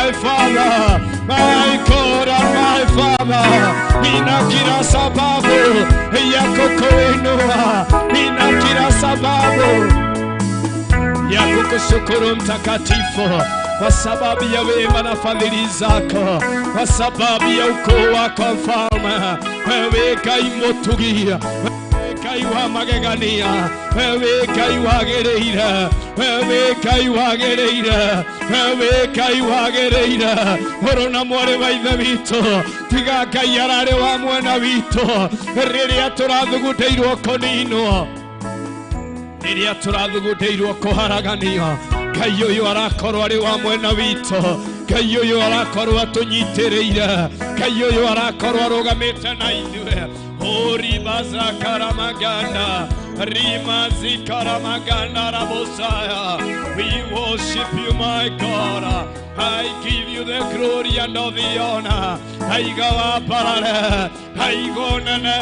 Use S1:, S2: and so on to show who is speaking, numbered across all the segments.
S1: my Father, my God and my Father. Nina kila sababu ya kukuinua, nina kila sababu ya kukushukuru Mtakatifu, kwa sababu ya wema na fadhili zako, kwa sababu ya ukuu wako Mfalme. Wewe Ngai mũtugi, Ngai wa magegania, wewe Ngai wagĩrĩire, wewe Ngai wagĩrĩire, wewe Ngai wagĩrĩire. Mũrũ na mwarĩ wa Ithe witũ, tiga Ngai ararĩ wa mwena witũ rĩrĩa tũrathugundĩirwo kũninwo, rĩrĩa tũrathugundĩirwo kũharaganio. Ngai ũyũ arakorwo arĩ wa mwena witũ, Ngai ũyũ arakorwo atũnyitĩrĩire, Ngai ũyũ arakorwo arũgamĩte na ithuĩ. Oribazakaramaganda, Rimazikaramaganda Rabosaya. We worship you, my God. I give you the glory and all the honor. Aigawa parare, aigonene,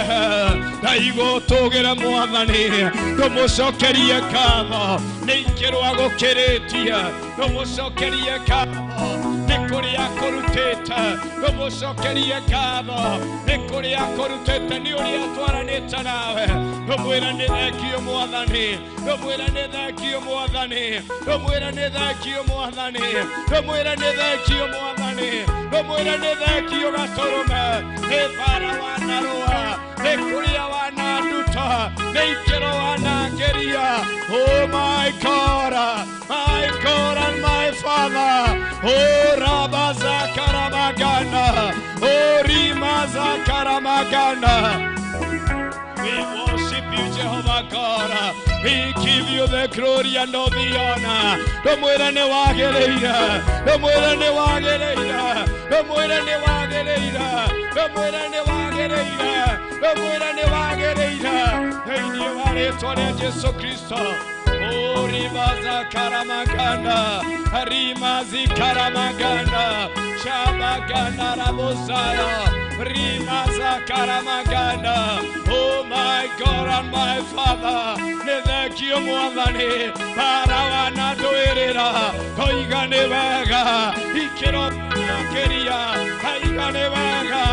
S1: aigotogera mwathani, tumucokerie ngatho nĩ ikĩro agũkĩrĩtie, tumucokerie ngatho nĩ kũrĩa akũrutĩte, tumucokerie ngatho nĩ kũrĩa akũrutĩte, nĩ ũrĩa atwaranĩte nawe. Tũmwĩre nĩ thengio mwathani, tũmwĩre nĩ thengio mwathani, tũmwĩre nĩ thengio mwathani, tũmwĩre nĩ thengio mwathani, tũmwĩre nĩ thengio gatũrũme, nĩ bara wanarũa, nĩ kũrĩa wananduta, nĩ ikĩro wanangeria. Oh my God, my God and my Father. Oh Rabazakaramagana, oh Rimazakaramagana. We worship you, Jehovah God. We give you the glory and all the honor. Tũmwĩre nĩ wagĩrĩire, tũmwĩre nĩ wagĩrĩire, tũmwĩre nĩ wagĩrĩire, tũmwĩre nĩ wagĩrĩire, tũmwĩre nĩ wagĩrĩire. Thĩinĩ wa rĩĩtwa rĩa Jesu Kristo. Oribazakaramaganda, Rimazikaramaganda, Shabaganda Rabosaya, Rimazakaramaganda. Oh my God and my Father, nĩ thengio mwathani, bara wanandũĩrĩra, toiga nĩ wega, ikĩro makĩria, taiga nĩ wega,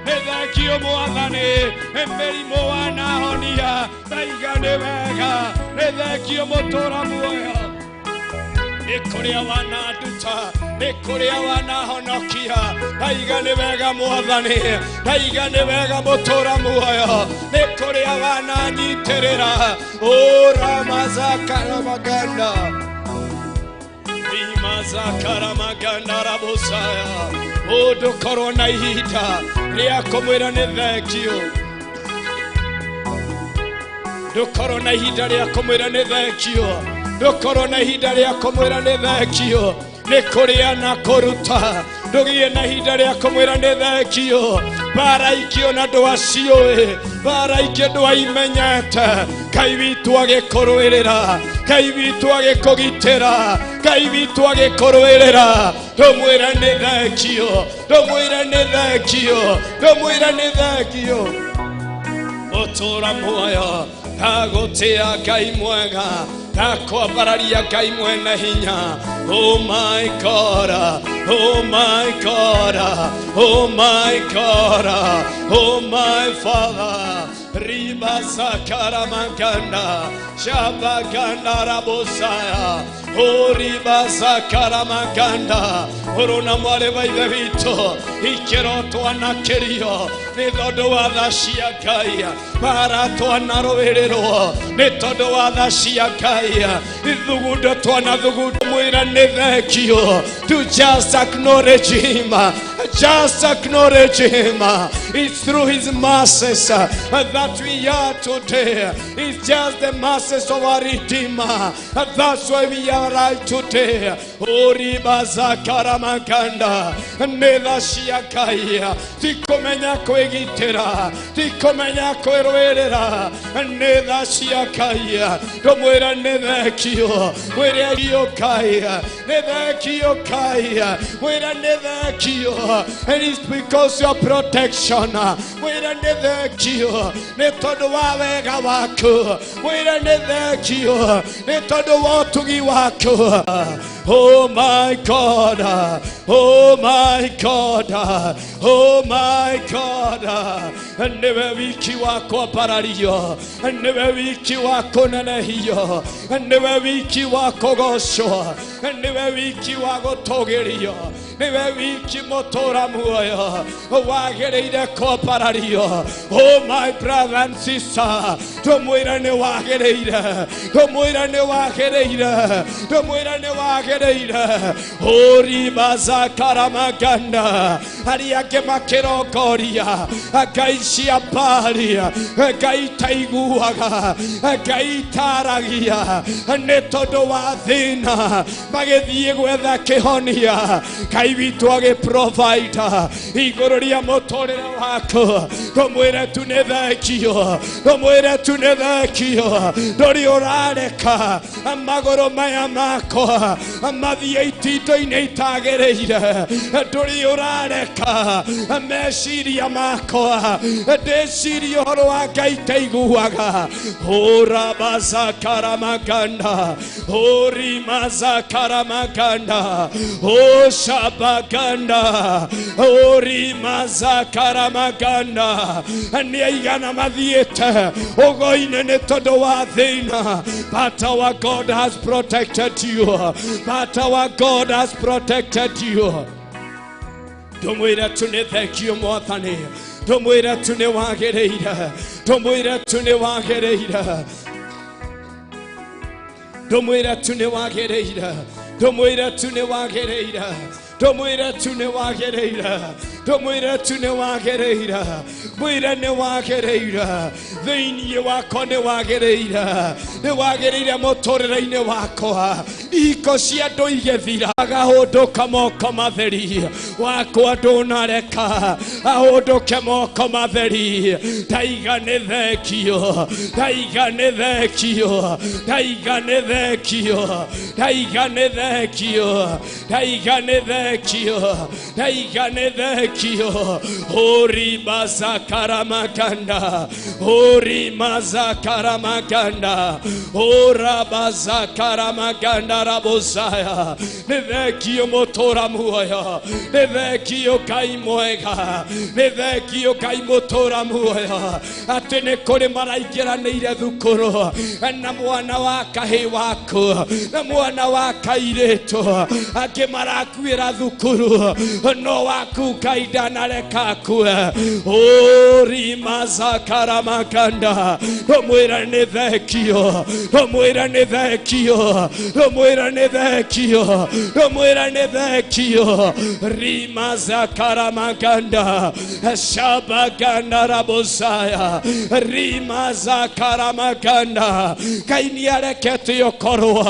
S1: nĩ thengio mwathani, nĩ mĩrimũ wanahonia, taiga nĩ wega, nĩ thengio mũtũra muoyo, nĩ kũrĩa wananduta, nĩ kũrĩa wanahonokia, taiga nĩ wega mwathani, taiga nĩ wega mũtũra muoyo, nĩ kũrĩa wananyitĩrĩra. Oramazakaramaganda, Rimazakaramaganda Rabosaya. Ũndũkorwo na ihinda rĩa kũmwĩra nĩ thengio, ndũkorwo na ihinda rĩa kũmwĩra nĩ thengio, ndũkorwo na ihinda rĩa kũmwĩra nĩ thengio, nĩ kũrĩa na kũruta, ndũgĩe na ihinda rĩa kũmwĩra nĩ thengio. Bara ingĩ ona ndwaciũĩ, bara ingĩ ndwaimenyete, Ngai witũ agĩkũrũĩrĩra, Ngai witũ agĩkũgitĩra, Ngai witũ agĩkũrũĩrĩra. Tũmwĩre nĩ thengio, tũmwĩre nĩ thengio, tũmwĩre nĩ thengio. Ũtũũra muoyo ndagũtĩa Ngai mwega, ndakwambararia Ngai mwene hinya. Oh my God, oh my God, oh my God, oh my Father. Ribazakaramaganda, Shabaganda Rabosaya, Oh Ribazakaramaganda, Orona mware wa Ithe witũ, ikĩro twanakĩrio nĩ tondũ wa tha cia Ngai, bara twanarũĩrĩrwo nĩ tondũ wa tha cia Ngai, ithugundo twanathugunda. Mwĩra nĩ thengio, to just acknowledge him, just acknowledge him. It's through his mercies that we are today. It's just the mercies of our Redeemer. That's why we are alive today. Oribazakaramaganda, nĩ tha cia Ngai, ti kũmenya kwĩgitĩra, ti kũmenya kwĩrũĩrĩra, nĩ tha cia Ngai. Tũmwĩre nĩ thengio, mwĩre Ngai, nĩ thengio Ngai, mwĩre nĩ thengio. And it's because your protection, mwĩre nĩ thengio, nĩ tondũ wa wega waku, mwĩre nĩ thengio, nĩ tondũ wa ũtugi waku. waku. Oh my God, oh my God, oh my God. Niwe wiki wako parario, niwe wiki wako nenehio, niwe wiki wako gocwo, niwe wiki wa gũtũgĩrio, niwe wiki mũtũra muoyo wagĩrĩire kwambarario. Oh my brother and sister, tũmwĩre nĩ wagĩrĩire, tũmwĩre nĩ wagĩrĩire, tũmwĩre nĩ wagĩrĩire. Ũrimazakaramaganda arĩa angĩ makĩrongoria ngai cia Baali, ngai itaiguaga, ngai itaragia, nĩ tondũ wa thĩna magĩthiĩ gwetha kĩhonia. Ngai witũ agĩ-provide igũrũ rĩa mũtũrĩre waku. Tũmwĩre tu nĩ thengio, tũmwĩre tu nĩ thengio. Ndũrĩ ũrareka magũrũ maya makwa mathiĩ itindo-inĩ itagĩrĩire, ndũrĩ ũrareka meciria makwa ndĩcirie ũhoro wa Ngai itaiguaga. Ũrabazakaramaganda, ũrimazakaramaganda, ũcabaganda, ũrimazakaramaganda. Nĩ aigana mathiĩte ũgo-inĩ nĩ tondũ wa thĩna, but our God has protected you, but our God has protected you. Tũmwĩre tu nĩ thengio Mwathani, tũmwĩre tu nĩ wagĩrĩire, tũmwĩre tu nĩ wagĩrĩire, tũmwĩre tu nĩ wagĩrĩire, tũmwĩre tu nĩ wagĩrĩire, tũmwĩre tu nĩ wagĩrĩire, tũmwĩre tu nĩ wagĩrĩire, mwĩre nĩ wagĩrĩire, thĩinĩ wakwa nĩ wagĩrĩire, nĩ wagĩrĩire mũtũrĩre-inĩ wakwa. Iko cia andũ igĩthira, agahũndũka moko matheri, wakwa ndũnareka ahũndũke moko matheri. Ndaiga nĩ thengio, ndaiga nĩ thengio, ndaiga nĩ thengio, ndaiga nĩ thengio, ndaiga nĩ thengio, ndaiga nĩ thengio. Ũrimazakaramaganda, ũrimazakaramaganda, ũrabazakaramaganda rabosaya. Nĩ thengio mũtũra muoyo, nĩ thengio Ngai mwega, nĩ thengio Ngai mũtũra muoyo, atĩ nĩ kũrĩ maraingĩranĩire thukuru na mwana wa kahĩ waku na mwana wa kairĩtu, angĩ marakuĩra thukuru no waku Ngai ndanareka akue. Ũrimazakaramaganda, tũmwĩre nĩ thengio, tũmwĩre nĩ thengio, tũmwĩre nĩ thengio, tũmwĩre nĩ thengio. Rimazakaramaganda, shabaganda rabosaya, rimazakaramaganda. Ngai nĩarekete ũkorwo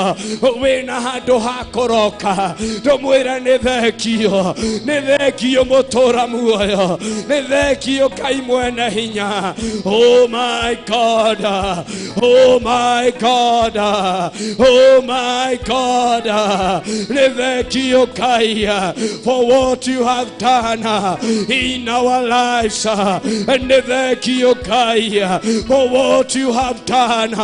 S1: wĩna handũ ha kũroka. Tũmwĩre nĩ thengio, nĩ thengio mũtũra muoyo, nĩ thengio Ngai mwene hinya. Oh my God, oh my God, oh my God, nĩ thengio Ngai for what you have done in our lives. Nĩ thengio Ngai for what you have done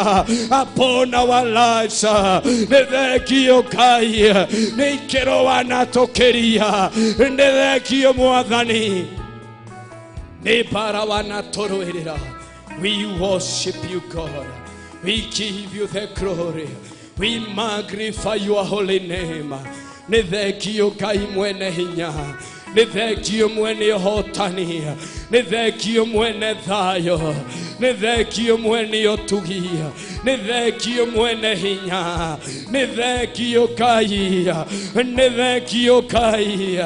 S1: upon our lives. Nĩ thengio Ngai nĩ ikĩro wanatũkĩria, nĩ thengio Mwathani nĩ mbara wanatũrũĩrĩra. We worship you God, we give you the glory, we magnify your holy name. Nĩ thengio Ngai mwene hinya, nĩ thengio mwene ũhotani, nĩ thengio mwene thayũ, nĩ thengio mwene ũtugi, nĩ thengio mwene hinya, nĩ thengio Ngai, nĩ thengio Ngai.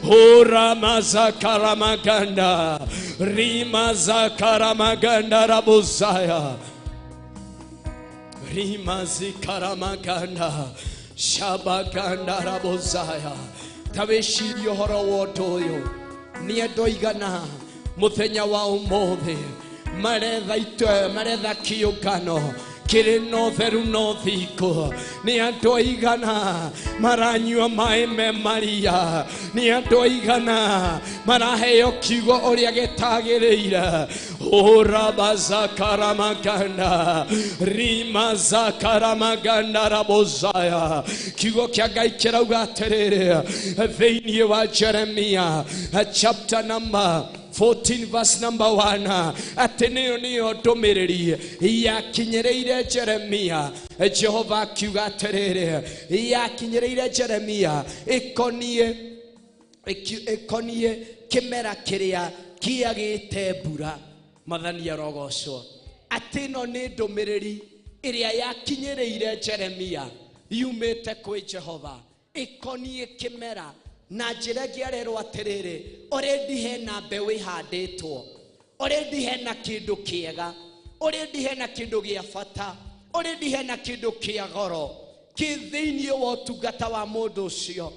S1: Ũramazakaramaganda, rimazakaramaganda rabosaya, rimazikaramaganda, shabaganda rabosaya. Ta wĩcirie ũhoro wa ũndũ ũyũ, nĩ andũ aigana mũthenya wa ũmũthĩ maretha kĩũngano Kĩrĩ na ũtheru na ũthingu. Nĩ andũ aigana maranyua maĩ me maria? Nĩ andũ aigana maraheo kiugo ũrĩa gĩtagĩrĩire? Urabazakaramaganda rimazakaramaganda rabozaya. Kiugo kĩa Ngai kĩrauga atĩrĩrĩ thĩinĩ wa Jeremia chapter number 14 verse number 1, atĩ nĩyo nĩyo ndũmĩrĩri yakinyĩrĩire Jeremia. Jehova akiuga atĩrĩrĩ, yakinyĩrĩire Jeremia ĩkoniĩ kĩmera kĩrĩa kĩagĩte mbura. Mwathani arogocwo. Atĩ ĩno nĩ ndũmĩrĩri ĩrĩa yakinyĩrĩire Jeremia yumĩte kwĩ Jehova ĩkoniĩ kĩmera. Na njĩra ĩngĩ arerwo atĩrĩrĩ, already hena mbeũ ĩhandĩtwo, already hena kĩndũ kĩega, already hena kĩndũ gĩa bata, already hena kĩndũ kĩa goro kĩ thĩinĩ wa ũtungata wa mũndũ ũcio.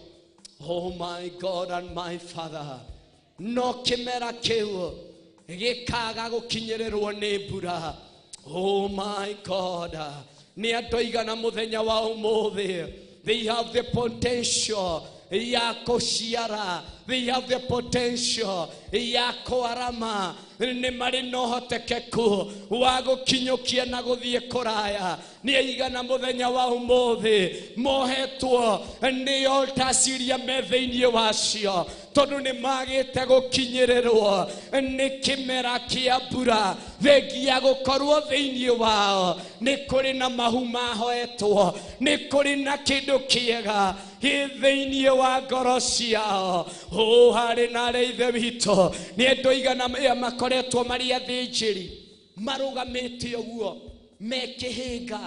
S1: Oh my God and my Father, no kĩmera kĩu gĩkaga gũkinyĩrĩrwo nĩ mbura. Oh my God, nĩ andũ aigana mũthenya wa ũmũthĩ, they have the potential ya kũciara, they have the potential ya kwarama, nĩ marĩ na ũhotekeku wa gũkinyũkia na gũthiĩ kũraya. Nĩ aigana mũthenya wa ũmũthĩ mohetwo nĩ altars iria me thĩinĩ wacio, tondũ nĩ magĩte gũkinyĩrĩrwo nĩ kĩmera kĩa mbura. Thengia gũkorwo thĩinĩ wao nĩ kũrĩ na mahu mahoetwo, nĩ kũrĩ na kĩndũ kĩega gĩ thĩinĩ wa ngoro ciao. Ũ harĩ na arĩa ithe witũ nĩ andũ aigana makoretwo marĩ athĩnjĩri marũgamĩte ũguo me kĩhĩnga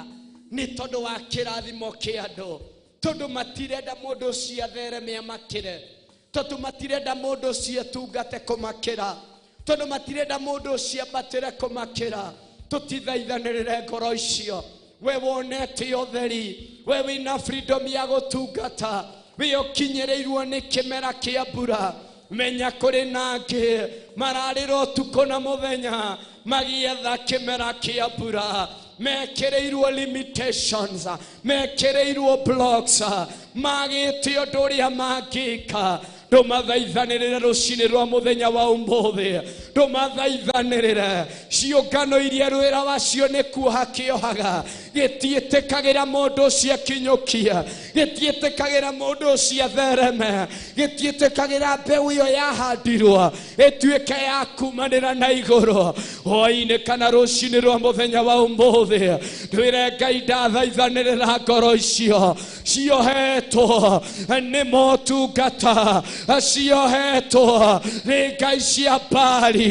S1: nĩ tondũ wa kĩrathimo kĩa andũ, tondũ matirenda mũndũ ũcio athereme amakĩre, tondũ matirenda mũndũ ũcio atungate kũmakĩra, tondũ matirenda mũndũ ũcio ambatĩre kũmakĩra. Tũtithaithanĩrĩre ngoro icio. We wonete ũtheri, we wĩna freedom ya gũtungata, we ũkinyĩrĩirwo nĩ kĩmera kĩa mbura. Menya kũrĩ na angĩ mararĩra ũtukũ na mũthenya magĩetha kĩmera kĩa mbura, mekĩrĩirwo limitations, mekĩrĩirwo blocks, magĩte ũndũ ũrĩa mangĩka. Ndũmathaithanĩrĩre rũcinĩ rwa mũthenya wa ũmũthĩ, ndũmathaithanĩrĩre ciũngano iria wĩra wacio nĩ kuoha kĩohaga, gĩtiĩtĩkagĩra mũndũ ũcio akinyũkia, gĩtiĩtĩkagĩra mũndũ ũcio athereme, gĩtiĩtĩkagĩra mbeũ ĩyo yahandirwo ĩtuĩke ya kumanĩra na igũrũ. Hwaĩ-inĩ kana rũcinĩ rwa mũthenya wa ũmũthĩ, twĩre Ngai ndathaithanĩrĩra ngoro icio ciohetwo nĩ motungata, ciohetwo nĩ ngai cia Baali,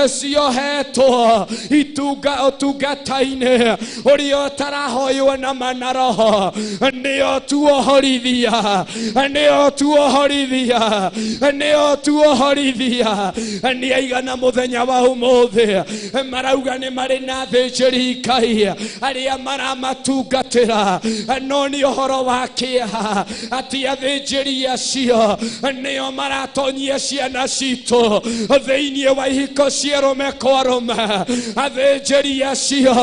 S1: ciohetwo itunga ũtungata-inĩ ũrĩa ũtarahoywo na mana roho. Nĩo tuohorithia, nĩo tuohorithia, nĩo tuohorithia. Nĩ aigana mũthenya wa ũmũthĩ marauga nĩ marĩ na athĩnjĩri Ngai arĩa maramatungatĩra, no nĩ ũhoro wa kĩeha atĩ athĩnjĩri acio nĩo maratonyia ciana citũ thĩinĩ wa ihiko cia arũme kwa arũme. Athĩnjĩri acio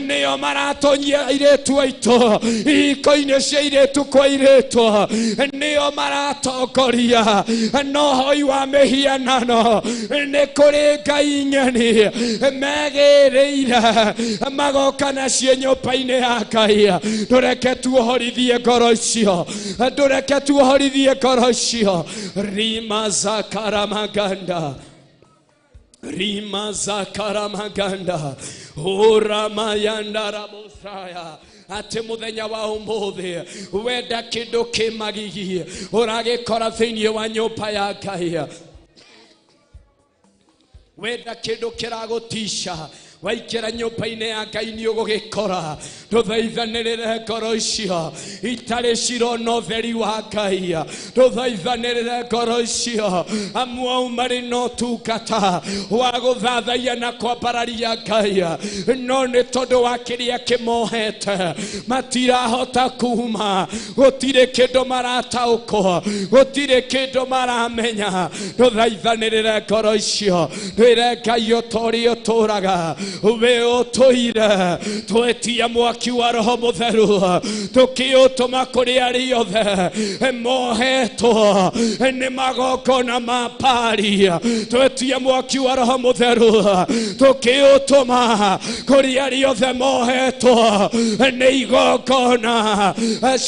S1: nĩo maratonyia airĩtu aitũ ihiko-inĩ cia airĩtu kwa airĩtu, nĩo maratongoria no hoi wa mĩhianano. Nĩ kũrĩ ngai ng'eni megĩrĩire magoka nacio nyũmba-inĩ ya Ngai. Ndũreke tuohorithie ngoro icio, ndũreke tuohorithie ngoro icio. Rima zakaramaganda, rima zakaramaganda, uramayanda rabosaya. Atĩ mũthenya wa ũmũthĩ wenda kĩndũ kĩmagigi ũragĩkora thĩinĩ wa nyũmba ya Ngai, wenda kĩndũ kĩragũtisha waikĩra nyũmba-inĩ ya Ngai nĩ ũgũgĩkora. Tũthaithanĩrĩre ngoro icio itarĩ cirona ũtheri wa Ngai, tũthaithanĩrĩre ngoro icio amu au marĩ na ũtungata wa gũthathaiya na kwambararia Ngai, no nĩ tondũ wa kĩrĩa kĩmohete matirahota kuma, gũtirĩ kĩndũ marataũkwo, gũtirĩ kĩndũ maramenya. Tũthaithanĩrĩre ngoro icio, twĩre Ngai ũta ũrĩa ũtũraga We ũtũire twetia mwaki wa Roho Mũtheru tũkĩũtũma kũrĩ arĩa othe mohetwo nĩ magongona ma Baali. Twetia mwaki wa Roho Mũtheru tũkĩũtũma kũrĩ arĩa othe mohetwo nĩ igongona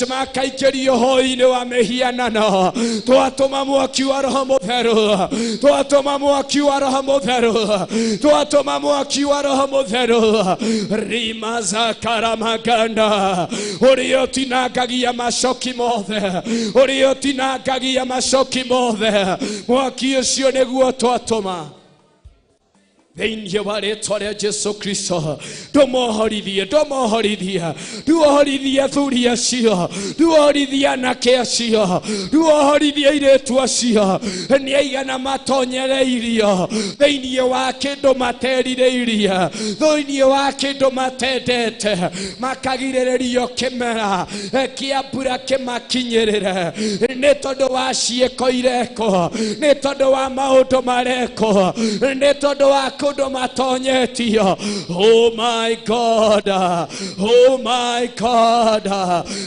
S1: makaingĩrio hoi-inĩ wa mĩhianano. Twatũma mwaki wa Roho Mũtheru, twatũma mwaki wa Roho Mũtheru, twatũma mwaki wa Roho Mũtheru. Rima za karamaganda ũrĩa ũtinangagia macoki mothe, ũrĩa ũtinangagia macoki mothe, mwaki ũcio nĩguo twatũma thĩinĩ wa rĩtwa rĩa Jesu Kristo. Ndũmohorithie, ndũmohorithie, nduohorithie athuri acio, nduohorithie anake acio, nduohorithie airĩtu acio. Nĩ aigana matonyereirio thĩinĩ wa kĩndũ materirĩirie, thĩinĩ wa kĩndũ matendete, makagirĩrĩrio kĩmera kĩa mbura kĩmakinyĩrĩre nĩ tondũ wa ciĩko irekwo, nĩ tondũ wa maũndũ marekwo, nĩ tondũ wa kũndũ matonyetio. Oh my God, oh my God,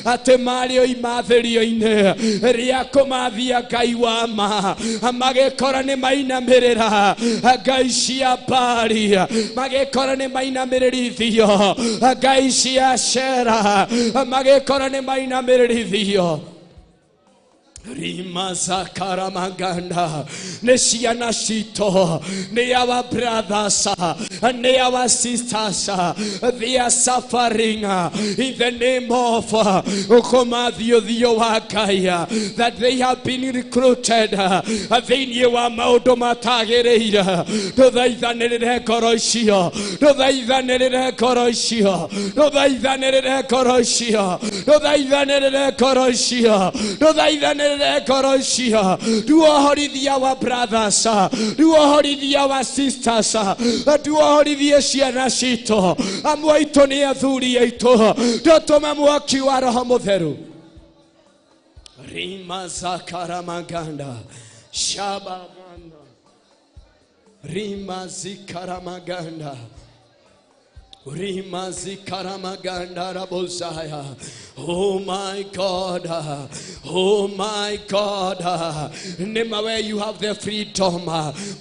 S1: atĩ marĩ o imathĩrio-inĩ rĩa kũmathia Ngai wa ma, magĩkora nĩ mainamĩrĩra ngai cia Baali, magĩkora nĩ mainamĩrĩrithio ngai cia Ashera, magĩkora nĩ mainamĩrĩrithio. Rima za karamaganda nĩ ciana citũ, nĩ our brothers, nĩ our sisters, they are suffering in the name of kũmathio thio wa Ngai, that they have been recruited thĩinĩ wa maũndũ matagĩrĩire. Tũthaithanĩrĩre ngoro icio, tũthaithanĩrĩre ngoro icio, tũthaithanĩrĩre ngoro icio, tũthaithanĩrĩre ngoro icio, tũthaithanĩrĩre ngoro icio. Tuohorithie our brothers, tuohorithie our sisters, tuohorithie ciana citũ. Amwe aitũ nĩ athuri aitũ, tũtũme mwaki wa Roho Mũtheru. Rima za karamaganda shabaganda rima zikaramaganda rima zikaramaganda rabosaya. Oh my God, oh my God. Name you have the freedom,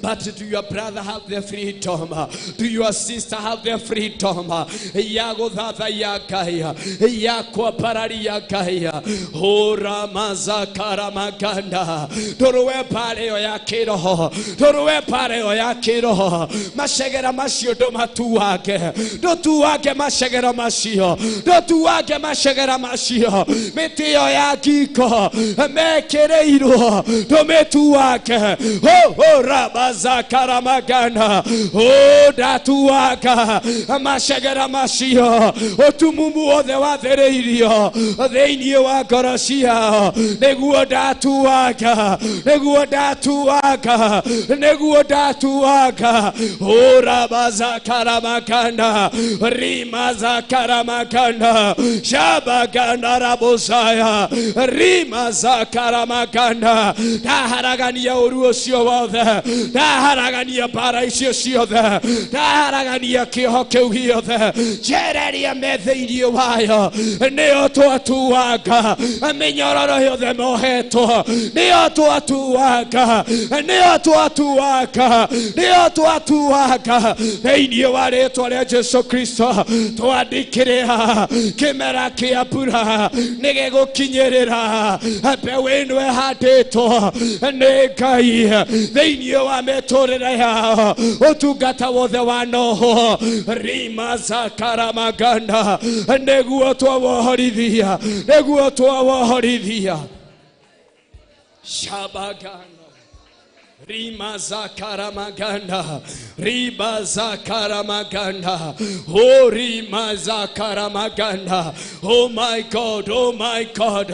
S1: but do your brother have the freedom? Do your sister have the freedom? Yago thatha yakaya, yakwa parari yakaya. Oh ramaza karamaganda. Torowe pareo ya kiroho, torowe pareo ya kiroho. Mashegera macio ndũmatuange, ndũtuange macegera macio, ndũtuange macegera macio. Mĩtĩ ĩyo ya ngingo mekĩrĩirwo ndũmĩtuange. Oh rabaza karamagana, oh ndatuanga macegera macio. Ũtumumu wothe wathĩrĩirio thĩinĩ wa ngoro ciao nĩguo ndatuanga, nĩguo ndatuanga, nĩguo ndatuanga. Oh rabaza karamagana, rima za karamaganda, shabaganda rabosaya, rima za karamaganda. Ndaharagania ũru ũcio wothe, ndaharagania mbara icio ciothe, ndaharagania kĩoho kĩu gĩothe. Njereria me thĩinĩ wayo, nĩyo twatuanga mĩnyororo yothe mohetwo, nĩyo twatuanga, nĩyo twatuanga, nĩyo twatuanga thĩinĩ wa rĩtwa rĩa Jesu Kristo. Twandĩkĩrĩra kĩmera kĩa mbura nĩgĩgũkinyĩrĩra mbeũ ĩno ĩhandĩtwo nĩ Ngai thĩinĩ wa mĩtũrĩre yao. Ũtungata wothe wa Noho rima za karamaganda nĩguo twawohorithia, nĩguo twawohorithia. Shabaganda rima za karamaganda, riba za karamaganda, oh rima za karamaganda. Oh my God, oh my God.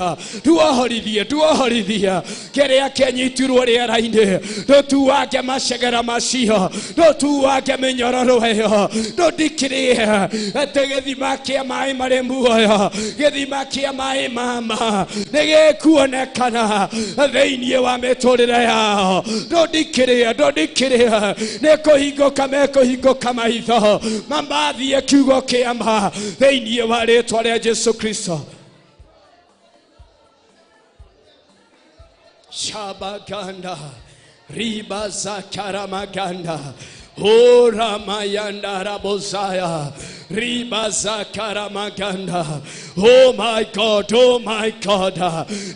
S1: Tuohorithie, tuohorithie kĩrĩa kĩanyitirwo rĩera-inĩ. Ndũtuange macegera macio, ndũtuange mĩnyororo ĩyo, ndũndikĩrĩe atĩ gĩthima kĩa maĩ marĩ muoyo, gĩthima kĩa maĩ mama nĩgĩkuonekana thĩinĩ wa mĩtũrĩre yao. Ndũndikĩrĩa, ndũndikĩrĩa nĩ kũhingũka mekũhingũka maitho mamathie kiugo kĩa ma thĩinĩ wa rĩtwa rĩa Jesu Kristo. Shabaganda riba zakaramaganda Ora rabozaya riba zakaramaganda. Oh my God, oh my God.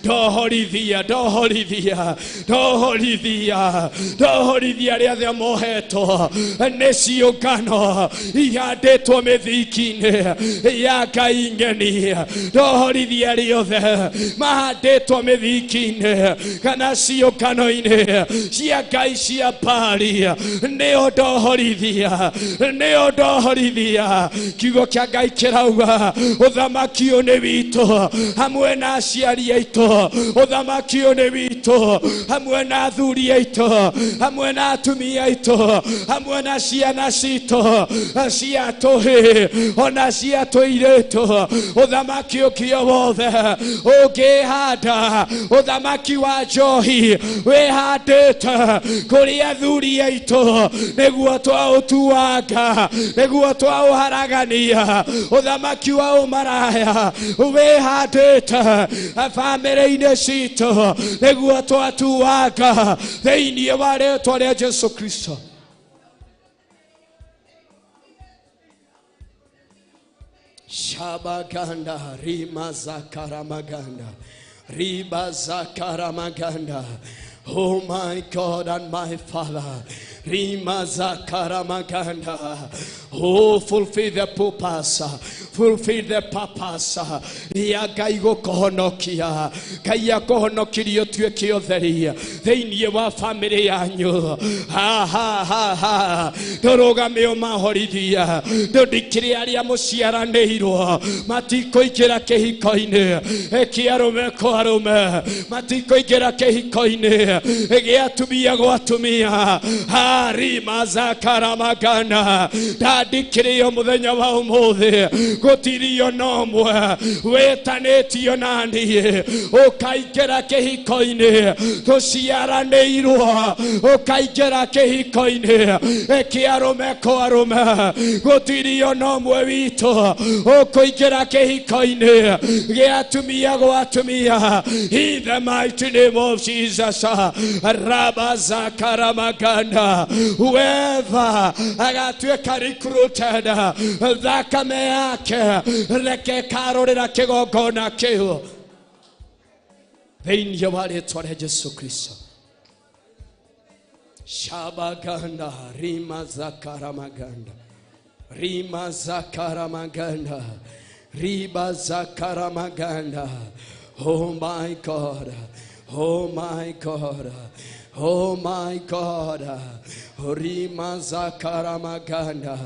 S1: Dohorithia, dohorithia, dohorithia, dohorithia arĩa othe mohetwo nĩ ciũngano ihandĩtwo mĩthingi-inĩ ya Ngai ng'eni. Dohorithia arĩa othe mahandĩtwo mĩthingi-inĩ kana ciũngano-inĩ cia Ngai cia Baali, nĩo ndohorithia, nĩo ndohorithia. Kiugo kĩa Ngai kĩrauga ũthamaki ũyũ nĩ witũ hamwe na aciari aitũ, ũthamaki ũyũ nĩ witũ hamwe na athuri aitũ, hamwe na atumia aitũ, hamwe na ciana citũ cia tũhĩ ona cia tũirĩtu. Ũthamaki ũkĩo wothe ũngĩhanda ũthamaki wa njohi wĩhandĩte kũrĩ athuri aitũ nĩguo twaũtuanga, nĩguo twaũharagania. Ũthamaki wa ũmaraya wĩhandĩte bamĩrĩ-inĩ citũ nĩguo twatuanga thĩinĩ wa rĩtwa rĩa Jesu Kristo. Shabaganda rima zakaramaganda riba zakaramaganda. Oh my God and my Father, Rima zakaramaganda. Oh, fulfill the purpose, fulfill the purpose. Ya Ngai gũkũhonokia, Ngai akũhonokirie ũtuĩke ũtheri thĩinĩ wa bamĩrĩ yanyu. Ha ha ha ha. Ndũrũgame ũmahorithia, ndũndikĩre arĩa mũciaranĩirwo matikũingĩra kĩhiko-inĩ kĩa arũme kwa arũme, matikũingĩra kĩhiko-inĩ gĩa atumia gwa atumia. Harima zakaramagana. Ndandikĩrĩo mũthenya wa ũmũthĩ gũtirio no ũmwe wĩtanĩtio na niĩ ũkaingĩra kĩhiko-inĩ tũciaranĩirwo, ũkaingĩra kĩhiko-inĩ kĩa arũme kwa arũme, gũtirio no ũmwe witũ ũkũingĩra kĩhiko-inĩ gĩa atumia gwa atumia. In the mighty name of Jesus, Rabazakaramaganda. Whoever agatuĩka recruited, thakame yake reke karorĩra kĩgongona kĩu thĩinĩ wa rĩtwa rĩa Jesu Kristo. Shabaganda rima zakaramaganda rima zakaramaganda riba zakaramaganda. Oh my God, oh my God, oh my God. Rima zakaramaganda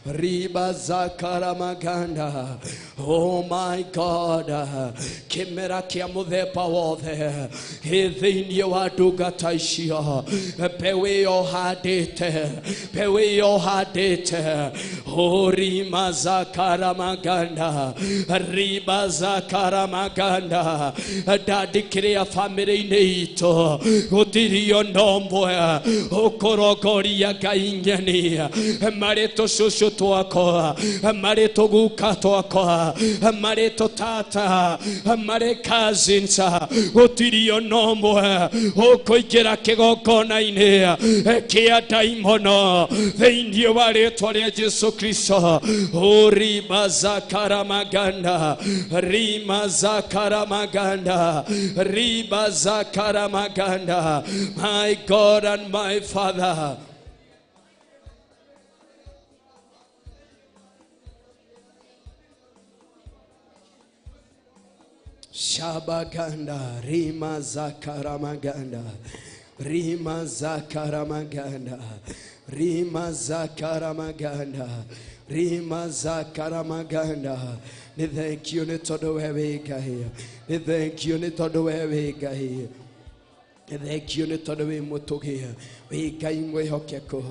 S1: riba zakaramaganda. Oh my God. Kĩmera kĩa mũthemba wothe thĩinĩ wa ndungata icio, mbeũ ĩyo ũhandĩte, mbeũ ĩyo ũhandĩte. Oh, rima zakaramaganda riba zakaramaganda. Ndandĩkĩrĩa bamĩrĩ-inĩ itũ gũtirio no ũmwe ũkũrongoria Ngai ng'eni marĩ tũcũcũ twakwa, marĩ tũguka twakwa, marĩ tũtata, marĩ cousins, gũtirio no ũmwe ũkũingĩra kĩgongona-inĩ kĩa ndaimono thĩinĩ wa rĩtwa rĩa Jesu Kristo. Riba zakaramaganda rima zakaramaganda riba zakaramaganda. My God and my Father, Shabaganda rima zakaramaganda rima zakaramaganda rima zakaramaganda rima zakaramaganda. Nĩ thank you nĩ tondũ we wĩ Ngai, nĩ thank you nĩ tondũ we wĩ Ngai, nĩ thank you nĩ tondũ wĩ mũtũgĩ, wĩ Ngai mwĩhokeku,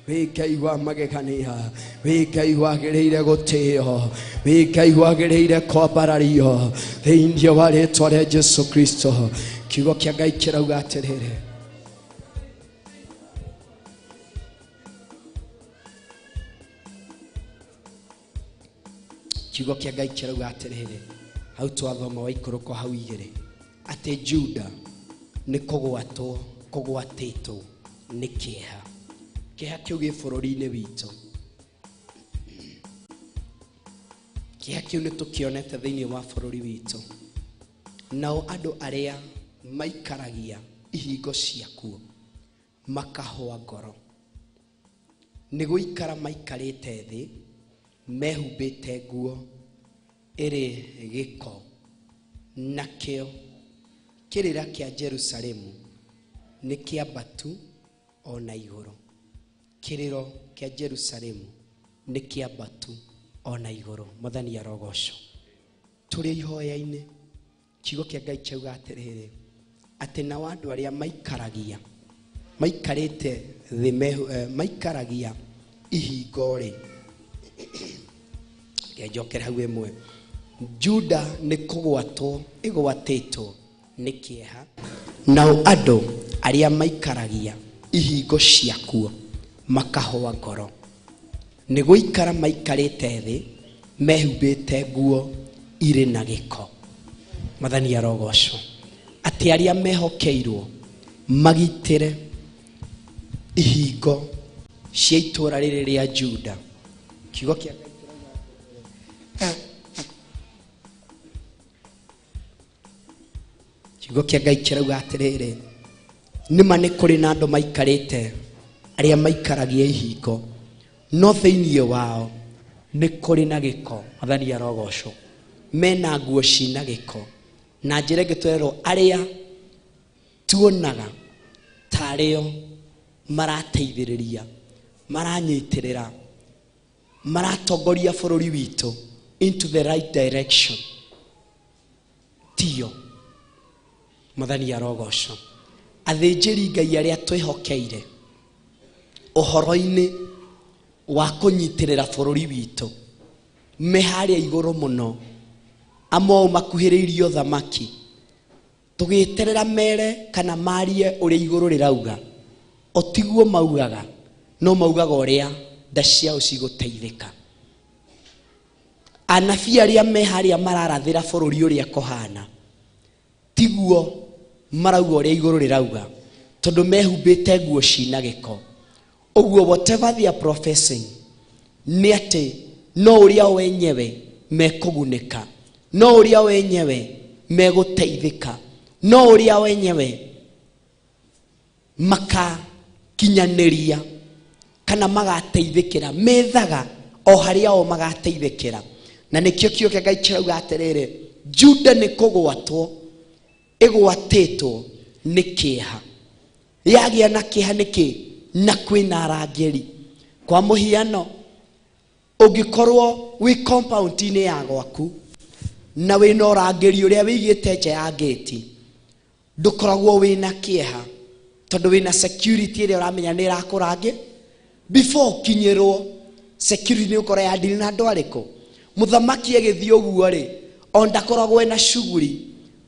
S1: wĩ Ngai wa magegania, wĩ Ngai wagĩrĩire gũtĩo, wĩ Ngai wagĩrĩire kwambarario thĩinĩ wa rĩtwa rĩa Jesu Kristo. Kiugo kĩa Ngai kĩrauga atĩrĩrĩ, Kiugo kĩa Ngai kĩrauga atĩrĩrĩ, hau twathoma waikũrũka hau igĩrĩ, atĩ Juda nĩ kũgwatwo kũgwatĩtwo nĩ kĩeha. Kĩeha kĩu gĩ bũrũri-inĩ witũ. Kĩeha kĩu nĩ tũkĩonete thĩinĩ wa bũrũri witũ. Nao andũ arĩa maikaragia ihingo ciakuo makahũa ngoro. Nĩ gũikara maikarĩte thĩ mehumbĩte nguo ĩrĩ gĩko, nakĩo kĩrĩra kĩa Jerusalemu nĩ kĩambatu o na igũrũ. Kĩrĩro kĩa Jerusalemu nĩ kĩambatu o na igũrũ. Mwathani arogocwo. Tũrĩ ihoya-inĩ, kiugo kĩa Ngai kiauga atĩrĩrĩ, atĩ nao andũ arĩa maikaragia maikarĩte thĩ maikaragia ihingo rĩ, ngenjokere hau ĩmwe. Juda nĩ kũgwatwo ĩgwatĩtwo nĩ kĩeha, nao andũ arĩa maikaragia ihingo ciakuo makahũa ngoro. Nĩ gũikara maikarĩte thĩ mehumbĩte nguo irĩ na gĩko. Mwathani arogocwo. Atĩ arĩa mehokeirwo magitĩre ihingo cia itũũra rĩrĩ rĩa Juda. Kiugo kĩa Ngai kĩrauga kiugo kĩa Ngai kĩrauga atĩrĩrĩ, nĩma nĩ kũrĩ na andũ maikarĩte arĩa maikaragia ihingo, no thĩinĩ wao nĩ kũrĩ na gĩko. Mwathani arogocwo. Mena nguo cina gĩko. Na njĩra ĩngĩ twerwo arĩa tuonaga tarĩo marateithĩrĩria, maranyitĩrĩra, maratongoria bũrũri witũ into the right direction, tio. Mwathani arogocwo. Athĩnjĩri Ngai arĩa twĩhokeire ũhoro-inĩ wa kũnyitĩrĩra bũrũri witũ me harĩa igũrũ mũno, amwe ao makuhĩrĩirie ũthamaki, tũgĩeterera mere kana marie ũrĩa igũrũ rĩrauga, o tiguo maugaga, no maugaga ũrĩa nda ciao cigũteithĩka. Anabii arĩa me harĩa mararathĩra bũrũri ũrĩa kũhana, tiguo marauga ũrĩa igũrũ rĩrauga, tondũ mehumbĩte nguo cina gĩko. Ũguo whatever they are professing nĩ atĩ no ũrĩa wenyewe mekũgunĩka, no ũrĩa wenyewe megũteithĩka, no ũrĩa wenyewe makakinyanĩria kana magateithĩkĩra, methaga o harĩa o magateithĩkĩra. Na nĩkĩo kiugo kĩa Ngai kĩrauga atĩrĩrĩ, Juda nĩ kũgwatwo ĩgwatĩtwo nĩ kĩeha. Yagĩa na kĩeha nĩkĩ? Na kwĩna arangĩri. Kwa mũhiano, ũngĩkorwo wĩ compound-inĩ ya gwaku na wĩna ũrangĩri ũrĩa wĩigĩte nja ya gate, ndũkoragwo wĩna kĩeha tondũ wĩna security ĩrĩa ũramenya nĩ ĩrakũrangĩ before ũkinyĩrwo. Security nĩ ũkora ya ndini na andũ arĩkũ. Mũthamaki agĩthiĩ ũguo rĩ, o ndakoragwo ena shughuli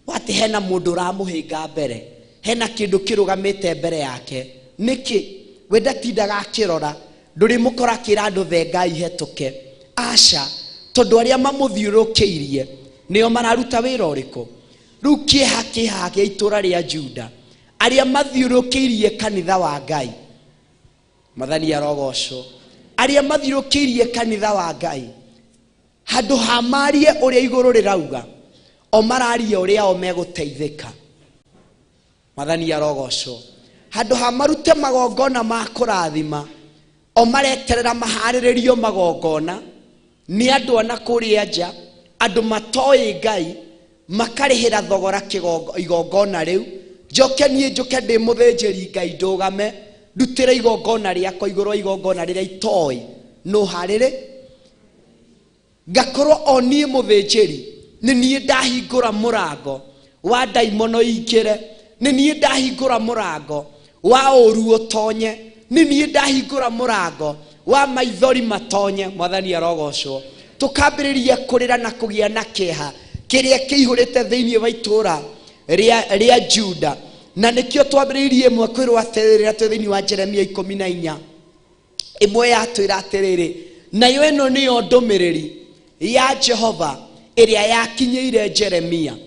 S1: watĩ hena mũndũ ũramũhĩnga mbere, hena kĩndũ kĩrũgamĩte mbere yake. Nĩkĩ? We ndatindaga akĩrora, ndũrĩmũkora akĩra andũ thengai hetũke. Aca, tondũ arĩa mamũthiũrũrũkĩirie nĩo mararuta wĩra ũrĩkũ. Rĩu kĩeha kĩhaha kĩa itũũra rĩa Juda, arĩa mathiũrũrũkĩirie kanitha wa Ngai, Mwathani arogocwo, arĩa mathiũrũrũkĩirie kanitha wa Ngai, handũ ha marie ũrĩa igũrũ rĩrauga, o mararia ũrĩa o megũteithĩka. Mwathani arogocwo. Handũ ha marute magongona ma kũrathima, o mareterera maharĩrĩrio magongona nĩ andũ ana kũrĩa nja, andũ matoĩ Ngai, makarĩhĩra thogora igongona rĩu. Njoke niĩ njũke ndĩ mũthĩnjĩri Ngai ndũgame ndutĩre igongona rĩakwa igũrũ wa igongona rĩrĩa itoĩ nũ harĩrĩ, ngakorwo o niĩ mũthĩnjĩri nĩ niĩ ndahingũra mũrango wa ndaimono ingĩre, nĩ niĩ ndahingũra mũrango wa ũru ũtonye, nĩ niĩ ndahingũra mũrango wa maithori matonye. Mwathani arogocwo. Tũkambĩrĩria kũrĩra na kũgĩa na kĩeha kĩrĩa kĩihũrĩte thĩinĩ wa itũũra rĩa Juda. Na nĩkĩo twambĩrĩirie ĩmwe kwĩrwo atĩrĩrĩ, rĩrĩa twĩ thĩinĩ wa Jeremia 14 ĩmwe yatwĩra atĩrĩrĩ, nayo ĩno nĩyo ndũmĩrĩri
S2: Ya Jehova ĩrĩa yakinyĩire Jeremia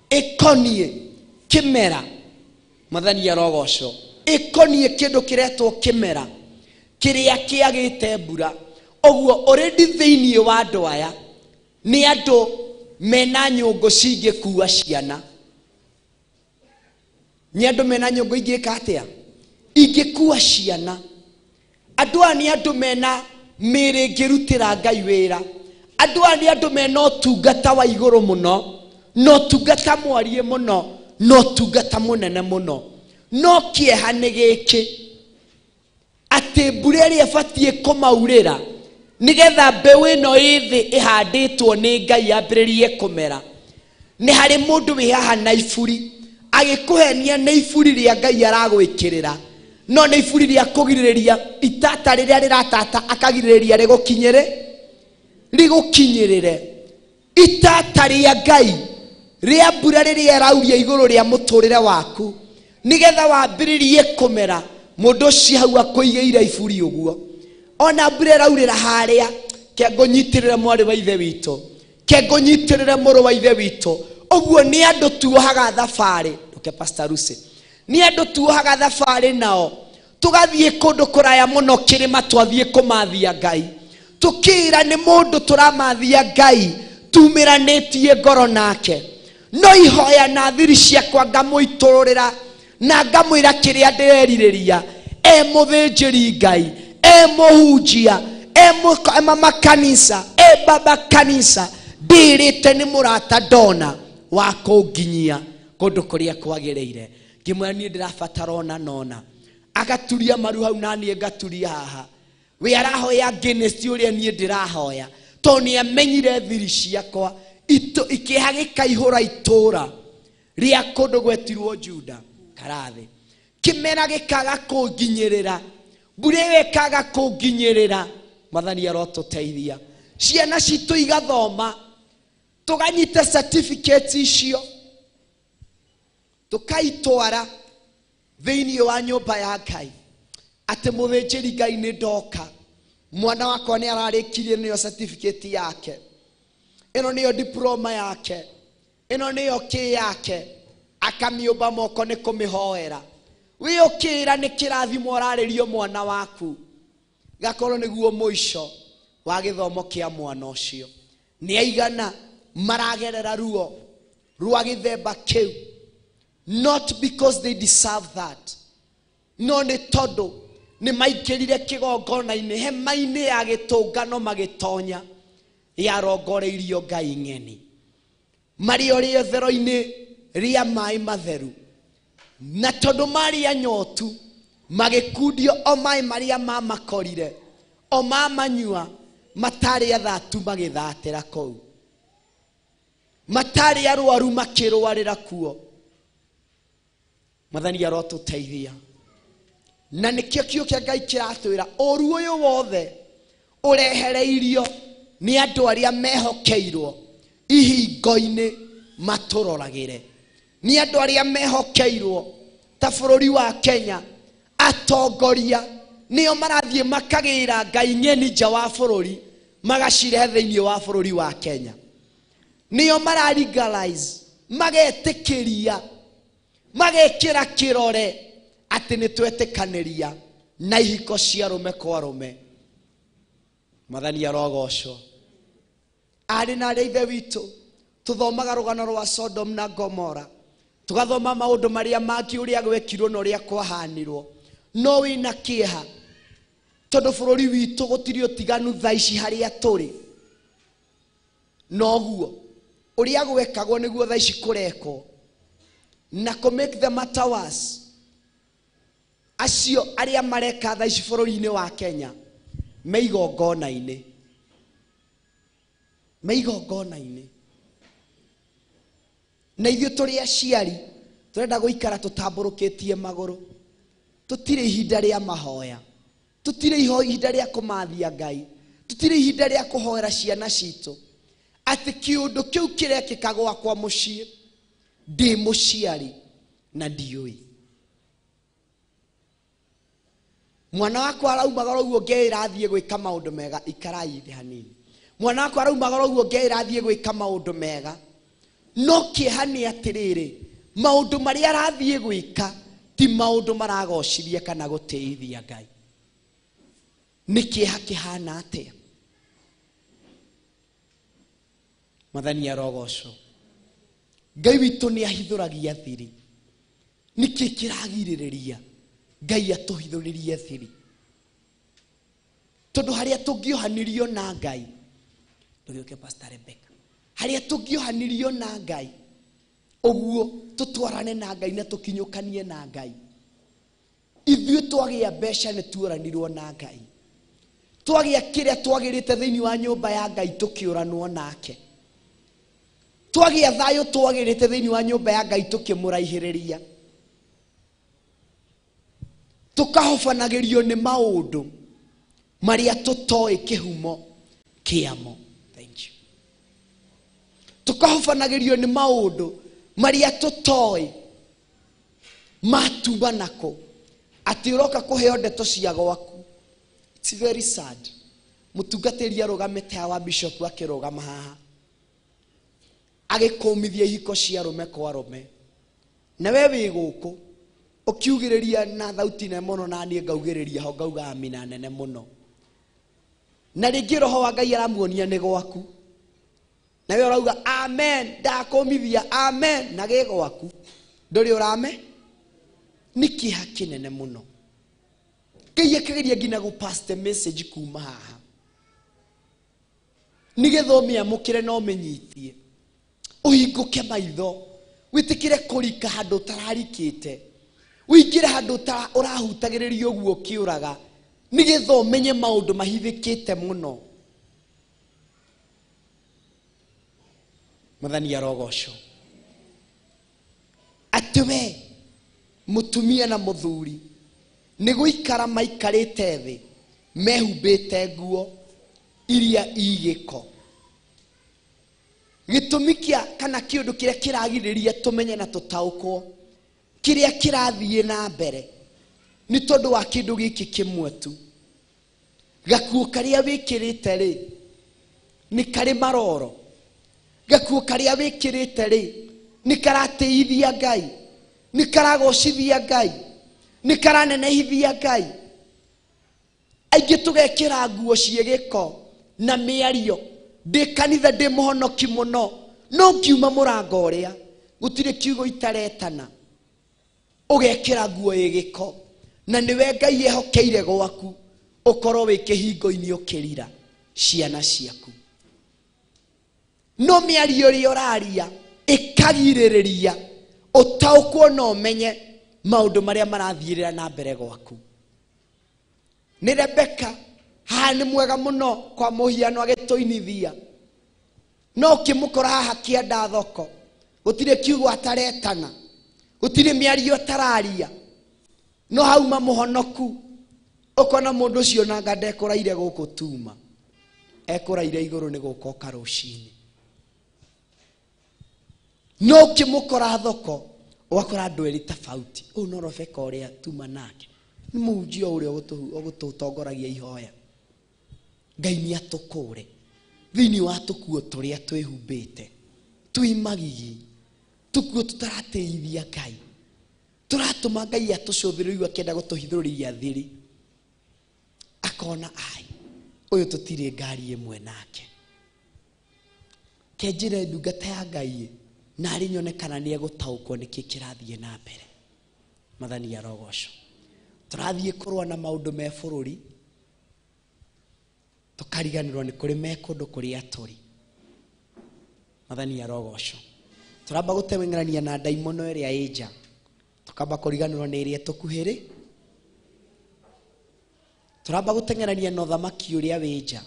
S2: ĩkoniĩ kĩmera. Mwathani arogocwo. Ĩkoniĩ kĩndũ kĩretwo kĩmera kĩrĩa kĩagĩte mbura. Ũguo already thĩinĩ wa andũ aya nĩ andũ mena nyũngũ cingĩkua ciana, nĩ andũ mena nyũngũ ingĩka atĩa, ingĩkua ciana. Andũ aya nĩ andũ mena mĩĩrĩ ĩngĩrutĩra Ngai wĩra. Andũ aya nĩ andũ mena ũtungata wa igũrũ mũno, na ũtungata mwariĩ mũno, na ũtungata mũnene mũno. No kĩeha nĩ gĩkĩ, atĩ mbura ĩrĩa ĩbatiĩ kũmaurĩra nĩgetha mbeũ ĩno ĩ thĩ ĩhandĩtwo nĩ Ngai yambĩrĩrie kũmera, nĩ harĩ mũndũ wĩ haha na iburi agĩkũhenia nĩ iburi rĩa Ngai aragwĩkĩrĩra, no nĩ iburi rĩa kũgirĩrĩria itata rĩrĩa rĩratata, akagirĩrĩria rĩgũkinyĩre, rĩgũkinyĩrĩre. Itata rĩa Ngai rĩa mbura rĩrĩa ĩrauria igũrũ rĩa mũtũrĩre waku nĩgetha wambĩrĩrie kũmera, mũndũ ũcio hau akũigĩire iburi ũguo. Ona mbura ĩraurĩra harĩa, ke ngũnyitĩrĩre mwarĩ wa ithe witũ, ke ngũnyitĩrĩre mũrũ wa ithe witũ. Ũguo nĩ andũ tuohaga thabarĩ. Ndũke Pastor Lucy, nĩ andũ tuohaga thabarĩ nao tũgathiĩ kũndũ kũraya mũno kĩrĩma, twathiĩ kũmathia Ngai, tũkĩra nĩ mũndũ tũramathia Ngai tumĩranĩtie ngoro nake. No ihoya na thiri ciakwa ngamũitũrũrĩra na ngamwĩra kĩrĩa ndĩrerirĩria. E mũthĩnjĩri Ngai, e mũhunjia, e mama kanitha, e baba kanitha, ndĩrĩte nĩ mũrata ndona wa kũnginyia kũndũ kũrĩa kwagĩrĩire. Ngĩmwĩra niĩ ndĩrabatara ona nona, agaturia maru hau na niĩ ngaturia haha. We arahoya against ũrĩa niĩ ndĩrahoya, tondũ nĩ amenyire thiri ciakwa. Ikĩeha gĩkaihũra itũũra rĩa kũndũ gwetirwo Juda karathĩ. Kĩmera gĩkaga kũnginyĩrĩra, mbura ĩyo ĩkaga kũnginyĩrĩra. Mwathani arotũteithia. Ciana citũ igathoma, tũganyita certificates icio, tũkaitwara thĩinĩ wa nyũmba ya Ngai, atĩ mũthĩnjĩri Ngai nĩ ndoka, mwana wakwa nĩ ararĩkirie, nĩyo certificate yake ĩno, nĩyo diploma yake ĩno, nĩyo kĩ yake, akamĩũmba moko nĩ kũmĩhoera. Wĩ ũkĩra nĩ kĩrathimo ũrarĩrio mwana waku, gakorwo nĩguo mũico wa gĩthomo kĩa mwana ũcio. Nĩ aigana maragerera ruo rwa gĩthemba kĩu, not because they deserve that, no nĩ tondũ nĩ maingĩrire kĩgongona-inĩ, hema-inĩ ya gĩtũngano, magĩtonya yarongoreirio ngai ng'eni, marĩ o rĩethero-inĩ rĩa maĩ matheru, na tondũ marĩ anyotu magĩkundio o maĩ marĩa mamakorire, o mamanyua matarĩ athatu magĩthatĩra kũu, matarĩ arwaru makĩrwarĩra kuo. Mwathani arotũteithia. Na nĩkĩo kiugo kĩa Ngai kĩratwĩra ũru ũyũ wothe ũrehereirio nĩ andũ arĩa mehokeirwo ihingo-inĩ matũroragĩre, nĩ andũ arĩa mehokeirwo ta bũrũri wa Kenya, atongoria nĩo marathiĩ makagĩra ngai ng'eni nja wa bũrũri, magacirehe thĩinĩ wa bũrũri wa Kenya. Nĩo mara legalize, magetĩkĩria, magekĩra kĩrore atĩ nĩ twetĩkanĩria na ihiko cia arũme kwa arũme. Mwathani arogocwo. Arĩ na arĩa ithe witũ, tũthomaga rũgano rwa Sodom na Gomora, tũgathoma maũndũ marĩa mangĩ, ũrĩa gwekirwo na ũrĩa kwahanirwo. No wĩna kĩeha tondũ bũrũri witũ gũtirĩ ũtiganu thaa ici harĩa tũrĩ, noguo ũrĩa gwekagwo nĩguo thaa ici kũrekwo. Na kũ make the matter worse, acio arĩa mareka thaa ici bũrũri-inĩ wa Kenya me igongona-inĩ, me igongona-inĩ, na ithuĩ tũrĩ aciari tũrenda gũikara tũtambũrũkĩtie magũrũ. Tũtirĩ ihinda rĩa mahoya, tũtirĩ ihinda rĩa kũmathia Ngai, tũtirĩ ihinda rĩa kũhoera ciana citũ, atĩ kĩũndũ kĩu kĩrekĩka gwakwa mũciĩ, ndĩ mũciari na ndiũĩ. Mwana wakwa araumagara ũguo, ngeĩra athiĩ gwĩka maũndũ mega, ikarai thĩ hanini. Mwana wakwa araumagara ũguo ngeĩra athiĩ gwĩka maũndũ mega. No kĩeha nĩ atĩrĩrĩ, maũndũ marĩa arathiĩ gwĩka ti maũndũ maragocithia kana gũtĩithia Ngai. Nĩ kĩeha kĩhana atĩa? Mwathani arogocwo. Ngai witũ nĩ ahithũragia thiri. Nĩkĩ kĩragirĩrĩria Ngai atũhithũrĩrie thiri? Tondũ harĩa tũngĩohanĩrio na Ngai, ndũgĩũke Pastor Rebecca, harĩa tũngĩohanĩrio na Ngai, ũguo tũtwarane na Ngai na tũkinyũkanie na Ngai. Ithuĩ twagĩa mbeca nĩ tuoranirwo na Ngai. Twagĩa kĩrĩa twagĩrĩte thĩinĩ wa nyũmba ya Ngai tũkĩũranwo nake. Twagĩa thayũ twagĩrĩte thĩinĩ wa nyũmba ya Ngai tũkĩmũraihĩrĩria. Tũkahobanagĩrio nĩ maũndũ marĩa tũtoĩ kĩhumo kĩamo. Thank you. Tũkahobanagĩrio nĩ maũndũ marĩa tũtoĩ matuma nako, atĩ ũroka kũheo ndeto cia gwaku. It's very sad. Mũtungatĩri arũgamĩte haha wa bishop akĩrũgama haha agĩkũmithia ihiko cia arũme kwa arũme, na we wĩ gũkũ ũkiugĩrĩria na thauti nene mũno, na niĩ ngaugĩrĩria ho ngauga amina nene mũno, na rĩngĩ roho wa Ngai aramuonia nĩ gwaku, na we ũrauga amen, ndakũmithia amen, na gĩ gwaku ndũrĩ ũrame. Nĩ kĩeha kĩnene mũno. Ngai akĩgeria nginya gũ pass the message kuma haha nĩgetha ũmĩamũkĩre na ũmĩnyitie, ũhingũke maitho, wĩtĩkĩre kũrika handũ ũtararikĩte, ũingĩre handũ ũrahutagĩrĩria ũguo ũkĩũraga, nĩgetha ũmenye maũndũ mahithĩkĩte mũno. Mwathani arogocwo. Atĩ we mũtumia na mũthuri nĩ gũikara maikarĩte thĩ mehumbĩte nguo iria igĩko. Gĩtũmi kĩa kana kĩũndũ kĩrĩa kĩragirĩrĩria tũmenye na tũtaũkwo kĩrĩa kĩrathiĩ na mbere nĩ tondũ wa kĩndũ gĩkĩ kĩmwe tu. Gakuo karĩa wĩkĩrĩte rĩ nĩ karĩ maroro. Gakuo karĩa wĩkĩrĩte rĩ nĩ karatĩithia Ngai, nĩ karagocithia Ngai, nĩ karanenehithia Ngai. Aingĩ tũgekĩra nguo ciĩ gĩko na mĩario, ndĩ kanitha ndĩ mũhonoki mũno, no ngiuma mũrango ũrĩa gũtirĩ kiugo itaretana, ũgekĩra nguo ĩ gĩko, na nĩwe Ngai ehokeire gwaku ũkorwo wĩ kĩhingo-inĩ ũkĩrira ciana ciaku. No mĩario ĩrĩa ũraria ĩkagirĩrĩria ũtaũkwo na ũmenye maũndũ marĩa marathiĩrĩra na mbere gwaku. Nĩ Rebecca haha nĩ mwega mũno kwa mũhiano agĩtũinithia, no ũkĩmũkora haha kĩanda thoko gũtirĩ kiugo ataretana, gũtirĩ mĩario atararia, no hauma mũhonoku ũkona mũndũ ũcio nanga ndekũraire gũkũ tuma, ekũraire igũrũ nĩ gũkoka rũcinĩ. No ũkĩmũkora thoko ũgakora andũ erĩ tofauti. Ũyũ no Rebecca ũrĩa tuma nake nĩ mũhunjia ũrĩa ũgũtũtongoragia ihoya. Ngai nĩ atũkũre thĩinĩ wa tũkuo tũrĩa twĩhumbĩte twĩ magigi, tũkuo tũtaratĩithia Ngai, tũratũma Ngai atũcũthĩrĩrie rĩu akĩenda gũtũhithũrĩria thiri, akona ai ũyũ tũtirĩ ngari ĩmwe nake, kenjĩre ndungata ya Ngai na arĩ nyone kana nĩ egũtaũkwo nĩkĩ kĩrathiĩ na mbere. Mwathani arogocwo. Tũrathiĩ kũrũa na maũndũ me bũrũri, tũkariganĩrwo nĩ kũrĩ me kũndũ kũrĩa tũrĩ. Mwathani arogocwo. Tũramba gũteng'erania na ndaimono ĩrĩa ĩ nja, tũkamba kũriganĩrwo nĩ ĩrĩa ĩtũkuhĩrĩ. Tũramba gũteng'erania na ũthamaki ũrĩa wĩ nja,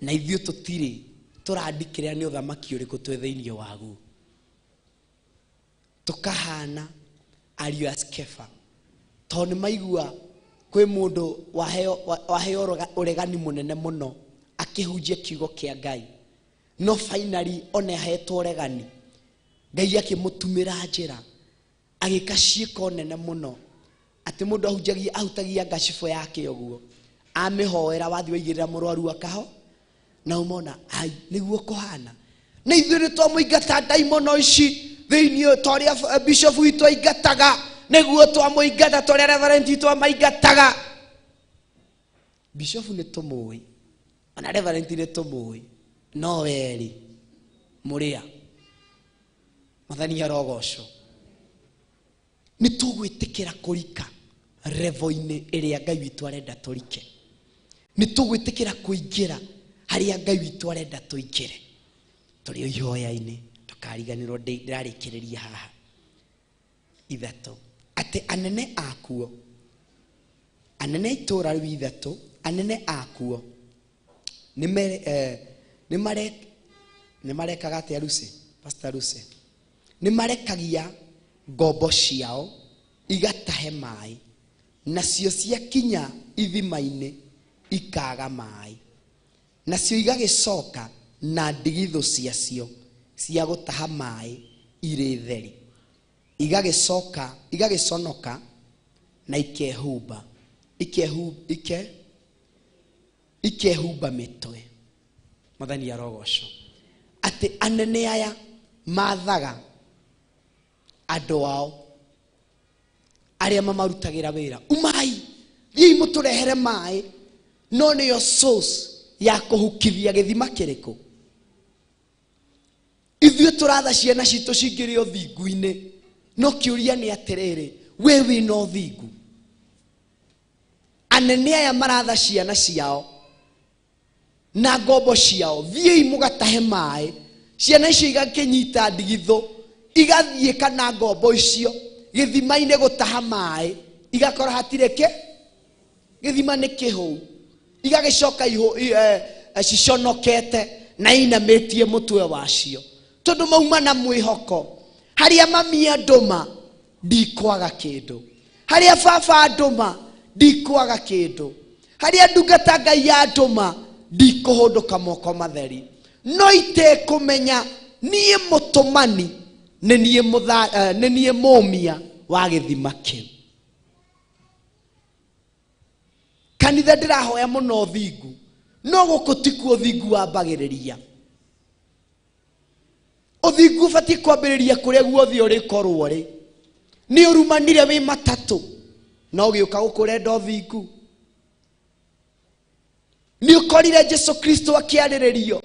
S2: na ithuĩ tũtirĩ tũrandikĩrĩra nĩ ũthamaki ũrĩkũ twĩ thĩinĩ waguo. Tũkahana ariũ a Skefa, tondũ nĩ maigua kwĩ mũndũ waheo ũregani mũnene mũno akĩhunjia kiugo kĩa Ngai, no finally ona ahetwo ũregani, Ngai akĩmũtumĩra njĩra agĩka ciĩko nene mũno, atĩ mũndũ ahutagia ngacibũ yake ũguo, amĩhoera wathiĩ waigĩrĩra mũrwaru akaho, Na umona ai niguo kuhana. Na ithuĩ nĩ twamũingata ndaimono ici thĩinĩ ta ũrĩa bishop witũ aingataga, nĩguo twamũingata ta ũrĩa reverend witũ amaingataga. Bishop nĩ tũmũĩ, ona reverend nĩ tũmũĩ, no werĩ mũrĩa Mwathani arogocwo. Nĩ tũgwĩtĩkĩra kũrika level-inĩ ĩrĩa Ngai witũ arenda tũrike. Nĩ tũgwĩtĩkĩra kũingĩra harĩa Ngai witũ arenda tũingĩre. Tũrĩ o ihoya-inĩ, ndũkariganĩrwo ndĩrarĩkĩrĩria haha. Ithatũ, atĩ anene akuo, anene itũra rĩu ithatũ, anene akuo nĩ marekaga atĩa Lucy? Pastor Lucy. Nĩ marekagia ngombo ciao igatahe maĩ, nacio ciakinya ithima-inĩ ikaga maĩ, nacio igagĩcoka na ndigithũ ciacio cia gũtaha maĩ irĩ theri, igagĩcoka igagĩconoka na ikehumba ikehumba mĩtwe. Mwathani arogocwo. Atĩ anene aya mathaga andũ ao arĩa mamarutagĩra wĩra, umai thiĩi mũtũrehere maĩ, no nĩyo source ya kũhukithia gĩthima kĩrĩkũ. Ithuĩ tũratha ciana citũ cingĩre ũthingu-inĩ, no kĩũria nĩ atĩrĩrĩ, we wĩna ũthingu? Anene aya maratha ciana ciao na ngombo ciao, thiĩi mũgatahe maĩ. Ciana icio igakĩnyita ndigithũ, igathiĩ kana ngombo icio gĩthima-inĩ gũtaha maĩ, igakora hatirĩ kĩ gĩthima nĩ kĩhũu, igagĩcoka ciconokete na inamĩtie mũtwe wacio, tondũ mauma na mwĩhoko harĩa mami andũma ndikwaga kĩndũ, harĩa baba andũma ndikwaga kĩndũ, harĩa ndungata Ngai andũma ndikũhũndũka moko matheri. No itekũmenya niĩ mũtũmani nĩ niĩ mũmia wa gĩthima kĩu. Kanitha ndĩrahoya mũno ũthingu, no gũkũ tikuo ũthingu wambagĩrĩria. Ũthingu ũbatiĩ kwambĩrĩria kũrĩa guothe ũrĩkorwo rĩ. Nĩ ũrumanire wĩ matatũ, no ũgĩũka gũkũ ũrenda ũthingu. Nĩ ũkorire Jesu Kristo akĩarĩrĩrio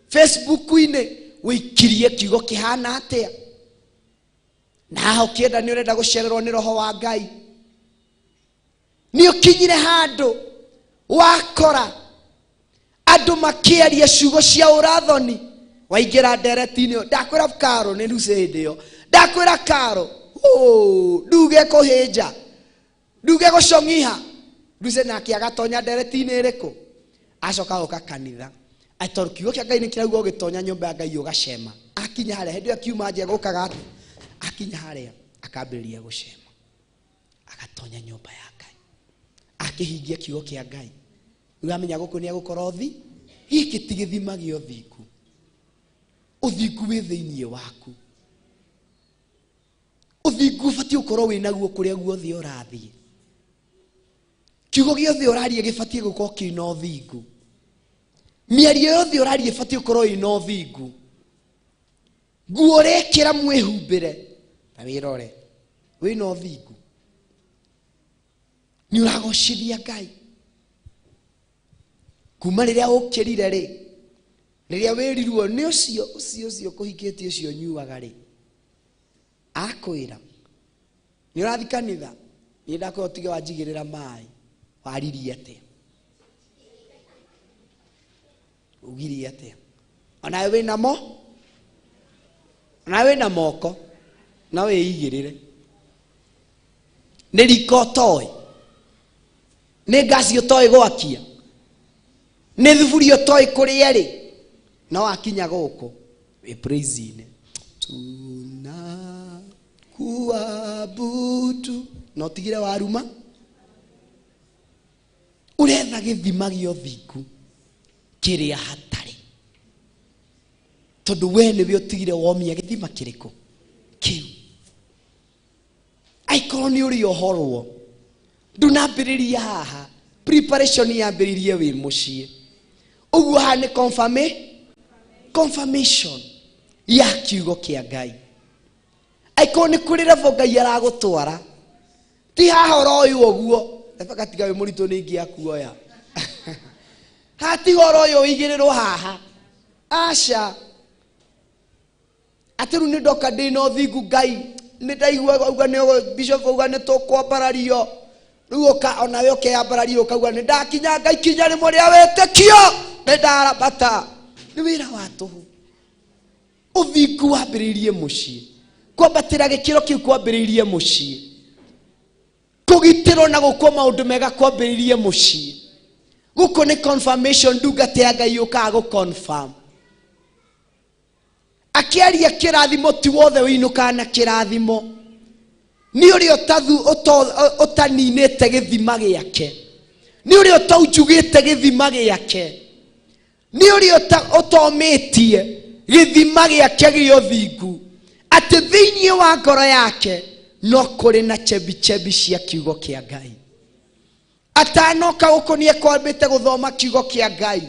S2: Facebook-inĩ, wĩikirie kiugo kĩhana atĩa? Na haha ũkĩenda nĩ ũrenda gũcererwo nĩ roho wa Ngai. Nĩ ũkinyire handũ wakora andũ makĩaria ciugo cia ũrathoni, waingĩra ndereti-inĩ, ndakwĩra karo nĩ Lucy hĩndĩ ĩyo, ndakwĩra karo, nduge kũhĩnja, nduge gũcong'iha. Lucy nake agatonya ndereti-inĩ ĩrĩkũ? Acoka goka kanitha. Tondũ kiugo kĩa Ngai nĩ kĩrauga ũgĩtonya nyũmba ya Ngai ũgacema. Akinya harĩa, hĩndĩ ĩyo akiuma nja gũkaga atĩa? Akinya harĩa, akambĩrĩria gũcema. Agatonya nyũmba ya Ngai. Akĩhingia kiugo kĩa Ngai. Ũramenya gũkũ nĩ egũkorwo thi? Gĩkĩ ti gĩthima gĩa ũthingu. Ũthingu wĩ thĩinĩ waku. Ũthingu ũbatiĩ gũkorwo wĩ naguo kũrĩa guothe ũrathiĩ. Kiugo gĩothe ũraria gĩbatiĩ gũkorwo kĩna ũthingu. Mĩario yothe ũraria ĩbatiĩ gũkorwo ĩna ũthingu. Nguo ũrekĩra mwĩhumbĩre na wĩrore wĩna ũthingu. Nĩ ũragocithia Ngai. Kuma rĩrĩa ũkĩrire rĩ, rĩrĩa wĩrirwo nĩ ũcio ũcio ũcio kũhikĩtie ũcio ũnyuaga rĩ, akwĩra nĩ ũrathiĩ kanitha, niĩ ndakwĩra ũtige wanjigĩrĩra maĩ, waririe atĩa? Ugirie atĩa? Onawe wĩna mo? Onawe wĩna moko, no wĩigĩrĩre. Nĩ riko ũtoĩ? Nĩ ngasi ũtoĩ gwakia? Nĩ thuburia ũtoĩ kũrĩa rĩ? No akinya gũkũ wĩ praise-inĩ. Tunakuabudu. Na ũtigire waruma. Ũretha gĩthima gĩa ũthingu kĩrĩa hatarĩ, tondũ we nĩwe ũtigire womia gĩthima kĩrĩkũ kĩu. Aikorwo nĩ ũrĩ ohorwo, ndũnambĩrĩria haha. Preparation yambĩrĩirie wĩ mũciĩ. Ũguo haha nĩ confirmation ya kiugo kĩa Ngai. Angĩkorwo nĩ kũrĩ level Ngai aragũtwara, ti haha ũroywo ũguo. Rebecca tiga wĩ mũritũ nĩ ingĩakuoya. Haha tiga ũroywo ũigĩrĩrwo haha. Aca. Atĩ rĩu nĩ ndoka ndĩna ũthingu Ngai, nĩ ndaigua auga nĩ bishop auga nĩ tũkwambarario. Rĩu ũka onawe ũkeyambararia ũkauga nĩ ndakinya Ngai kinya rĩmwe rĩa wĩtĩkio, nĩ ndarabata. Nĩ wĩra wa tũhũ. Ũthingu wambĩrĩirie mũciĩ. Kwambatĩra gĩkĩro kĩu kwambĩrĩirie mũciĩ. Kũgitĩrwo na gũkwo maũndũ mega kwambĩrĩirie mũciĩ. Gũkũ nĩ confirmation ndungata ya Ngai yũkaga gũ confirm. Akĩaria kĩrathimo ti wothe ũinũkaga na kĩrathimo. Nĩ ũrĩa ũtaninĩte gĩthima gĩake. Nĩ ũrĩa ũtaunjugĩte gĩthima gĩake. Nĩ ũrĩa ũtomĩtie gĩthima gĩake gĩa ũthingu. Atĩ thĩinĩ wa ngoro yake no kũrĩ na chembichembi cia kiugo kĩa Ngai. Atanoka gũkũ nĩ ekwambĩte gũthoma kiugo kĩa Ngai.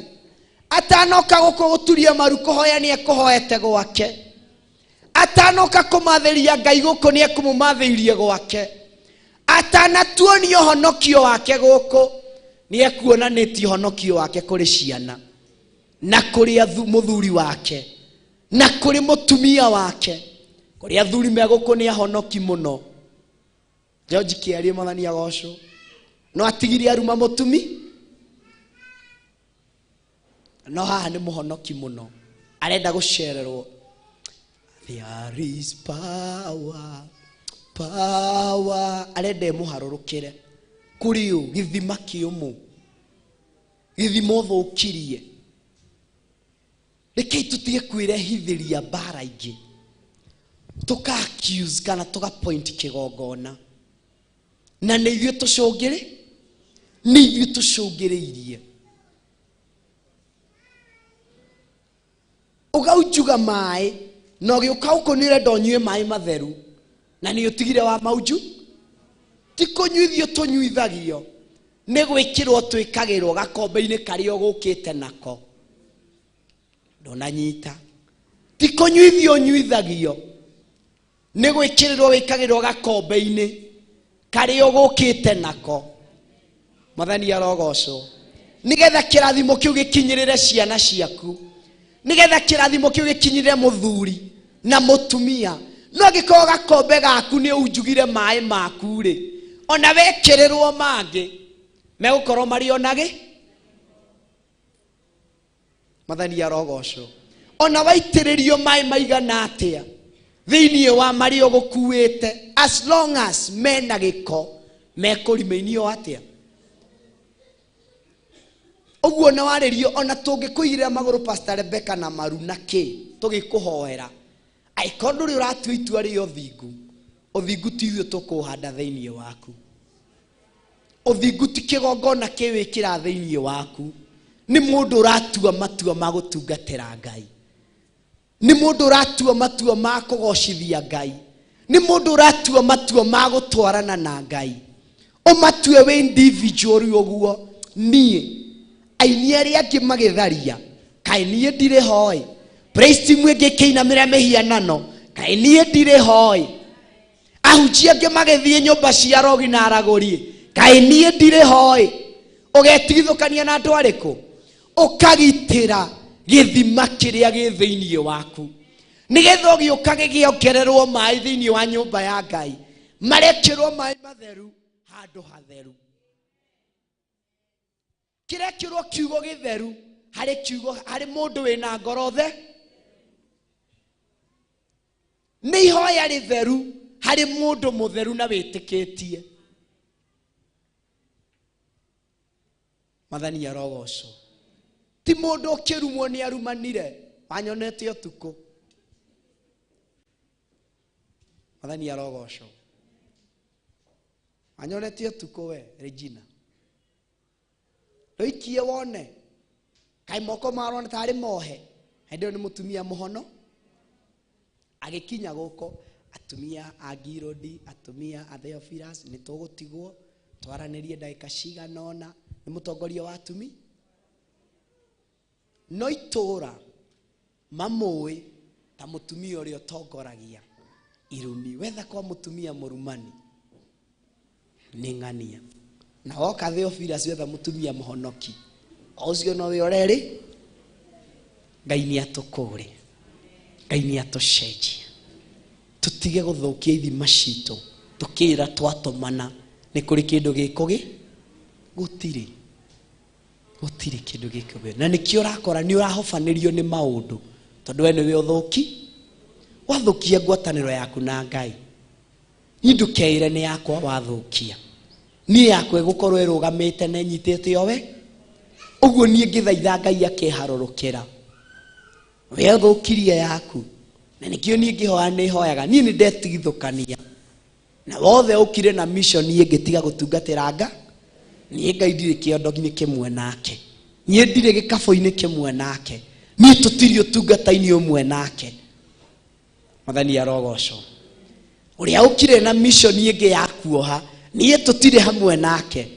S2: Atanoka gũkũ gũturia maru kũhoya nĩ ekũhoete gwake. Atanoka kũmathĩria Ngai gũkũ nĩ ekũmũmathĩirie gwake. Atanatuonia ũhonokio wake gũkũ nĩ ekuonanĩtie ũhonokio wake kũrĩ ciana na kũrĩ mũthuri wake na kũrĩ mũtumia wake. Kũrĩ athuri me gũkũ nĩ ahonoki mũno. George Kĩarie mwathani agocwo. No atigire aruma mũtumi. No haha nĩ mũhonoki mũno. Arenda gũcererwo. There is power, power. Arenda ĩmũharũrũkĩre. Kũrĩ ũ gĩthima kĩũmũ. Gĩthima ũthũkirie. Rekei tũtige kwĩrehithĩria mbara ingĩ. Tũka accuse kana tũka point kĩgongona. Na nĩ ithuĩ tũcũngĩrĩ? Nĩ ithuĩ tũcũngĩrĩirie. Ũgaunjuga maĩ, na ũgĩũka gũkũ nĩ ũrenda ũnyue maĩ matheru, na nĩ ũtigire wa maunju? Ti kũnyuithio tũnyuithagio, nĩ gwĩkĩrwo twĩkagĩrwo gakombe-inĩ karĩa ũgũkĩte nako. Ndũnanyita. Ti kũnyuithio ũnyuithagio, nĩ gwĩkĩrĩrwo wĩkagĩrwo gakombe-inĩ karĩa ũgũkĩte nako. Mwathani arogocwo. Nĩgetha kĩrathimo kĩu gĩkinyĩrĩre ciana ciaku. Nĩgetha kĩrathimo kĩu gĩkinyĩrĩre mũthuri na mũtumia. No angĩkorwo gakombe gaku nĩ unjugire maĩ maku rĩ, ona wekĩrĩrwo mangĩ, megũkorwo marĩ ona gĩ? Mwathani arogocwo. Ona waitĩrĩrio maĩ maigana atĩa thĩinĩ wa marĩa ũgũkuĩte, as long as mena gĩko, mekũrimĩinio atĩa? Ũguo na warĩrio ona tũngĩkũigĩrĩra magũrũ Pastor Rebecca na maru na kĩ, tũgĩkũhoera. Angĩkorwo ndũrĩ ũratua itua rĩa ũthingu, ũthingu ti ithuĩ tũkũũhanda thĩinĩ waku. Ũthingu ti kĩgongona kĩwĩkĩra thĩinĩ waku. Nĩ mũndũ ũratua matua ma gũtungatĩra Ngai. Nĩ mũndũ ũratua matua ma kũgocithia Ngai. Nĩ mũndũ ũratua matua ma gũtwarana na Ngai. Ũmatue wĩ individual ũguo. Niĩ, aini arĩa angĩ magĩtharia, kaĩ niĩ ndirĩ hoe? Praise team ĩngĩ ĩkĩinamĩra mĩhianano, kaĩ niĩ ndirĩ hoe? Ahunjia angĩ magĩthiĩ nyũmba cia rogi na aragũri, kaĩ niĩ ndirĩ hoe? Ũgetigithũkania na andũ arĩkũ? Ũkagitĩra gĩthima kĩrĩa gĩ thĩinĩ waku. Nĩgetha ũgĩũka gĩgĩongererwo maĩ thĩinĩ wa nyũmba ya Ngai, marekĩrwo maĩ matheru handũ hatheru. Kĩrekĩrwo kiugo gĩtheru harĩ kiugo, harĩ mũndũ wĩna ngoro the. Nĩ ihoya rĩtheru harĩ mũndũ mũtheru na wĩtĩkĩtie. Mwathani arogocwo. Ti mũndũ ũkĩrumwo nĩ arumanire, wanyonete ũtukũ. Mwathani arogocwo. Wanyonete ũtukũ we, Regina. Ndũikie wone. Kaĩ moko marona tarĩ mohe. Hĩndĩ ĩyo nĩ mũtumia mũhono. Agĩkinya gũkũ, atumia a Ngirodi, atumia a Theophilus, nĩ tũgũtigwo, twaranĩrie ndagĩka cigana ũna. Nĩ mũtongoria wa atumi. No itũũra mamũĩ ta mũtumia ũrĩa ũtongoragia irumi. Wetha kwa mũtumia mũrumani nĩ ng'ania. Na woka Theophilus wetha mũtumia mũhonoki, o ũcio nowe ũrerĩ. Ngai nĩ atũkũũre, Ngai nĩ atũcenjie, tũtige gũthũkia ithima citũ tũkĩra twatũmana nĩ kũrĩ kĩndũ gĩkũgĩ. Gũtirĩ, gũtirĩ kĩndũ gĩkũgĩ. Na nĩkĩo ũrakora nĩ ũrahobanĩrio nĩ maũndũ, tondũ we nĩwe ũthũki, wathũkia ngwatanĩro yaku na Ngai. Niĩ ndũkeĩre nĩ yakwa wathũkia, niĩ yakwa ĩgũkorwo ĩrũgamĩte na ĩnyitĩte o we. Ũguo niĩ ngĩthaitha Ngai akeharũrũkĩra, we ũthũkirie yaku. Na nĩkĩo niĩ ngĩhoya nĩ hoyaga, niĩ nĩ ndetigithũkania na wothe ũkire na mission ĩngĩ tiga gũtungatĩra Nga. Niĩ Ngai ndirĩ kĩondo-inĩ kĩmwe nake, niĩ ndirĩ gĩkabũ-inĩ kĩmwe nake, niĩ tũtirĩ ũtungata-inĩ ũmwe nake. Mwathani arogocwo. Ũrĩa ũkire na mission ĩngĩ ya kuoha, niĩ tũtirĩ hamwe nake.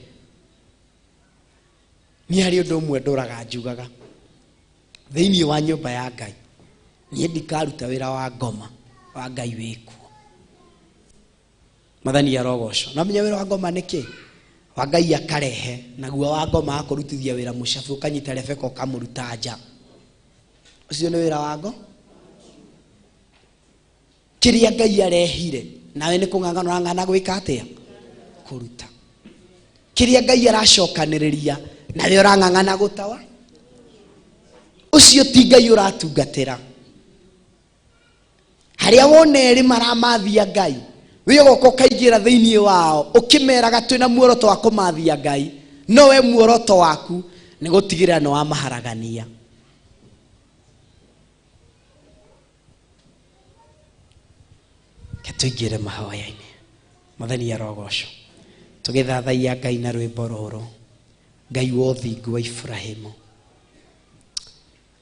S2: Niĩ harĩ ũndũ ũmwe ndũraga njugaga thĩinĩ wa nyũmba ya Ngai, niĩ ndikaruta wĩra wa ngoma wa Ngai wĩkuo. Mwathani arogocwo. No menya wĩra wa ngoma nĩ kĩ? Wa Ngai akarehe, naguo wa ngoma akũrutithia wĩra mũcabu, ũkanyita Rebeka ũkamũruta nja. Ũcio nĩ wĩra wa ngo. Kĩrĩa Ngai arehire nawe nĩ kũng'ang'ana ũrang'ang'ana gwĩka atĩa? Kũruta. Kĩrĩa Ngai aracokanĩrĩria nawe ũrang'ang'ana gũtawa, ũcio ti Ngai ũratungatĩra. Harĩa wona erĩ maramathia Ngai, wĩ ũgoka ũkaingĩra thĩinĩ wao ũkĩmeraga twĩna muoroto wa kũmathia Ngai, no we muoroto waku nĩ gũtigĩrĩra nĩ wamaharagania. Reke tũingĩre mahoya-inĩ. Mwathani arogocwo. Tũgĩthathaiya Ngai na rwĩmbo rũrũ, Ngai wa ũthingu wa Iburahĩmu.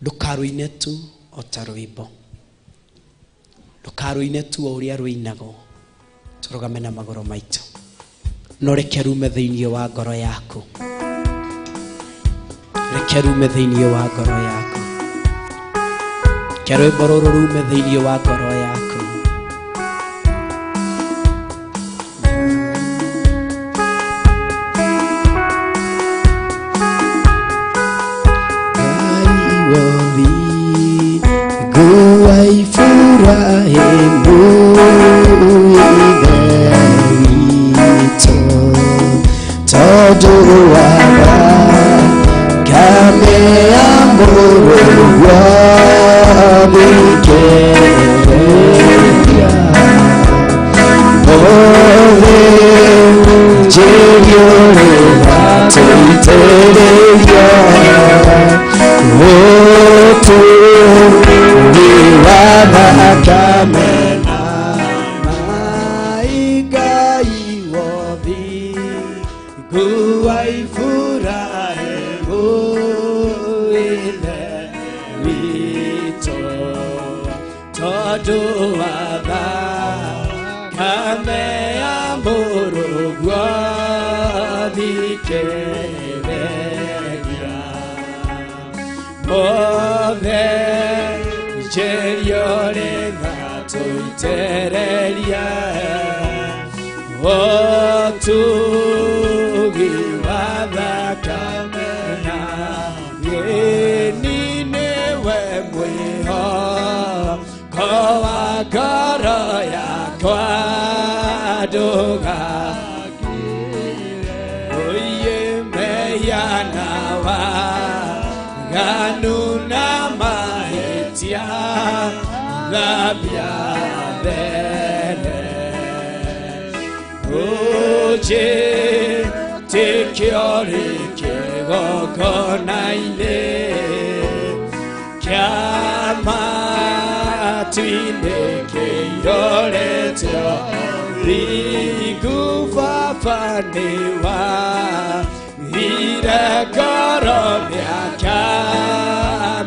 S2: Ndũkarũine tu o ta rwĩmbo, ndũkarũine tu o ũrĩa rũinagwo. Tũrũgame na magũrũ maitũ, no reke rume thĩinĩ wa ngoro yaku, reke rume thĩinĩ wa ngoro yaku, reke rwĩmbo rũrũ rume thĩinĩ wa ngoro yaku. Iburahĩmu ithe witũ, tondũ wa thakame ya mũrũguo thikĩrĩria. Mũthĩ njĩriũrĩra tũitĩrĩrio ũtũũri wa thakame na maĩ. Ngai wa ũthingu wa Iburahĩmu ithe witũ, tondũ wa thakame ya mũrũguo thikĩrĩria. Mothe njĩriũrĩra tũitĩrĩrie ũtugi wa thakame na gĩni nĩwe mwĩhoko wa ngoro yakwa, ndũgakire ũiye mehia na waganu na mahĩtia, thambia mbere ũnjĩtĩkio rĩ kĩgongona-inĩ kĩa matu-inĩ kĩihũrĩte thingu. Baba nĩ wagire ngoro mĩaka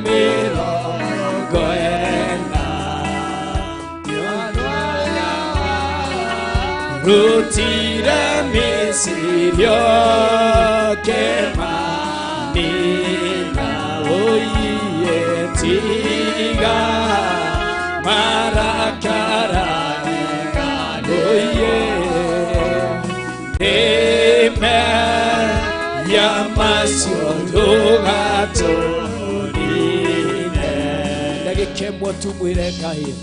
S2: 40, rutire Misiri ũkĩmanina. Ũiye
S1: Mehia macio ndũgatũnine.
S2: Ndagĩka ĩmwe tu mwĩre Ngai,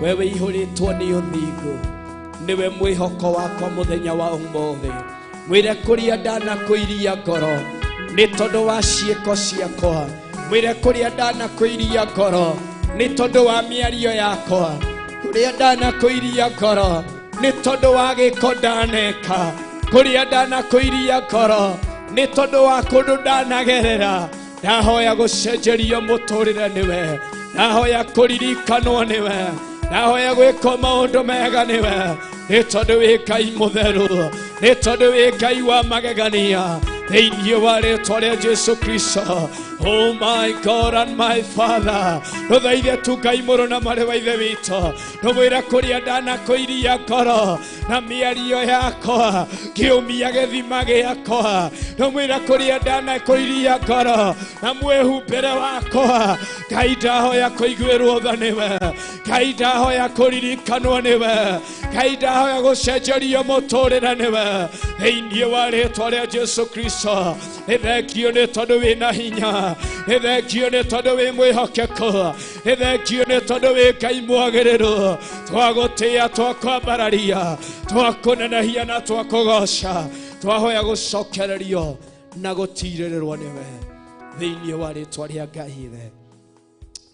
S2: wewe ihũrĩtwo nĩ ũthingu, nĩwe mwĩhoko wakwa mũthenya wa ũmũthĩ. Mwĩre kũrĩa ndanakũiria ngoro nĩ tondũ wa ciĩko ciakwa, mwĩre kũrĩa ndanakũiria ngoro nĩ tondũ wa mĩario yakwa, kũrĩa ndanakũiria ngoro nĩ tondũ wa gĩko ndaneka, kũrĩa ndanakũiria ngoro nĩ tondũ wa kũndũ ndanagerera. Ndahoya gũcenjerio mũtũrĩre nĩwe, ndahoya kũririkanwo nĩwe, ndahoya gwĩkwo maũndũ mega nĩwe, nĩ tondũ wĩ Ngai mũtheru, nĩ tondũ wĩ Ngai wa magegania, thĩinĩ wa rĩtwa rĩa Jesu Kristo. Oh my God and my Father, rũthaithe tu Ngai mũrũ na mwarĩ wa Ithe witũ, ndũmwĩre kũrĩa ndanakũiria ngoro na mĩario yakwa, ngĩũmia gĩthima gĩakwa, ndũmwĩre kũrĩa ndanakũiria ngoro na mwĩhumbĩre wakwa. Ngai ndahoya kũiguĩrwo tha nĩwe, Ngai ndahoya kũririkanwo nĩwe, Ngai ndahoya gũcenjerio mũtũrĩre nĩwe, thĩinĩ wa rĩtwa rĩa Jesu Kristo. Nĩ thengio nĩ tondũ wĩna hinya, nĩ thengio nĩ tondũ wĩ mwĩhokeku, nĩ thengio nĩ tondũ wĩ Ngai mwagĩrĩru. Twagũtĩĩa, twakwambararia, twakũnenehia na twakũgoca, twahoya gũcokererio na gũtirĩrĩrwo nĩwe, thĩinĩ wa rĩtwa rĩa Ngai Ithe,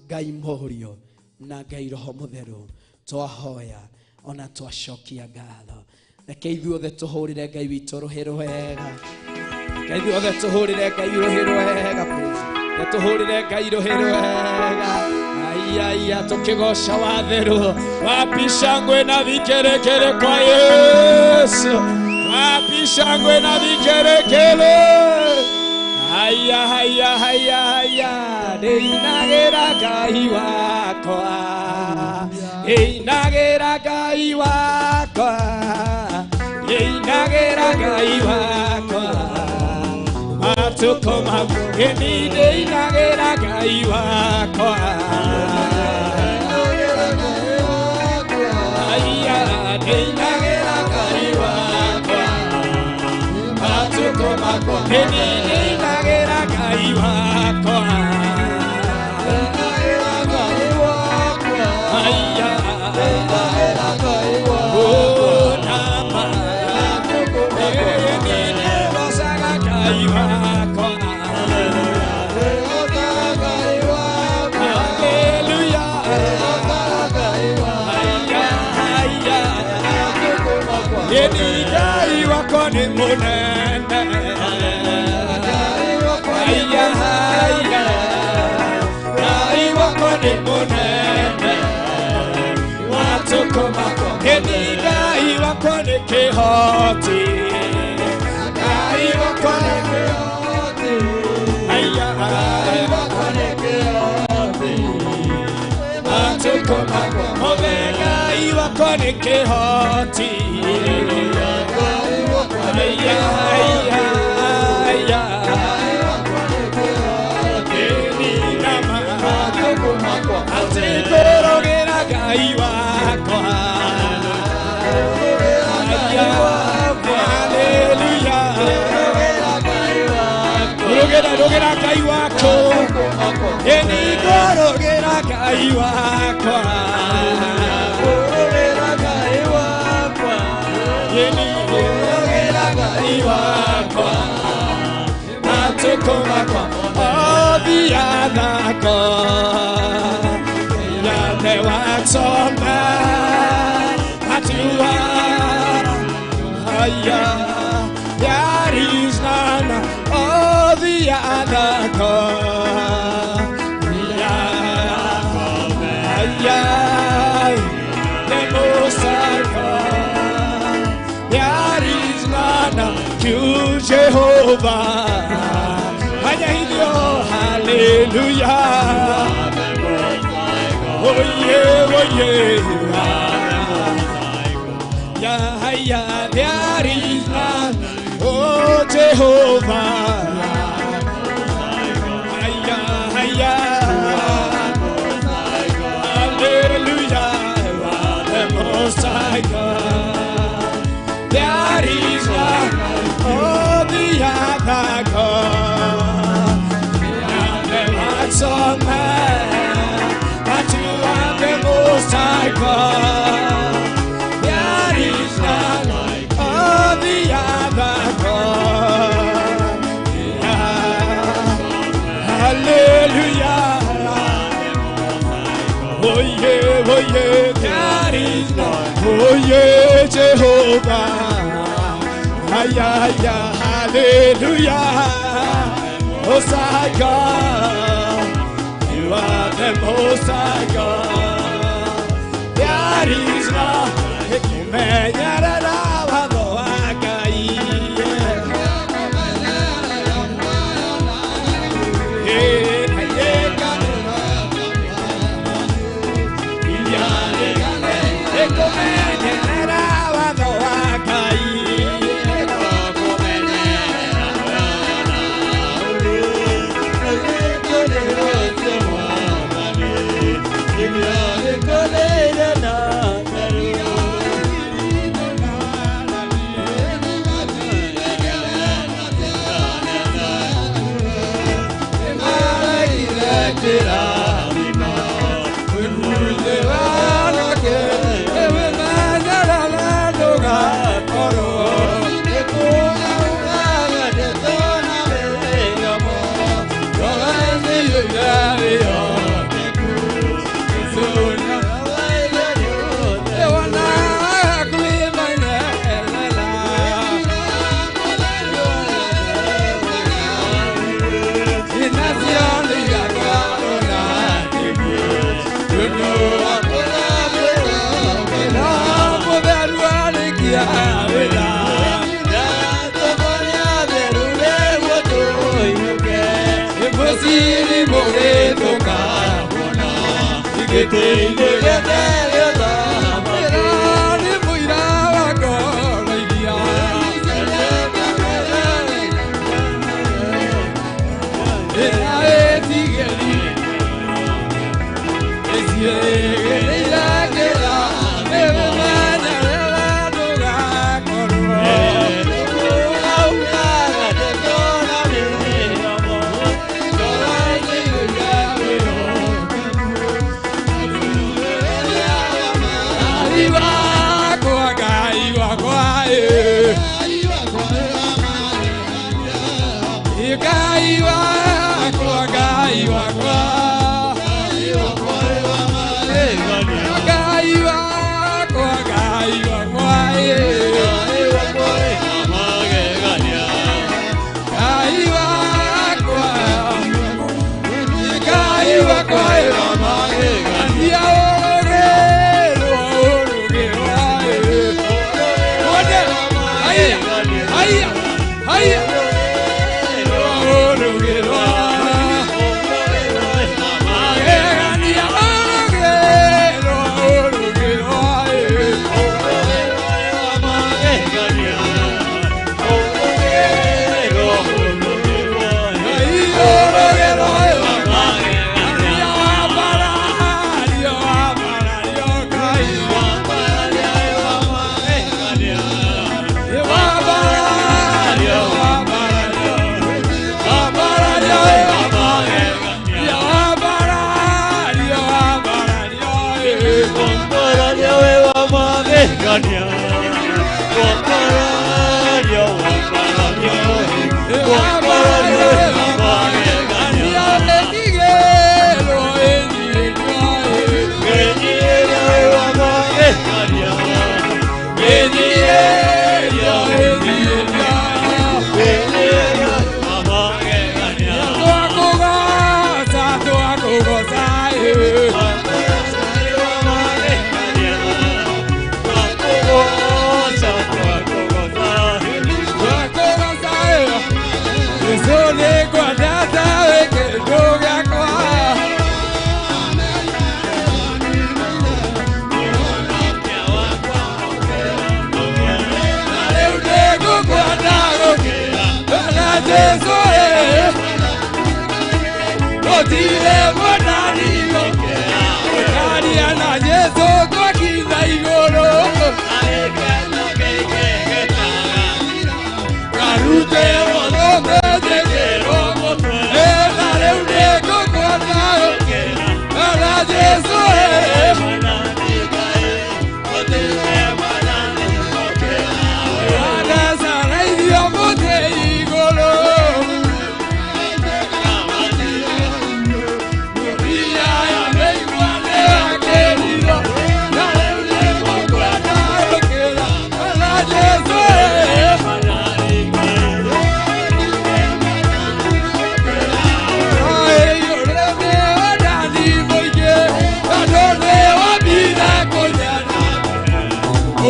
S2: Ngai Mũriũ na Ngai Roho Mũtheru. Twahoya ona twacokia ngatho. Reke ithuothe tũhũrĩre Ngai witũ rũhĩ rwega. Reke ithuothe tũhũrĩre Ngai rũhĩ rwega, please. Reke tũhũrĩre Ngai rũhĩ rwega. Aya, aya, tũkĩgoca watheru. Wapi shangwe na vigeregere kwa Yesu? Wapi shangwe na vigeregere? Haya, haya, haya, haya, ndĩinagĩra Ngai wakwa, ndĩinagĩra Ngai wakwa, ndĩinagĩra Ngai wakwa, matukũ makwa, ĩni ndĩinagĩra Ngai wakwa. Haya, ndĩinagĩra Ngai wakwa, matukũ makwa, ĩni ndĩinagĩra Ngai wakwa. Haya, oh, nama, ĩni ndĩgocaga Ngai wakwa. Hallelujah. Haya, haya, ĩni Ngai wakwa nĩ mũnene. Haya, haya, Ngai wakwa nĩ mũnene. Matukũ makwa, ĩni Ngai wakwa nĩ kĩhoti. Ngai wakwa nĩ kĩhoti. Haya, matukũ makwa, mothe Ngai wakwa nĩ kĩhoti. Haya, haya, haya, ĩni nama, atĩ ngũrũgĩra Ngai wakwa. Haya, hallelujah. Rũgĩra, rũgĩra Ngai wakwa, ĩni ngũrũgĩra Ngai wakwa. Ĩni ngũrũgĩra Ngai wakwa, matukũ makwa, other God. Yeah, the works of man that you are. Yeah, there is none of the other God. Yeah, yeah, the Most High God. There is none to Jehovah. Hallelujah. Oh yeah, oh yeah. Yeah, yeah, there is none, oh Jehovah. Yeah, yeah. Hallelujah, the Most High God. There is none, oh the other God.
S1: Ye Jehovah, Hallelujah, hallelujah, Most High God, you are the Most High God. There is no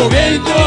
S1: Thank you.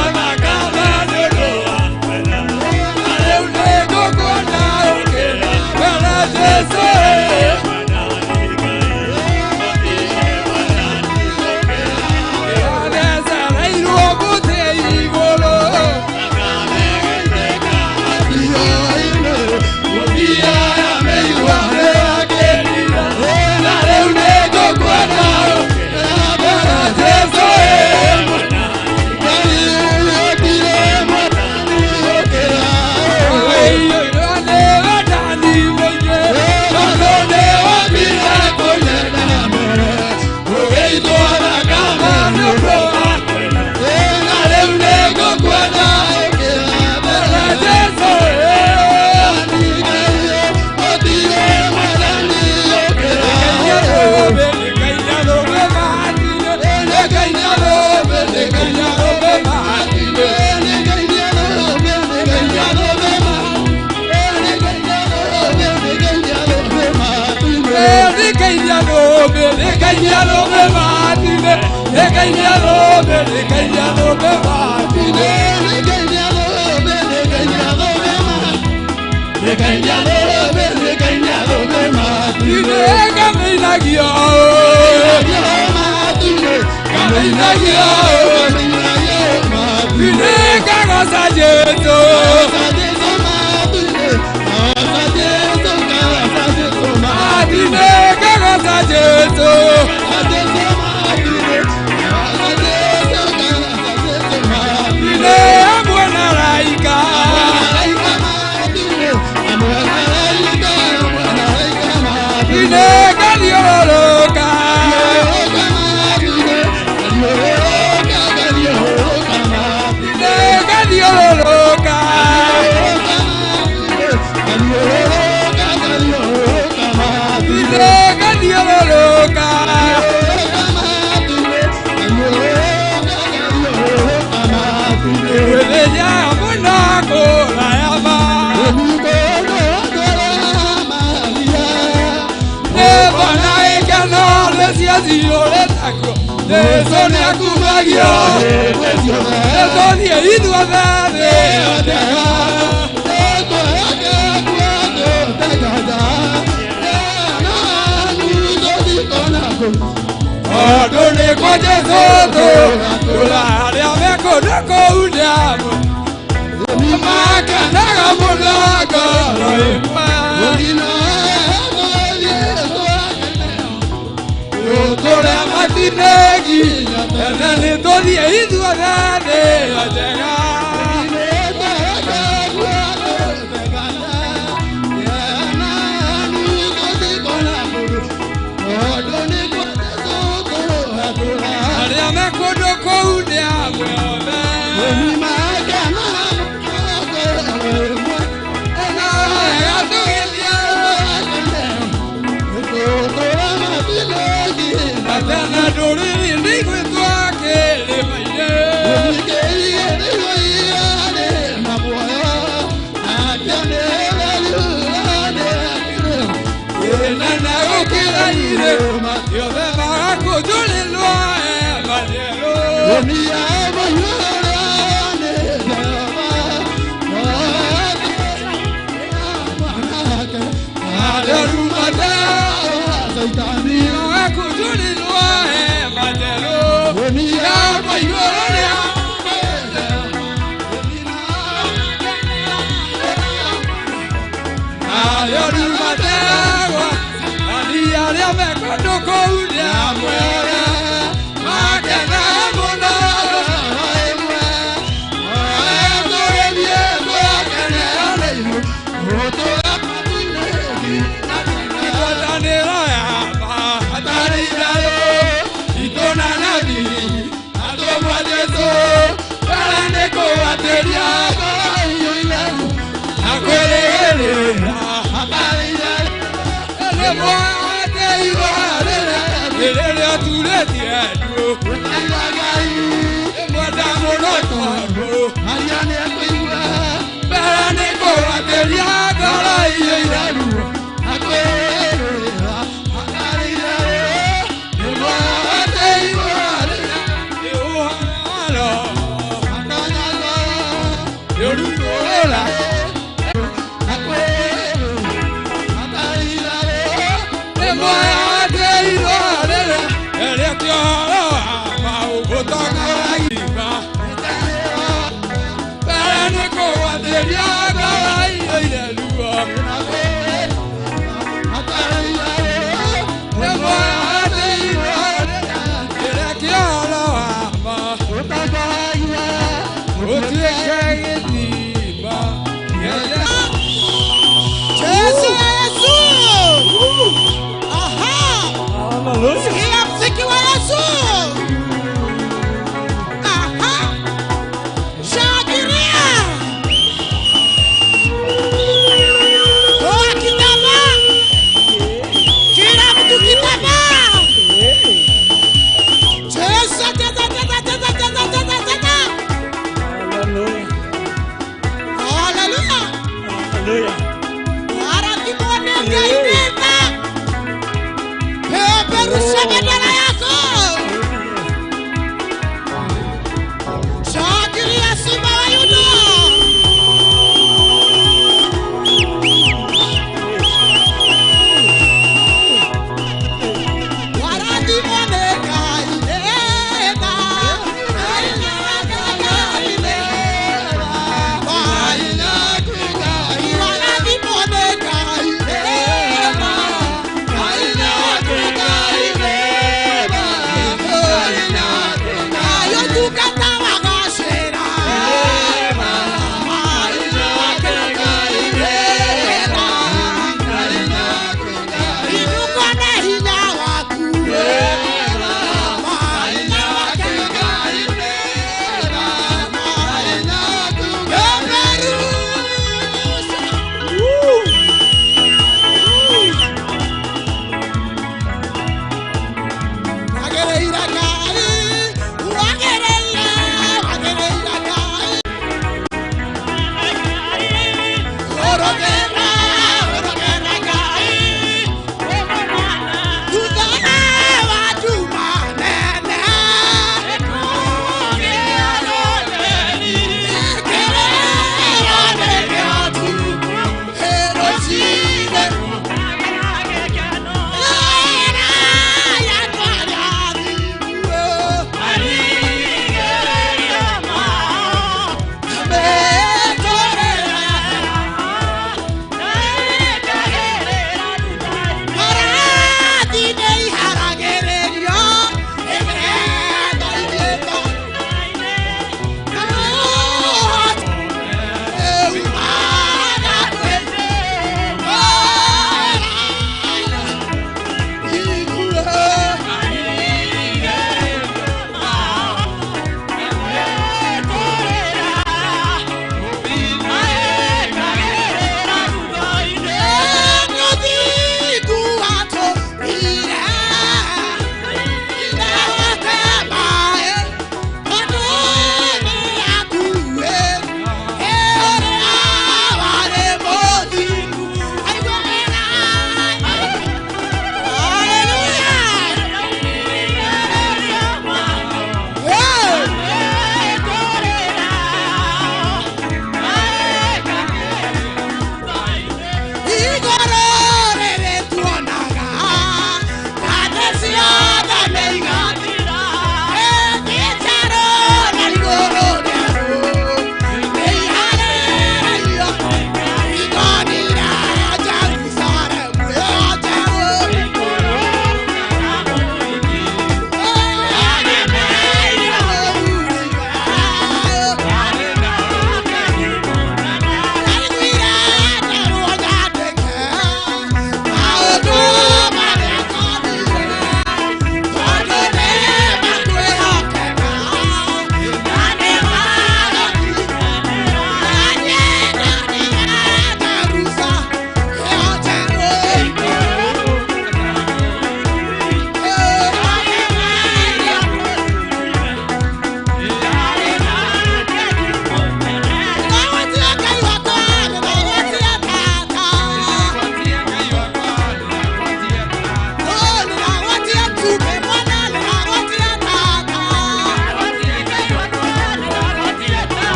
S1: Yeah.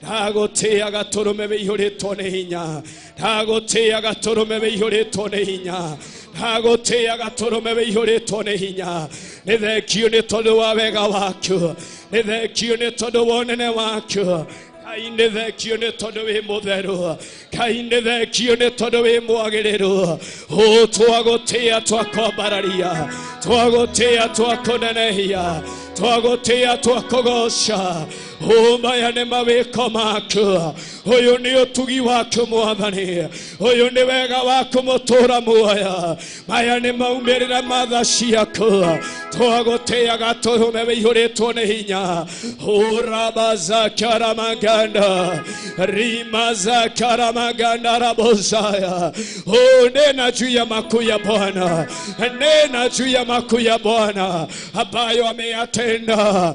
S1: Ndagotea gatũrũme wĩihũrĩtwo nĩ hinya, ndagotea gatũrũme wĩihũrĩtwo nĩ hinya, ndagotea gatũrũme wĩihũrĩtwo nĩ hinya. Nĩ thengio nĩ tondũ wa wega waku, nĩ thengio nĩ tondũ wa ũnene waku. Ngai nĩ thengio nĩ tondũ wĩ mũtheru, Ngai nĩ thengio nĩ tondũ wĩ mwagĩrĩru. Twagũtĩa twakwambararia, twagũtĩa twakũnenehia, twagũtĩa twakũgoca. Maya nĩ mawĩko maku, ũyũ nĩ ũtugi waku Mwathani, ũyũ nĩ wega waku mũtũra muoyo. Maya nĩ maumĩrĩra ma tha ciaku, twagũtĩa gatũrũme wĩihũrĩtwo nĩ hinya. Ũrabazakaramaganda rimazakaramaganda rabozaya. Nena juu ya makuu ya Bwana, nena juu ya makuu ya Bwana ambayo ameyatenda.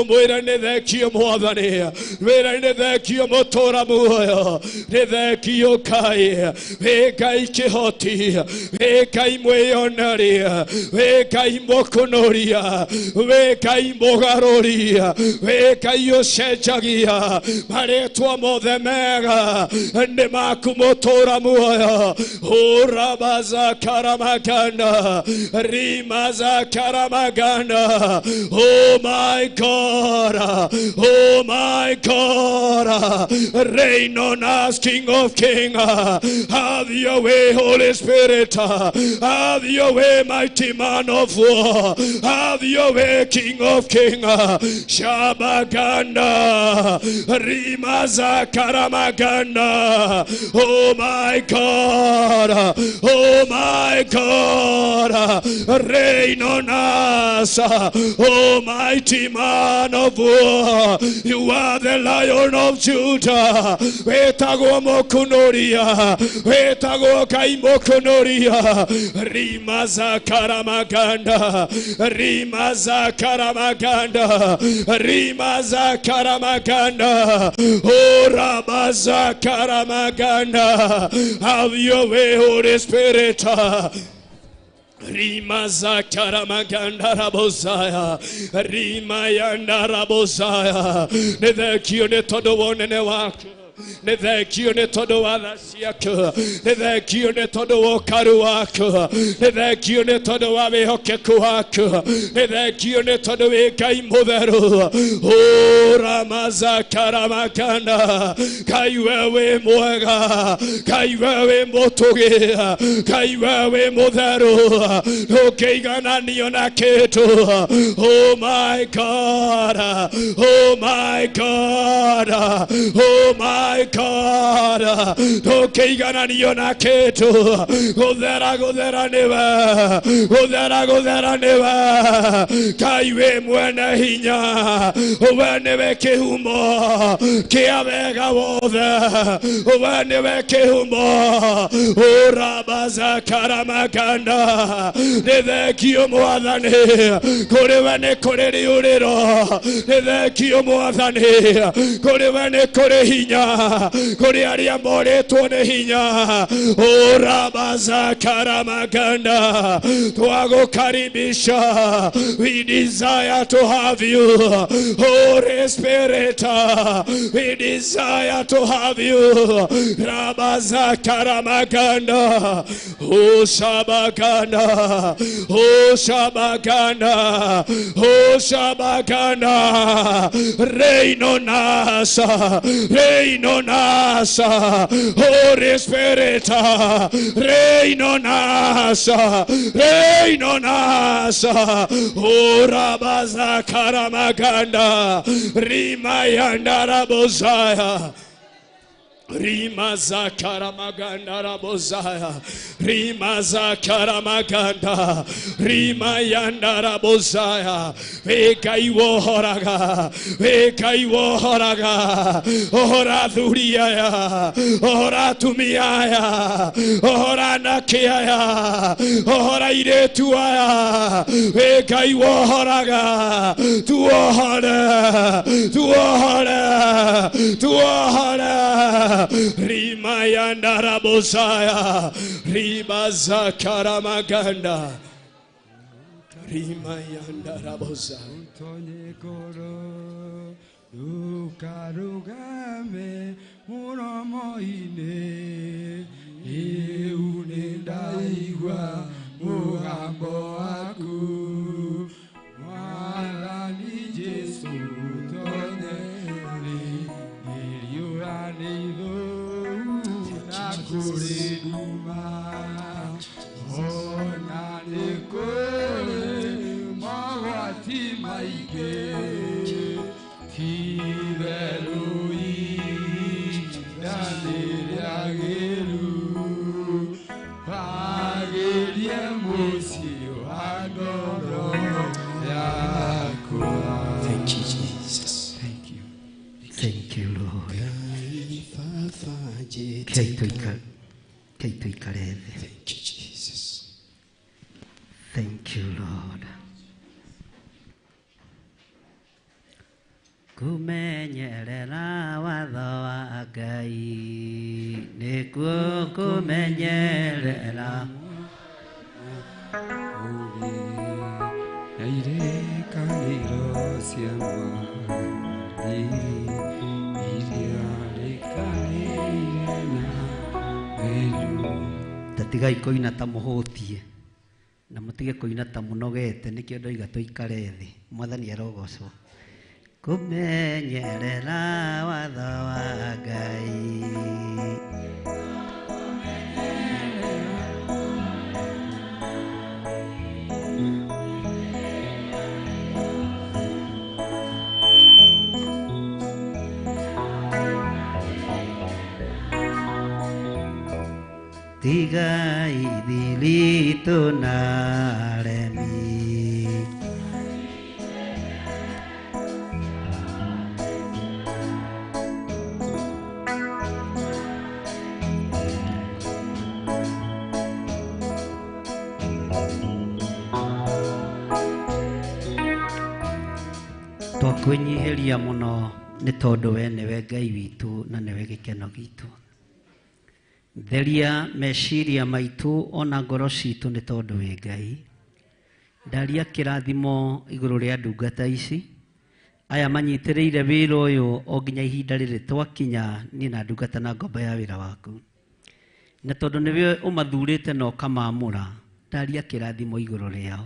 S1: Mwĩra nĩ thengio Mwathani, wĩra nĩ thengio mũtũra muoyo, nĩ thengio Ngai, wĩ Ngai kĩhoti, wĩ Ngai mwĩyoneria, wĩ Ngai mũkũnũria, wĩ Ngai mũgarũria, wĩ Ngai ũcenjagia marĩtwa mothe mega nĩ maku mũtũra muoyo. Ũrabazakaramaganda rimazakaramaganda. Oh my God, oh my God, reign on us, King of Kings. Have your way, Holy Spirit. Have your way, mighty man of war. Have your way, King of Kings. Shabaganda, Rimaza Karamaganda. Oh my God, oh my God, reign on us, oh mighty man of war. You are the Lion of Judah. Wetagwo mokunoria, wetagwo Ngai mokunoria. Rimaza Karamaganda, Rimaza Karamaganda, Rimaza Karamaganda. Oh Ramaza Karamaganda. Have your way, Holy Spirit. Rima zakaramaganda rabozaya, Rima yanda rabozaya. Nĩ thengio nĩ tondũ wa ũnene waku. Nĩ thengio nĩ tondũ wa tha ciaku, nĩ thengio nĩ tondũ wa ũkaru waku, nĩ thengio nĩ tondũ wa wĩhokeku waku, nĩ thengio nĩ tondũ wĩ Ngai mũtheru. Ũramazakaramakanda, Ngai we wĩ mwega, Ngai we wĩ mũtũgĩ, Ngai we wĩ mũtheru, ndũngĩigananio na kĩndũ. Oh my God, oh my God, oh my God, ndũngĩigananio na kĩndũ. Gũthera gũthera nĩwe, gũthera gũthera nĩwe, Ngai wĩ mwene hinya, we nĩwe kĩhumo kĩa wega wothe, we nĩwe kĩhumo. Ũrabazakaramakanda, nĩ thengio Mwathani, kũrĩ we nĩ kũrĩ rĩũrĩro, nĩ thengio Mwathani, kũrĩ we nĩ kũrĩ hinya, kũrĩ arĩa morĩtwo nĩ hinya. Ũrabazakaramakanda, twagũkaribisha, we desire to have you, Holy Spirit, we desire to have you. Rabazakaramakanda, Oshabakanda, Oshabakanda, Oshabakanda, reign on us, reign on us, Holy Spirit, reign on us, reign on us. Orabazakaramakanda, Rimayandarabozaya. Rima zakaramaganda rabozaya, Rima zakaramaganda, Rima yanda rabozaya. Weka iwo horaga, weka iwo horaga, ohora thuriaya, ohora tumiaya, ohora nakeaya, ohora iretuaya. Weka iwo horaga, tuohore, tuohore, tuohore. Rima yandarabosaya, Riba zakaramaganda, Rima yandarabosaya.
S3: Utonye koro ukarugame muromo-inĩ, rĩu nĩndaigua mũgambo waku, Mwathani Jesũ utonye riũa nĩ ithũu na kũrĩ nduma, ona nĩ kũrĩ mogwati maingĩ, ti-itherũ ihinda nĩ rĩagĩru, wagĩrie mũciĩ wa ngoro yakwa.
S1: Thank you, Jesus.
S3: Thank you.
S4: Thank you, Lord. Keituikare thĩ.
S1: Thank you, Jesus.
S4: Thank you, Lord. Kumenyerera watho wa Ngai nĩkuo kũmenyerera
S3: Ũgĩ na irĩkanĩro cia Mwathani iria rĩkarĩire na wendo.
S4: Tatigai kũina ta mũhũtie na mũtige kũina ta mũnogete, nĩkĩo ndoiga tũikare thĩ. Mwathani arogocwo. Kũmenyerera watho wa Ngai. Tigai thiritũ na aremi. Twakwĩnyihĩria mũno nĩ tondũ we nĩwe Ngai witũ na nĩwe gĩkeno gitũ. Theria meciria maitũ ona ngoro citũ nĩ tondũ wĩ Ngai. Ndaria kĩrathimo igũrũ rĩa ndungata ici, Aya manyitĩrĩire wĩra ũyũ o nginya ihinda rĩrĩ twakinya niĩ na ndungata na ngombo ya wĩra waku. Na tondũ nĩwe ũmathurĩte na ũkamaamũra, ndaria kĩrathimo igũrũ rĩao.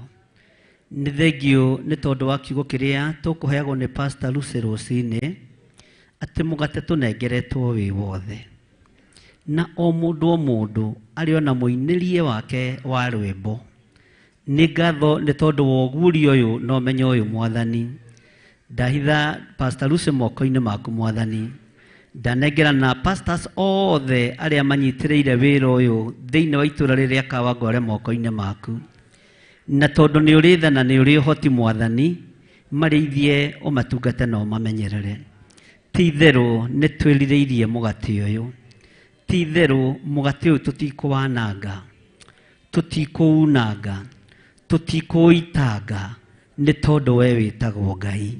S4: Nĩ thengio nĩ tondũ wa kiugo kĩrĩa tũkũheagwo nĩ Pastor Lucy rũcinĩ, atĩ mũgate tũnengeretwo wĩ wothe. Na o mũndũ o mũndũ arĩ ona mũinĩrie wake wa rwĩmbo. Nĩ ngatho nĩ tondũ wa ũguũrio ũyũ na ũmenyo ũyũ Mwathani. Ndahitha Pastor Lucy moko-inĩ maku Mwathani. Ndanengera na pastors othe arĩa manyitĩrĩire wĩra ũyũ thĩinĩ wa itũũra rĩrĩa Kawangware moko-inĩ maku. Na tondũ nĩ ũrĩ tha na nĩ ũrĩ ũhoti Mwathani, marĩithie ũmatungate na ũmamenyerere. Ti itherũ nĩ twĩrirĩirie mũgate ũyũ. Ti itherũ mũgate ũyũ tũtikũwananga, tũtikũunanga, tũtikũũitanga, nĩ tondũ we wĩtagwo Ngai.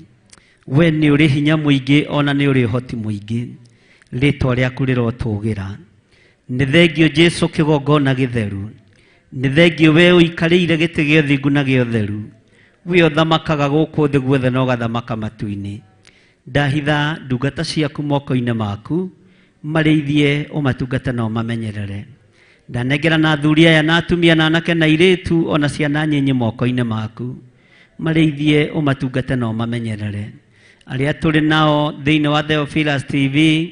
S4: We nĩ ũrĩ hinya mũingĩ ona nĩ ũrĩ ũhoti mũingĩ. Rĩtwa rĩaku rĩrotũgĩra. Nĩ thengio Jesũ kĩgongona gĩtheru. Nĩ thengio we ũikarĩire gĩtĩ gĩa ũthingu na gĩa ũtheru. We ũthamakaga gũkũ thĩ guothe na ũgathamaka matu-inĩ. Ndahitha ndungata ciaku moko-inĩ maku, marĩithie ũmatungate na ũmamenyerere. Ndanengera na athuri aya na atumia na anake na airĩtu ona ciana nyinyi moko-inĩ maku, marĩithie ũmatungate na ũmamenyerere. Arĩa tũrĩ nao thĩinĩ wa Theophilus TV,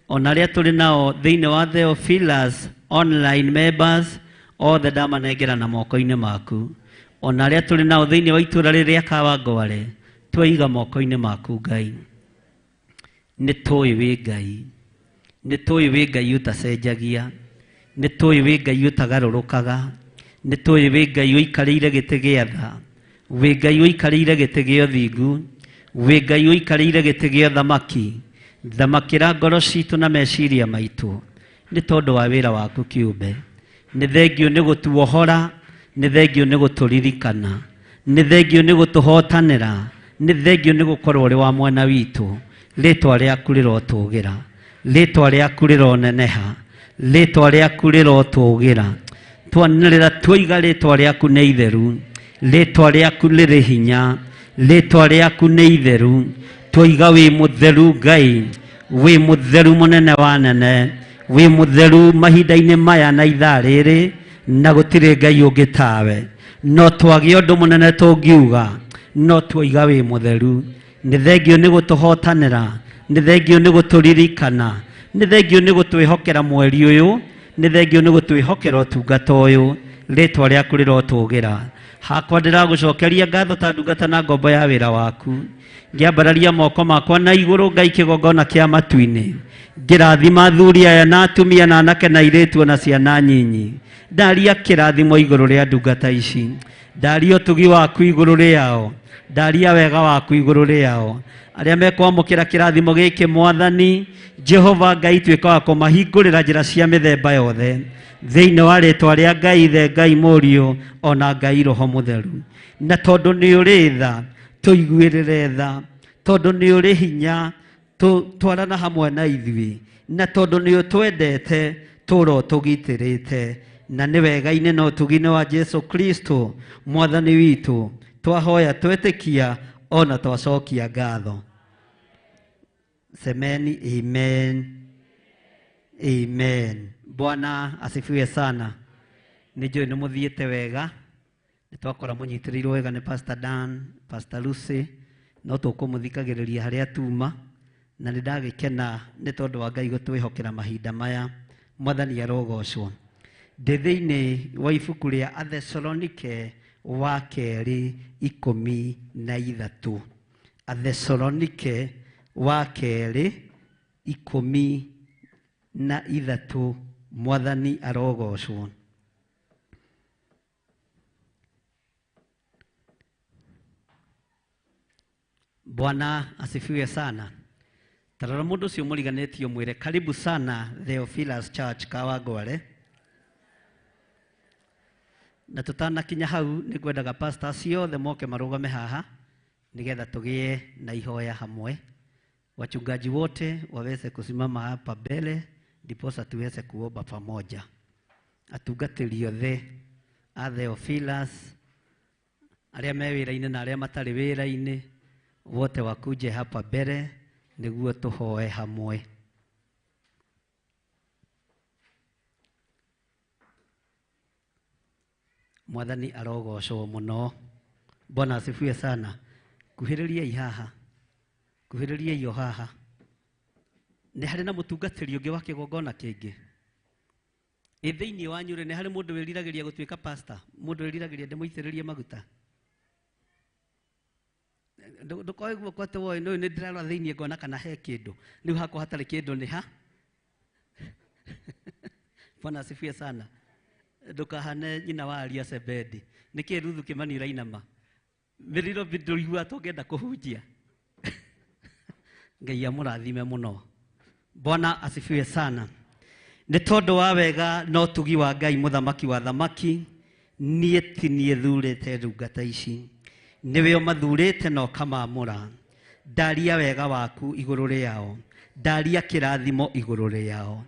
S4: ona arĩa tũrĩ nao thĩinĩ wa Theophilus online members, othe ndamanengera na moko-inĩ maku. Ona arĩa tũrĩ nao thĩinĩ wa itũũra rĩrĩ rĩa Kawangware, twaiga moko-inĩ maku Ngai. Nĩ tũĩ wĩ Ngai. Nĩ tũĩ wĩ Ngai ũtacenjagia. Nĩ tũĩ wĩ Ngai ũtagarũrũkaga. Nĩ tũĩ wĩ Ngai ũikarĩire gĩtĩ gĩa tha. Wĩ Ngai ũikarĩire gĩtĩ gĩa ũthingu. Wĩ Ngai ũikarĩire gĩtĩ gĩa ũthamaki. Thamakĩra ngoro citũ na meciria maitũ nĩ tondũ wa wĩra waku kĩũmbe. Nĩ thengio nĩ gũtuohora, nĩ thengio nĩ gũtũririkana, nĩ thengio nĩ gũtũhotanĩra, nĩ thengio nĩ gũkorwo ũrĩ wa mwena witũ. Rĩtwa rĩaku rĩrotũgĩra, rĩtwa rĩaku rĩroneneha, rĩtwa rĩaku rĩrotũgĩra. Twanĩrĩra twaiga rĩtwa rĩaku nĩ itheru, rĩtwa rĩaku rĩrĩ hinya, rĩtwa rĩaku nĩ itheru. Twaiga wĩ mũtheru Ngai, wĩ mũtheru mũnene wa nene, wĩ mũtheru mahinda-inĩ maya na ithaa rĩrĩ, na gũtirĩ Ngai ũngĩ tawe. No twagĩa ũndũ mũnene tũngiuga, no twaiga wĩ mũtheru. Nĩ thengio nĩ gũtũhotanĩra, nĩ thengio nĩ gũtũririkana, nĩ thengio nĩ gũtwĩhokera mweri ũyũ, nĩ thengio nĩ gũtwĩhokera ũtungata ũyũ. Rĩtwa rĩaku rĩrotũgĩra. Hakwa ndĩragũcokeria ngatho ta ndungata na ngombo ya wĩra waku. Ngĩambararia moko makwa na igũrũ Ngai kĩgongona kĩa matu-inĩ. Ngĩrathima athuri aya na atumia na anake na airĩtu ona ciana nyinyi. Ndaria kĩrathimo igũrũ rĩa ndungata ici. Ndaria ũtugi waku igũrũ rĩao. Ndaria wega waku igũrũ rĩao. Arĩa mekwamũkĩra kĩrathimo gĩkĩ Mwathani Jehova Ngai, tuĩka wa kũmahingũrĩra njĩra cia mĩthemba yothe thĩinĩ wa rĩtwa rĩa Ngai Ithe, Ngai Mũriũ ona Ngai Roho Mũtheru. Na tondũ nĩ ũrĩ tha, tũiguĩrĩre tha, tondũ nĩ ũrĩ hinya, twarana hamwe na ithuĩ, na tondũ nĩ ũtwendete, tũra ũtũgitĩrĩte. Na nĩ wega-inĩ na ũtugi-inĩ wa Jesu Kristo Mwathani witũ, twahoya twetĩkia ona twacokia ngatho. Semeni amen. Amen. Bwana asifiwe sana. Nĩ njũĩ nĩ mũthiĩte wega. Nĩ twakora mũnyitĩrĩirwo wega nĩ Pastor Dan, Pastor Lucy, no tũkũmũthikagĩrĩria harĩa tuma, na nĩ ndagĩkena nĩ tondũ wa Ngai gũtwĩhokera mahinda maya. Mwathani arogocwo. Ndĩ thĩinĩ wa ibuku rĩa Athesalonike wa kerĩ 13. Athesalonike wa kerĩ 13. Mwathani arogocwo. Bwana asifiwe sana. Tarora mũndũ ũcio mũriganĩtio mwĩre karibu sana Theophilus Church Kawangware. Na tũtanakinya hau nĩ ngwendaga pastors ciothe moke marũgame haha nĩgetha tũgĩe na ihoya hamwe. Wachungaji wote waweze kusimama hapa mbele ndiposa tuweze kuomba pamoja. Atungatĩri othe a Theophilus, arĩa me wĩra-inĩ na arĩa matarĩ wĩra-inĩ, Wote wakuje hapa mbere nĩguo tũhoe hamwe. Mwathani arogocwo mũno. Bwana asifiwe sana. Kuhĩrĩriai haha, kuhĩrĩriai o haha. Nĩ harĩ na mũtungatĩri ũngĩ wa kĩgongona kĩngĩ? Ĩ thĩinĩ wanyu rĩ, nĩ harĩ mũndũ wĩriragĩria gũtuĩka pastor? Mũndũ wĩriragĩria ndĩmũitĩrĩrie maguta? Ndũkoe guoko atĩ woĩ nĩ ndĩrarora thĩinĩ ngona kana he kĩndũ. Rĩu hakwa hatarĩ kĩndũ nĩ ha? Bwana asifiwe sana. Ndũkahane nyina wa aria Sebedi. Nĩkĩ Ruthu Kĩmani ũrainama? Mĩriro ndũiguaga tũngĩenda kũhunjia. Ngai amũrathime mũno. Bwana asifiwe sana. Nĩ tondũ wa wega na ũtugi wa Ngai mũthamaki wa thamaki, niĩ ti niĩ thurĩte ndungata ici, nĩwe ũmathurĩte na ũkamamũra. Ndaria wega waku igũrũ rĩao, ndaria kĩrathimo igũrũ rĩao.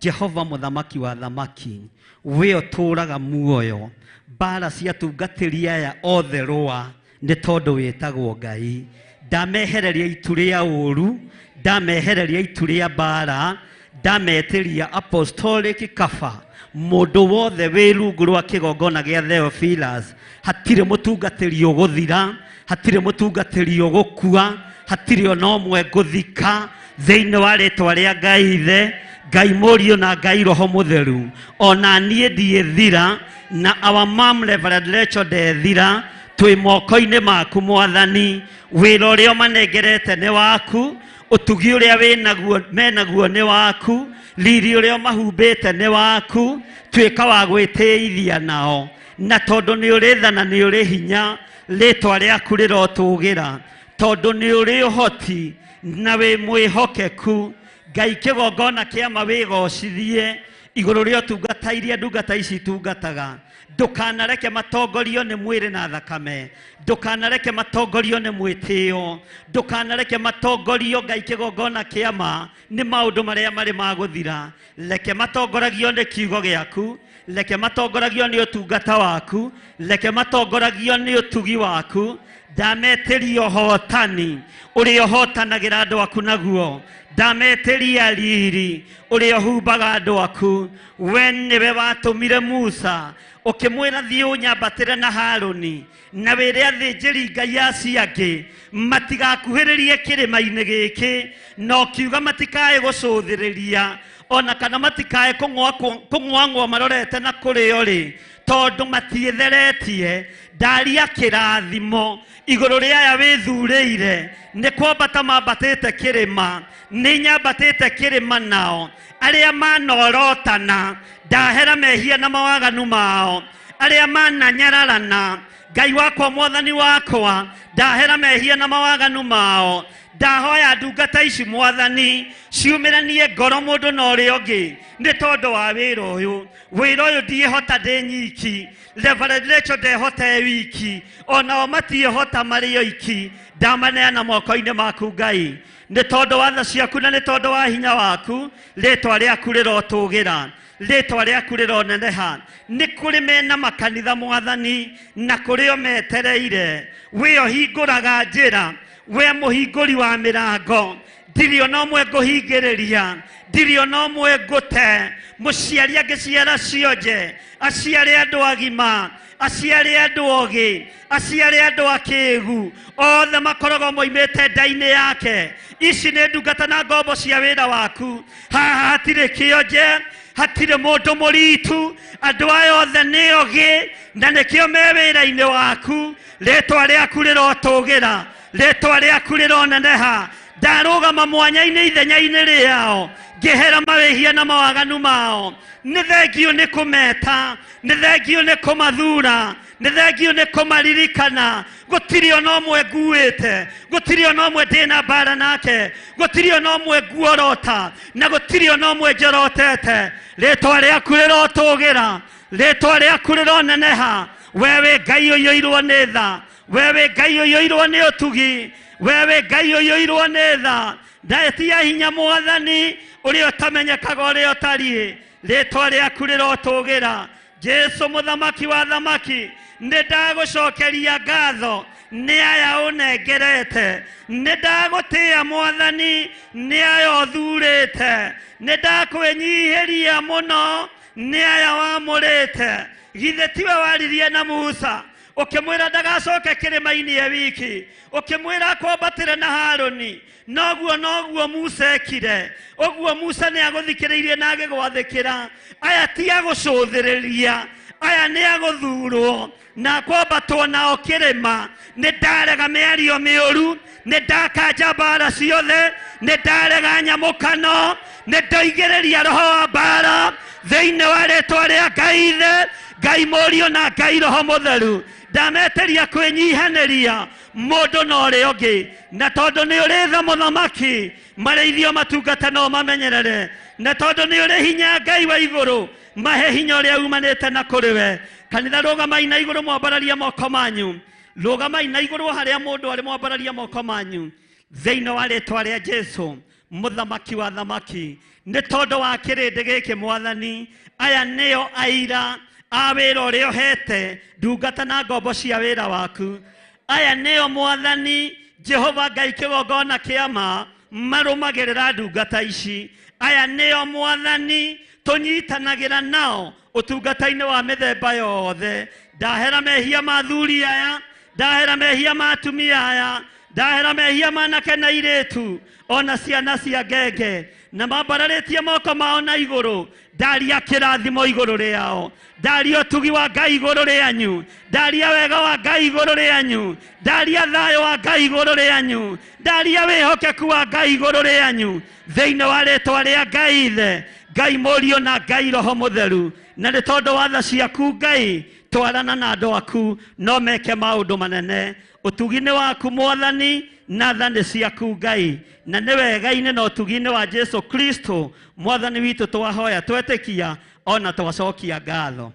S4: Jehova mũthamaki wa thamaki, we ũtũũraga muoyo, mbara cia tungatĩri aya othe rũa, nĩ tondũ wĩtagwo Ngai. Ndamehereria itu rĩa ũũru, ndamehereria itu rĩa mbara, ndametĩria apostolic kaba. Mũndũ wothe wĩ rungu rwa kĩgongona gĩa Theophilus, hatirĩ mũtungatĩri ũgũthira, hatirĩ mũtungatĩri ũgũkua, hatirĩ ona ũmwe ngũthika thĩinĩ wa rĩtwa rĩa Ngai Ithe, Ngai Mũriũ na Ngai Roho Mũtheru. Ona niĩ ndiĩthira, na our mom Reverend Rachel ndethira, twĩ moko-inĩ maku Mwathani. Wĩra ũrĩa ũmanengerete nĩ waku, ũtugi ũrĩa wĩnaguo menaguo nĩ waku, riri ũrĩa ũmahumbĩte nĩ waku. Tuĩka wa gwĩtĩithia nao, na tondũ nĩ ũrĩ tha na nĩ ũrĩ hinya, rĩtwa rĩaku rĩrotũgĩra, tondũ nĩ ũrĩ ũhoti na wĩ mwĩhokeku. Ngai kĩgongona kĩama wĩgocithie igũrũ rĩa ũtungata iria ndungata ici itungataga. Ndũkanareke matongorio nĩ mwĩrĩ na thakame, ndũkanareke matongorio nĩ mwĩtĩo, ndũkanareke matongorio Ngai kĩgongona kĩama nĩ maũndũ marĩa marĩ ma gũthira. Reke matongoragio nĩ kiugo gĩaku, reke matongoragio nĩ ũtungata waku, reke matongoragio nĩ ũtugi waku. Ndametĩria ũhotani ũrĩa ũhotanagĩra andũ aku naguo, ndametĩria riri ũrĩa ũhumbaga andũ aku. We nĩwe watũmire Musa ũkĩmwĩra thiĩ ũnyambatĩre na Harũni, na wĩre athĩnjĩri Ngai acio angĩ matigakuhĩrĩrie kĩrĩma-inĩ gĩkĩ, na ũkiuga matikae gũcũthĩrĩria ona kana matikae kũng'oang'oa marorete na kũrĩo rĩ, tondũ matiĩtheretie. Ndaria kĩrathimo igũrũ rĩa aya wĩthurĩire, nĩ kwambata mambatĩte kĩrĩma, nĩ nyambatĩte kĩrĩma nao. Arĩa manorotana ndahera mehia na mawaganu mao, arĩa mananyararana Ngai wakwa Mwathani wakwa ndahera mehia na mawaganu mao. Ndahoya ndungata ici Mwathani ciumĩranie ngoro mũndũ na ũrĩa ũngĩ nĩ tondũ wa wĩra ũyũ. Wĩra ũyũ ndiĩhota ndĩ nyiki, Reverend Rachel ndehota e wiki, onao matiĩhota marĩ oiki. Ndamaneana moko-inĩ maku Ngai, nĩ tondũ wa tha ciaku na nĩ tondũ wa hinya waku. Rĩtwa rĩaku rĩrotũgĩra, rĩtwa rĩaku rĩroneneha. Nĩ kũrĩ mena makanitha Mwathani, na kũrĩ o metereire. We ũhingũraga njĩra, we mũhingũri wa mĩrango, ndirĩ ona ũmwe ngũhingĩrĩria, ndirĩ ona ũmwe ngũte. Mũciari angĩciara cionje, aciare andũ agima, aciare andũ ogĩ, aciare andũ akĩgu, othe makoragwo moimĩte nda-inĩ yake. Ici nĩ ndungata na ngombo cia wĩra waku. Haha hatirĩ kĩonje, hatirĩ mũndũ mũritu, andũ aya othe nĩ ogĩ na nĩkĩo me wĩra-inĩ waku. Rĩtwa rĩaku rĩrotũgĩra, rĩtwa rĩaku rĩroneneha. Ndarũgama mwanya-inĩ ithenya-inĩ rĩao, ngĩhera mawĩhia na mawaganu mao. Nĩ thengio nĩ kũmeta, nĩ thengio nĩ kũmathura, nĩ thengio nĩ kũmaririkana. Gũtirĩ ona ũmwe nguĩte, gũtirĩ ona ũmwe ndĩna mbara nake, gũtirĩ ona ũmwe nguorota, na gũtirĩ ona ũmwe njorotete. Rĩtwa rĩaku rĩrotũgĩra, rĩtwa rĩaku rĩroneneha. We wĩ Ngai ũiyũirwo nĩ tha, we wĩ Ngai ũiyũirwo nĩ ũtugi, we wĩ Ngai ũiyũirwo nĩ tha. Ndaetia hinya Mwathani ũrĩa ũtamenyekaga ũrĩa ũtariĩ. Rĩtwa rĩaku rĩrotũgĩra. Jesu mũthamaki wa thamaki, nĩ ndagũcokeria ngatho, Nĩ aya ũnengerete. Nĩ ndagũtĩĩa Mwathani, nĩ aya ũthurĩte. Nĩ ndakwĩnyihĩria mũno, nĩ aya wamũrĩte. Githĩ tiwe waririe na Musa, ũkĩmwĩra ndagacoke kĩrĩma-inĩ e wiki, ũkĩmwĩra akwambatĩre na Harũni. Noguo noguo Musa ekire. Ũguo Musa nĩ agũthikĩrĩirie na agĩgwathĩkĩra. Aya ti agũcũthĩrĩria, aya nĩ agũthurwo na kwambatwo nao kĩrĩma. Nĩ ndarega mĩario mĩũru, nĩ ndakanja mbara ciothe, nĩ ndarega nyamũkano, nĩ ndoigĩrĩria roho wa mbara thĩinĩ wa rĩtwa rĩa Ngai Ithe, Ngai Mũriũ na Ngai Roho Mũtheru. Ndametĩria kwĩnyihanĩria mũndũ na ũrĩa ũngĩ, na tondũ nĩ ũrĩ tha mũthamaki, marĩithio matungata no mamenyerere, na tondũ nĩ ũrĩ hinya Ngai wa igũrũ, mahe hinya ũrĩa umanĩte na kũrĩ we. Kanitha rũgamai na igũrũ mwambararie moko manyu, rũgamai na igũrũ harĩa mũndũ arĩ mwambararie moko manyu thĩinĩ wa rĩtwa rĩa Jesu mũthamaki wa thamaki. Nĩ tondũ wa kĩrĩndĩ gĩkĩ Mwathani, aya nĩo aira a wĩra ũrĩa ũhete ndungata na ngombo cia wĩra waku. Aya nĩo Mwathani Jehova Ngai kĩgongona kĩa ma marũmagĩrĩra ndungata ici. Aya nĩo Mwathani tũnyitanagĩra nao ũtungata-inĩ wa mĩthemba yothe. Ndahera mehia ma athuri aya, ndahera mehia ma atumia aya, ndahera mehia ma anake na airĩtu ona ciana cia ngenge, na mambararĩtie moko mao na igũrũ. Ndaria kĩrathimo igũrũ rĩao, ndaria ũtugi wa Ngai igũrũ rĩanyu, ndaria wega wa Ngai igũrũ rĩanyu, ndaria thayũ wa Ngai igũrũ rĩanyu, ndaria wĩhokeku wa Ngai igũrũ rĩanyu thĩinĩ wa rĩtwa rĩa Ngai Ithe, Ngai Mũriũ na Ngai Roho Mũtheru. Na nĩ tondũ wa tha ciaku Ngai, twarana na andũ aku no meke maũndũ manene. Ũtugi-inĩ waku Mwathani na tha nĩ ciaku Ngai, na nĩ wega-inĩ na ũtugi-inĩ wa Jesu Kristo Mwathani witũ twahoya twetĩkia ona twacokia ngatho.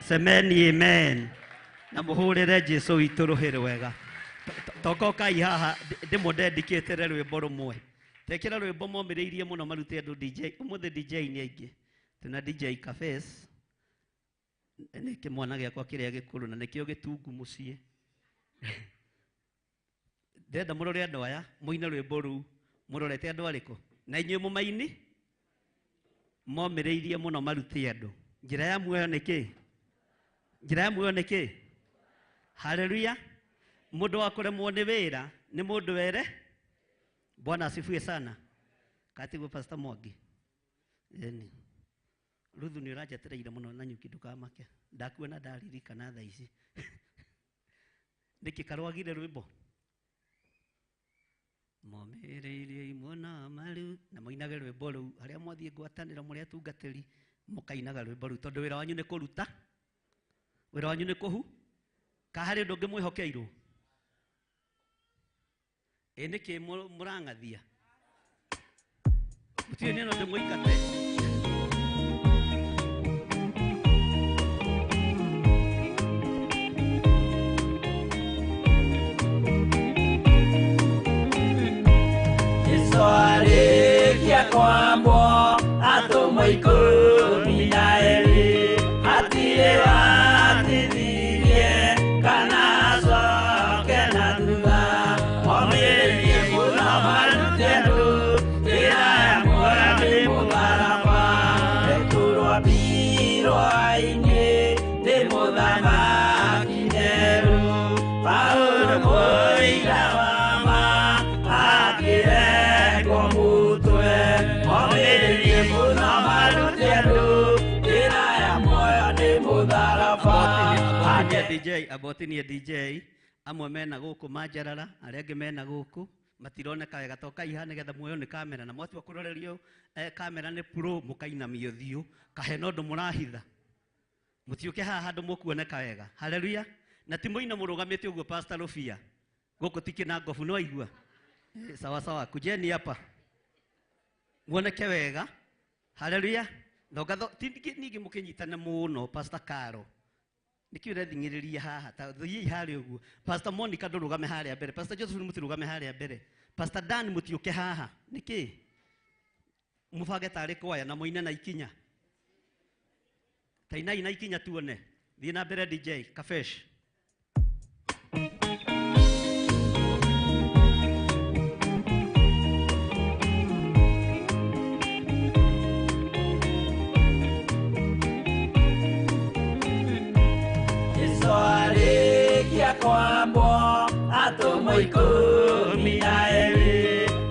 S4: Semeni amen. Na mũhũrĩre Jesu witũ rũhĩ rwega. Tokokai haha ndĩmũndendikĩtĩre rwĩmbo rũmwe. Tekĩra rwĩmbo momĩrĩirie mũno marute andũ DJ. Ũmũthĩ DJ nĩ aingĩ. Twĩna DJ Cafes, nĩ kĩmwana gĩakwa kĩrĩa gĩkũrũ na nĩkĩo gĩtungu mũciĩ. Ndĩrenda mũrore andũ aya mũine rwĩmbo rũu mũrorete andũ arĩkũ, na inyuĩ mũmaini momĩrĩirie mũno marute andũ. Njĩra ya muoyo nĩ kĩ? Njĩra ya muoyo nĩ kĩ? Haleluya. Mũndũ wa kũremwo nĩ wĩra nĩ mũndũ were. Bwana asifiwe sana. Katiguo Pastor Mwangi. Eni Ruthu nĩ ũranjetereire mũno na nyuki ndũkamake. Ndakuona ndaririkana thaa ici. Nĩkĩ karwagire rwĩmbo? Momĩrĩirie imwe na maru, na mũinage rwĩmbo rũu harĩa mwathiĩ ngwatanĩro mũrĩ atungatĩri mũkainaga rwĩmbo rũu, tondũ wĩra wanyu nĩ kũruta, wĩra wanyu nĩ kũhu. Ka harĩ ũndũ ũngĩ mwĩhokeirwo? Ĩ nĩkĩ mũrang'athia? Mũtirĩ nĩ no ndĩmũingate.
S5: Jesu arĩkia kwambwo atũmwo ikũmi na erĩ, hatirĩ watithirie kana acoke na thutha. Momĩrĩirie mũno marute andũ njĩra ya muoyo nĩ mũtharaba. Petero ambirwo-inĩ nĩ mũthamaki Nero, Paũlũ mũira wa ma akĩrengwo mũtwe. Momĩrĩirie mũno marute andũ njĩra ya muoyo nĩ mũtharaba.
S4: DJ, abotinie DJ, amwe mena gũkũ manjarara, arĩa angĩ mena gũkũ matironeka wega, tokai haha nĩgetha muoyo nĩ kamera, na mwatua kũrorerio kamera nĩ pro, mũkainamia ũthiũ kahena ũndũ mũrahitha. Mũtiũke haha handũ mũkuoneka wega. Haleluya. Na ti mũina mũrũgamĩte ũguo Pastor Rufia. Gũkũ ti kĩnangobu nĩ waigua? Sawa sawa, kujeni hapa muoneke wega. Haleluya. Thonga ti ningĩ mũkĩnyitane mũno Pastor Caro. Nĩkĩ ũrething'ĩrĩria haha? Ta thiĩi harĩa ũguo. Pastor Monica ndũrũgame harĩa mbere. Pastor Josephine mũtirũgame harĩa mbere. Pastor Dan mũtiũke haha. Nĩkĩ? Mũbange tarĩ kwaya na mũine na ikinya. Tainai na ikinya tuone. Thiĩ na mbere DJ Kafesh.
S5: 12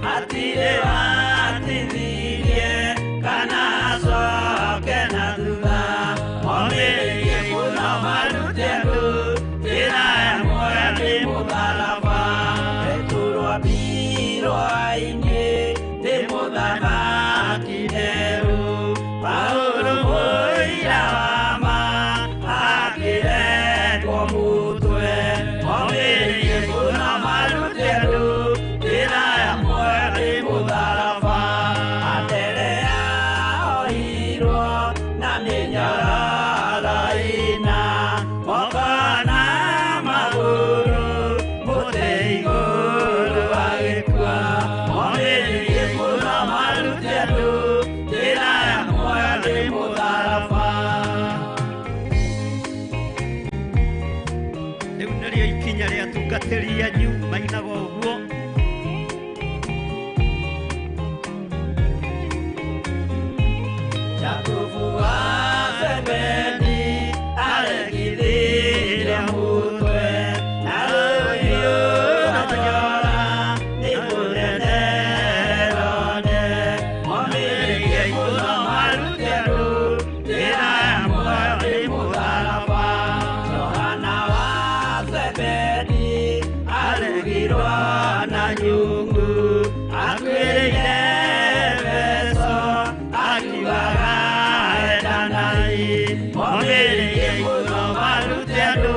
S5: hatirĩ watithirie kana acoke na thutha momĩrĩirie mũno marute andũ njĩra ya muoyo nĩ mũtharaba Petero ambirwo aingĩ nĩ mũthamaki Nero Paulo mũira wa ma akĩrengwo mũtwe momĩrĩirie mũno marute andũ njĩra ya muoyo nĩ mũtharaba Anderea ohirwo na mĩnyororo ĩna moko na magũrũ mũtĩ igũrũ agĩkua momĩrĩirie mũno marute andũ njĩra ya muoyo nĩ mũtharaba.
S4: Rĩu nĩrĩo ikinya rĩa atungatĩri anyu mainaga ũguo.
S5: Jakubu wa Zebedi aregithirie mũtwe na rũhiũ rwa njora nĩ mũnene Herode momĩrĩirie mũno marute andũ njĩra ya muoyo nĩ mũtharaba Johana wa Zebedi arugirwo na nyungu akuĩrĩire Efeso akiugaga endanai momĩrĩirie mũno marute andũ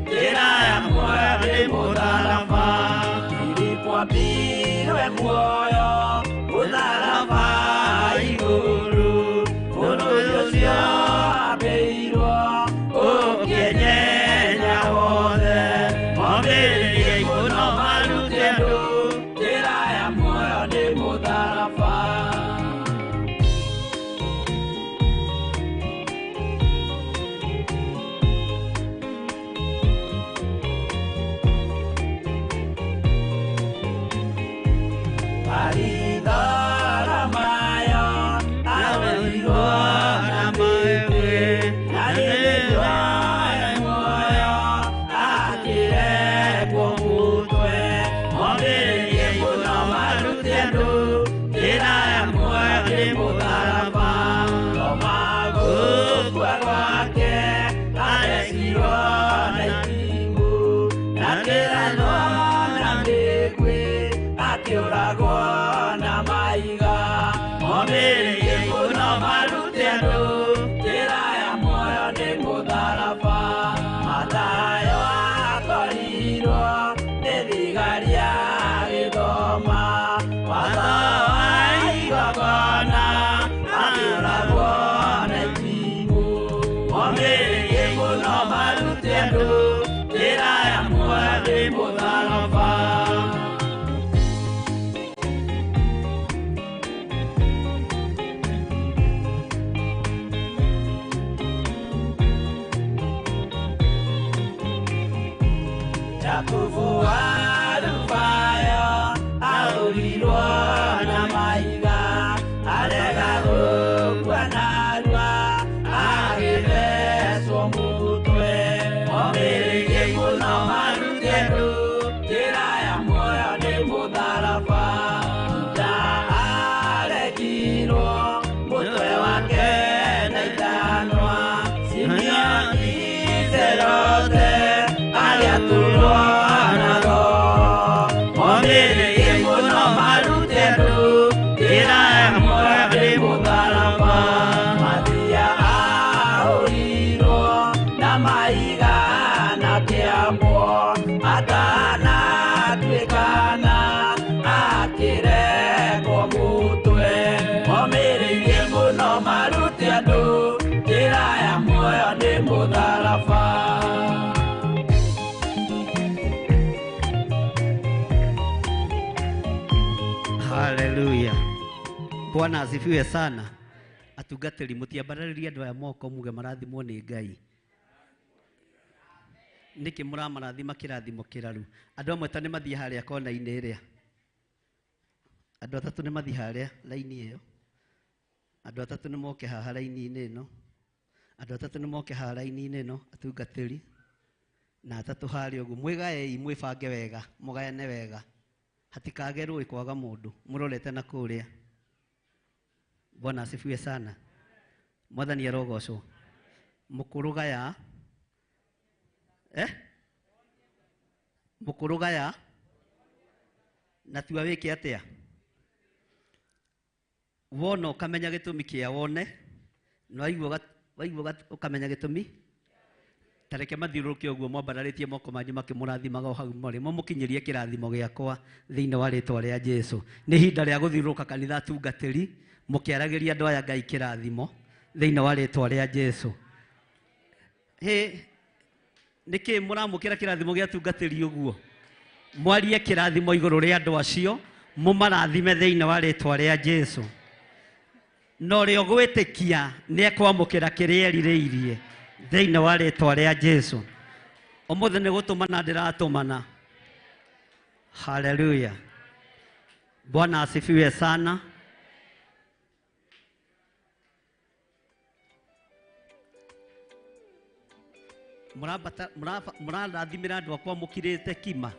S5: njĩra ya muoyo nĩ mũtharaba Filipo ambirwe muoyo mũtharaba igũrũ mũndũ ũcio ambĩirwo ũkĩenyenya wothe momĩrĩirie mũno marute andũ njĩra ya muoyo nĩ mũtharaba. Baritholomayo ahũrirwo na mĩtĩ na rĩrĩa muoyo akĩrengwo mũtwe momĩrĩirie mũno marute andũ njĩra ya muoyo nĩ mũtharaba Toma gũkua gwake arecirwo na itimũ na kĩranwo na mĩguĩ akĩũragwo na mahiga momĩrĩirie mũno marute andũ njĩra ya muoyo nĩ mũtharaba Mathayo akorirwo nĩ thigari agĩthoma watho wa igongona akĩũragwo na itimũ momĩrĩirie mũno marute andũ njĩra ya muoyo nĩ mũtharaba. Jakubu wa Alufayo ahũrirwo na mahiga arega gũkua narua agĩthecwo mũtwe momĩrĩirie mũno marute andũ njĩra ya muoyo nĩ mũtharaba Juda aregirwo mũtwe wake na ithanwa Simeoni Zerote agĩatũrwo na ngoro momĩrĩirie mũno marute andũ njĩra ya muoyo nĩ mũtharaba Mathia ahũrirwo na mahiga na kĩambwo atanatuĩkana akĩrengwo mũtwe momĩrĩirie mũno marute andũ njĩra ya muoyo nĩ mũtharaba.
S4: Haleluya. Bwana asifiwe sana. Atungatĩri mũtiambarĩrie andũ aya moko muge marathimwo nĩ Ngai. Nĩkĩ mũramarathima kĩrathimo kĩraru? Andũ amwe ta nĩ mathiĩ harĩa kona-inĩ ĩrĩa. Andũ atatũ nĩ mathiĩ harĩa raini ĩyo. Andũ atatũ nĩ moke haha raini-inĩ ĩno. Andũ atatũ nĩ moke haha raini-inĩ ĩno atungatĩri. Na atatũ harĩa ũguo mwĩgaei mwĩbange wega mũgayane wega hatikage rũĩ kwaga mũndũ mũrorete na kũrĩa. Bwana asifiwe sana. Mwathani arogocwo. Mũkũrũ gaya mũkũrũ gaya na tua wĩke atĩa wona ũkamenya gĩtũmi kĩa wone na waigua ũkamenya gĩtũmi tareke mathiũrũrũke ũguo mwambararĩtie moko manyu makĩmũrathimaga o hau marĩ mũmũkinyĩrie kĩrathimo gĩakwa thĩinĩ wa rĩtwa rĩa Jesũ. Nĩ ihinda rĩa gũthiũrũrũka kanitha atungatĩri mũkĩaragĩria andũ aya Ngai kĩrathimo thĩinĩ wa rĩtwa rĩa Jesũ. Hĩ nĩkĩ mũramũkĩra kĩrathimo gĩa atungatĩri ũguo? Mwarie kĩrathimo igũrũ rĩa andũ acio mũmarathime thĩinĩ wa rĩtwa rĩa Jesũ. Na ũrĩa ũgwĩtĩkia nĩ ekwamũkĩra kĩrĩa erirĩirie thĩinĩ wa rĩtwa rĩa Jesũ. Ũmũthĩ nĩ gũtũmana ndĩratũmana. Haleluya. Bwana asifiwe sana. Mũrarathimĩra andũ akwa mũkirĩte kima.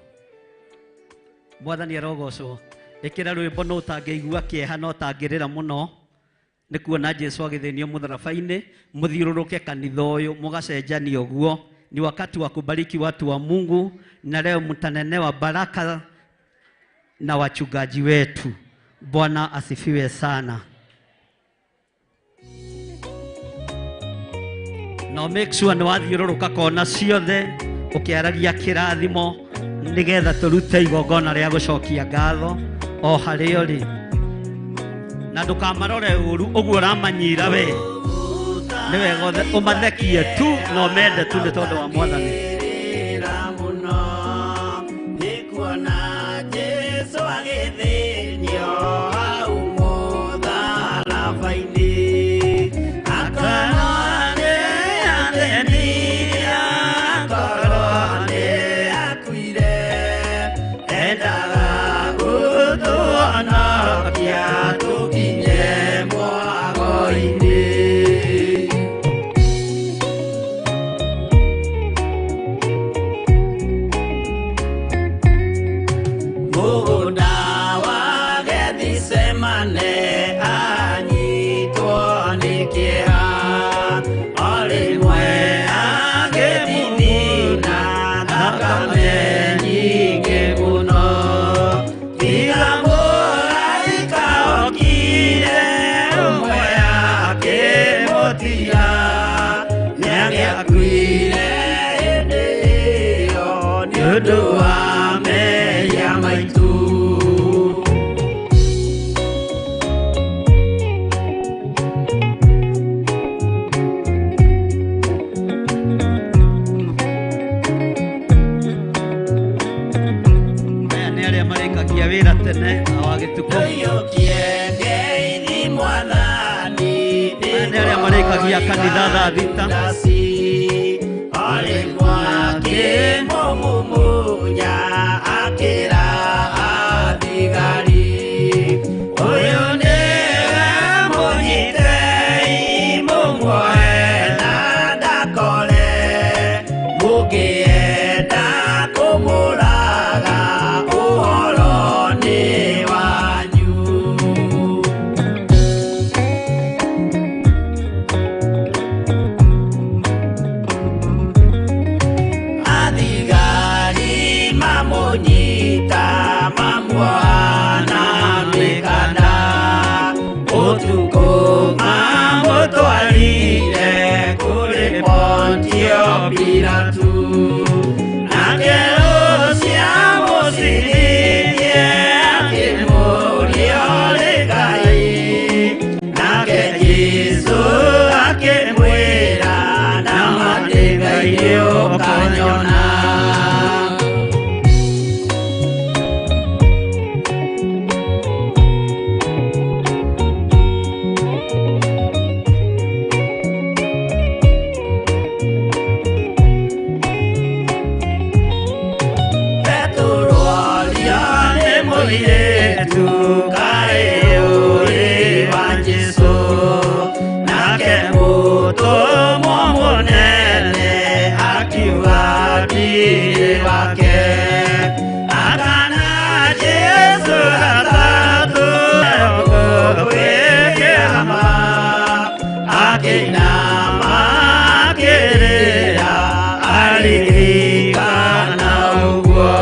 S4: Mwathani arogocwo. Ĩkĩra rwĩmbo no ũtangĩigua kĩeha no ũtangĩrĩra mũno nĩ kuona Jesũ agĩthĩnio mũtharaba-inĩ. Mũthiũrũrũke kanitha ũyũ mũgacenjania ũguo. Ni wakati wa kubariki watu wa Mungu, na leo mtanenewa baraka na wachungaji wetu. Bwana asifiwe sana. Na make sure nĩ wathiũrũrũka kona ciothe ũkĩaragia kĩrathimo nĩgetha tũrute igongona rĩa gũcokia ngatho o harĩa ũrĩ. Na ndũkamarore ũru ũguo ũramanyira we. Nĩ wega ũmathekie tu na ũmende tu nĩ tondũ wa Mwathani. Kanitha thaa thita
S5: nake mũtũmwo mũnene akiuga
S3: Akĩinama akĩrĩra aririkana ũguo.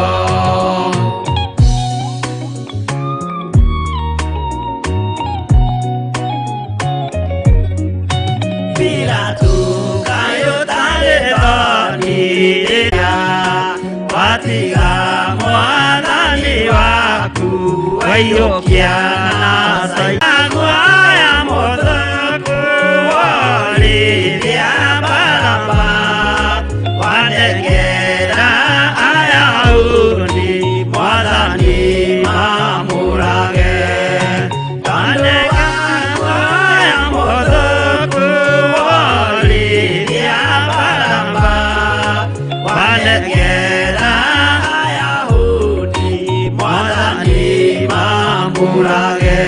S3: Pilato kaĩ ũtarĩ thoni rĩrĩa watiga mwathani waku waiyũkia na Guaya mũthũku worithia Baraba wanengera Ayahudi mwathani mamũrage. Wanengera guaya mũthũku worithia Baraba wanengera Ayahudi mwathani mamũrage.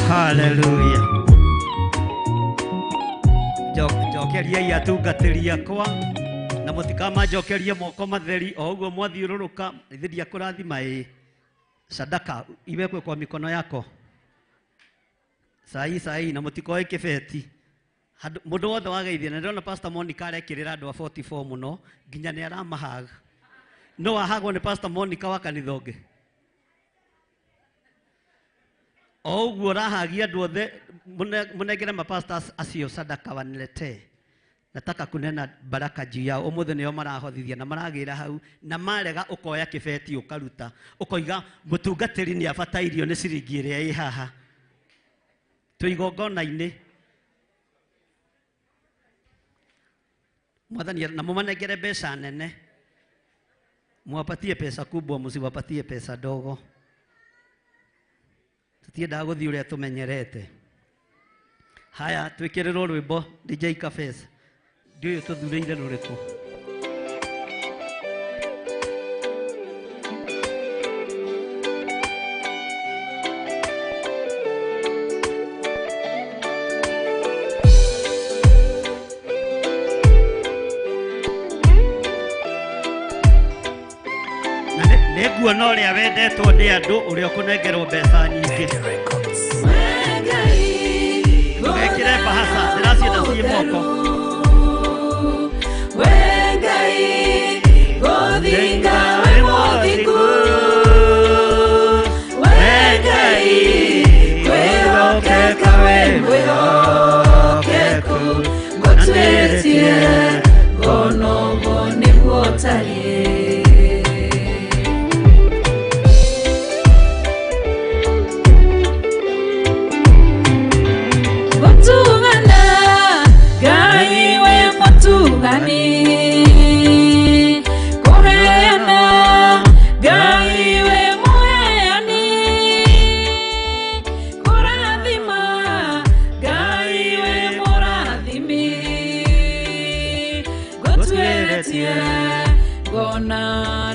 S4: Haleluya. Njokeriai atungatĩri akwa na mũtikamanjokerie moko matheri o ũguo mwathiũrũrũka ithe ndiakũrathima ĩ sadaka iwekwe kwa mikono yako sahi sahi na mũtikoe kĩbeti. Mũndũ wothe wageithia na ndĩrona Pastor Monica arekĩrĩra andũ a 44 mũno nginya nĩ aramahaga. No wahagwo nĩ Pastor Monica wa kanitha ũngĩ. O ũguo ũrahagia andũ othe mũnengere mapastors acio sadaka waniletee. Nataka kunena baraka juu yao. Ũmũthĩ nĩo marahothithia na maragĩra hau na marega ũkoya kĩbeti ũkaruta ũkoiga mũtungatĩri nĩ abatairio nĩ ciringi ĩrĩa ĩ haha. Twĩ igongona-inĩ. Mwathani na mũmanengere mbeca nene. Mwapatie pesa kubwa, msiwapatie pesa ndogo. Tutiendaga gũthiĩ ũrĩa tũmenyerete. Haya, twĩkĩrĩrwo rwĩmbo DJ Kafes. Ndiũĩ tũthurĩire rũrĩkũ. Na nĩnguona ũrĩa wendetwo nĩ andũ ũrĩa ũkũnengerwo mbeca nyingĩ. Ndũgekĩre bahasa, ndĩracienda ciĩ moko.
S6: We Ngai gũthinga wĩ mũthingu, we Ngai kwĩhokeka wĩ mwĩhokeku, ngũtuĩtie ngona ũguo nĩguo ũtariĩ. Gũtugana Ngai wĩ mũtugani, kũheana Ngai wĩ mũheani, kũrathima Ngai wĩ mũrathimi, ngũtuĩrĩtie ngona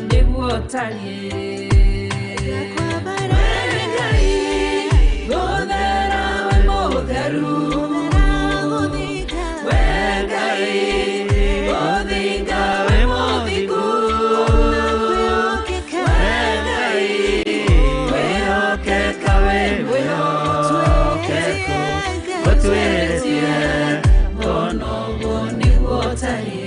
S6: nĩguo ũtariĩ. We Ngai gũthera wĩ mũtheru, we Ngai gũthinga wĩ mũthingu, we Ngai kwĩhokeka wĩ mwĩhokeku, ngũtuĩrĩtie ngona ũguo nĩguo ũtariĩ.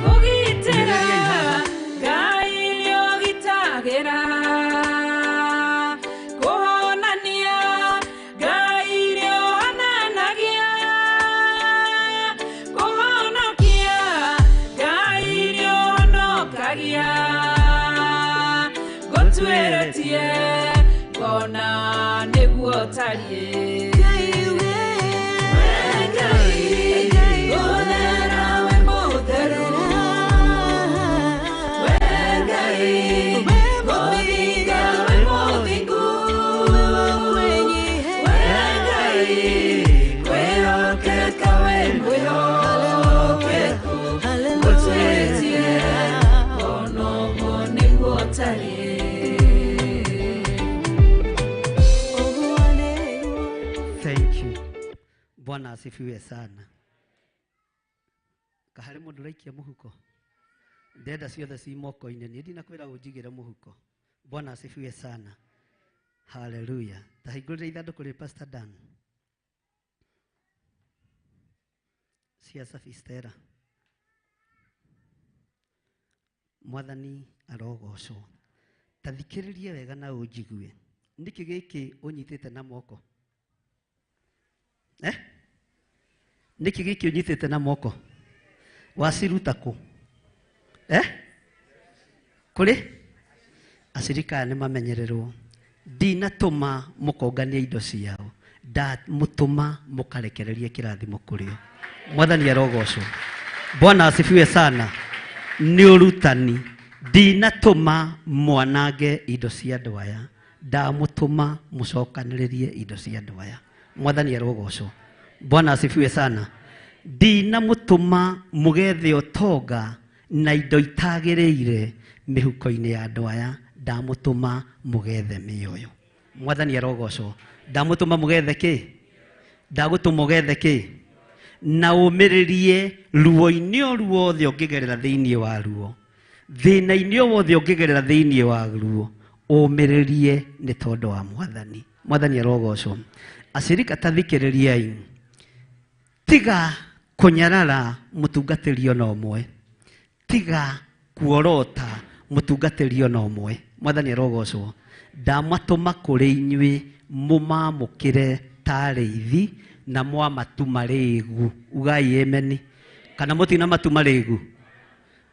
S6: Kũgitĩra Ngai nĩũgitagĩra, kũhonania Ngai nĩũhonanagia, kũhonokia Ngai nĩũhonokagia, ngũtuĩrĩtie ngona nĩguo ũtariĩ. We Ngai gũthera wĩ mũtheru, we Ngai gũthinga wĩ mũthingu, we Ngai kwĩhokeka wĩ mwĩhokeku,
S4: Asifiwe sana. Kaharĩ mũndũ ũraikia mũhuko. Ndenda ciothe ci moko-inĩ, niĩ ndinakwĩra ũnjigĩre mũhuko. Bwana asifiwe sana. Haleluya. Tahingũrĩra ithandũkũ rĩ Pastor Dan. Cia Safi Stella. Mwathani arogocwo. Ta thikĩrĩria wega na ũnjigue. Nĩkĩ gĩkĩ ũnyitĩte na moko? Eh? Nĩkĩ gĩkĩ ũnyitĩte na moko? Waciruta kũ? Eh? Kũrĩ? Acirika aya nĩ mamenyererwo. Ndinatũma mũkonganie indo ciao, ndamũtũma mũkarekererie kĩrathimo kũrĩ o. Mwathani arogocwo. Bwana asifiwe sana. Nĩ ũrutani. Ndinatũma mwanange indo cia andũ aya, ndamũtũma mũcokanĩrĩrie indo cia andũ aya. Mwathani arogocwo. Bwana asifiwe sana. Ndinamũtũma mũgethe ũtonga na indo itagĩrĩire mĩhuko-inĩ ya andũ aya, ndamũtũma mũgethe mĩoyo. Mwathani arogocwo. Ndamũtũma mũgethe kĩ? Ndagũtũma ũgethe kĩ? Na ũmĩrĩrie ruo-inĩ o ruothe ũngĩgerera thĩinĩ wa ruo, thĩna-inĩ o wothe ũngĩgerera thĩinĩ wa ruo, ũmĩrĩrie nĩ tondũ wa Mwathani. Mwathani arogocwo. Acirika ta thikĩrĩriai. Tiga kũnyarara mũtungatĩri ona ũmwe, tiga kuorota mũtungatĩri ona ũmwe. Mwathani arogocwo. Ndamatũma kũrĩ inyuĩ mũmamũkĩre ta arĩithi na mwamatuma rĩgu. Ugai ameni. Kana mũtina matuma rĩgu.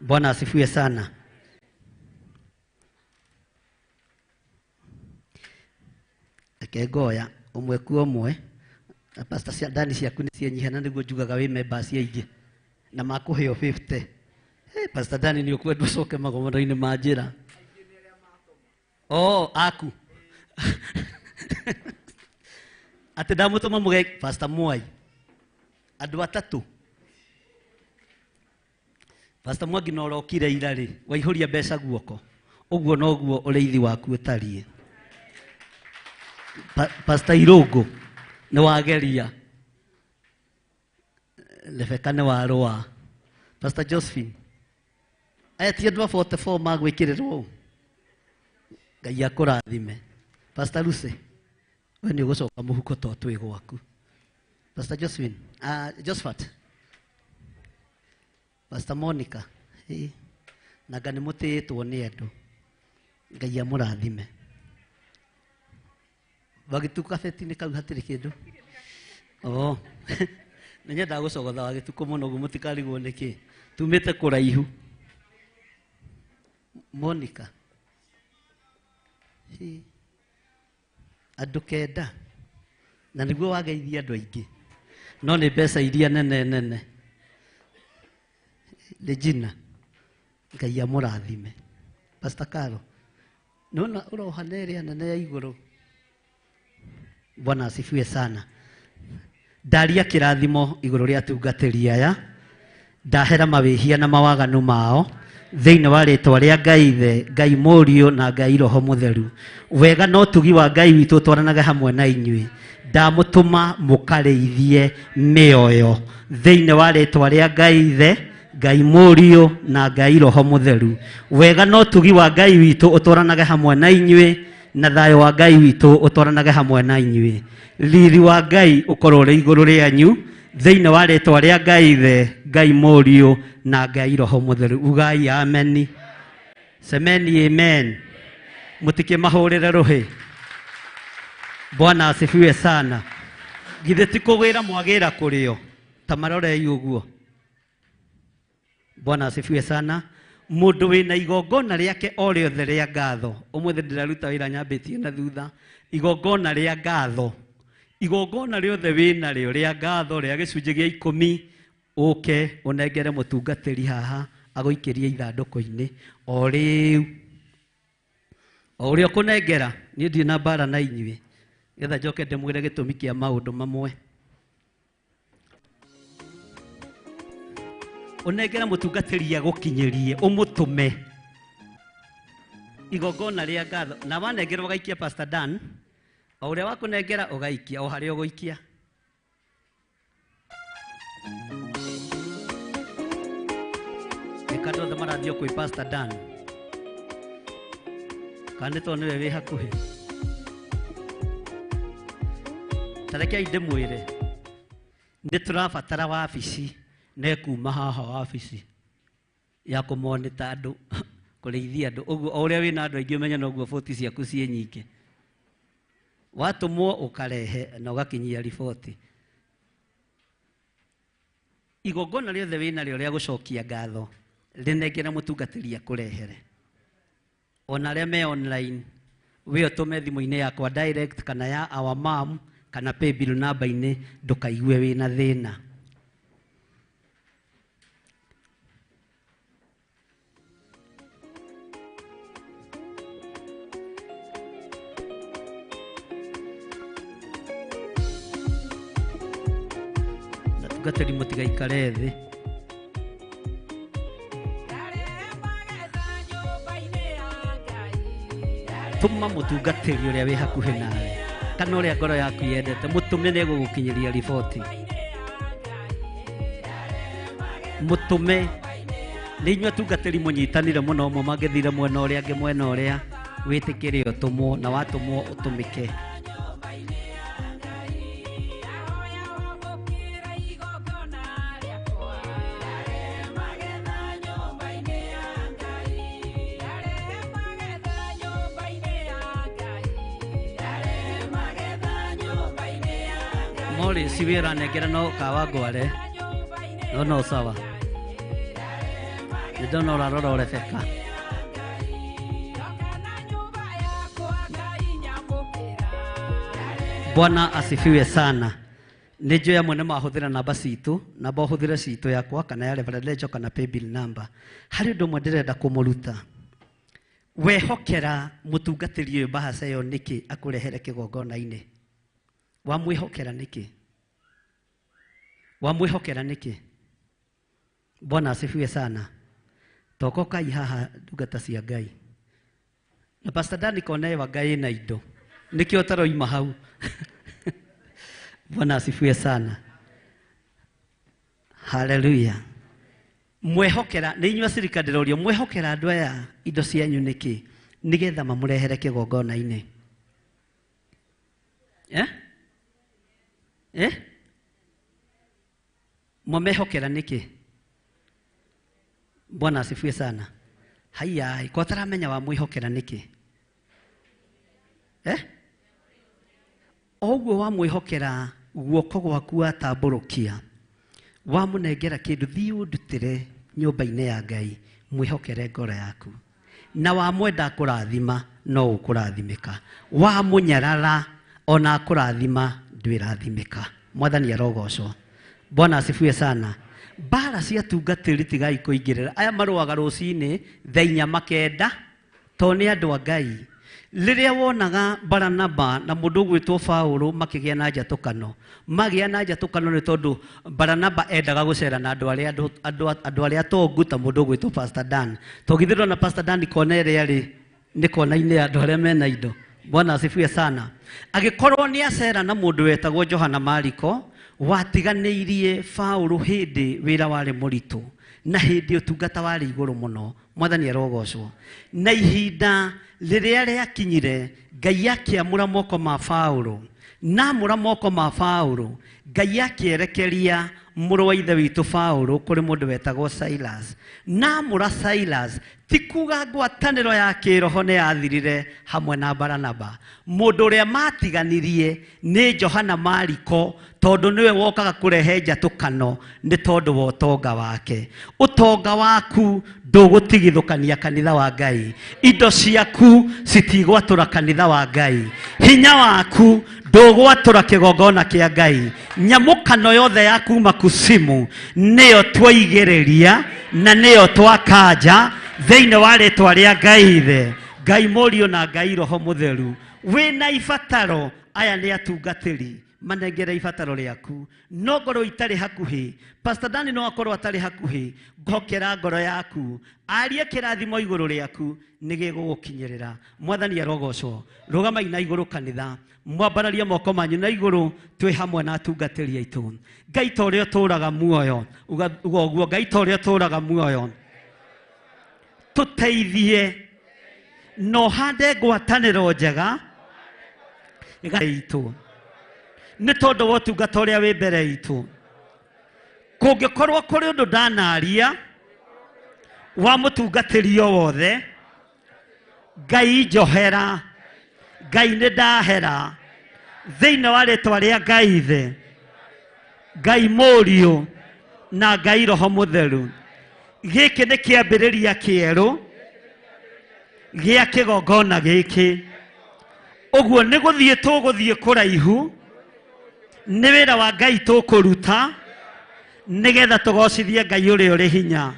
S4: Bwana asifiwe sana. Reke ngoya ũmwe ku ũmwe. Na pastor cia ndani ciaku nĩ cienyiha na nĩguo njugaga wĩ members aingĩ na makũheo 50. Hey, Pastor Dani nĩ ũkwenda ũcoke magomano-inĩ ma njĩra. Oh, aku. Atĩ ndamũtũma mũge Pastor Mwai. Andũ atatũ. Pastor Mwangi no ũrokire ira rĩ, waihũria mbeca guoko. Ũguo noguo ũrĩithi waku ũtariĩ. Pastor Irũngũ nĩ wageria. Rebecca nĩ warũa. Pastor Josephine. Aya ti andũ a 44 magwĩkĩrĩrwo ũũ. Ngai akũrathime. Pastor Lucy, we nĩ ũgũcoka mũhuko to twĩ gwaku. Pastor Josephine, Josephat. Pastor Monica, nanga nĩ mũtĩĩtwo nĩ andũ. Ngai amũrathime. Wagĩtuka kabeti-inĩ kau hatirĩ kĩndũ. Oh. Nĩ nyendaga gũcogotha wagĩtukũ mũno ũguo mũtikarigwo nĩkĩ. Tumĩte kũraihu. Monica. Andũ kenda. Na nĩguo wageithia andũ aingĩ. No nĩ mbeca iria nene nene. Regina. Ngai amũrathime. Pastor Caro. Nĩwona ũroha na ĩrĩa nene ya igũrũ. Bwana asifiwe sana. Ndaria kĩrathimo igũrũ rĩa atungatĩri aya. Ndahera mawĩhia na mawaganu mao thĩinĩ wa rĩtwa rĩa Ngai Ithe, Ngai Mũriũ na Ngai Roho Mũtheru. Wega na ũtugi wa Ngai witũ ũtwaranage hamwe na inyuĩ. Ndamũtũma mũkarĩithie mĩoyo thĩinĩ wa rĩtwa rĩa Ngai Ithe, Ngai Mũriũ na Ngai Roho Mũtheru. Wega na ũtugi wa Ngai witũ ũtwaranage hamwe na inyuĩ, na thayũ wa Ngai witũ ũtwaranage hamwe na inyuĩ. Riri wa Ngai ũkorwo ũrĩ igũrũ rĩanyu thĩinĩ wa rĩtwa rĩa Ngai Ithe, Ngai Mũriũ na Ngai Roho Mũtheru. Ugai ameni. Semeni amen. Mũtikĩmahũrĩre rũhĩ. Bwana asifiwe sana. Githĩ ti kũgĩra mwagĩra kũrĩo? Ta marorei ũguo. Bwana asifiwe sana. Mũndũ wĩna igongona rĩake o rĩothe rĩa ngatho. Ũmũthĩ ndĩraruta wĩra nyambĩtie na thutha. Igongona rĩa ngatho. Igongona rĩothe wĩnarĩo rĩa ngatho rĩa gĩcunjĩ gĩa 10 ũke ũnengere mũtungatĩri haha agũikĩrie ithandũkũ-inĩ o rĩu. O ũrĩa ũkũnengera, niĩ ndirĩ na mbara na inyuĩ, nĩgetha njoke ndĩmwĩre gĩtũmi kĩa maũndũ mamwe. Ũnengere mũtungatĩri agũkinyĩrie, ũmũtũme igongona rĩa ngatho. Na wanengerwo ũgaikia Pastor Dan, o ũrĩa wakũnengera ũgaikia o harĩa ũgũikia. Reke andũ othe marathiĩ o kwĩ Pastor Dan. Kana nĩ tondũ nĩwe wĩ hakuhĩ. Ta rekei ndĩmwĩre, nĩ tũrabatara wabici na ĩkuma haha wabici ya kũmonita andũ, kũrĩithia andũ. Ũguo o ũrĩa wĩna andũ aingĩ ũmenye noguo boti ciaku ciĩ nyingĩ. Watũmwo ũkarehe na ũgakinyia riboti. Igongona rĩothe wĩnarĩo rĩa gũcokia ngatho rĩnengere mũtungatĩri akũrehere. Ona arĩa me online, we ũtũme thimũ-inĩ yakwa direct kana ya our mom kana paybill namba-inĩ, ndũkaigue wĩna thĩna. Atungatĩri mũtigaikare thĩ. Tũma mũtungatĩri ũrĩa wĩ hakuhĩ nawe kana ũrĩa ngoro yaku yendete, mũtũme nĩ egũgũkinyĩria riboti. Mũtũme. Nĩ inyuĩ atungatĩri mũnyitanire mũno, ũmwe mangĩthire mwena ũrĩa, angĩ mwena ũrĩa, wĩtĩkĩre ũtũmwo na watũmwo ũtũmĩke. Morris wĩra nengera no kawa ngware. No no sawa. Nĩ ndona ũrarora o Rebecca. Bwana asifiwe sana. Nĩ njũĩ amwe nĩ mahũthĩra namba citũ, namba ũhũthĩre citũ yakwa kana ya Reverend Lejo kana paybill number. Harĩ ũndũ ũmwe ndĩrenda kũmũruta. Wehokera mũtungatĩri ũyũ mbahaca ĩyo nĩkĩ akũrehere kĩgongona-inĩ? Wamwĩhokera nĩkĩ? Wamwĩhokera nĩkĩ? Bwana asifiwe sana. Tokokai haha ndungata cia Ngai. Na Pastor Dani kona wa Ngai na indo. Nĩkĩo ũtaroima hau. Bwana asifiwe sana. Haleluya. Mwehokera nĩ inyuĩ acirika ndĩrorio, mwehokera andũ aya indo cianyu nĩkĩ? Nĩgetha mamũrehere kĩgongona-inĩ. Mwamehokera nĩkĩ? Bwana asifiwe sana. Haiya, kwa taramenya wamwĩhokera nĩkĩ? Oguo wamwĩhokera guoko gwaku watambũrũkia, wamũnengera kĩndũ, thiĩ ũndutĩre nyũmba-inĩ ya Ngai, mwĩhokere ngoro yaku. Na wamwenda kũrathima, no ũkũrathimĩka. Wamũnyarara, ona kũrathima, ndwĩrathimĩka. Mwathani arogocwo. Bwana asifiwe sana. Mbara cia atungatĩri tigai kũingĩrĩra. Aya marũaga rũcinĩ thaa inya makenda, tondũ nĩ andũ a Ngai. Rĩrĩa wonaga Baranaba na mũndũ ũgwĩtwo Paũlũ makĩgĩa na njatũkano, magĩa na njatũkano nĩ tondũ Baranaba endaga gũcera na andũ arĩa atongu ta mũndũ ũgwĩtwo Pastor Dan. Tondũ githĩ ndona Pastor Dan kona ĩrĩa arĩ nĩ kona-inĩ ya andũ arĩa mena indo. Bwana asifiwe sana. Agĩkorwo nĩ acera na mũndũ wetagwo Johana Mariko, watiganĩirie Paũlũ hĩndĩ wĩra warĩ mũritũ na hĩndĩ ũtungata warĩ igũrũ mũno. Mwathani arogocwo. Na ihinda rĩrĩa rĩakinyire, Ngai akĩamũra moko ma Paũlũ. Na amũra moko ma Paũlũ, Ngai akĩerekeria mũrũ wa ithe witũ Paũlũ kũrĩ mũndũ wetagwo Silas. Na amũra Silas, ti kuga ngwatanĩro ya kĩroho nĩ yathirire hamwe na Baranaba. Mũndũ ũrĩa matiganirie nĩ Johana Mariko, tondũ nĩwe wokaga kũrehe njatũkano nĩ tondũ wa ũtonga wake. Ũtonga waku ndũgũtigithũkania kanitha wa Ngai. Indo ciaku citigwatũra kanitha wa Ngai. Hinya waku ndũgwatũra kĩgongona kĩa Ngai. Nyamũkano yothe ya kuma kusimu nĩyo twaigĩrĩria na nĩyo twakanja thĩinĩ wa rĩtwa rĩa Ngai Ithe, Ngai Mũriũ na Ngai Roho Mũtheru. Wĩna ibataro, aya nĩ atungatĩri, manengere ibataro rĩaku. No ngorwo itarĩ hakuhĩ, Pastor Dani no akorwo atarĩ hakuhĩ, ngokera ngoro yaku, arie kĩrathimo igũrũ rĩaku, nĩgĩgũgũkinyĩrĩra. Mwathani arogocwo. Rũgamai na igũrũ kanitha, mwambararie moko manyu na igũrũ, twĩ hamwe na atungatĩri aitũ. Ngai ta ũrĩa ũtũũraga muoyo, uga ũguo, Ngai ta ũrĩa ũtũũraga muoyo. Tũteithie na ũhande ngwatanĩro njega itũ nĩ tondũ wa ũtungata ũrĩa wĩ mbere itũ. Kũngĩkorwo kũrĩ ũndũ ndanaria wa mũtungatĩri o wothe, Ngai njohera, Ngai nĩ ndahera thĩinĩ wa rĩtwa rĩa Ngai Ithe, Ngai Mũriũ na Ngai Roho Mũtheru. Gĩkĩ nĩ kĩambĩrĩria kĩerũ gĩa kĩgongona gĩkĩ. Ũguo nĩ gũthiĩ tũgũthiĩ kũraihu, nĩ wĩra wa Ngai tũkũruta nĩgetha tũgocithie Ngai ũrĩa ũrĩ hinya,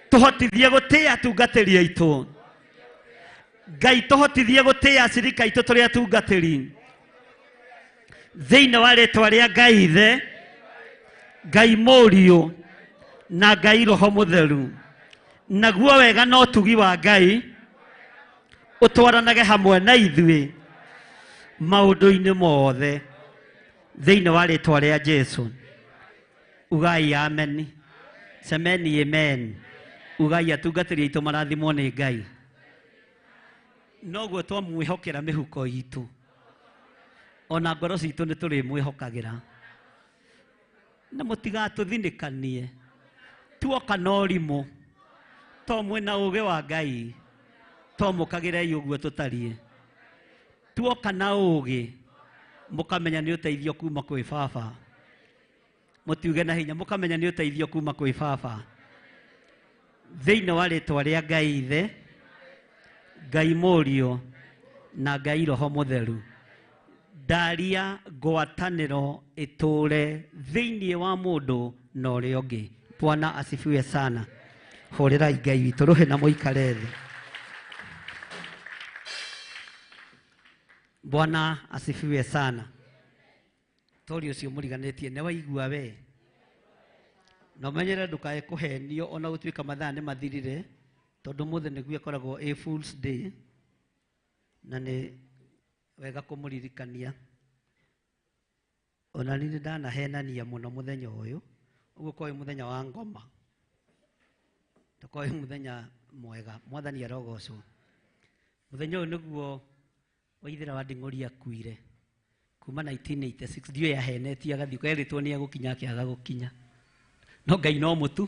S4: tũhotithie gũtĩĩa atungatĩri aitũ. Ngai tũhotithie gũtĩĩa acirika aitũ tũrĩ atungatĩri thĩinĩ wa rĩtwa rĩa Ngai Ithe, Ngai Mũriũ na Ngai Roho Mũtheru. Naguo wega na ũtugi wa Ngai ũtwaranage hamwe na ithuĩ maũndũ-inĩ mothe thĩinĩ wa rĩtwa rĩa Jesu. Ugai amen. Semeni amen. Ugai atungatĩri aitũ marathimwo nĩ Ngai. Noguo twamwĩhokera mĩhuko itũ, ona ngoro citũ nĩ tũrĩmwĩhokagĩra, na mũtigatũthinĩkanie tuoka na ũrimũ, to mwĩna ũũgĩ wa Ngai, to mũkagĩrei ũguo tũtariĩ. Tuoka na ũũgĩ mũkamenya nĩ ũteithio kuma kwĩ baba. Mũtiuge na hinya, mũkamenya nĩ ũteithio kuma kwĩ baba. Thĩinĩ wa rĩtwa rĩa Ngai Ithe, Ngai Mũriũ na Ngai Roho Mũtheru, ndaria ngwatanĩro ĩtũre thĩinĩ wa mũndũ na ũrĩa ũngĩ. Bwana asifiwe sana. Hũrĩrai Ngai witũ rũhĩ na mũikare thĩ. Bwana asifiwe sana. Tori ũcio mũriganĩtie nĩ waigua we, na ũmenyere ndũkae kũhenio ona gũtuĩka mathaa nĩ mathirire, tondũ mũthĩ nĩguo ĩkoragwo ĩ Fools Day, na nĩ wega kũmũririkania. Ona niĩ ndanahenania mũno mũthenya ũyũ, ũguo korwo wĩ mũthenya wa ngoma, ndũkorwo wĩ mũthenya mwega. Mwathani arogocwo. Mũthenya ũyũ nĩguo Waithera wa Nding'ũri akuire kuma 1986. Ndiũĩ yahenetie agathiĩ kerĩtwo nĩ egũkinya akĩaga gũkinya, no Ngai no mũtu,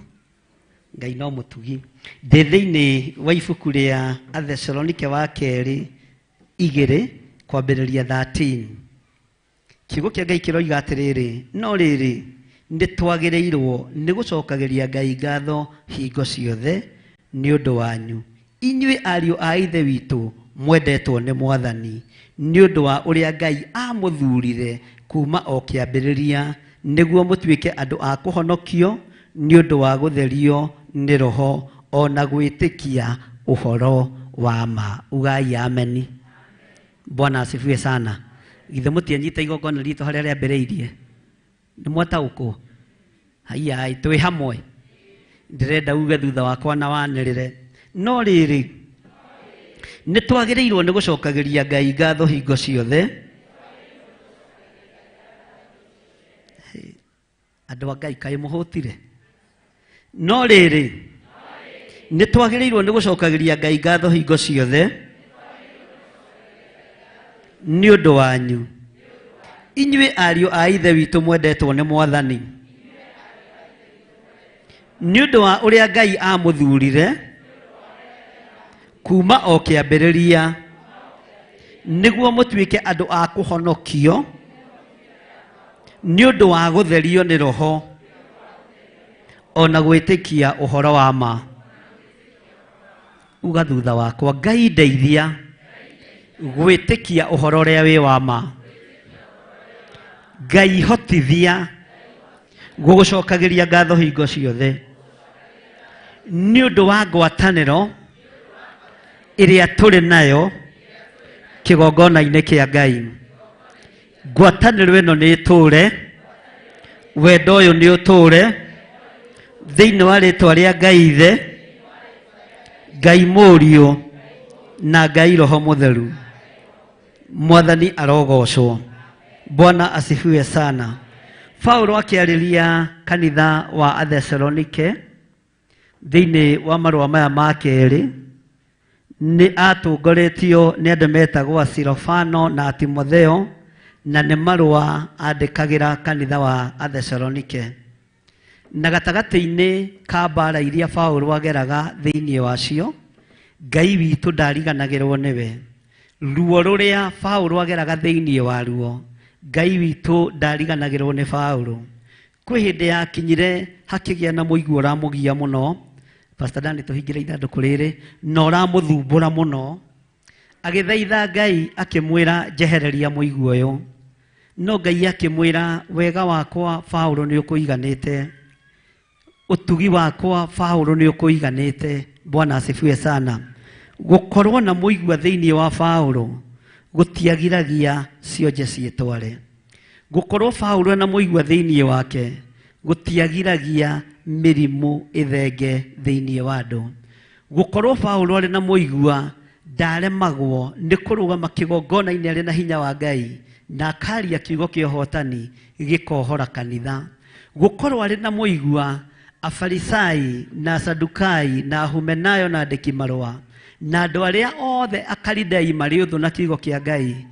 S4: Ngai no mũtugi. Ndĩ thĩinĩ wa ibuku rĩa Athesalonike wa kerĩ 2 kwambĩrĩria 13. Kiugo kĩa Ngai kĩroiga atĩrĩrĩ, no rĩrĩ nĩ twagĩrĩirwo nĩ gũcokagĩria Ngai ngatho hingo ciothe nĩ ũndũ wanyu, inyuĩ ariũ a Ithe witũ mwendetwo nĩ Mwathani, nĩ ũndũ wa ũrĩa Ngai amũthurire kuma o kĩambĩrĩria nĩguo mũtuĩke andũ a kũhonokio nĩ ũndũ wa gũtherio nĩ Roho ona gwĩtĩkia ũhoro wa ma. Ugai ameni. Bwana asifiwe sana. Githĩ mũtianyita igongona ritũ harĩa rĩambĩrĩirie? Nĩ mwataũkwo? Haiya, twĩ hamwe. Ndĩrenda uge thutha wakwa na wanĩrĩre. No rĩrĩ nĩ twagĩrĩirwo nĩ gũcokagĩria Ngai ngatho hingo ciothe. Andũ a Ngai kaĩ mũhũtire? No rĩrĩ nĩ twagĩrĩirwo nĩ gũcokagĩria Ngai ngatho hingo ciothe nĩ ũndũ wanyu, inyuĩ ariũ a Ithe witũ mwendetwo nĩ Mwathani, nĩ ũndũ wa ũrĩa Ngai amũthurire kuma o kĩambĩrĩria nĩguo mũtuĩke andũ a kũhonokio nĩ ũndũ wa gũtherio nĩ Roho ona gwĩtĩkia ũhoro wa ma. Uga thutha wakwa, Ngai ndeithia gwĩtĩkia ũhoro ũrĩa wĩ wa ma. Ngai hotithia gũgũcokagĩria ngatho hingo ciothe nĩ ũndũ wa ngwatanĩro ĩrĩa tũrĩ nayo kĩgongona-inĩ kĩa Ngai. Ngwatanĩro ĩno nĩ ĩtũre, wendo ũyũ nĩ ũtũre thĩinĩ wa rĩtwa rĩa Ngai Ithe, Ngai Mũriũ na Ngai Roho Mũtheru. Mwathani arogocwo. Bwana asifiwe sana. Paulo akĩarĩria kanitha wa Athesalonike Thĩinĩ wa marũa maya ma kerĩ nĩ atongoretio nĩ andũ metagwo Silvano na Timotheo, na nĩ marũa andĩkagĩra kanitha wa Athesalonike. Na gatagatĩ-inĩ ka mbara iria Paũlũ ageraga thĩinĩ wacio, Ngai witũ ndariganagĩrwo nĩwe. Ruo rũrĩa Paũlũ ageraga thĩinĩ waruo, Ngai witũ ndariganagĩrwo nĩ Paũlũ. Kwĩ hĩndĩ yakinyire hakĩgĩa na mũigua ũramũgia mũno, Pastor Dani tũhingĩre ithandũkũ rĩrĩ, na ũramũthumbũra mũno. Agĩthaitha Ngai akĩmwĩra njehereria mũigua ũyũ. No Ngai akĩmwĩra wega wakwa Paũlũ nĩ ũkũiganĩte, ũtugi wakwa Paũlũ nĩ ũkũiganĩte. Bwana asifiwe sana. Gũkorwo na mũigua thĩinĩ wa Paũlũ gũtiagiragia cionje ciĩtware. Gũkorwo Paũlũ na mũigua thĩinĩ wake gũtiagiragia mĩrimũ ĩthenge thĩinĩ wa andũ. Gũkorwo Paũlũ arĩ na mũigua ndaremagwo nĩ kũrũgama kĩgongona-inĩ arĩ na hinya wa Ngai na akaria kiugo kĩa ũhotani gĩkohora kanitha. Gũkorwo arĩ na mũigua Afarisai na Sadukai na Humenayo na andĩki marũa na andũ arĩa othe Akaridai marĩ ũthũ na kiugo kĩa Ngai,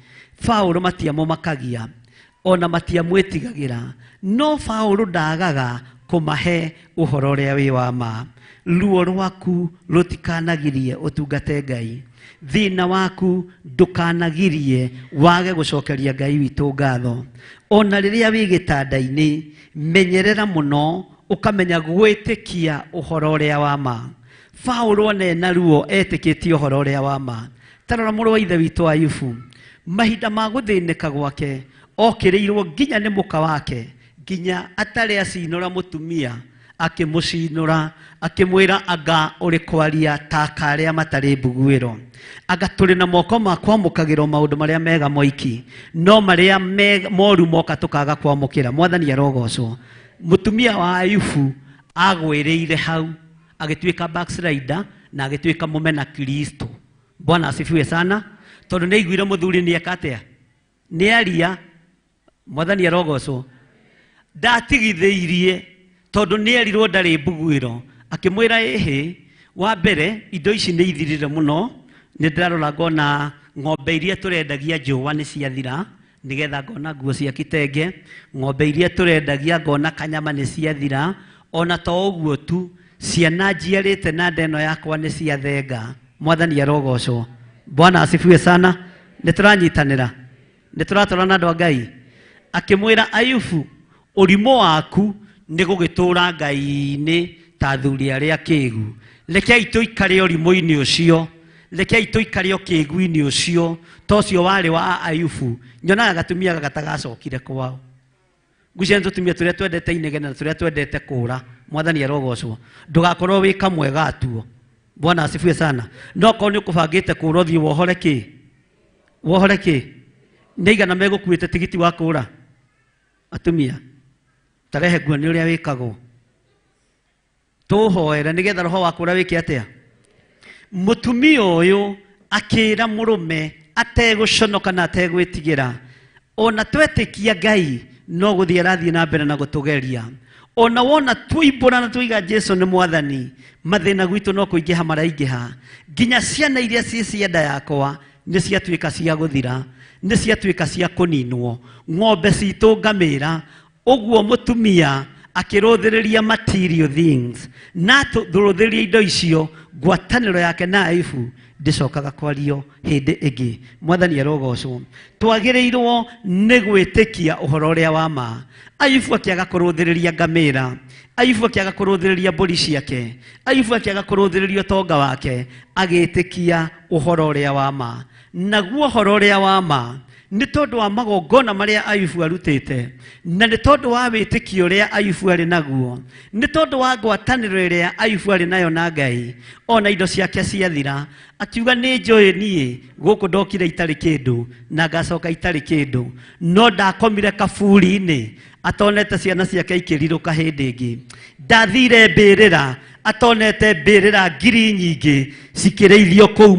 S4: Paũlũ matiamũmakagia ona matiamwĩtigagĩra, no Paũlũ ndagaga kũmahe ũhoro ũrĩa wĩ wa ma. Ruo rwaku rũtikanagirie ũtungate Ngai, thĩna waku ndũkanagirie wage gũcokeria Ngai witũ ngatho. Ona rĩrĩa wĩ gĩtanda-inĩ, menyerera mũno ũkamenya gwĩtĩkia ũhoro ũrĩa wa ma. Paũlũ ona ena ruo etĩkĩtie ũhoro ũrĩa wa ma. Ta rora mũrũ wa ithe witũ Ayubu, mahinda ma gũthĩnĩka gwake okĩrĩirwo nginya nĩ mũka wake, nginya atarĩ acinũra mũtumia akĩmũcinũra akĩmwĩra anga ũrĩ kwaria ta karĩa matarĩ mbuguĩro, anga tũrĩ na moko ma kwamũkagĩrwo maũndũ marĩa mega moiki, no marĩa moru moka tũkaga kwamũkĩra. Mwathani arogocwo. Mũtumia wa Ayubu agwĩrĩire hau agĩtuĩka backslider na agĩtuĩka mũmena Kristo. Bwana asifiwe sana. Tondũ nĩ aiguire mũthuri nĩ eka atĩa, nĩ aria. Mwathani arogocwo. Ndatigithĩirie tondũ nĩ erirwo ndarĩ mbuguĩro, akĩmwĩra ĩhĩ, wa mbere indo ici nĩ ithirire mũno, nĩ ndĩrarora ngona ng'ombe iria tũrendagia njũa nĩ ciathira, nĩgetha ngona nguo cia kitenge, ng'ombe iria tũrendagia ngona kanyama nĩ ciathira, ona to ũguo tu ciana njiarĩte na nda ĩno yakwa nĩ ciathenga. Mwathani arogocwo. Bwana asifiwe sana. Nĩ tũranyitanĩra, nĩ tũratwarana andũ a Ngai. Akĩmwĩra Ayubu, ũrimũ waku nĩ gũgĩtũra Ngai-inĩ ta athuri arĩa akĩgu. Rekei tũikare ũrimũ-inĩ ũcio, rekei tũikare ũkĩgu-inĩ ũcio, ta ũcio warĩ wa Ayubu. Nyonaga gatumia gaka tagacokire kwao. Ngwĩciria nĩ tũtumia tũrĩa twendete inegene na tũrĩa twendete kũra. Mwathani arogocwo. Ndũgakorwo wĩ kamwe gatuo. Bwana asifiwe sana. No korwo nĩ ũkũbangĩte kũra ũthiĩ wohore kĩ? Wohore kĩ? Nĩ aigana megũkuĩte tigiti wa kũra? Atumia, tarehe nguo nĩ ũrĩa wĩkagwo. Tũhoere nĩgetha roho wa kũra wĩke atĩa? Mũtumia ũyũ akĩra mũrũme ategũconoka na ategwĩtigĩra, ona twetĩkia Ngai no gũthiĩ arathiĩ na mbere na gũtũgeria. Ona wona tũimbũra na tũiga Jesu nĩ mwathani, mathĩna gwitũ no kũingĩha maraingĩha. Nginya ciana iria ciĩ cia nda yakwa nĩ ciatuĩka cia gũthira, nĩ ciatuĩka cia kũninwo, ng'ombe citũ ngamĩra. Ũguo mũtumia akĩrũthĩrĩria material things, na atũrũthĩrĩria indo icio, ngwatanĩro yake na Ayubu ndĩcokaga kwario hĩndĩ ĩngĩ. Mwathani arogocwo. Twagĩrĩirwo nĩ gwĩtĩkia ũhoro ũrĩa wa ma. Ayubu akĩaga kũrũthĩrĩria ngamĩra, Ayubu akĩaga kũrũthĩrĩria mbũri ciake, Ayubu akĩaga kũrũthĩrĩria ũtonga wake, agĩtĩkia ũhoro ũrĩa wa ma. Naguo ũhoro ũrĩa wa ma nĩ tondũ wa magongona marĩa Ayubu arutĩte, na nĩ tondũ wa wĩtĩkio ũrĩa Ayubu arĩ naguo, nĩ tondũ wa ngwatanĩro ĩrĩa Ayubu arĩ nayo na Ngai, ona indo ciake ciathira, akiuga nĩ njũĩ niĩ gũkũ ndokire itarĩ kĩndũ na ngacoka itarĩ kĩndũ, no ndakomire kaburi-inĩ atonete ciana ciake ikĩrirũka hĩndĩ ĩngĩ, ndathire mbĩrĩra atonete mbĩrĩra ngiri nyingĩ cikĩrĩithio kũu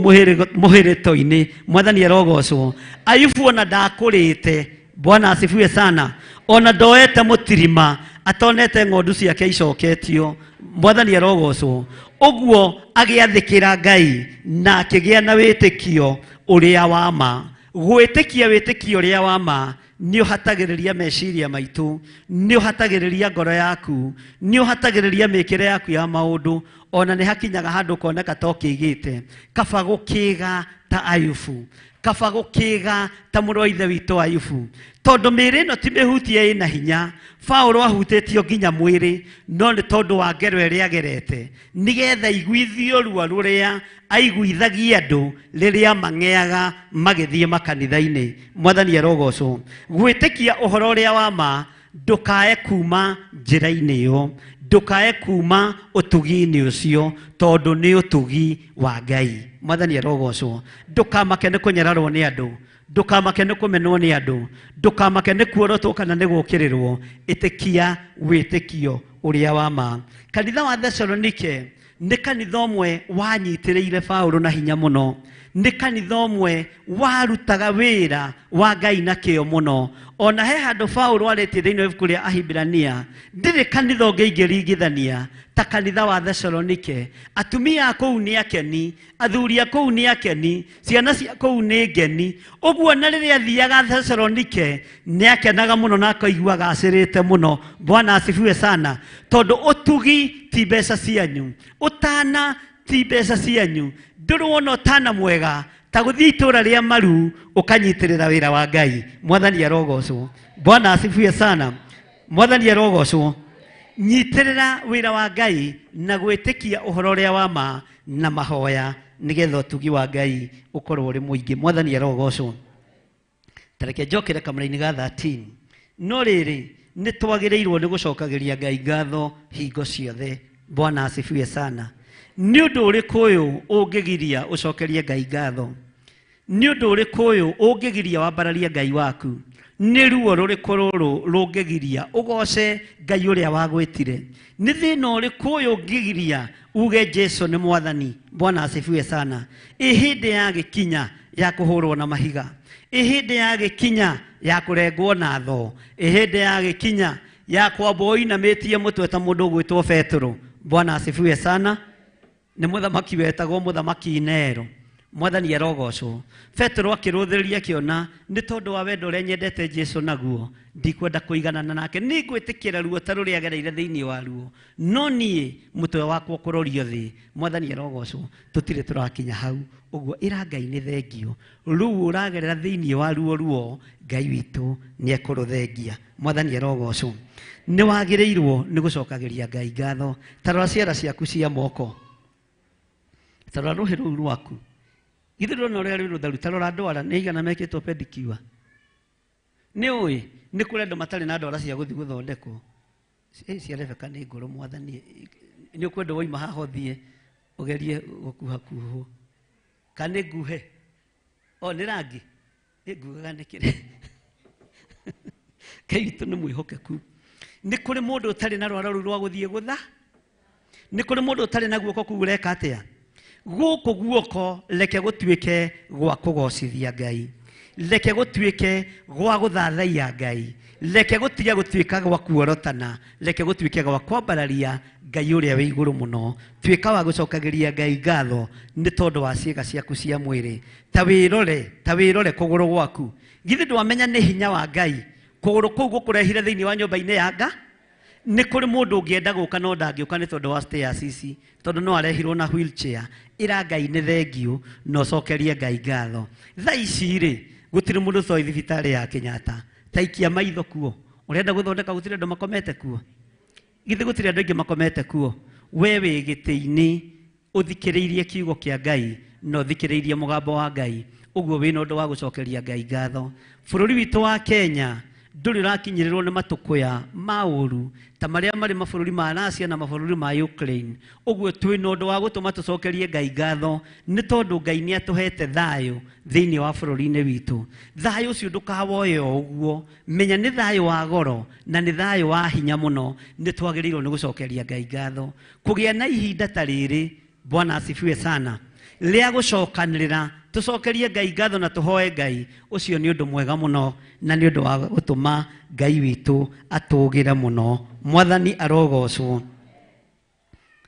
S4: mũhĩrĩto-inĩ. Mwathani arogocwo. Ayubu ona ndakũrĩte, Bwana asifiwe sana, ona ndoete mũtirima, Atonete ng'ondu ciake icoketio. Mwathani arogocwo. Ũguo agĩathĩkĩra Ngai na akĩgĩa na wĩtĩkio ũrĩa wa ma. Gwĩtĩkia wĩtĩkio ũrĩa wa ma nĩ ũhatagĩrĩria meciria maitũ, nĩ ũhatagĩrĩria ngoro yaku, nĩ ũhatagĩrĩria mĩkĩre yaku ya maũndũ. Ona nĩ hakinyaga handũ ũkoneka ta ũkĩgĩte. Kaba gũkĩga ta Ayubu, kaba gũkĩga ta mũrũ wa ithe witũ Ayubu, tondũ mĩĩrĩ ĩno ti mĩhutie ĩna hinya. Paũlũ ahutĩtio nginya mwĩrĩ, no nĩ tondũ wa ngero ĩrĩa agerete, nĩgetha aiguithio ruo rũrĩa aiguithagia andũ rĩrĩa mang'eaga magĩthiĩ makanitha-inĩ. Mwathani arogocwo. Gwĩtĩkia ũhoro ũrĩa wa ma, ndũkae kuma njĩra-inĩ ĩyo, ndũkae kuma ũtugi-inĩ ũcio, tondũ nĩ ũtugi wa Ngai. Mwathani arogocwo. Ndũkamake nĩ kũnyararwo nĩ andũ, ndũkamake nĩ kũmenwo nĩ andũ, ndũkamake nĩ kuorotwo kana nĩ gũũkĩrĩrwo. Ĩtĩkia wĩtĩkio ũrĩa wa ma. Kanitha wa Thesalonike nĩ kanitha ũmwe wanyitĩrĩire Paũlũ na hinya mũno, nĩ kanitha ũmwe warutaga wĩra wa Ngai na kĩyo mũno. Ona he handũ Paũlũ arĩtie thĩinĩ wa ibuku rĩa Ahibirania, ndirĩ kanitha ũngĩ ingĩringithania ta kanitha wa Thesalonike. Atumia a kũu nĩ akeni, athuri a kũu nĩ akeni, ciana cia kũu nĩ ngeni. Ũguo na rĩrĩa athiaga Thesalonike nĩ akenaga mũno na akaigua agacĩrĩte mũno. Bwana asifiwe sana. Tondũ ũtugi ti mbeca cianyu, ũtana ti mbeca cianyu. Ndũrĩ wona ũtana mwega ta gũthiĩ itũũra rĩa Maru ũkanyitĩrĩra wĩra wa Ngai. Mwathani arogocwo. Bwana asifiwe sana. Mwathani arogocwo. Nyitĩrĩra wĩra wa Ngai na gwĩtĩkia ũhoro ũrĩa wa ma na mahoya, nĩgetha ũtugi wa Ngai ũkorwo ũrĩ mũingĩ. Mwathani arogocwo. Ta reke njokere kamũra-inĩ ga 13. No rĩrĩ, nĩ twagĩrĩirwo nĩ gũcokagĩria Ngai ngatho hingo ciothe. Bwana asifiwe sana. Nĩ ũndũ ũrĩkũ ũyũ ũngĩgiria ũcokerie Ngai ngatho? Nĩ ũndũ ũrĩkũ ũyũ ũngĩgiria wambararie Ngai waku? Nĩ ruo rũrĩkũ rũrũ rũngĩgiria ũgoce Ngai ũrĩa wagwĩtire? Nĩ thĩna ũrĩkũ ũyũ ũngĩgiria uge Jesu nĩ mwathani? Bwana asifiwe sana. Ĩ hĩndĩ ya gĩkinya ya kũhũrwo na mahiga, ĩ hĩndĩ ya gĩkinya ya kũrengwo na thoo, ĩ hĩndĩ ya gĩkinya ya kwambwo ũinamĩtie mũtwe ta mũndũ ũgwĩtwo Petero. Bwana asifiwe sana. Nĩ mũthamaki wetagwo mũthamaki Nero. Mwathani arogocwo. Petero akĩrũthĩrĩria akĩona nĩ tondũ wa wendo ũrĩa nyendete Jesu naguo, ndikwenda kũiganana nake, nĩngwĩtĩkĩra ruo ta rũrĩa agereire thĩinĩ wa ruo, no niĩ mũtwe wakwa ũkũrorio thĩ. Mwathani arogocwo. Tũtirĩ tũrakinya hau. Ũguo ĩra Ngai nĩ thengio. Rũu ũragerera thĩinĩ wa ruo ruo, Ngai witũ nĩ ekũrũthengia. Mwathani arogocwo. Nĩ wagĩrĩirwo nĩ gũcokagĩria Ngai ngatho. Ta rora ciara ciaku cia moko, ta rora rũhĩ rũu rwaku, githĩ ndũrona ũrĩa rwĩ rũtheru? Ta rora ndwara nĩ igana mekĩtwo pedicure. Nĩ ũĩ nĩ kũrĩ andũ matarĩ na ndwara cia gũthiĩ gũthondekwo. Cia Rebeka nĩ ngũrũ. Mwathani nĩ ũkwenda woima haha ũthiĩ ũgerie gũkuhakuhwo, kana nĩ nguhe? O nĩ rangi nĩ ngugaga nĩkĩrĩ. Ngai witũ nĩ mwĩhokeku. Nĩ kũrĩ mũndũ ũtarĩ na rwara rũu rwa gũthiĩ gũtha, nĩ kũrĩ mũndũ ũtarĩ na guoko kũu ũreka atĩa? Gũkũ guoko reke gũtuĩke gwa kũgocithia Ngai, reke gũtuĩke gwa gũthathaiya Ngai, reke gũtige gũtuĩka gwa kuorotana, reke gũtuĩke gwa kwambararia Ngai ũrĩa wĩ igũrũ mũno. Tuĩka wa gũcokagĩria Ngai ngatho nĩ tondũ wa ciĩga ciaku cia mwĩrĩ. Ta wĩrore, ta wĩrore kũgũrũ gwaku. Githĩ ndwamenya nĩ hinya wa Ngai kũgũrũ kũu gũkũrehire thĩinĩ wa nyũmba-inĩ ya Nga? Nĩ kũrĩ mũndũ ũngĩenda gũka no ndangĩũka nĩ tondũ wa stairs ici, tondũ no arehirwo na wheelchair. Ĩra Ngai nĩ thengio na ũcokerie Ngai ngatho. Thaa ici rĩ, gũtirĩ mũndũ ũtoĩ thibitarĩ ya Kenyatta. Ta ikia maitho kuo, ũrenda gũthondeka gũtirĩ andũ makomete kuo? Githĩ gũtirĩ andũ aingĩ makomete kuo? We wĩ gĩtĩ-inĩ ũthikĩrĩirie kiugo kĩa Ngai na ũthikĩrĩirie mũgambo wa Ngai, ũguo wĩna ũndũ wa gũcokeria Ngai ngatho. Bũrũri witũ wa Kenya ndũrĩ ũrakinyĩrĩrwo nĩ matũkũya ma ũru ta marĩa marĩ mabũrũri ma Russia na mabũrũri ma Ukraine. Ũguo twĩna ũndũ wa gũtũma tũcokerie Ngai ngatho nĩ tondũ Ngai nĩ atũhete thayũ thĩinĩ wa bũrũri-inĩ witũ. Thayũ ũcio ndũkawoe o ũguo, menya nĩ thayũ wa goro na nĩ thayũ wa hinya mũno. Nĩ twagĩrĩirwo nĩ gũcokeria Ngai ngatho. Kũgĩa na ihinda ta rĩrĩ, Bwana asifiwe sana, rĩa gũcokanĩrĩra Tucokerie Ngai ngatho na tuhoe Ngai. Ucio ni undu mwega muno na ni undu wa gutuma Ngai witu atugire muno. Mwathani arogocwo.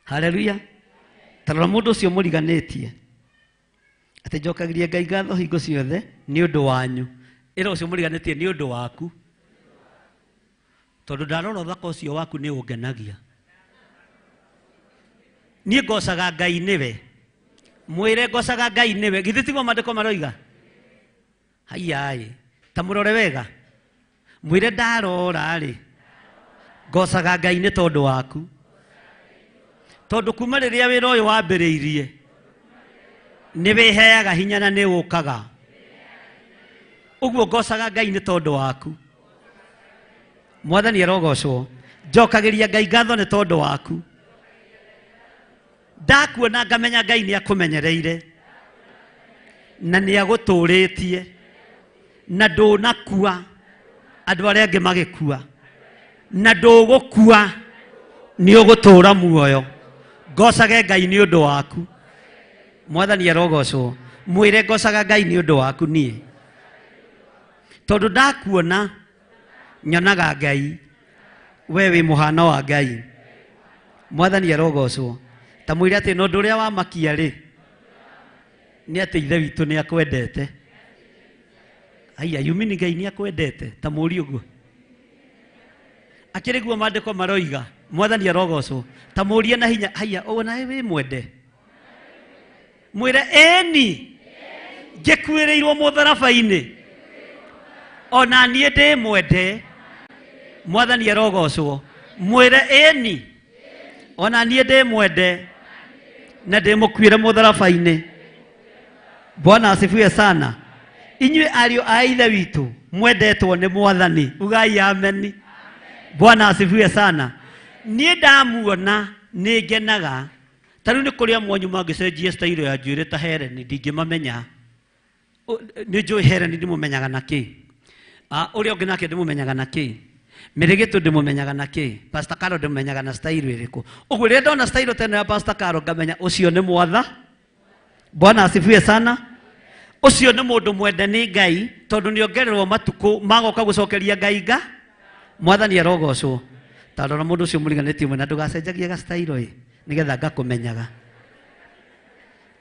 S4: Haleluya. Tarora mundu ucio muriganitie ati njokagirie Ngai ngatho hingo ciothe ni undu wanyu. Ira ucio muriganitie ni undu waku, tondu ndarora uthaka ucio waku ni ungenagia. Niĩ ngocaga Ngai niwe. Mwire ngocaga Ngai niwe. Githĩ tiguo maandĩko maroiga? Haiya, ta mũrore wega. Mwire ndarora rĩ, ngocaga Ngai nĩ tondũ waku. Tondũ kuma rĩrĩa wĩra ũyũ wambĩrĩirie nĩ wĩheaga hinya na nĩ ũkaga. Ũguo ngocaga Ngai nĩ tondũ waku. Mwathani arogocwo. Njokagĩria Ngai ngatho nĩ tondũ waku. Ndakuona ngamenya Ngai nĩ akũmenyereire na nĩ agũtũrĩtie na ndũnakua andũ arĩa angĩ magĩkua na ndũgũkua nĩ ũgũtũra muoyo. Ngocage Ngai nĩ ũndũ waku. Mwathani arogocwo. Mwĩre ngocaga Ngai nĩ ũndũ waku niĩ, tondũ ndakuona nyonaga Ngai. We wĩ mũhano wa Ngai. Mwathani arogocwo. Ta mwĩre atĩ no ũndũ ũrĩa wamakia rĩ nĩ atĩ Ithe witũ nĩ akwendete. Haiya, you mean Ngai nĩ akwendete? Ta mũũrie ũguo. Akĩrĩ guo maandĩko maroiga. Mwathani arogocwo. Ta mũũrie na hinya, haiya, ũũ nawe wĩ mwende? Mwĩre ĩni ngĩkuĩrĩirwo mũtharaba-inĩ ona niĩ ndĩ mwende. Mwathani arogocwo. Mwĩre ĩni ona niĩ ndĩ mwende na ndĩmũkuĩre mũtharaba-inĩ. Bwana asifiwe sana. Inyuĩ ariũ a Ithe witũ mwendetwo nĩ Mwathani, ugai ameni. Bwana asifiwe sana. Niĩ ndamuona nĩ ngenaga. Ta rĩu nĩ kũrĩ amwe anyu mangĩcenjia style ya njuĩrĩ ta Helen, ndingĩmamenya. Nĩ njũĩ Helen ndĩmũmenyaga na kĩ. Ũrĩa ũngĩ nake ndĩmũmenyaga na kĩ. Mĩrĩgĩtũ ndĩmũmenyaga na kĩ. Pastor Carol ndĩmũmenyaga na style ĩrĩkũ. Ũguo rĩrĩa ndona style ta ĩno ya Pastor Carol ngamenya ũcio nĩ mwatha. Bwana asifiwe sana. Ũcio nĩ mũndũ mwende nĩ Ngai tondũ nĩ ongererwo matukũ magoka gũcokeria Ngai nga. Mwathani arogocwo. Ta rora mũndũ ũcio mũriganĩtie mwena ndũgacenjagie ga style ĩ, nĩgetha ngakũmenyaga.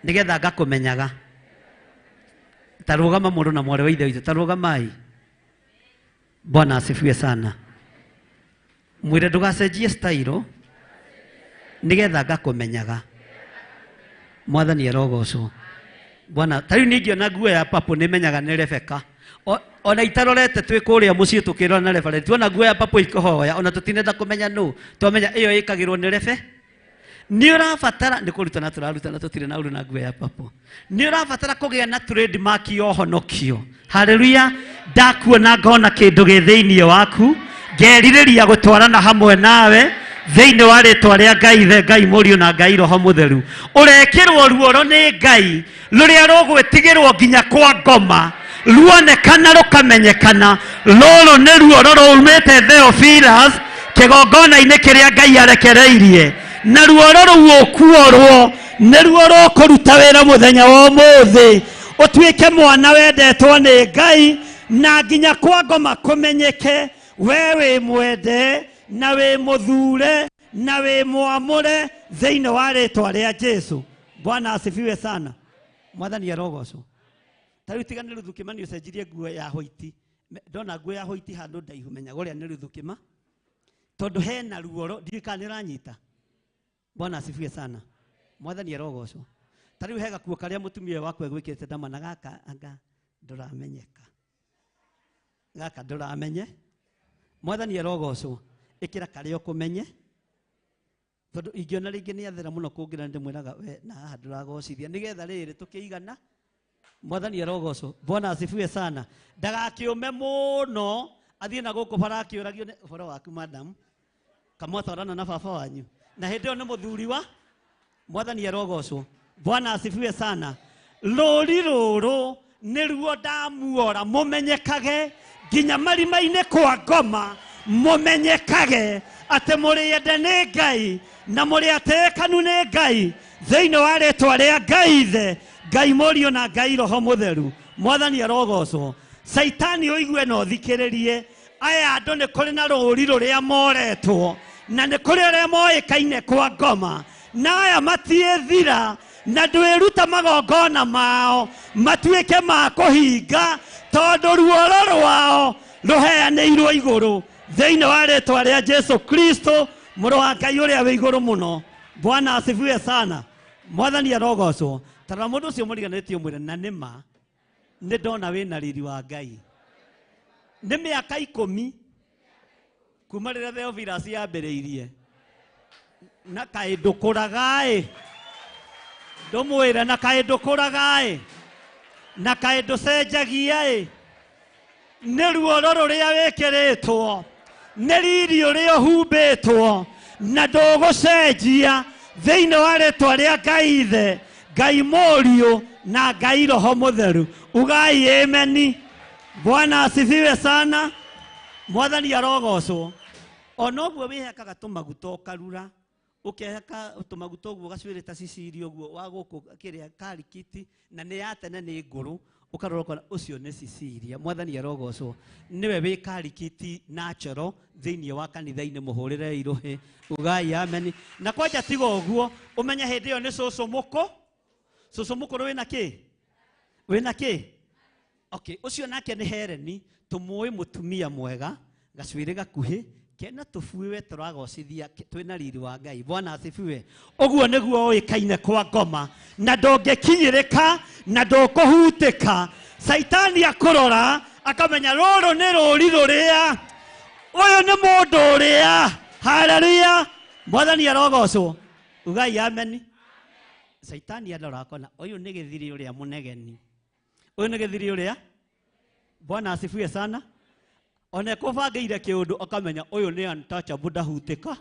S4: Nĩgetha ngakũmenyaga. Ta rũgama mũndũ na mwarĩ wa Ithe witũ, ta rũgamai. Bwana asifiwe sana. Mwĩre ndũgacenjie style nĩgetha ngakũmenyaga. Mwathani arogocwo. Bwana, ta rĩu niĩ ingĩona nguo ya papo nĩmenyaga nĩ Rebecca. Ona itarorete twĩ kũrĩa mũciĩ tũkĩrora na Rebecca, tuona nguo ya papo ikũhoya, ona tũtinenda kũmenya nũ, twamenya ĩyo ĩkagĩrwo nĩ Rebecca. Nĩ ũrabatara, nĩ kũrutana tũrarutana tũtirĩ na ũru na nguo ya papo. Nĩ ũrabatara kũgĩa na trademark ya ũhonokio. Haleluya. Ndakuona ngona kĩndũ gĩ thĩinĩ waku, ngerirĩria gũtwarana hamwe nawe thĩinĩ wa rĩtwa rĩa Ngai Ithe, Ngai Mũriũ na Ngai Roho Mũtheru. Ũrekĩrwo ruoro nĩ Ngai rũrĩa rũgwĩtigĩrwo nginya kwa ngoma, ruonekana rũkamenyekana. Rũrũ nĩ ruoro rũumĩte Theophilus kĩgongona-inĩ kĩrĩa Ngai arekereirie, na ruoro rũu ũkuorwo nĩruo rũkũruta wĩra mũthenya wa ũmũthĩ, ũtuĩke mwana wendetwo nĩ Ngai na nginya kwa ngoma kũmenyeke we wĩ mwende na wĩ mũthure na wĩ mwamũre thĩinĩ wa rĩtwa rĩa Jesu. Bwana asifiwe sana. Mwathani arogocwo. Ta rĩu tiga nĩ Ruthu Kimani ũcenjirie nguo ya hoiti. Ndona nguo ya hoiti handũ ndaihu menyaga ũrĩa nĩ Ruthu Kima, tondũ hena ruoro, ndiũĩ kana nĩ ũranyita. Bwana asifiwe sana. Mwathani arogocwo. Ta rĩu he gakuo karĩa mũtumia ũyũ wakwa egwĩkĩrĩte ndamana gaka anga ndũramenyeka. Gaka ndũramenye. Mwathani arogocwo. Ĩkĩra karĩa ũkũmenye. Tondũ ingĩona rĩngĩ nĩ athera mũno kũngĩra ndĩmwĩraga we na haha ndũragocithia nĩgetha rĩrĩ tũkĩigana. Mwathani arogocwo. Bwana asifiwe sana. Ndagakĩũme mũno athiĩ na gũkũ bara akĩũragio nĩ ũhoro waku madam, kamwatwarana na baba wanyu na hĩndĩ ĩyo nĩ mũthuri wa. Mwathani arogocwo. Bwana asifiwe sana. Rũri rũrũ nĩruo ndamuora mũmenyekage nginya marima-inĩ kwa ngoma, mũmenyekage atĩ mũrĩ ende nĩ Ngai na mũrĩ atĩĩkanu nĩ Ngai thĩinĩ wa rĩtwa rĩa Ngai Ithe, Ngai Mũriũ na Ngai Roho Mũtheru. Mwathani arogocwo. Caitani ũigue na ũthikĩrĩrie, aya andũ nĩ kũrĩ na rũũri rũrĩa moretwo na nĩ kũrĩ ũrĩa moĩkaine kwa ngoma, na aya matiĩthira na ndwĩruta magongona mao matuĩke ma kũhinga, tondũ ruoro rwao rũheanĩirwo igũrũ thĩinĩ wa rĩtwa rĩa Jesu Kristo mũrũ wa Ngai ũrĩa wĩ igũrũ mũno. Bwana asifiwe sana. Mwathani arogocwo. Tarora mũndũ ũcio mũriganĩtie ũmwĩre na nĩma nĩ ndona wĩna riri wa Ngai. Nĩ mĩaka 10 kuma rĩrĩa Theophilus yambĩrĩirie, na kaĩ ndũkũraga-ĩ, ndũmwĩre na kaĩ ndũkũraga-ĩ, na kaĩ ndũcenjagia-ĩ. Nĩ ruoro rũrĩa wĩkĩrĩtwo, nĩ riri ũrĩa ũhumbĩtwo, na ndũgũcenjia thĩinĩ wa rĩtwa rĩa Ngai Ithe, Ngai Mũriũ na Ngai Roho Mũtheru. Ugai ameni. Bwana asifiwe sana. Mwathani arogocwo. Ona ũguo wĩhakaga tũmaguta ũkarura, ũkehaka tũmaguta ũguo gacuĩrĩ ta Cecilia ũguo wa gũkũ kĩrĩa karikiti, na nĩ ya tene nĩ ngũrũ, ũkarora ũkona ũcio nĩ Cecilia. Mwathani arogocwo. Nĩwe wĩ karikiti natural thĩinĩ wa kanitha-inĩ, mũhũrĩre irũhĩ. Ugai ameni. Na kwanja tiga ũguo, ũmenye hĩndĩ ĩyo nĩ cũcũ mũkũ. Cũcũ mũkũrũ wĩna kĩ? Wĩna kĩ? Okay, ũcio nake nĩ Hereni, tũmũĩ mũtumia mwega, gacuĩrĩ gakuhĩ, kena tũbuĩ we tũragocithia twĩna riri wa Ngai. Bwana asifiwe. Ũguo nĩguo ũĩkaine kwa ngoma, na ndũngĩkinyĩrĩka na ndũkũhutĩka. Caitani akũrora akamenya rũrũ nĩ rũri rũrĩa, ũyũ nĩ mũndũ ũrĩa. Haleluya. Mwathani arogocwo. Ugai ameni. Caitani arora akona ũyũ nĩ gĩthiri ũrĩa mũnegeni, ũyũ nĩ gĩthiri ũrĩa. Bwana asifiwe sana. Ona ekũbangĩire kĩũndũ akamenya ũyũ nĩ untouchable, ndahutĩka.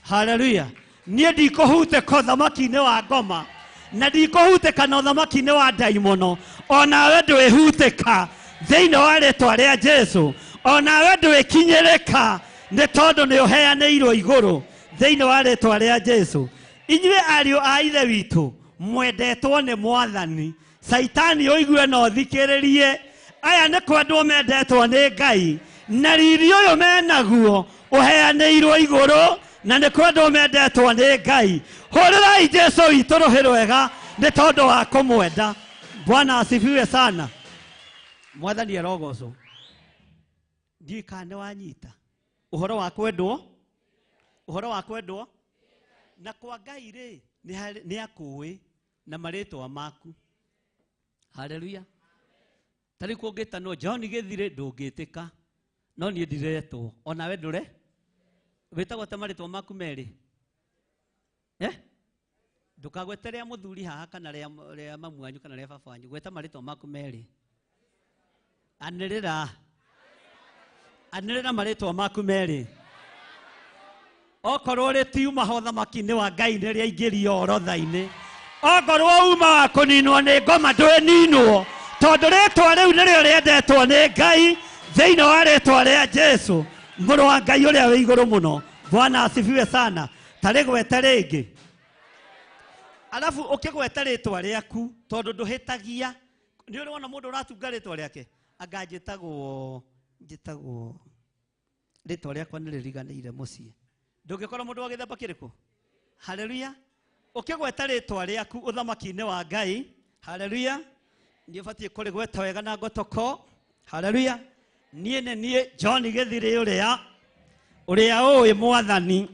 S4: Haleluya. Niĩ ndikũhutĩka ũthamaki-inĩ wa ngoma, na ndikũhutĩka na ũthamaki-inĩ wa ndaimono. Onawe ndwĩhutĩka thĩinĩ wa rĩtwa rĩa Jesu. Onawe ndwĩkinyĩrĩka nĩ tondũ nĩ ũheanĩirwo igũrũ thĩinĩ wa rĩtwa rĩa Jesu. Inyuĩ ariũ a Ithe witũ mwendetwo nĩ Mwathani, Caitani ũigue na ũthikĩrĩrie, aya nĩ kwendwo mendetwo nĩ Ngai, na riri ũyũ menaguo ũheanĩirwo igũrũ, na nĩ kwendwo mendetwo nĩ Ngai. Hũrĩrai Jesu witũ rũhĩ rwega nĩ tondũ wa kũmwenda. Bwana asifiwe sana. Mwathani arogocwo. Ndiũĩ kana nĩ wanyita ũhoro wa kwendwo, ũhoro wa kwendwo na kwa Ngai rĩ, nĩ akũĩ na marĩtwa maku. Haleluya. Tarĩ kũngĩtanwo John Gĩthirĩ ndũngĩtĩka, no niĩ ndiretwo. Onawe ndũre wĩtagwo ta marĩtwa maku merĩ, ndũkagwete rĩa mũthuri haha kana rĩa mamu wanyu kana rĩa baba wanyu, gweta marĩtwa maku merĩ. Anĩrĩra, anĩrĩra marĩtwa maku merĩ. Okorwo rĩtiuma ho ũthamaki-inĩ wa Ngai nĩ rĩaingĩrio orotha-inĩ. Okorwo uma wa kũninwo nĩ ngoma ndwĩninwo, tondũ rĩtwa rĩu nĩrĩo rĩendetwo nĩ Ngai thĩinĩ wa rĩtwa rĩa Jesu mũrũ wa Ngai ũrĩa wĩ igũrũ mũno. Bwana asifiwe sana. Tarĩgwete rĩngĩ. Alafu ũkĩgweta rĩtwa rĩaku tondũ ndũhĩtagia, nĩ ũrĩ wona mũndũ ũratunga rĩtwa rĩake? Anga njĩtagwo rĩtwa rĩakwa nĩ rĩriganĩire mũciĩ. Ndũngĩkorwo mũndũ wa gĩthemba kĩrĩkũ? Haleluya. Ũkĩgweta rĩtwa rĩaku ũthamaki-inĩ wa Ngai, haleluya, nĩ ũbatiĩ kũrĩgweta wega na ngotoko. Haleluya. Niĩ nĩ niĩ John Gĩthirĩ ũrĩa ũĩ Mwathani,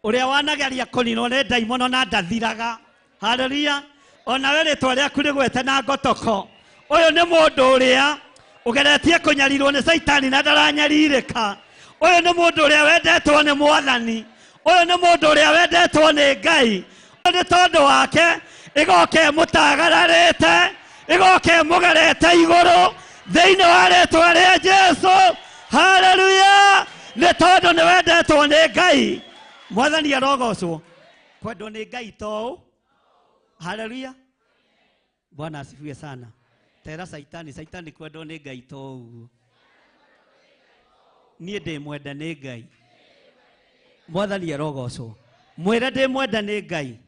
S4: ũrĩa wanageria kũninwo nĩ ndaimono na ndathiraga. Haleluya. Onawe rĩtwa rĩaku rĩgwete na ngotoko. Ũyũ nĩ mũndũ ũrĩa ũgeretie kũnyarirwo nĩ Caitani na ndaranyarirĩka. Ũyũ nĩ mũndũ ũrĩa wendetwo nĩ Mwathani. Ũyũ nĩ mũndũ ũrĩa wendetwo nĩ Ngai. Nĩ tondũ wake ĩgoka ĩmũtagararĩte, ĩgoka ĩmũgerete igũrũ thĩinĩ wa rĩtwa rĩa Jesu. Haleluya. Nĩ tondũ nĩ wendetwo nĩ Ngai. Mwathani arogocwo. Kwendwo nĩ Ngai to ũũ. Haleluya. Bwana asifiwe sana. Tera Saitani, Saitani kwendwo nĩ Ngai to ũguo. Niĩ ndĩ mwenda nĩ Ngai. Mwathani arogocwo. Mwĩre ndĩ mwenda nĩ Ngai.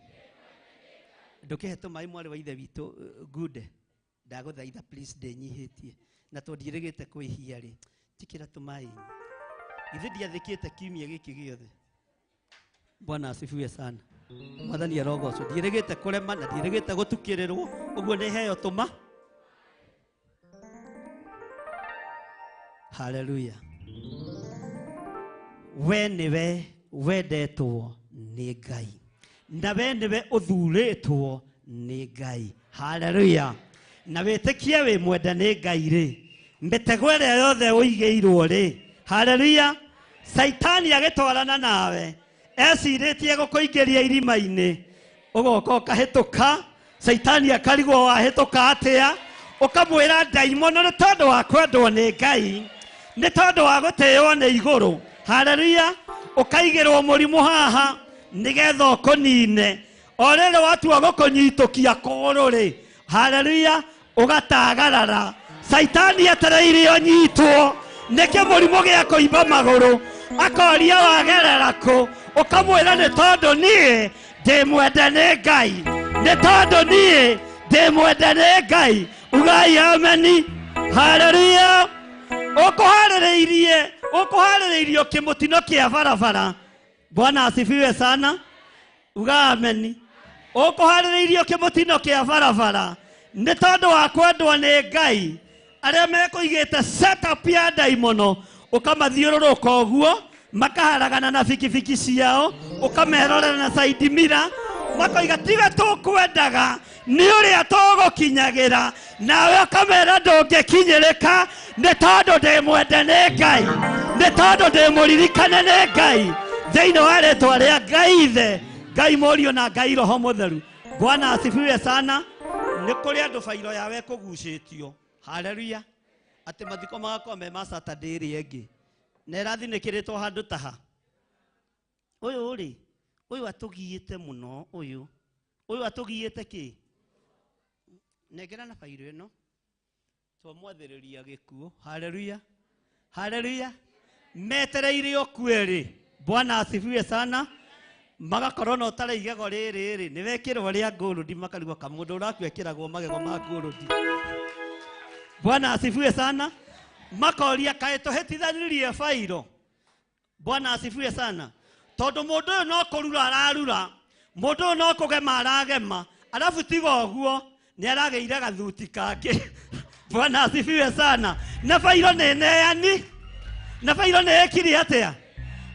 S4: Ndũkĩhe tũmaĩ mwarĩ wa ithe witũ Gude. Ndagũthaitha please ndĩnyihĩtie. Na tondũ ndiĩrĩgĩte kwĩhia rĩ, njĩkĩra tũmaĩ. Githĩ ndiathĩkĩte kiumia gĩkĩ gĩothe. Bwana asifiwe sana. Mwathani arogocwo. Ndiĩrĩgĩte kũrema na ndiĩrĩgĩte gũtukĩrĩrwo, ũguo nĩ heo tũma. Haleluya. We nĩwe wendetwo nĩ Ngai. Na we nĩwe ũthurĩtwo nĩ Ngai. Haleluya. Na wĩtĩkie wĩ mwende nĩ Ngai rĩ, mĩtego ĩrĩa yothe ũigĩirwo rĩ, haleluya, Saitani agĩtwarana nawe ecirĩtie gũkũingĩria irima-inĩ, ũgoka ũkahĩtũka, Saitani akarigwo wahĩtũka atĩa, ũkamwĩra ndaimono nĩ tondũ wa kwendwo nĩ Ngai, nĩ tondũ wa gũtĩĩo nĩ igũrũ. Haleluya. Ũkaigĩrwo mũrimũ haha nĩgetha ũkũnine. O rĩrĩ watua gũkũnyitũkia kũgũrũ rĩ, haleluya, ũgatagarara. Saitani etereire ũnyitwo nĩkĩ mũrimũ gĩa kũimba magũrũ, akoria wagerera kũ, ũkamwĩra nĩ tondũ niĩ ndĩ mwende nĩ Ngai, nĩ tondũ niĩ ndĩ mwende nĩ Ngai. Ugai ameni. Haleluya. Ũkũharĩrĩirio kĩmũtino kĩa barabara. Bwana asifiwe sana. Uga ameni. Ũkũharĩrĩirio kĩmũtino kĩa barabara nĩ tondũ wa kwendwo nĩ Ngai. Arĩa mekũigĩte setup ya ndaimono, ũkamathiũrũrũka ũguo, makaharagana na bikibiki ciao, ũkamerorera na side mirror, makoiga tiga tũkwendaga nĩ ũrĩa tũgũkinyagĩra, nawe ũkamera ndũngĩkinyĩrĩka nĩ tondũ ndĩ mwende nĩ Ngai, nĩ tondũ ndĩ mũririkane nĩ Ngai. Thĩinĩ wa rĩtwa rĩa Ngai Ithe, Ngai Mũriũ na Ngai Roho Mũtheru. Bwana asifiwe sana. Nĩ kũrĩ andũ bairo yao ĩkũgucĩtio. Haleluya. Atĩ mathiko magakorwo me ma Saturday ĩrĩa ĩngĩ. Na ĩrathinĩkĩrĩtwo handũ ta ha. Ũyũ rĩ, ũyũ atũgiĩte mũno, ũyũ. Ũyũ atũgiĩte kĩ? Nengera na bairo ĩno. Twamwathĩrĩria gĩkuũ. Haleluya. Haleluya. Metereire ũkue rĩ. Bwana asifiwe sana. Magakorwo na ũtarĩ igego rĩrĩ rĩ, nĩ wekĩrwo rĩa ngũrũndi makarigwo ka mũndũ ũrakua ekĩragwo magego ma ngũrũndi. Bwana asifiwe sana. Makoria kaĩ tũhĩtithanirie bairo. Bwana asifiwe sana. Tondũ mũndũ ũyũ no kũrura ararura, mũndũ ũyũ no kũgema aragema, arabu tiga ũguo nĩ aragĩire gathuti kangĩ. Bwana asifiwe sana. Na bairo nĩ neani, na bairo nĩ ĩkire atĩa?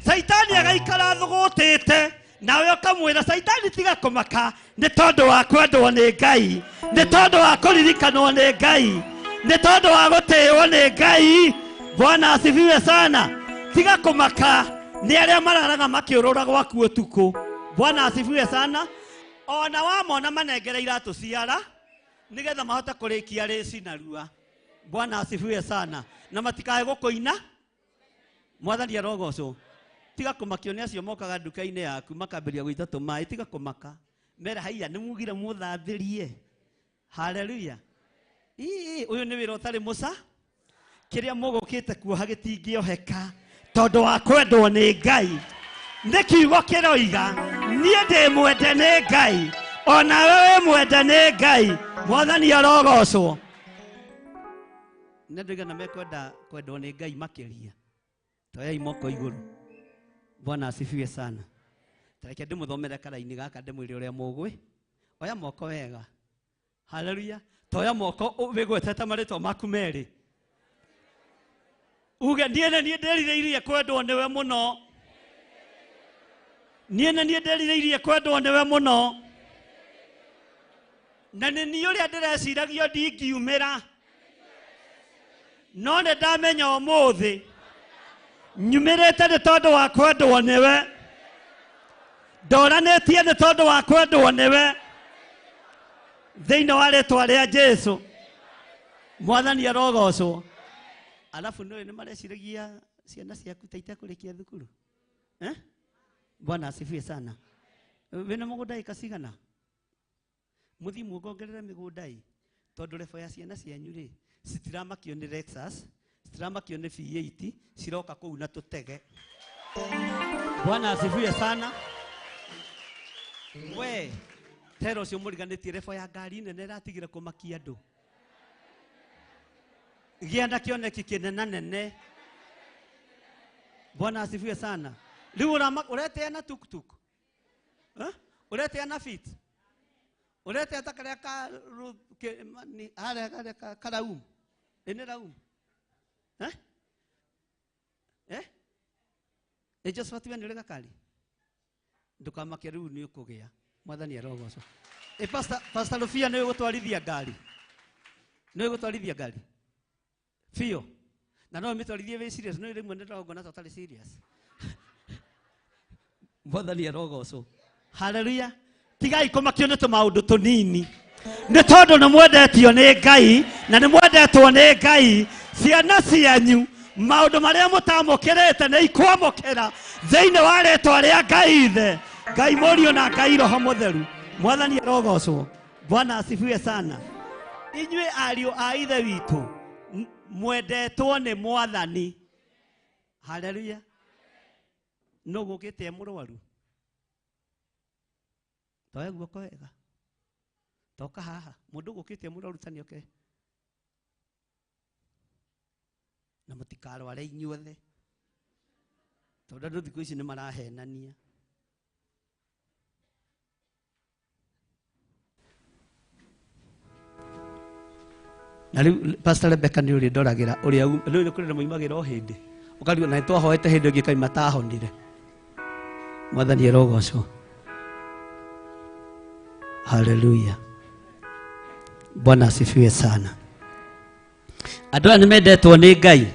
S4: Saitani agaikara thũgũtĩte, nawe ũkamwĩra Saitani tiga kũmaka nĩ tondũ wa kwendwo nĩ Ngai, nĩ tondũ wa kũririkanwo nĩ Ngai, nĩ tondũ wa gũtĩĩo nĩ Ngai. Bwana asifiwe sana. Tiga kũmaka nĩ arĩa mararaga makĩũrũra gwaku ũtukũ. Bwana asifiwe sana. Ona wamona manengere iratũ ciara nĩgetha mahote kũrĩkia rĩci narua. Bwana asifiwe sana. Na matikae gũkũina. Mwathani arogocwo. Tiga kũmakio nĩ acio mokaga nduka-inĩ yaku makambĩrĩria gũita tũmaĩ, tiga kũmaka. Mera haiya nĩ mugire mũthambĩrie. Haleluya. Ii, ũyũ nĩ wĩra ũtarĩ mũca. Kĩrĩa mũgũkĩte kuoha gĩtingĩoheka tondũ wa kwendwo nĩ Ngai. Nĩ kiugo kĩroiga niĩ ndĩ mwende nĩ Ngai, onawe wĩ mwende nĩ Ngai. Mwathani arogocwo. Nĩ andũ aigana mekwenda kwendwo nĩ Ngai makĩria? Toyai moko igũrũ. Bwana asifiwe sana. Tareke ndĩmũthomere karaini gaka ndĩmwĩre ũrĩa mũgwĩ. Oya moko wega. Haleluya. Toya moko wĩgwetete marĩtwa maku merĩ. Uge niĩ nĩ niĩ ndĩrirĩirie kwendwo nĩwe mũno. Niĩ nĩ niĩ ndĩrirĩirie kwendwo nĩwe mũno. Na nĩ niĩ ũrĩa ndĩreciragio ndingiumĩra. No nĩ ndamenya ũmũthĩ nyumĩrĩte nĩ tondũ wa kwendwo nĩwe. Ndoranĩtie nĩ tondũ wa kwendwo nĩwe. Thĩinĩ wa rĩtwa rĩa Jesũ. Mwathani arogocwo. Alafu nĩ nĩ mareciragia ciana ciaku ta itekũrĩkia thukuru. Eh? Bwana asifiwe sana. Wĩna mũgũnda ĩka cigana? Mũthiĩ muongongerere mĩgũnda ĩ, tondũ rebo ya ciana cianyu rĩ, citiramakio nĩ Lexus, citiramakio nĩ V8, ciroka kũu na tũtege. Bwana asifiwe sana. We, Tero ũcio mũriganĩtie rebo ya ngari nene ĩratigire kũmakia andũ. Gĩa na kĩoneki kĩnena nene. Bwana asifiwe sana. Rĩu ũretea na tuktuk. Eh? Ũretea na fit. Ũretea ta karĩa ka harĩa karĩa karaum. Ĩ nĩ raum. Eh? Eh? Ĩ Josephat we nĩ ũrĩ gakari? Ndũkamake rĩu nĩ ũkũgĩa. Mwathani arogocwo. Ĩ Pastor Rufia nĩ ũgũtwarithia ngari? Nĩ ũgũtwarithia ngari? Biũ. Na no ũmĩtwarithie wĩ serious, no rĩmwe nĩ ndĩrongona ta ũtarĩ serious. Mwathani arogocwo. Hallelujah. Tigai kũmakio nĩ tũmaũndũ tũnini. Nĩ tondũ nĩ mwendetio nĩ Ngai na nĩ mwendetwo nĩ Ngai, ciana cianyu maũndũ marĩa mũtamũkĩrĩte nĩ ikwamũkĩra thĩinĩ wa rĩtwa rĩa Ngai Ithe, Ngai Mũriũ na Ngai Roho Mũtheru. Mwathani arogocwo. Bwana asifiwe sana. Inyuĩ ariũ a Ithe witũ mwendetwo nĩ Mwathani. Hallelujah. No gũkĩte e mũrwaru. Toya guoko wega. Toka haha. Mũndũ gũkĩte e mũrwaru ta nĩoke. Na mũtikarware inyuothe. Tondũ andũ thikũ ici nĩ marahenania. Na rĩu Pastor Rebecca nĩ ũrĩ ndoragĩra ũrĩa rĩu nĩ kũrĩ na moimagĩra o hĩndĩ. Ũkarigwo na nĩtwahoete hĩndĩ ĩngĩ kaima tahonire. Mwathani arogocwo. Hallelujah. Bwana asifiwe sana. Andũ aya nĩ mendetwo nĩ Ngai.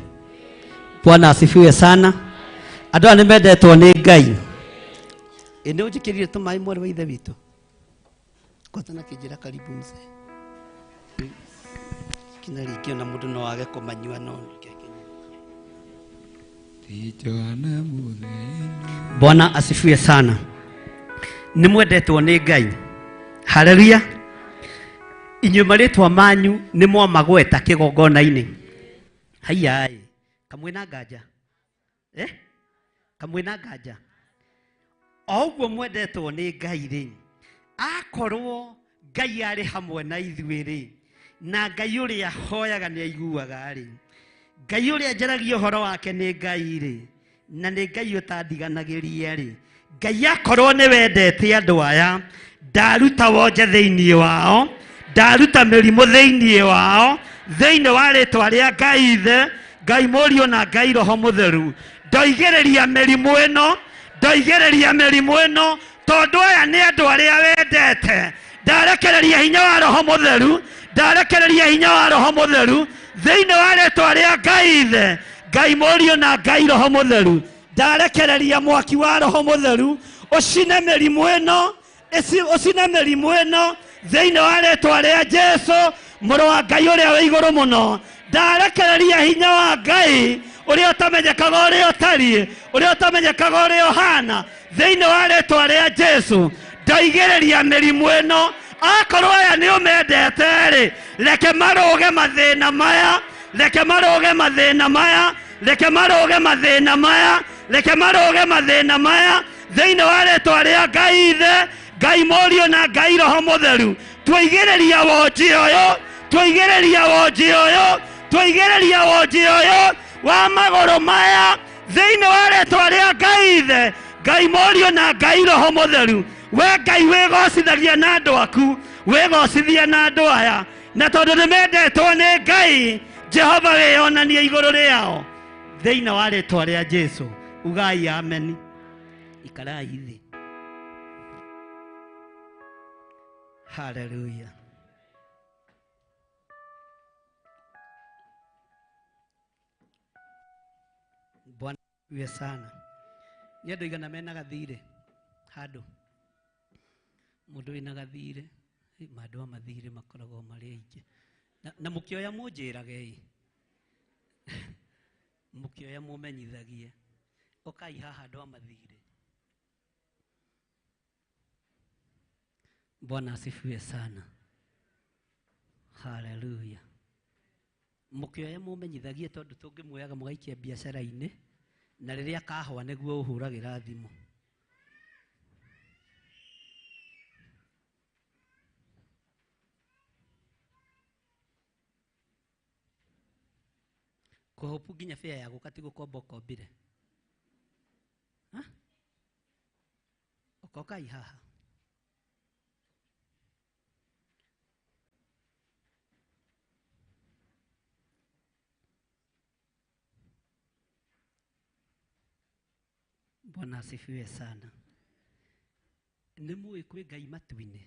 S4: Bwana asifiwe sana. Andũ aya nĩ mendetwo nĩ Ngai. Ĩ nĩ ũnjĩkĩrire tũmaĩ mwarĩ wa Ithe witũ. Kwanza na kĩnjĩra karibu mzee. Kina rĩngĩ ona mũndũ no age kũmanyua no Bwana asifiwe sana. Nĩ mwendetwo nĩ Ngai. Hallelujah. Inyuĩ marĩtwa manyu nĩ mwamagweta kĩgongona-inĩ. Haiya ĩ, kamwe na nganja. Eh? Kamwe na nganja. O ũguo mwendetwo nĩ Ngai rĩ, akorwo Ngai arĩ hamwe na ithuĩ rĩ, na Ngai ũrĩa hoyaga nĩ aiguaga rĩ, Ngai ũrĩa njaragia ũhoro wake nĩ Ngai rĩ, na nĩ Ngai ũtandiganagĩria rĩ, Ngai akorwo nĩ wendete andũ aya, ndaruta wonje thĩinĩ wao, ndaruta mĩrimũ thĩinĩ wao, thĩinĩ wa rĩtwa rĩa Ngai Ithe, Ngai Mũriũ na Ngai Roho Mũtheru. Ndoigĩrĩria mĩrimũ ĩno, ndoigĩrĩria mĩrimũ ĩno, tondũ aya nĩ andũ arĩa wendete. Ndarekereria hinya wa Roho Mũtheru, ndarekereria hinya wa Roho Mũtheru thĩinĩ wa rĩtwa rĩa Ngai Ithe, Ngai Mũriũ na Ngai Roho Mũtheru. Ndarekereria mwaki wa Roho Mũtheru ũcine mĩrimũ ĩno, ũcine mĩrimũ ĩno thĩinĩ wa rĩtwa rĩa Jesu mũrũ wa Ngai ũrĩa wĩ igũrũ mũno. Ndarekereria hinya wa Ngai ũrĩa ũtamenyekaga ũrĩa ũtariĩ, ũrĩa ũtamenyekaga ũrĩa ũhana thĩinĩ wa rĩtwa rĩa Jesu. Ndaigĩrĩria mĩrimũ ĩno, akorwo aya nĩ ũmendete rĩ, reke marũge mathĩna maya, reke marũge mathĩna maya, reke marũge mathĩna maya, reke marũge mathĩna maya thĩinĩ wa rĩtwa rĩa Ngai Ithe, Ngai Mũriũ na Ngai Roho Mũtheru. Twaigĩrĩria wonji ũyũ, twaigĩrĩria wonji ũyũ, twaigĩrĩria wonji ũyũ wa magũrũ maya thĩinĩ wa rĩtwa rĩa Ngai Ithe, Ngai Mũriũ na Ngai Roho Mũtheru. We Ngai wĩgocithagia na andũ aku, wĩgocithia na andũ aya, na tondũ nĩ mendetwo nĩ Ngai, Jehova wĩyonanie igũrũ rĩao thĩinĩ wa rĩtwa rĩa Jesu. Ugai amen. Ikarai thĩ. Hallelujah. Bwana asifiwe sana. Nĩ andũ aigana mena gathirĩ handũ? Mũndũ wĩna gathirĩ, andũ a mathirĩ makoragwo marĩ aingĩ. Na mũkĩoya mũnjĩrage ĩ. Mũkĩoya mũmenyithagie. Ũkai haha andũ a mathirĩ. Bwana asifiwe sana. Hallelujah. Mũkĩoya mũmenyithagie tondũ tũngĩmuoyaga mũgaikia biacara-inĩ, na rĩrĩa kahũa nĩguo ũhũragĩra thimũ. Kũhopu nginya bĩa ya gũka ti gũkomba ũkombire. Ha? Okokai haha. Bwana asifiwe sana. Nĩ mũĩ kwĩ Ngai matu-inĩ?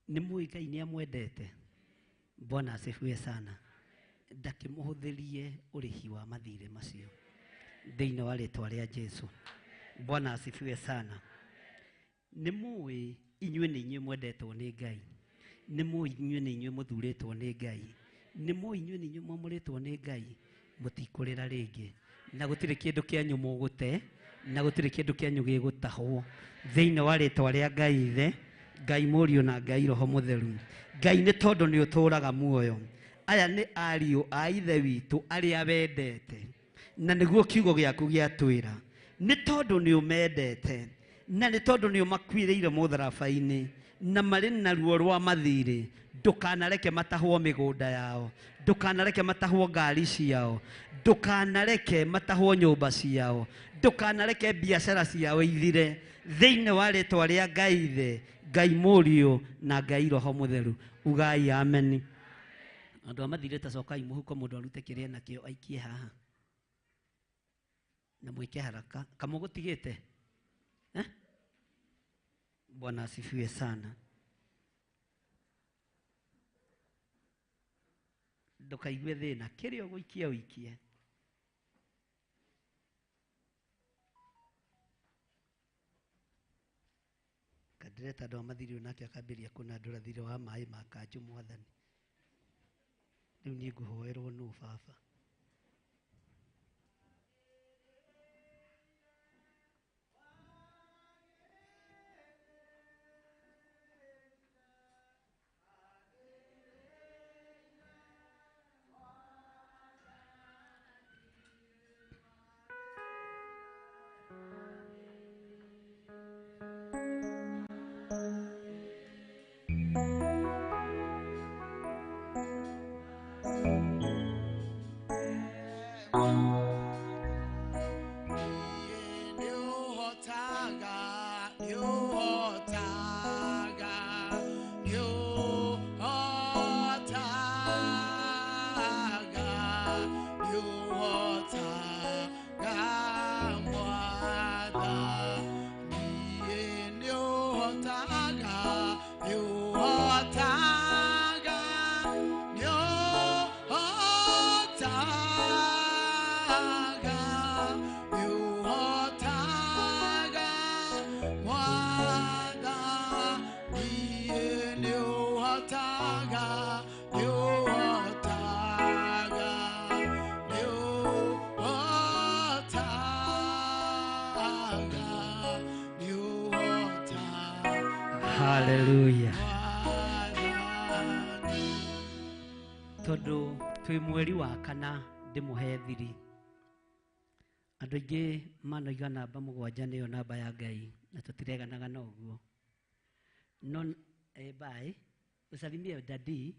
S4: Nĩ mũĩ Ngai nĩ amwendete? Bwana asifiwe sana. Ndakĩmũhũthĩrie ũrĩhi wa mathirĩ macio thĩinĩ wa rĩtwa rĩa Jesu. Bwana asifiwe sana. Nĩ mũĩ inyuĩ nĩ inyuĩ mwendetwo nĩ Ngai. Nĩ mũĩ inyuĩ nĩ inyuĩ mũthurĩtwo nĩ Ngai. Nĩ mũĩ inyuĩ nĩ inyuĩ mwamũrĩtwo nĩ Ngai. Mũtikũrĩra rĩngĩ. Na gũtirĩ kĩndũ kĩanyu mũgũte, na gũtirĩ kĩndũ kĩanyu gĩgũtahwo thĩinĩ wa rĩtwa rĩa Ngai Ithe, Ngai Mũriũ na Ngai Roho Mũtheru. Ngai nĩ tondũ nĩ ũtũũraga muoyo. Aya nĩ ariũ a Ithe witũ arĩa wendete, na nĩguo kiugo gĩaku gĩatwĩra. Nĩ tondũ nĩ ũmendete, na nĩ tondũ nĩ ũmakuĩrĩire mũtharaba-inĩ, na marĩ na ruo rwa mathirĩ. Ndũkanareke matahwo mĩgũnda yao, ndũkanareke matahwo ngari ciao, ndũkanareke matahwo nyũmba ciao, ndũkanareke biacara ciao ithire thĩinĩ wa rĩtwa rĩa Ngai Ithe, Ngai Mũriũ na Ngai Roho Mũtheru. Ugai ameni. Andũ a mathirĩ ta cokai mũhuko mũndũ arute kĩrĩa nakĩo aikie haha na mwĩke haraka. Kamũgũtigĩte? Eh? Bwana asifiwe sana. Ndũkaigue thĩna, kĩrĩa ũgũikia ũikie. Kandireta andũ a mathirĩ nake akambĩrĩria kũnandũra thirĩ wa maĩ ma kanjũ mwathani. Rĩu niĩ ngũhoerwo nũ baba? Hallelujah. Tondu twi mweri wa kana ndimuhe thiri. Andu aingi manoiga namba 7 niyo namba ya Ngai na tutireganaga na uguo. No bye usalimie dadi.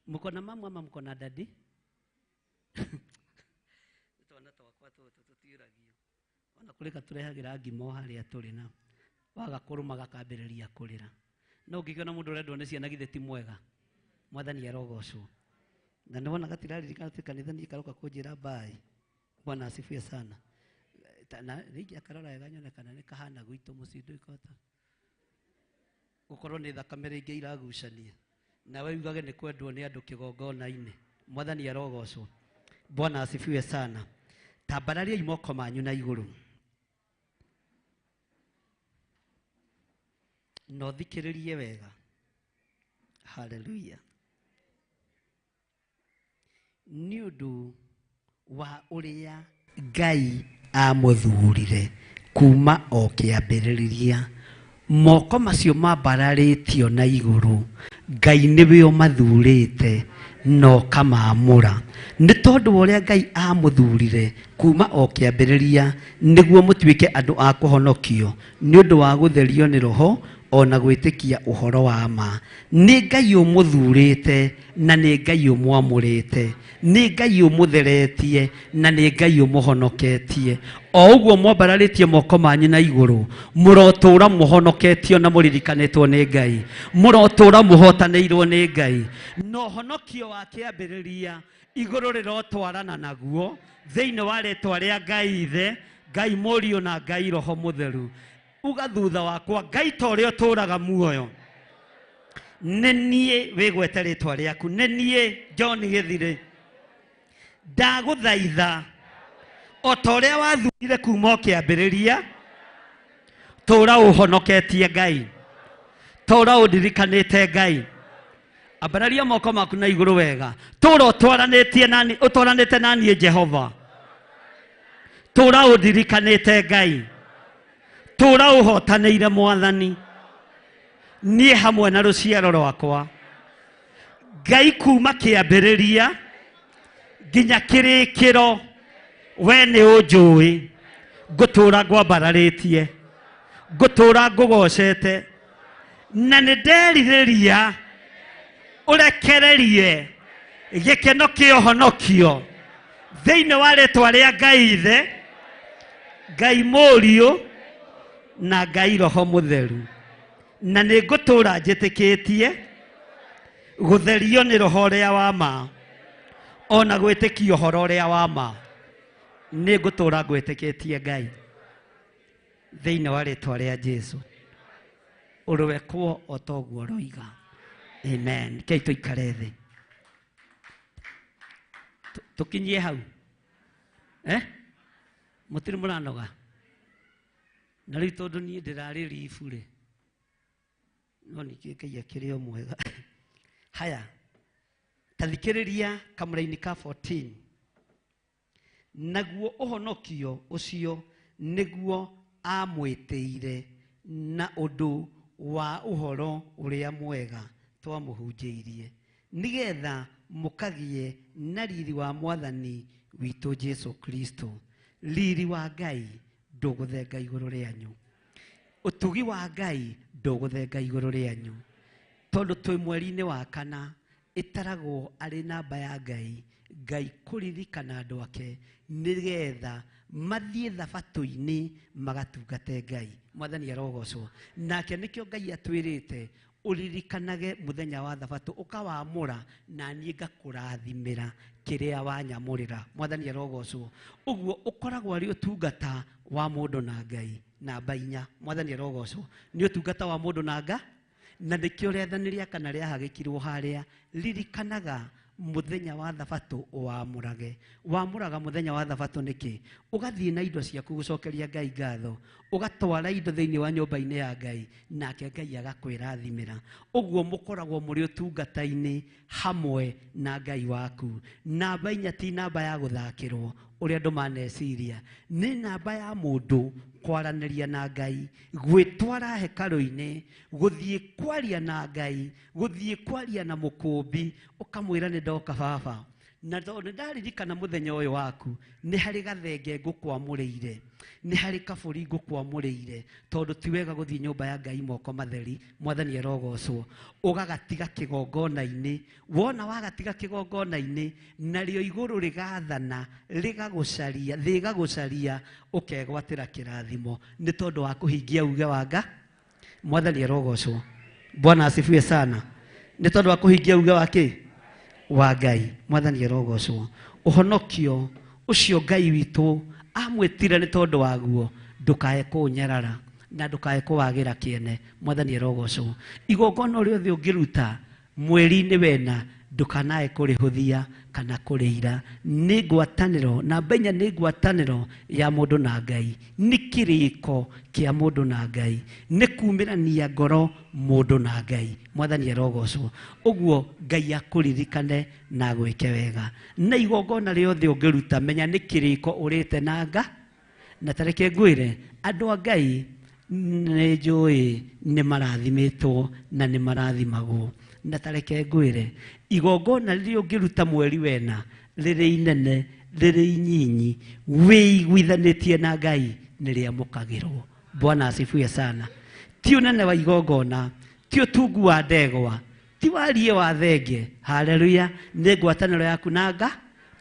S4: Mko na mamu ama mko na dadi? Twana twakwa tutu tutiuragio. Ona kurika turehagira ngima haria turi na waga kuruma gakambĩrĩria kũrĩra. No ũngĩkĩona mũndũ ũrendwo nĩ ciana githĩ ti mwega. Mwathani arogocwo. Na nĩwona gatiraririkana atĩ kanitha niĩ karoka kũnjĩra bye. Bwana asifiwe sana. Na rĩngĩ akarora wega nyone kana nĩ kahana gwitũ mũciĩ ndũikota. Gũkorwo nĩ thakame rĩngĩ iragucania. Nawe ugage nĩ kwendwo nĩ andũ kĩgongona-inĩ. Mwathani arogocwo. Bwana asifiwe sana. Tambarariai moko manyu na igũrũ. No thikĩrĩrie wega. Hallelujah. Nĩ ũndũ wa ũrĩa Ngai amũthurire kuma o kĩambĩrĩria, moko macio mambararĩtio na igũrũ, Ngai nĩwe ũmathurĩte na ũkamaamũra. Nĩ tondũ wa ũrĩa Ngai amũthurire kuma o kĩambĩrĩria nĩguo mũtuĩke andũ a kũhonokio nĩ ũndũ wa gũtherio nĩ Roho Ona gwĩtĩkia ũhoro wa ma. Nĩ Ngai ũmũthurĩte na nĩ Ngai ũmwamũrĩte, nĩ Ngai ũmũtheretie na nĩ Ngai ũmũhonoketie. O ũguo mwambararĩtie moko manyu na igũrũ, mũrotũra mũhonoketio na mũririkanĩtwo nĩ Ngai, mũrotũra mũhotanĩirwo nĩ Ngai. Na ũhonokio wa kĩambĩrĩria igũrũ rĩrotwarana naguo thĩinĩ wa rĩtwa rĩa Ngai Ithe, Ngai Mũriũ na Ngai Roho Mũtheru. Uga thutha wakwa, Ngai ta ũrĩa ũtũũraga muoyo, nĩ niĩ wĩgwete rĩtwa rĩaku, nĩ niĩ John Gĩthirĩ, ndagũthaitha o ta ũrĩa wathurire kuma o kĩambĩrĩria, tũũra ũhonoketie Ngai, tũũra ũndirikanĩte Ngai. Ambararia moko maku na igũrũ wega, tũũra ũtwaranĩtie nani, ũtwaranĩte na niĩ Jehova, tũũra ũndirikanĩte Ngai, tũũra ũhotanĩire Mwathani, niĩ hamwe na rũciaro rwakwa. Ngai kuma kĩambĩrĩria nginya kĩrĩkĩro, we nĩ ũnjũĩ, ngũtũũra ngwambararĩtie, ngũtũũra ngũgocete, na nĩ nderirĩria ũrekererie gĩkeno kĩa ũhonokio thĩinĩ wa rĩtwa rĩa Ngai Ithe, Ngai Mũriũ na Ngai Roho Mũtheru. Na nĩ ngũtũũra njĩtĩkĩtie gũtherio nĩ Roho ũrĩa wa ma, ona gwĩtĩkia ũhoro ũrĩa wa ma. Nĩ ngũtũũra ngwĩtĩkĩtie Ngai thĩinĩ wa rĩtwa rĩa Jesu. Ũrwekwo o ta ũguo ũroiga. Amen. Kei tũikare thĩ. Tũkinyie hau. Mũtirĩ mũranoga? Na rĩu tondũ niĩ ndĩrarĩ ribu rĩ, no ningĩ Ngai akĩrĩ o mwega. Haya, ta thikĩrĩria kamũraini ka 14. Naguo ũhonokio ũcio nĩguo amwĩtĩire na ũndũ wa ũhoro ũrĩa mwega twamũhunjĩirie, nĩgetha mũkagĩe na riri wa Mwathani witũ Jesu Kristo. Riri wa Ngai ndũgũthenga igũrũ rĩanyu, ũtugi wa Ngai ndũgũthenga igũrũ rĩanyu, tondũ twĩ mweri-inĩ wa kana ĩtaragwo arĩ namba ya Ngai, Ngai kũririkana andũ ake nĩgetha mathiĩ thabatũ-inĩ magatungate Ngai. Mwathani arogocwo. Nake nĩkĩo Ngai atwĩrĩte ũririkanage mũthenya wa thabatũ, ũkawamũra na niĩ ngakũrathimĩra kĩrĩa wanyamũrĩra. Mwathani arogocwo. Ũguo ũkoragwo arĩ ũtungata wa mũndũ na Ngai. Namba 4. Mwathani arogocwo. Nĩ ũtungata wa mũndũ na Ngai, na nĩkĩo rĩathani rĩa kana rĩahagĩkirwo harĩa, ririkanaga mũthenya wa thabatũ ũwamũrage. Wamũraga mũthenya wa thabatũ nĩkĩ? Ũgathiĩ na indo ciaku gũcokeria Ngai ngatho, ũgatwara indo thĩinĩ wa nyũmba-inĩ ya Ngai, nake Ngai agakwĩrathimĩra. Ũguo mũkoragwo mũrĩ ũtungata-inĩ hamwe na Ngai waku. Namba 4 ti namba ya gũthakĩrwo ũrĩa andũ maneciria, nĩ namba ya mũndũ kwaranĩria na Ngai, gwĩtwara hekarũ-inĩ, gũthiĩ kwaria na Ngai, gũthiĩ kwaria na mũkũmbi, ũkamwĩra nĩ ndoka baba. Na tondũ nĩ ndaririkana mũthenya ũyũ waku, nĩ harĩ gathenge ngũkwamũrĩire, nĩ harĩ kabũri ngũkwamũrĩire, tondũ ti wega gũthiĩ nyũmba ya Ngai moko matheri. Mwathani arogocwo. Ũgagatiga kĩgongona-inĩ. Wona wagatiga kĩgongona-inĩ, narĩo igũrũ rĩgathana, rĩgagũcaria, thĩ ĩgagũcaria, ũkegwatĩra kĩrathimo nĩ tondũ wa kũhingia uge wa Ngai. Mwathani arogocwo. Bwana asifiwe sana. Nĩ tondũ wa kũhingia uge wa kĩ? Wa Ngai. Mwathani arogocwo. Ũhonokio ũcio Ngai witũ amwĩtire nĩ tondũ waguo, ndũkae kũũnyarara na ndũkae kũwagĩra kĩene. Mwathani arogocwo. Igongona rĩothe ũngĩruta mweri-inĩ wena, ndũkanae kũrĩhũthia kana kũrĩira. Nĩ ngwatanĩro, namba 4 nĩ ngwatanĩro ya mũndũ na Ngai, nĩ kĩrĩko kĩa mũndũ na Ngai, nĩ kumĩrania ngoro mũndũ na Ngai. Mwathani arogocwo. Ũguo Ngai akũririkane na agwĩke wega. Na igongona rĩothe ũngĩruta, menya nĩ kĩrĩko ũrĩte na Ngai. Na ta reke ngwĩre, andũ a Ngai nĩ njũĩ nĩ marathimĩtwo na nĩ marathimagwo. Na ta reke ngwĩre, igongona rĩrĩa ũngĩruta mweri wena, rĩrĩ inene, rĩrĩ inyinyi, wĩiguithanĩtie na Ngai, nĩ rĩamũkagĩrwo. Bwana asifiwe sana. Ti ũnene wa igongona, ti ũtungu wa ndegwa, ti wariĩ wa thenge. Haleluya. Nĩ ngwatanĩro yaku na Nga,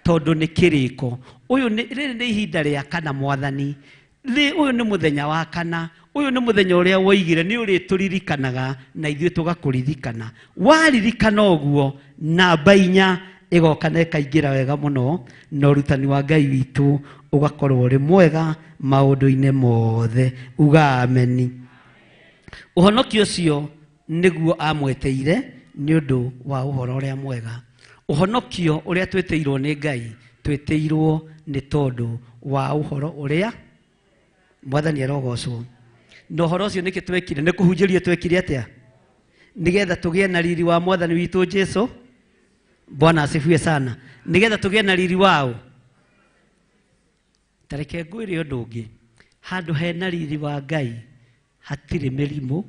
S4: tondũ nĩ kĩrĩko. Ũyũ nĩ rĩrĩ nĩ ihinda rĩa kana mwathani. Ũyũ nĩ mũthenya wa kana. Ũyũ nĩ mũthenya ũrĩa woigire nĩ ũrĩtũririkanaga na ithuĩ tũgakũririkana. Waririkana ũguo, namba 4 ĩgoka na ĩkaingĩra wega mũno, na ũrutani wa Ngai witũ ũgakorwo ũrĩ mwega maũndũ-inĩ mothe. Uga ameni. Ũhonokio ũcio nĩguo amweteire nĩ ũndũ wa ũhoro ũrĩa mwega. Ũhonokio ũrĩa twĩtĩirwo nĩ Ngai, twĩtĩirwo nĩ tondũ wa ũhoro ũrĩa Mwathani arogocwo. Na ũhoro ũcio nĩkĩ twekire? Nĩ kũhunjĩrio twekire atĩa? Nĩgetha tũgĩe na riri wa Mwathani witũ Jesu. Bwana asifiwe sana. Nĩgetha tũgĩe na riri wao. Ta reke ngwĩre ũndũ ũngĩ. Handũ hena riri wa Ngai, hatirĩ mĩrimũ,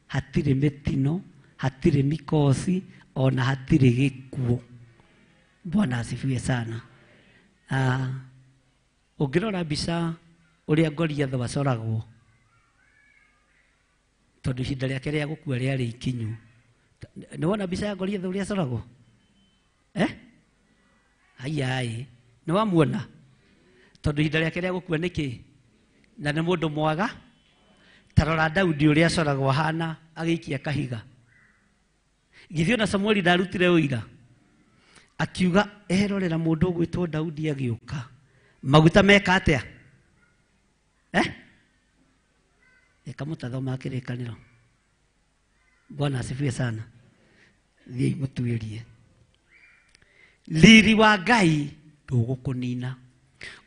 S4: hatirĩ mĩtino, hatirĩ mikosi, ona hatirĩ gĩkuũ. Bwana asifiwe sana. Ũngĩrora mbica ũrĩa Goliath acoragwo, tondũ ihinda rĩake rĩa gũkua rĩarĩ ikinyu. Nĩ wona mbica ya Goliath ũrĩa acoragwo? Haiya, nĩ wamuona? Tondũ ihinda rĩake rĩa gũkua nĩ kĩ? Na nĩ mũndũ mwaga. Ta rora Daudi ũrĩa acoragwo ahana agĩikia kahiga. Githĩ ona Samueli ndarutire ũira? Akiuga erorera mũndũ ũgwĩtwo Daudi agĩũka. Maguta meka atĩa? Eka mũtathoma kĩrĩkanĩro. Bwana asifiwe sana. Thiĩi mũtuĩrie. Riri wa Ngai ndũgũkũnina.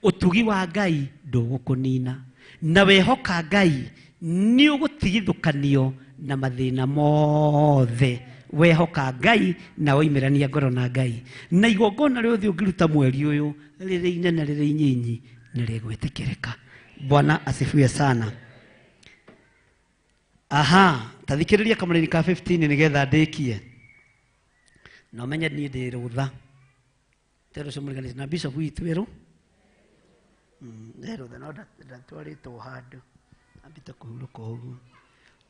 S4: Ũtugi wa Ngai ndũgũkũnina. Na wehoka Ngai nĩ ũgũtigithũkanio na mathĩna mothe. Wehoka Ngai na woimĩrania ngoro na Ngai. Na igongona rĩothe ũngĩruta mweri ũyũ, rĩrĩ inene rĩrĩ inyinyi, nĩ rĩgwĩtĩkĩrĩka. Bwana asifiwe sana. Aha, tathikĩrĩria kamũrĩri ka 15 nĩgetha ndĩkie. Na ũmenye niĩ ndĩ rũtha. Tero ũcio mũriganĩte na bishop witũ ĩrũ. Ndĩ rũtha no ndatwarĩtwo handũ. Ambĩte kũhurũka ũguo.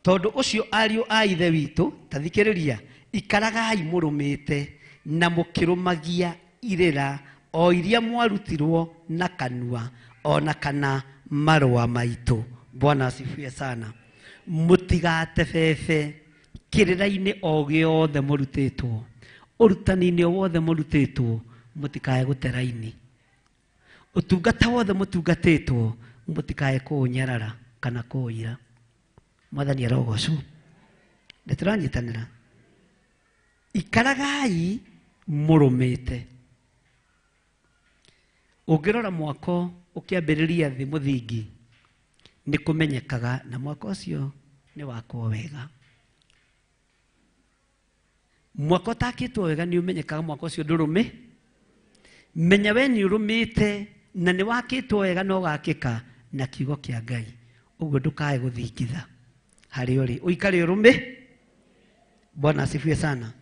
S4: Tondũ ũcio ariũ a ithe witũ, tathikĩrĩria, ikaragai mũrũmĩte na mũkĩrũmagia irĩra o iria mwarutirwo na kanua ona kana marũa maitũ. Bwana asifiwe sana. Mũtigatebebe kĩrĩra-inĩ o gĩothe mũrutĩtwo, ũrutani-inĩ o wothe mũrutĩtwo, mũtikae gũteraini. Ũtungata wothe mũtungatĩtwo, mũtikae kũũnyarara kana kũũira. Mwathani arogocwo. Nĩ tũranyitanĩra. Ikaragai mũrũmĩte. Ũngĩrora mwako ũkĩambĩrĩria thĩ mũthingi, nĩ kũmenyekaga na mwako ũcio nĩ wakwo wega. Mwako ũtakĩtwo wega nĩ ũmenyekaga mwako ũcio ndũrũmĩ. Menya we nĩ ũrũmĩte na nĩ wakĩtwo wega na ũgakĩka na kiugo kĩa Ngai. Ũguo ndũkae gũthingitha harĩa ũrĩ, ũikare ũrũmĩ. Bwana asifiwe sana.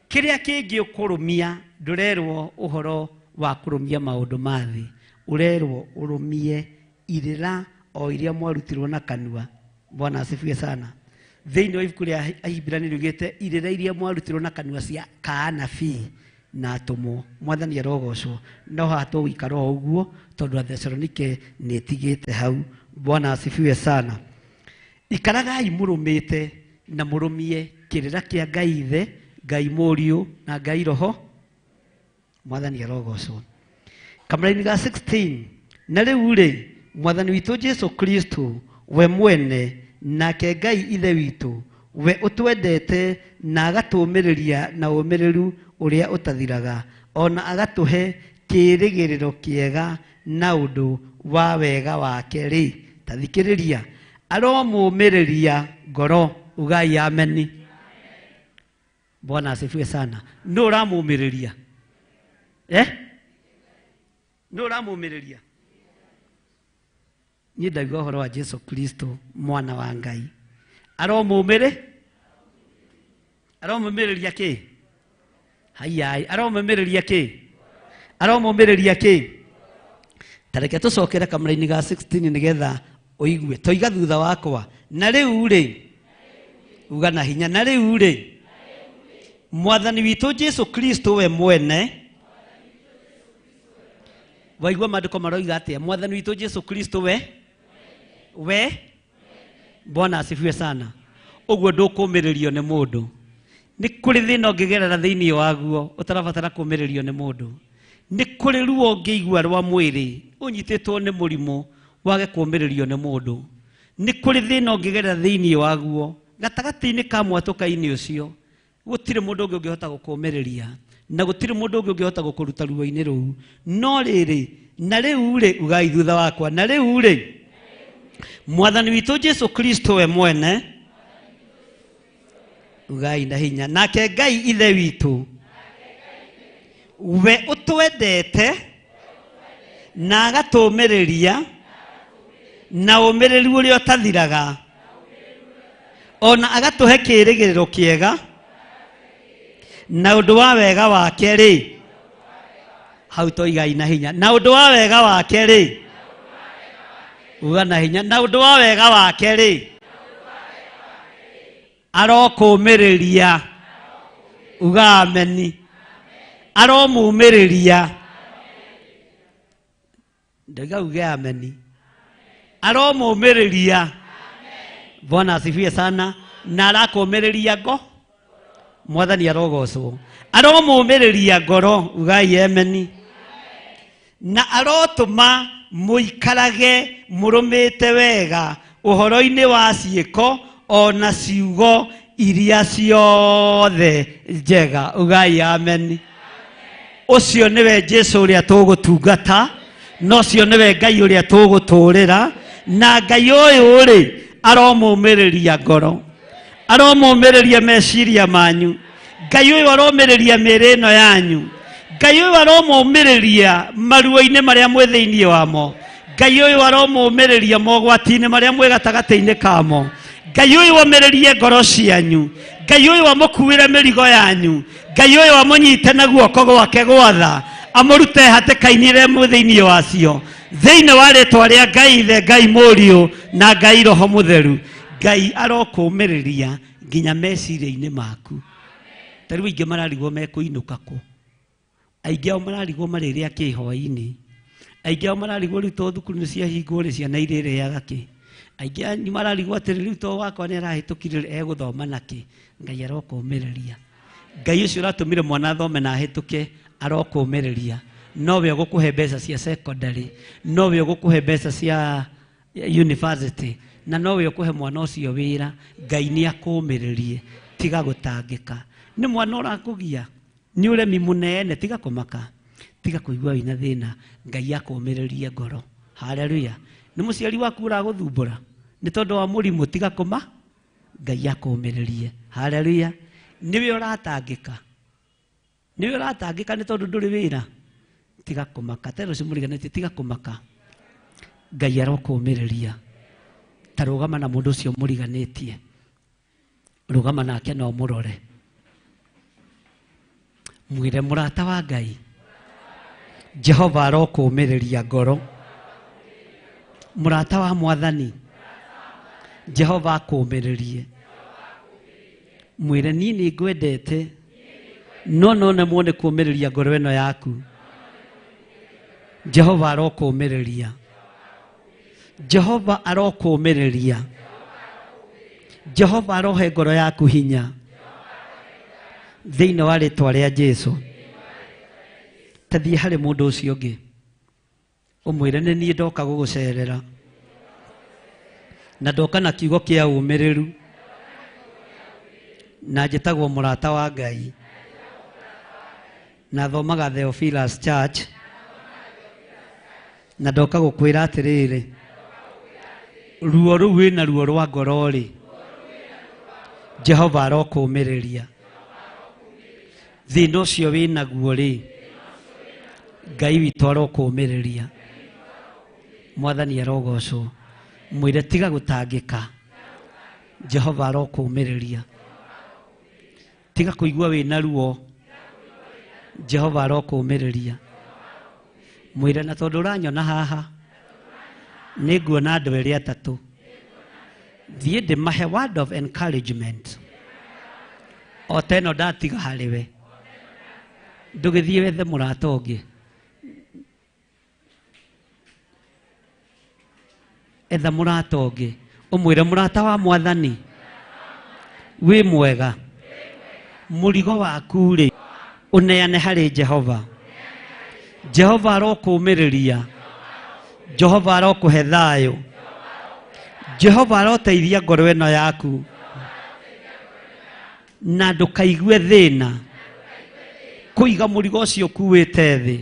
S4: Kĩrĩa kĩngĩ ũkũrũmia, ndũrerwo ũhoro wa kũrũmia maũndũ ma thĩ, ũrerwo ũrũmie irĩra o iria mwarutirwo na kanua. Bwana asifiwe sana. Thĩinĩ wa ibuku rĩa Ahibirania riugĩte irĩra iria mwarutirwo na kanua cia kaanabii na atũmwo. Mwathani arogocwo. No haha tũgũikara o ũguo tondũ Athesalonike nĩ ĩtigĩte hau. Bwana asifiwe sana. Ikaragai mũrũmĩte na mũrũmie kĩrĩra kĩa Ngai Ithe, Ngai Mũriũ na Ngai Roho. Mwathani arogocwo. Kamũraini ga 16. Na rĩu rĩ, Mwathani witũ Jesu Kristo we mwene nake Ngai Ithe witũ we ũtwendete na agatũũmĩrĩria na ũmĩrĩru ũrĩa ũtathiraga, ona agatũhe kĩĩrĩgĩrĩro kĩega na ũndũ wa wega wake rĩ, tathikĩrĩria, aromũũmĩrĩria ngoro. Ugai ameni. Bwana asifiwe sana. Nũ ũramũũmĩrĩria? Nũ ũramũũmĩrĩria? Niĩ ndaigua ũhoro wa Jesu Kristo mwana wa Ngai. Aromũũmĩrĩ? Aromũũmĩrĩria kĩ? Haiya, aromũũmĩrĩria kĩ? Aromũũmĩrĩria kĩ? Ta reke tũcokere kamũraini ga 16 nĩgetha ũigue. Toiga thutha wakwa. Na rĩu rĩ, Uga na hinya. Na rĩu rĩ, Mwathani witũ Jesu Kristo we mwene, waigua maandĩko maroiga atĩa? Mwathani witũ Jesu Kristo we Bwana asifiwe sana. Ũguo ndũkũmĩrĩrio nĩ mũndũ. Nĩ kũrĩ thĩna ũngĩgerera thĩinĩ waguo ũtarabatara kũmĩrĩrio nĩ mũndũ. Nĩ kũrĩ ruo ũngĩigua rwa mwĩrĩ ũnyitĩtwo nĩ mũrimũ wage kũmĩrĩrio nĩ mũndũ. Nĩ kũrĩ thĩna ũngĩgerera thĩinĩ waguo gatagatĩ-inĩ ka mwatũka-inĩ ũcio gũtirĩ mũndũ ũngĩ ũngĩhota gũkũmĩrĩria na gũtirĩ mũndũ ũngĩ ũngĩhota gũkũruta ruo-inĩ rũu. No rĩrĩ, na rĩu rĩ, ugai thutha wakwa, na rĩu rĩ, Mwathani witũ Jesu Kristo we mwene, ugai na hinya, nake Ngai Ithe witũ we ũtwendete na agatũmĩrĩria na ũmĩrĩru ũrĩa ũtathiraga, ona agatũhe kĩĩrĩgĩrĩro kĩega na ũndũ wa wega wake rĩ, hau toigai na hinya, na ũndũ wa wega wake rĩ, uga na hinya, na ũndũ wa wega wake rĩ, arokũmĩrĩria, uga ameni, aromumĩrĩria, ndauga uge ameni, aromumĩrĩria. Bwana asifiwe sana. Na arakũmĩrĩria ngo, Mwathani arogocwo, aromumĩrĩria ngoro, ugai ameni, na arotũma mũikarage mũrũmĩte wega ũhoro-inĩ wa ciĩko ona ciugo iria ciothe njega, ugai ameni. Ũcio nĩwe Jesu ũrĩa tũgũtungata, na ũcio nĩwe Ngai ũrĩa tũgũtũrĩra, na Ngai ũyũ rĩ aromũmĩrĩria ngoro, aromũmĩrĩria meciria manyu, Ngai ũyũ aromĩrĩria mĩĩrĩ ĩno yanyu, Ngai ũyũ aromũmĩrĩria maruo-inĩ marĩa mwĩ thĩinĩ wamo, Ngai ũyũ aromũmĩrĩria mogwati-inĩ marĩa mwĩ gatagatĩ-inĩ kamo, Ngai ũyũ omĩrĩrie ngoro cianyu, Ngai ũyũ amũkuĩre mĩrigo yanyu, Ngai ũyũ amũnyite na guoko gwake gwatha, amũrute hatĩka-inĩ iria mwĩ thĩinĩ wacio, thĩinĩ wa rĩtwa rĩa Ngai Ithe, Ngai Mũriũ na Ngai Roho Mũtheru. Ngai arokũmĩrĩria nginya meciria-inĩ maku. Ta rĩu aingĩ mararigwo mekũinũka kũ, aingĩ ao mararigwo marĩrĩa kĩ hwaĩ-inĩ, aingĩ ao mararigwo rĩu to thukuru nĩ ciahingwo rĩ, ciana irĩrĩaga kĩ, aingĩ anyu mararigwo atĩrĩ rĩu to wakwa nĩ arahĩtũkire egũthoma na kĩ. Ngai arokũmĩrĩria. Ngai ũcio ũratũmire mwana athome na ahĩtũke arokũmĩrĩria. Nowe ũgũkũhe mbeca cia secondary, nowe ũgũkũhe mbeca cia university, na nowe ũkũhe mwana ũcio wĩra. Ngai nĩ akũmĩrĩrie, tiga gũtangĩka. Nĩ mwana ũrakũgia, nĩ ũremi mũnene, tiga kũmaka, tiga kũigua wĩna thĩna. Ngai akũmĩrĩrie ngoro. Haleluya. Nĩ mũciari waku ũragũthumbũra nĩ tondũ wa mũrimũ, tiga kũma, Ngai akũmĩrĩrie. Haleluya. Nĩwe ũratangĩka, nĩwe ũratangĩka nĩ tondũ ndũrĩ wĩra, tiga kũmaka. Tero ũcio mũriganĩtie, tiga kũmaka, Ngai arokũmĩrĩria. Ta rũgama na mũndũ ũcio mũriganĩtie, rũgama nake na ũmũrore, mwĩre mũrata wa Ngai, Jehova arokũmĩrĩria ngoro. Mũrata wa Mwathani, Jehova akũmĩrĩrie. Mwĩre niĩ nĩ ngwendete, no no nemwo nĩ kũmĩrĩria ngoro ĩno yaku. Jehova arokũmĩrĩria, Jehova arokũmĩrĩria, Jehova arohe ngoro yaku hinya thĩinĩ wa rĩtwa rĩa Jesu. Ta thiĩ harĩ mũndũ ũcio ũngĩ ũmwĩre nĩ niĩ ndoka gũgũcerera, na ndoka na kiugo kĩa ũmĩrĩru, na njĩtagwo mũrata wa Ngai, na thomaga Theophilus Church, na ndoka gũkwĩra atĩrĩrĩ, ruo rũu wĩna ruo rwa ngoro rĩ, Jehova arokũmĩrĩria. Thĩna ũcio wĩnaguo rĩ, Ngai witũ arokũmĩrĩria. Mwathani arogocwo. Mwĩre tiga gũtangĩka, Jehova arokũmĩrĩria. Tiga kũigua wĩna ruo, Jehova arokũmĩrĩria. Mwĩre na tondũ ũranyona haha, nĩ nguona andũ erĩ atatũ, thiĩ ndĩmahe word of encouragement. O ta ĩno ndatiga harĩ we. Ndũgĩthiĩ wethe mũrata ũngĩ. Etha mũrata ũngĩ. Ũmwĩre mũrata wa mwathani. Wĩ mwega. Mũrigo waku rĩ, ũneane harĩ Jehova. Jehova arokũũmĩrĩria. Jehova arokũhe thayũ. Jehova aroteithia ngoro ĩno yaku. Na ndũkaigue thĩna. Kũiga mũrigo ũcio ũkuĩte thĩ.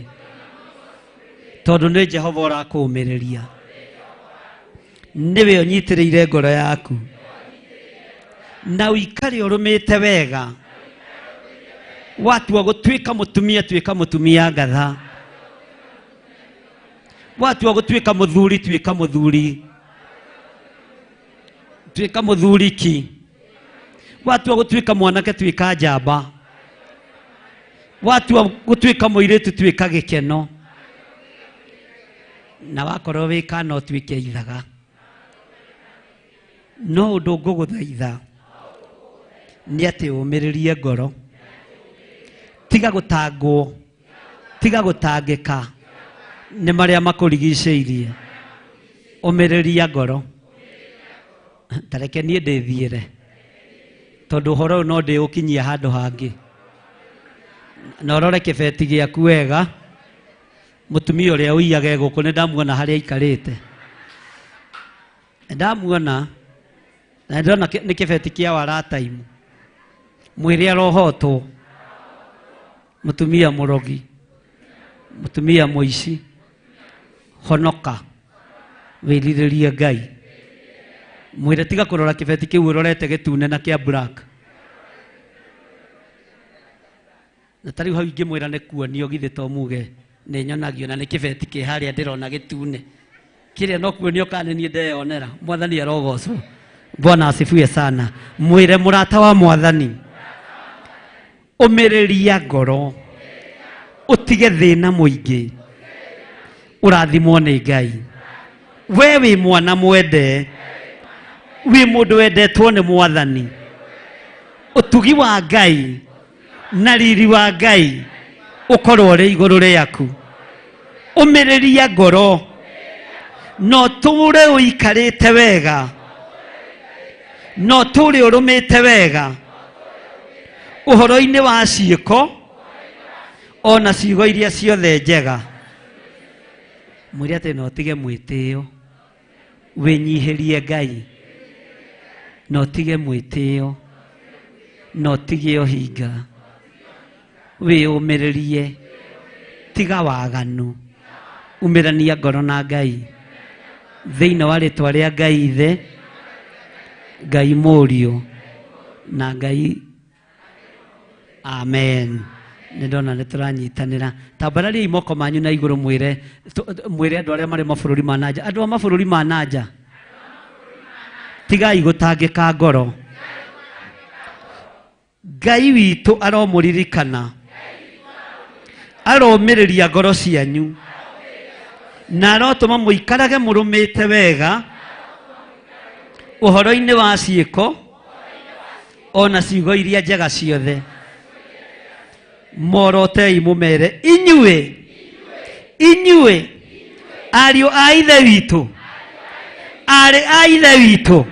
S4: Tondũ nĩ Jehova ũrakũũmĩrĩria. Nĩwe ũnyitĩrĩire ngoro yaku. Na ũikare ũrũmĩte wega. Watua gũtuĩka mũtumia, tuĩka mũtumia ngatha. Watua gũtuĩka mũthuri, tuĩka mũthuri. Tuĩka mũthuri ki. Watua gũtuĩka mwanake, tuĩka njamba. Watua gũtuĩka mũirĩtu, tuĩka gĩkeno. Na wakorwo wĩ kana ũtuĩke ithaga. No ũndũ ngũgũthaitha nĩ atĩ ũmĩrĩrie ngoro. Tiga gũtangwo, tiga gũtangĩka nĩ marĩa makũrigicĩirie. Ũmĩrĩria ngoro. Ta reke niĩ ndĩthiĩre, tondũ ũhoro ũyũ no ndĩũkinyie handũ hangĩ. Na ũrore kĩbeti gĩaku wega. Mũtumia ũrĩa ũiyage gũkũ nĩ ndamuona harĩa aikarĩte. Ndamuona na ndĩrona nĩ kĩbeti kĩa warataimu. Mwĩrĩ arohotwo. Mũtumia mũrogi. Mũtumia mũici. Honoka. Wĩrirĩrie Ngai. Mwĩre tiga kũrora kĩbeti kĩu ũrorete gĩtune na kĩa black. Na ta rĩu hau ingĩmwĩra nĩ kuonio githĩ to muge nĩ nyonagio na nĩ kĩbeti kĩ harĩa ndĩrona gĩtune. Kĩrĩa no kuonio kana nĩ niĩ ndeyonera. Mwathani arogocwo. Bwana asifiwe sana. Mwĩre mũrata wa mwathani. Ũmĩrĩria ngoro. Ũtige thĩna mũingĩ. Ũrathimwo nĩ Ngai. We wĩ mwana mwende. Wĩ mũndũ wendetwo nĩ mwathani. Ũtugi wa Ngai na riri wa Ngai ũkorwo ũrĩ igũrũ rĩaku. Ũmĩrĩria ngoro. No tũre ũikarĩte wega. No tũre ũrũmĩte wega. Ũhoro-inĩ wa ciĩko ona ciugo iria ciothe njega. Mwĩre atĩ no ũtige mwĩtĩo. Wĩnyihĩrie Ngai. No ũtige mwĩtĩo. No ũtige ũhinga. Wĩyũmĩrĩrie. Tiga waganu. Umĩrania ngoro na Ngai. Thĩinĩ wa rĩtwa rĩa Ngai Ithe, Ngai Mũriũ, na Ngai Amen. Nĩ ndona nĩ tũranyitanĩra. Tambarariai moko manyu na igũrũ mwĩre mwĩre andũ arĩa marĩ mabũrũri ma nanja. Andũ a mabũrũri ma nanja. Tigai gũtangĩka ngoro. Ngai witũ aromũririkana. Aromĩrĩria ngoro cianyu. Na arotũma mũikarage mũrũmĩte wega ũhoro-inĩ wa ciĩko ona ciugo iria njega ciothe. Morotei mũmere inyuĩ, inyuĩ ariũ a Ithe witũ, arĩ a Ithe witũ,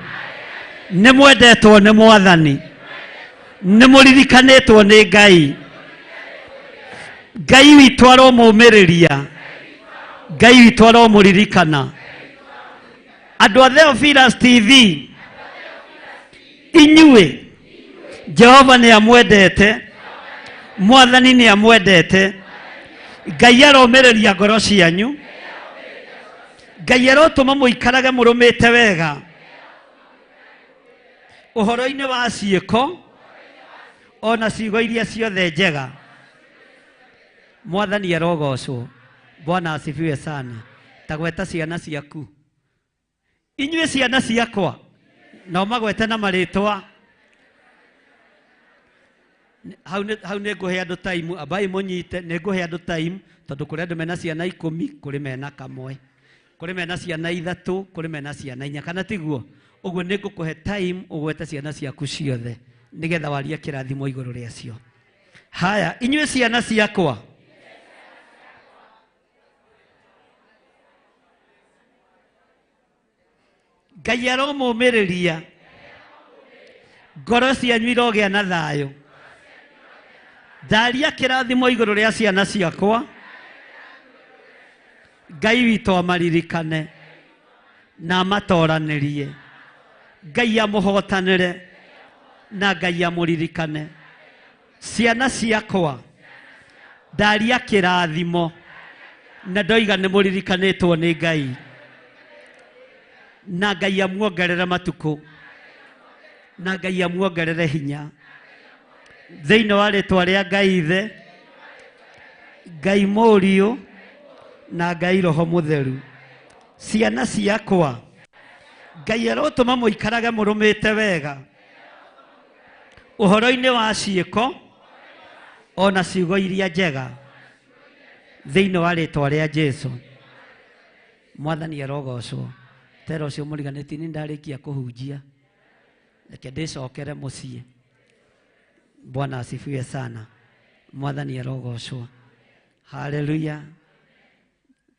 S4: nĩ mwendetwo nĩ Mwathani, nĩ mũririkanĩtwo nĩ Ngai. Ngai witũ aromũmĩrĩria, Ngai witũ aromũririkana. Andũ a Theophilus TV, inyuĩ Jehova nĩ amwendete, Mwathani nĩ amwendete. Ngai aromĩrĩria ngoro cianyu. Ngai arotũma mũikarage mũrũmĩte wega ũhoro-inĩ wa ciĩko ona ciugo iria ciothe njega. Mwathani arogocwo. Bwana asifiwe sana. Tagweta ciana ciaku. Inyuĩ ciana ciakwa, no magwete na marĩtwa. Hau nĩ ngũhe andũ time, ambai mũnyite, nĩ ngũhe andũ time, tondũ kũrĩ andũ mena ciana 10, kũrĩ mena kamwe. Kũrĩ mena ciana 3, kũrĩ mena ciana 4, kana tiguo? Ũguo nĩ ngũkũhe time ũgwete ciana ciaku ciothe. Nĩgetha warie kĩrathimo igũrũ rĩacio. Haya, inyuĩ ciana ciakwa. Ngai aromũmĩrĩria. Ngoro cianyu irogĩa na thayũ. Ndaria kĩrathimo igũrũ rĩa ciana ciakwa. Ngai witũ amaririkane na amatoranĩrie. Ngai amũhotanĩre na Ngai amũririkane. Ciana ciakwa, ndaria kĩrathimo na ndoiga nĩ mũririkanĩtwo nĩ Ngai. Na Ngai amuongerere matukũ, na Ngai amuongerere hinya. Thĩinĩ wa rĩtwa rĩa Ngai Ithe, Ngai Mũriũ na Ngai Roho Mũtheru. Ciana ciakwa, Ngai arotũma mũikarage mũrũmĩte wega ũhoro-inĩ wa ciĩko ona ciugo iria njega thĩinĩ wa rĩtwa rĩa Jesu. Mwathani arogocwo. Tera ũcio mũriganĩtie nĩ ndarĩkia kũhunjia, reke ndĩcokere mũciĩ. Bwana asifiwe sana. Mwathani arogocwo. Haleluya.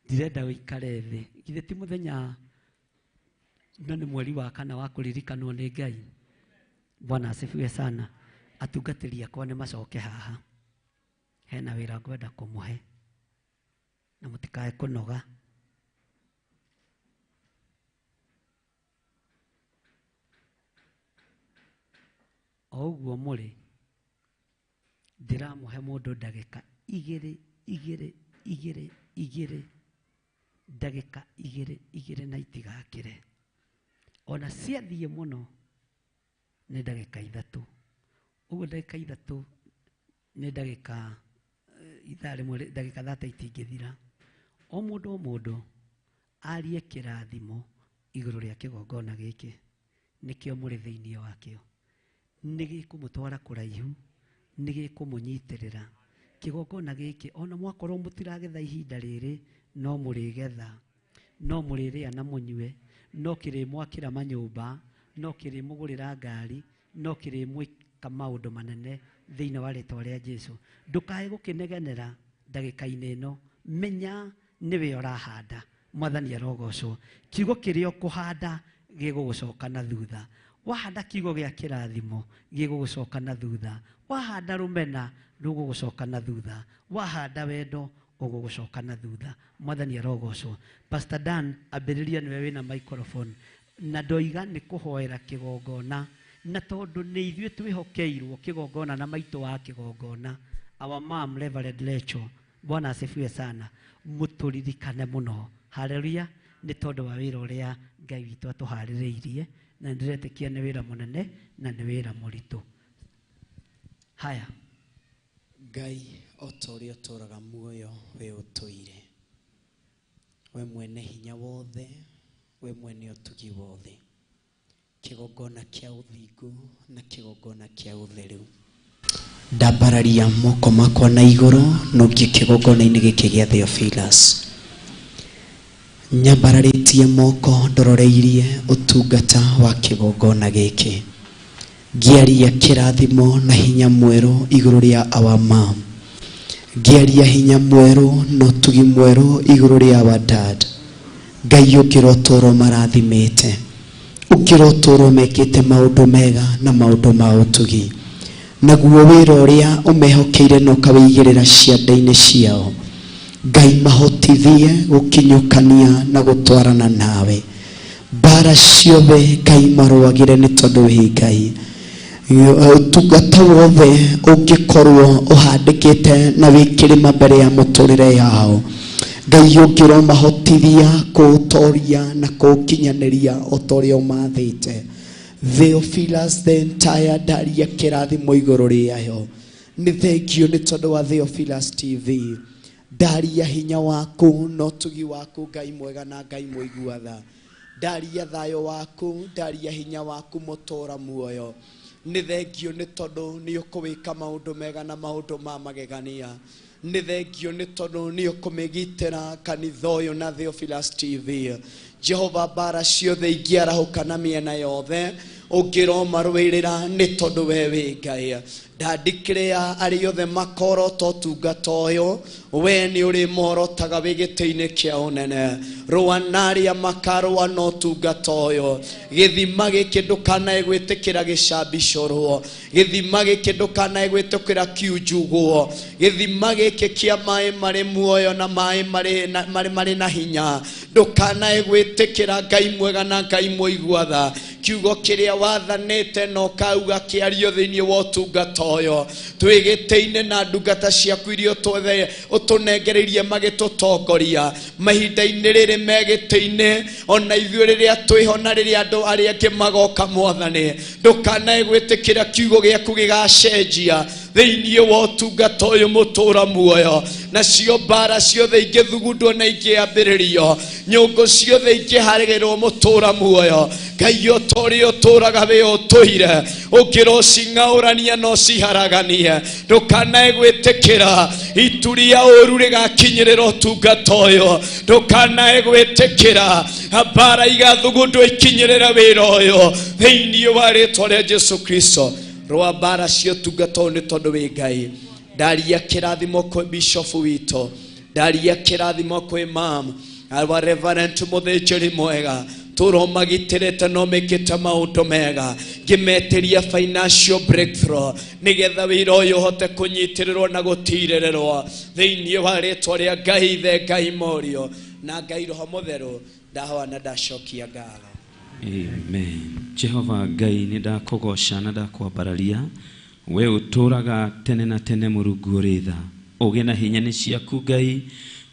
S4: Ndirenda ũikare thĩ. Githĩ ti mũthenya no nĩ mweri wa kana wa kũririkanwo nĩ Ngai. Bwana asifiwe sana. Atungatĩri akwa nĩ macoke haha. Hena wĩra ngwenda kũmũhe na mũtikae kũnoga. O ũguo mũrĩ, ndĩramũhe mũndũ ndagĩka igĩrĩ igĩrĩ igĩrĩ igĩrĩ, ndagĩka igĩrĩ igĩrĩ na itigakĩre. Ona ciathiĩ mũno nĩ ndagĩka ithatũ. Ũguo ndagĩka ithatũ nĩ ndagĩka ithaa rĩmwe, ndagĩka thate itingĩthira. O mũndũ o mũndũ arie kĩrathimo igũrũ rĩa kĩgongona gĩkĩ, nĩkĩo mũrĩ thĩinĩ wakĩo. Nĩ gĩkũmũtwara kũraihu, nĩ gĩkũmũnyitĩrĩra. Kĩgongona gĩkĩ ona mwakorwo mũtiragetha ihinda rĩrĩ, no mũrĩgetha, no mũrĩrĩa na mũnyue, no kĩrĩmwakĩra manyũmba, no kĩrĩmũgũrĩra ngari, no kĩrĩmwĩka maũndũ manene thĩinĩ wa rĩtwa rĩa Jesu. Ndũkae gũkĩnegenera ndagĩka-inĩ ĩno, menya nĩwe ũrahanda. Mwathani arogocwo. Kiugo kĩrĩa ũkũhanda gĩgũgũcoka na thutha. Wahanda kiugo gĩa kĩrathimo gĩgũgũcoka na thutha. Wahanda rũmena rũgũgũcoka na thutha. Wahanda wendo ũgũgũcoka na thutha. Mwathani arogocwo. Pastor Dan, ambĩrĩria nĩwe wĩna microphone. Na ndoiga nĩ kũhoera kĩgongona, na tondũ nĩ ithuĩ twĩhokeirwo kĩgongona na maitũ wa kĩgongona, our mom Reverend Lecho, Bwana asifiwe sana, mũtũririkane mũno. Haleluya. Nĩ tondũ wa wĩra ũrĩa Ngai witũ atũharĩrĩirie, na ndĩretĩkia nĩ wĩra mũnene na nĩ wĩra mũritũ. Haya.
S7: Ngai o ta ũrĩa ũtũũraga muoyo we ũtũire, we mwene hinya wothe, we mwene ũtugi wothe, kĩgongona kĩa ũthingu na kĩgongona kĩa ũtheru, ndambararia moko makwa na igũrũ nũngie kĩgongona-inĩ gĩkĩ gĩa Theophilus. Nyambararĩtie moko ndororeirie ũtungata wa kĩgongona gĩkĩ, ngĩaria kĩrathimo na hinya mwerũ igũrũ rĩa our mom, ngĩaria hinya mwerũ na ũtugi mwerũ igũrũ rĩa our dad. Ngai ũngĩrotũrwo marathimĩte, ũngĩrotũrwo mekĩte maũndũ mega na maũndũ ma ũtugi, naguo wĩra ũrĩa ũmehokeire na ũkawĩigĩrĩra ciande-inĩ ciao, Ngai mahotithie gũkinyũkania na gũtwarana nawe. Mbara ciothe Ngai marũagĩre nĩ tondũ wĩ Ngai. Ũtungata wothe ũngĩkorwo ũhandĩkĩte na wĩ kĩrĩma mbere ya mũtũrĩre yao, Ngai ũngĩromahotithia kũũtoria na kũũkinyanĩria o ta ũrĩa ũmathĩte. Theophilus the entire ndaria kĩrathimo igũrũ rĩayo. Nĩ thengio nĩ tondũ wa Theophilus TV. Ndaria hinya waku na ũtugi waku Ngai mwega na Ngai mũigua tha. Ndaria thayũ waku, ndaria hinya waku mũtũra muoyo. Nĩ thengio nĩ tondũ nĩ ũkũwĩka maũndũ mega na maũndũ ma magegania.
S2: Nĩ thengio nĩ tondũ nĩ ũkũmĩgitĩra kanitha ũyũ na Theophilus TV. Jehova mbara ciothe ingĩarahũka na mĩena yothe ũngĩromarũĩrĩra nĩ tondũ we wĩ Ngai. Ndandikĩrĩa arĩa othe makorota ũtungata ũyũ, we nĩ ũrĩ morotaga wĩ gĩtĩ-inĩ kĩa ũnene. Rũa na arĩa makarũa na ũtungata ũyũ. Gĩthima gĩkĩ ndũkanae gwĩtĩkĩra gĩcambicũrwo, gĩthima gĩkĩ ndũkanae gwĩtĩkĩra kiunjugwo, gĩthima gĩkĩ kĩa maĩ marĩ muoyo na maĩ marĩ na hinya ndũkanae gwĩtĩkĩra. Ngai mwega na Ngai mũigua tha, kiugo kĩrĩa wathanĩte na ũkauga kĩario thĩinĩ wa ũtungata ũyũ, twĩ gĩtĩ-inĩ na ndungata ciaku iria ũtũnengereirie magĩtũtongoria mahinda-inĩ rĩrĩ me gĩtĩ-inĩ, ona ithuĩ rĩrĩa twĩho na rĩrĩa andũ arĩa angĩ magoka. Mwathani, ndũkanae gwĩtĩkĩra kiugo gĩaku gĩgacenjia thĩinĩ wa ũtungata ũyũ mũtũra muoyo. Nacio mbara ciothe ingĩthugundwo na ingĩambĩrĩrio, nyũngũ ciothe ingĩharĩrwo mũtũra muoyo, Ngai ota ũrĩa ũtũraga wĩ ũtũire, ũngĩrocing'aũrania na ũciharaganie. Ndũkanae gwĩtĩkĩra itu rĩa ũru rĩgakinyĩrĩra ũtungata ũyũ, ndũkanae gwĩtĩkĩra mbara igathugundwo ikinyĩrĩre wĩra ũyũ thĩinĩ wa rĩtwa rĩa Jesu Kristo. Rũa mbara cia ũtungata ũyũ nĩ tondũ wĩ Ngai. Ndaria kĩrathimo kwĩ bishofu witũ, ndaria kĩrathimo kwĩ mam our reverend mũthĩnjĩri mwega, tũro magitĩrĩte no mekĩte maũndũ mega, ngĩmetĩria financial breakthrough nĩgetha wĩra ũyũ ũhote kũnyitĩrĩrwo na gũtirĩrĩrwo thĩinĩ wa rĩtwa rĩa Ngai Ithe, Ngai Mũriũ na Ngai Roho Mũtheru. Ndahoa na ndacokia ngatho.
S8: Amen. Jehova Ngai, nĩ ndakũgoca na ndakwambararia, we ũtũraga tene na tene, Mũrungu ũrĩ tha, ũgĩ na hinya nĩ ciaku Ngai.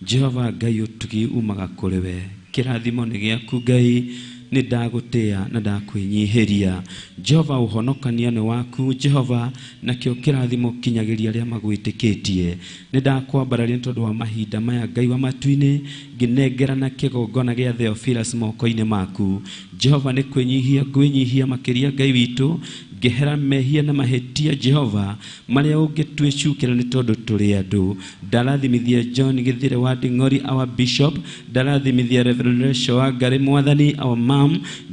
S8: Jehova Ngai, ũtugi umaga kũrĩ we, kĩrathimo nĩ gĩaku Ngai. Nĩ ndagũtĩa na ndakwĩnyihĩria Jehova, ũhonokania nĩ waku Jehova, nakĩo kĩrathimo kinyagĩria arĩa magwĩtĩkĩtie. Nĩ ndakwambararia nĩ tondũ wa mahinda maya Ngai wa matu-inĩ, ngĩnengerana kĩgongona gĩa Theophilus moko-inĩ maku Jehova. Nĩ kwĩnyihia ngwĩnyihia makĩria Ngai witũ, ngĩhera mehia na mahĩtia Jehova marĩa ũngĩtwĩcukĩra nĩ tondũ tũrĩ andũ. Ndarathimithia John Gĩthire wa Nding'ori, our bishop, ndarathimithia Reverend Rachel wa Ngarĩ Mwathani, our mom.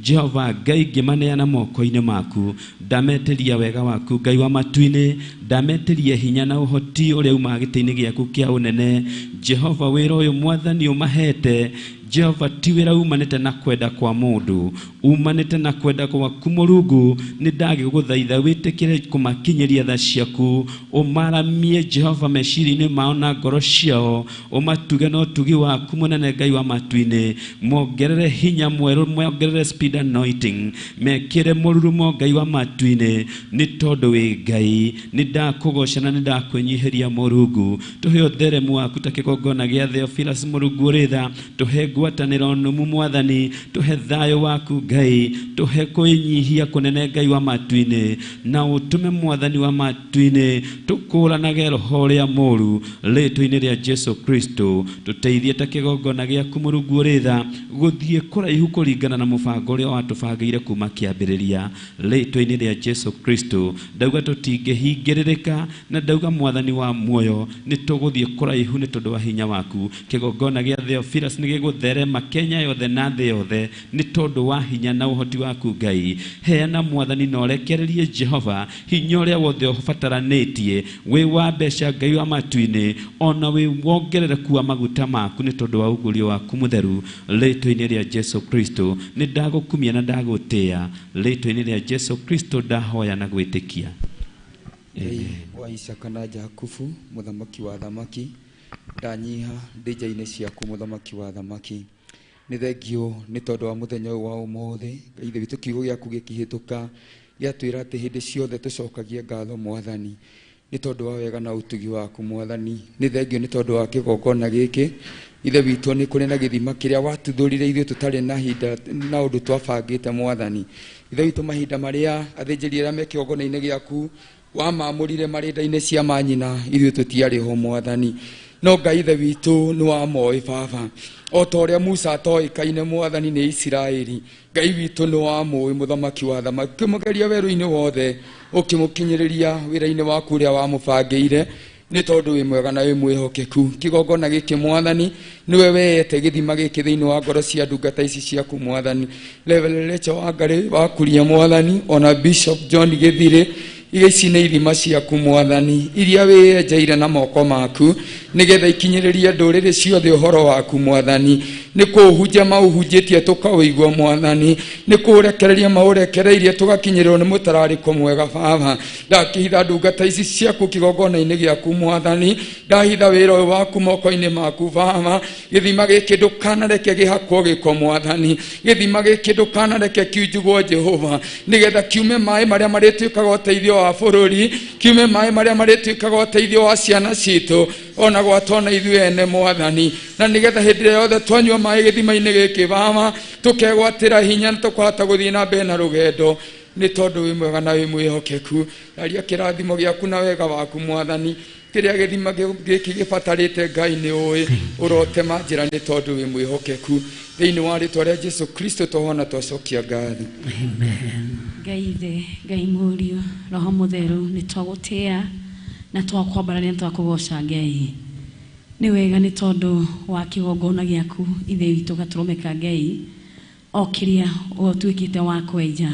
S8: Jehova Ngai, ngĩmaneana moko-inĩ maku, ndametĩria wega waku Ngai wa matu-inĩ, ndametĩria hinya na ũhoti ũrĩa umaga gĩtĩ-inĩ gĩaku kĩa ũnene Jehova. Wĩra ũyũ Mwathani ũmahete Jehova ti wĩra umanĩte na kwenda kwa mũndũ, umanĩte na kwenda gwaku Mũrungu. Nĩ ndagĩgũthaitha wĩtĩkĩre kũmakinyĩria tha ciaku, ũmaramie Jehova meciria-inĩ mao na ngoro ciao, ũmatuge na ũtugi waku mũnene Ngai wa matu-inĩ, mongerere hinya mwerũ, mongerere speed anointing, mekĩre mũrurumo Ngai wa matu-inĩ, nĩ tondũ wĩ Ngai. Nĩ ndakũgoca na nĩ ndakwĩnyihĩria Mũrungu. Tũhe ũtheremu waku ta kĩgongona gĩa Theophilus Mũrungu ũrĩ tha, tũhe ngwatanĩro nũmu Mwathani, tũhe thayũ waku Ngai, tũhe kwĩnyihia kũnene Ngai wa matu-inĩ, na ũtũme Mwathani wa matu-inĩ tũkũranage roho ũrĩa mũru rĩtwa-inĩ rĩa Jesu Kristo. Tũteithie ta kĩgongona gĩaku Mũrungu ũrĩ tha gũthiĩ kũraihu kũringana na mũbango ũrĩa watũbangĩire kuma kĩambĩrĩria rĩtwa-inĩ rĩa Jesu Kristo. Ndauga tũtingĩhingĩrĩrĩka, na ndauga Mwathani wa muoyo nĩ tũgũthiĩ kũraihu nĩ tondũ wa hinya waku. Kĩgongona gĩa Theophilus nĩ gĩgũtherema Kenya yothe na thĩ yothe nĩ tondũ wa hinya na ũhoti waku Ngai. Heana Mwathani na ũrekererie Jehova hinya ũrĩa wothe ũbataranĩtie, wĩ wa mbeca Ngai wa matu-inĩ, ona wĩ wongerereku wa maguta maku nĩ tondũ wa ũguũrio waku mũtheru rĩtwa-inĩ rĩa Jesu Kristo. Nĩ ndagũkumia na ndagũtĩa rĩtwa-inĩ rĩa Jesu Kristo, ndahoya na gwĩtĩkia.
S9: Ngai wa Isaka na Jakubu, mũthamaki wa thamaki, ndanyiha ndĩnja-inĩ ciaku mũthamaki wa thamaki. Nĩ thengio nĩ tondũ wa mũthenya ũyũ wa ũmũthĩ. Ngai Ithe witũ, kiugo gĩaku gĩkĩhĩtũka gĩatwĩra atĩ hĩndĩ ciothe tũcokagie ngatho Mwathani nĩ tondũ wa wega na ũtugi waku Mwathani. Nĩ thengio nĩ tondũ wa kĩgongona gĩkĩ Ithe witũ, nĩ kũrĩ na gĩthima kĩrĩa watuthũrire ithuĩ tũtarĩ na hinda na ũndũ twabangĩte Mwathani. Ithe witũ, mahinda marĩa athĩnjĩri arĩa me kĩgongona-inĩ gĩaku wamamũrire marĩ nda-inĩ cia manyina, ithuĩ tũtiarĩ ho Mwathani, no Ngai Ithe witũ nĩ wamoĩ baba, o ta ũrĩa Musa atoĩkaine Mwathani nĩ Isiraeli. Ngai witũ nĩ wamũĩ mũthamaki wa thamaki, ũkĩmũgeria werũ-inĩ wothe, ũkĩmũkinyĩrĩria wĩra-inĩ waku ũrĩa wamũbangĩire. Nĩ tondũ wĩ mwega na wĩ mwĩhokeku. Kĩgongona gĩkĩ Mwathani nĩwe weyete gĩthima gĩkĩ thĩinĩ wa ngoro cia ndungata ici ciaku Mwathani. Reverend Rachel Wangari wa Kuria Mwathani, ona Bishop John Gĩthirĩ, ici nĩ ithima ciaku Mwathani iria wĩyenjeire na moko maku nĩgetha ikinyĩrĩrie ndũrĩrĩ ciothe ũhoro waku Mwathani. Nĩ kũũhunjia maũhunjĩtie tũkaũigua Mwathani, nĩ kũũrekereria maũrekereirie tũgakinyĩrĩrwo nĩ mũtararĩko mwega Baba. Ndakĩhitha ndungata ici ciaku kĩgongona-inĩ gĩaku Mwathani, ndahitha wĩra ũyũ waku moko-inĩ maku Baba. Gĩthima gĩkĩ ndũkanareke gĩhakwo gĩko Mwathani, gĩthima gĩkĩ ndũkanareke kiunjugwo Jehova, nĩgetha kiume maĩ marĩa marĩtuĩkaga ũteithio wa bũrũri, kiume maĩ marĩa marĩtuĩkaga ũteithio wa ciana citũ ona gwata ona ithuĩ ene Mwathani, na nĩgetha hĩndĩ ĩrĩa yothe twanyua maĩ gĩthima-inĩ gĩkĩ Baba tũkegwatĩra hinya na tũkahota gũthiĩ na mbere na rũgendo. Nĩ tondũ wĩ mwega na wĩ mwĩhokeku. Aria kĩrathimo gĩaku na wega waku Mwathani, kĩrĩa gĩthima gĩkĩ gĩbatarĩte Ngai nĩ ũĩ, ũrotema njĩra nĩ tondũ wĩ mwĩhokeku. Thĩinĩ wa rĩtwa rĩa Jesu Kristo tũhona twacokia ngatho.
S4: Amen.
S10: Ngai Ithe, Ngai Mũriũ, Roho Mũtheru, nĩ twagũtĩa na twakwambararia na twakũgoca Ngai. Nĩ wega nĩ tondũ wa kĩgongona gĩaku Ithe witũ gatũrũme ka Ngai, o kĩrĩa ũtuĩkĩte wa kwenja.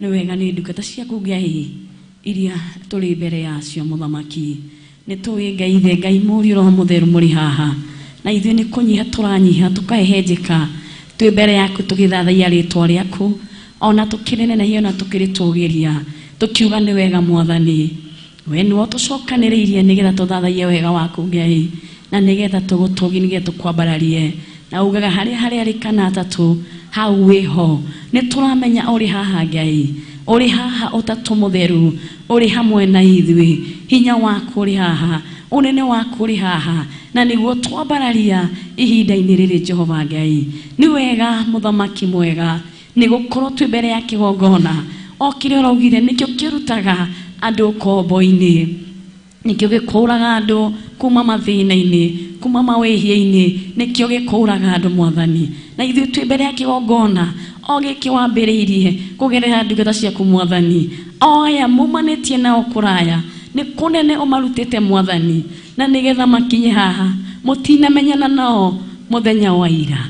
S10: Nĩ wega nĩ ndungata ciaku Ngai iria tũrĩ mbere yacio Mũthamaki. Nĩ tũĩ Ngai Ithe, Ngai Mũriũ, Roho Mũtheru mũrĩ haha, na ithuĩ nĩ kũnyiha tũranyiha tũkahehenjeka twĩ mbere yaku tũgĩthathaiya rĩtwa rĩaku, ona tũkĩrĩnenehia na tũkĩrĩtũgĩria, tũkiuga nĩ wega Mwathani. We nĩwe ũtũcokanĩrĩirie nĩgetha tũthathaiye wega waku Ngai, na nĩgetha tũgũtũgie, nĩgetha tũkwambararie. Na ugaga harĩa harĩa arĩ kana atatũ hau wĩho. Nĩ tũramenya ũrĩ haha Ngai, ũrĩ haha Ũtatũ Mũtheru, ũrĩ hamwe na ithuĩ. Hinya waku ũrĩ haha, ũnene waku ũrĩ haha, na nĩguo twambararia ihinda-inĩ rĩrĩ Jehova Ngai. Nĩ wega Mũthamaki mwega, nĩ gũkorwo twĩ mbere ya kĩgongona o kĩrĩa ũraugire nĩkĩo kĩrutaga andũ ngombo-inĩ, nĩkĩo gĩkũraga andũ kuma mathĩna-inĩ, kuma mawĩhia-inĩ, nĩkĩo gĩkũraga andũ Mwathani. Na ithuĩ twĩ mbere ya kĩgongona o gĩkĩ wambĩrĩirie kũgerera ndungata ciaku Mwathani, o aya mumanĩtie nao kũraya, nĩ kũnene ũmarutĩte Mwathani, na nĩgetha makinye haha. Mũtinamenyana nao mũthenya wa ira,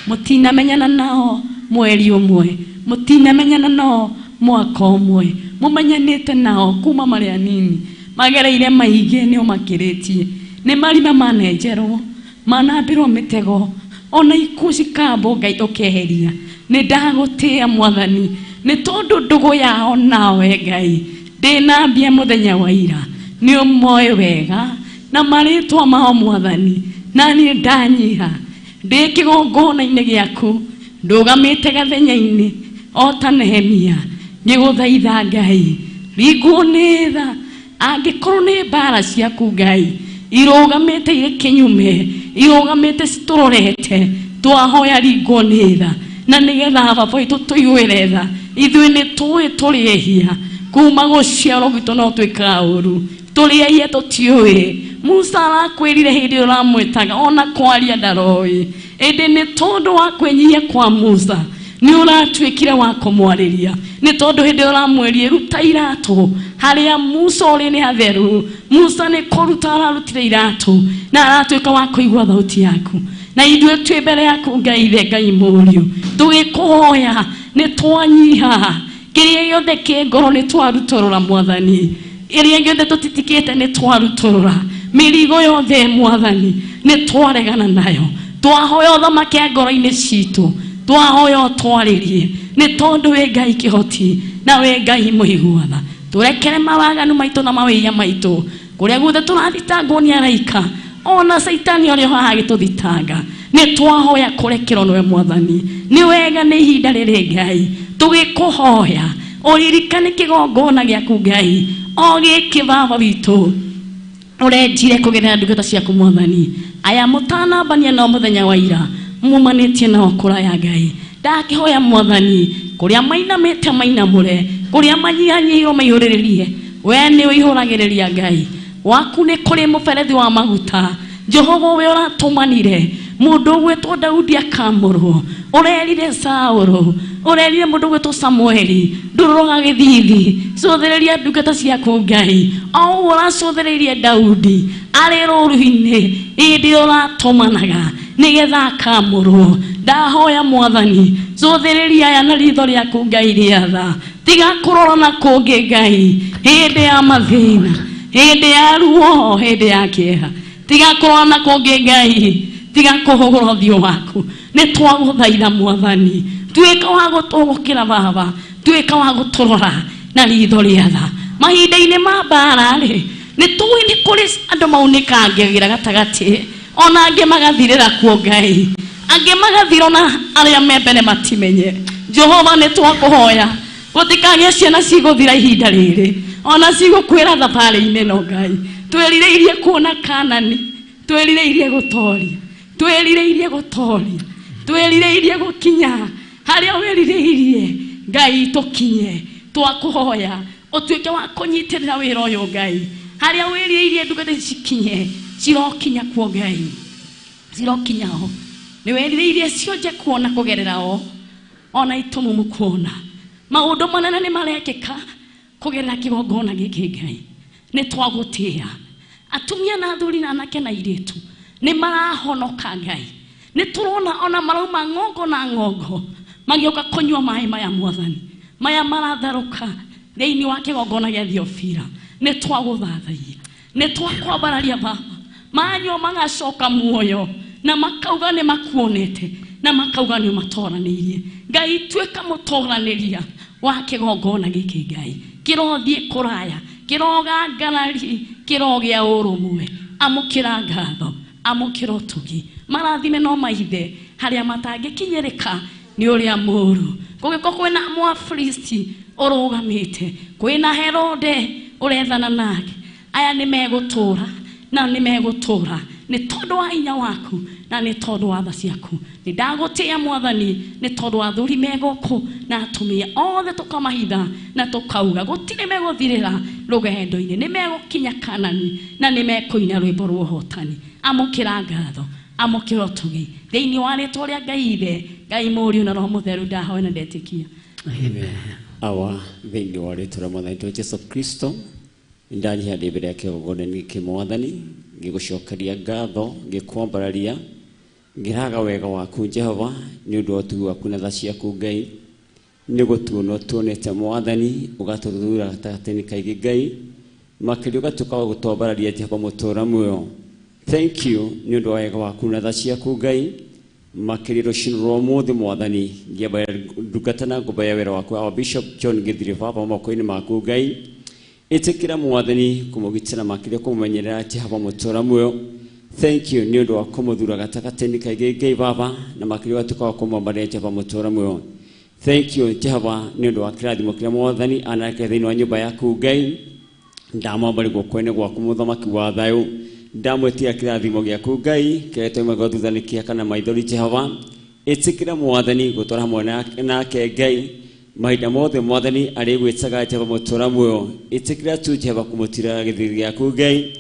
S10: mũtinamenyana nao mweri ũmwe, mũtinamenyana nao mwaka ũmwe, mũmenyanĩte nao kuma marĩ anini, magereire maingĩ nĩ ũmakĩrĩtie. Nĩ marima manenjerwo, manambĩrwo mĩtego, ona ikuũ cikambwo Ngai ũkeheria. Nĩ ndagũtĩĩa Mwathani nĩ tondũ ndũgũ yao nawe Ngai ndĩnambia mũthenya wa ira, nĩ ũmoĩ wega na marĩtwa mao Mwathani. Na niĩ ndanyiha ndĩ kĩgongona-inĩ gĩaku, ndũgamĩte gathenya-inĩ o ta Nehemia, ngĩgũthaitha Ngai ringwo nĩ tha. Angĩkorwo nĩ mbara ciaku Ngai irũgamĩte irĩ kĩnyume, irũgamĩte citũrorete, twahoya ringwo nĩ tha, na nĩgetha baba witũ tũiguĩre tha. Ithuĩ nĩ tũĩ tũrĩ ehia, kuma gũciarwo gwitũ no twĩkaga ũru, tũrĩ ehia tũtiũĩ. Musa arakwĩrire hĩndĩ ĩrĩa ũramwĩtaga, ona kwaria ndaroĩ, ĩndĩ nĩ tondũ wa kwĩnyihia kwa Musa nĩ ũratuĩkire wa kũmwarĩria. Nĩ tondũ hĩndĩ ĩrĩa ũramwĩrire ruta iratũ, harĩa Musa ũrĩ nĩ hatheru. Musa nĩ kũruta ararutire iratũ na aratuĩka wa kũigua thauti yaku. Na ithuĩ twĩ mbere yaku Ngai Ithe, Ngai Mũriũ, tũgĩkũhoya nĩ twanyiha, kĩrĩa gĩothe kĩ ngoro nĩ twarutũrũra Mwathani, kĩrĩa gĩothe tũtitikĩte nĩ twarutũrũra, mĩrigo yothe Mwathani nĩ twaregana nayo. Twahoya ũthamake ngoro-inĩ citũ, twahoya ũtwarĩrie, nĩ tondũ wĩ Ngai kĩhoti na wĩ Ngai mũigua tha. Tũrekere mawaganu maitũ na mawĩhia maitũ, kũrĩa guothe tũrathitangwo nĩ araika ona Caitani ũrĩa haha agĩtũthitanga, nĩ twahoya kũrekerwo nĩwe Mwathani. Nĩ wega nĩ ihinda rĩrĩ Ngai tũgĩkũhoya ũririkane kĩgongona gĩaku Ngai o gĩkĩ Baba witũ ũrenjire kũgerera ndungata ciaku Mwathani. Aya mũtanambania nao mũthenya wa ira, mumanĩtie nao kũraya Ngai, ndakĩhoya Mwathani kũrĩa mainamĩte mainamũre, kũrĩa manyihanyihirwo maihũrĩrĩrie, we nĩ ũihũragĩrĩria Ngai waku. Nĩ kũrĩ mũberethi wa maguta Jehova we ũratũmanire mũndũ ũgwĩtwo Daudi akamũrwo, ũrerire Saũlũ Ũrerire mũndũ gwĩtwo Samueli ndũrũroga gĩthithi, cũthĩrĩria ndungata ciaku Ngai, o ũguo ũracũthĩrĩirie Daudi arĩ rũru-inĩ hĩndĩ ĩrĩa ũratũmanaga nĩgetha akamũrwo. Ndahoya Mwathani, cũthĩrĩria aya na ritho rĩaku Ngai rĩa tha, tiga kũrora na kũngĩ Ngai hĩndĩ ya mathĩna, hĩndĩ ya ruo, hĩndĩ ya kĩeha, tiga kũrora na kũngĩ Ngai, tiga kũhũgũra ũthiũ waku. Nĩ twagũthaitha Mwathani, tuĩka wa gũtũgũkĩra Baba, tuĩka wa gũtũrora na ritho rĩa tha. Mahinda-inĩ ma mbara rĩ, nĩ tũĩ nĩ kũrĩ andũ maunĩkangagĩra gatagatĩ, ona angĩ magathirĩra kuo Ngai, angĩ magathira ona arĩa me mbere matimenye. Jehova nĩ twakũhoya gũtikagĩe ciana cigũthira ihinda rĩrĩ, ona cigũkwĩra thabarĩ-inĩ ĩno Ngai. Twĩrirĩirie kuona Kanani, twĩrirĩirie gũtoria, twĩrirĩirie gũtoria, twĩrirĩirie gũkinya harĩa wĩrirĩirie Ngai tũkinye. Twakũhoya ũtuĩke wa kũnyitĩrĩra wĩra ũyũ Ngai, harĩa wĩrirĩirie ndungata ici cikinye, cirokinya kuo Ngai, cirokinya ho. Nĩ wĩrirĩirie cionje kuona kũgerera o, ona itumumu kuona maũndũ manene nĩ marekĩka kũgerera kĩgongona gĩkĩ Ngai. Nĩ twagũtĩĩa atumia na athuri na anake na airĩtu nĩ marahonoka Ngai. Nĩ tũrona ona marauma ng'ongo na ng'ongo magĩũka kũnyua maĩ maya Mwathani, maya maratherũka thĩinĩ wa kĩgongona gĩa Theofila. Nĩ twagũthathaia, nĩ twakwambararia Baba, manyua magacoka muoyo na makauga nĩ makuonete na makauga nĩ ũmatoranĩirie. Ngai tuĩka mũtoranĩria wa kĩgongona gĩkĩ Ngai, kĩrothiĩ kũraya, kĩroga ngarari, kĩrogĩa ũrũmwe. Amũkĩra ngatho, amũkĩra ũtugi, marathime no maithe harĩa matangĩkinyĩrĩka nĩ ũrĩa mũũru. Kũngĩkorwo kwĩna Mũafilisti ũrũgamĩte, kwĩna Herode ũrethana nake, aya nĩ megũtũũra na nĩ megũtũũra nĩ tondũ wa hinya waku na nĩ tondũ wa tha ciaku. Nĩ ndagũtĩĩa Mwathani nĩ tondũ wa athuri me gũkũ na atumia othe, tũkamahitha na tũkauga gũtirĩ megũthirĩra rũgendo-inĩ, nĩ megũkinya Kanani na nĩ mekũina rwĩmbo rwa ũhotani. Amũkĩra ngatho, amũkĩra ũtugi thĩinĩ wa rĩtwa rĩa Ngai Ithe, Ngai Mũriũ na Roho Mũtheru, ndahoya na ndetĩkia.
S4: Amen.
S11: Awa thĩinĩ wa rĩtwa rĩa Mwathani witũ Jesu Kristo, ndanyihia ndĩ mbere ya kĩgongona gĩkĩ Mwathani, ngĩgũcokeria ngatho, ngĩkwambararia, ngĩraga wega waku Jehova nĩ ũndũ wa ũtugi waku na tha ciaku Ngai. Nĩ gũtuona ũtuonete Mwathani, ũgatũthura gatagatĩ-inĩ kaingĩ Ngai, makĩria ũgatuĩka wa gũtwambararia Jehova mũtũũra muoyo. Thank you nĩ ũndũ wa wega waku na tha ciaku Ngai, makĩria rũcinĩ rwa ũmũthĩ Mwathani, ngĩamba ndungata na ngombo ya wĩra waku our Bishop John Gĩthiri Baba moko-inĩ maku Ngai. Ĩtĩkĩra Mwathani kũmũgitĩra makĩria kũmũmenyerera Jehova mũtũũra muoyo. Thank you nĩ ũndũ wa kũmũthura gatagatĩ-inĩ kaingĩ Ngai Baba, na makĩria ũgatuĩka wa kũmwambaria Jehova mũtũũra muoyo. Thank you Jehova nĩ ũndũ wa kĩrathimo kĩrĩa Mwathani anareke thĩinĩ wa nyũmba yaku Ngai. Ndamwambaria guoko-inĩ gwaku mũthamaki wa thayũ, ndamwĩtia kĩrathimo gĩaku Ngai kĩrĩa tũimaga thutha nĩ kĩeha kana maithori Jehova. Ĩtĩkĩra Mwathani gũtwara hamwe nake Ngai mahinda mothe Mwathani arĩgwĩtaga Jehova mũtũũra muoyo. Ĩtĩkĩra tu Jehova kũmũtiirĩra gĩthithi gĩaku Ngai,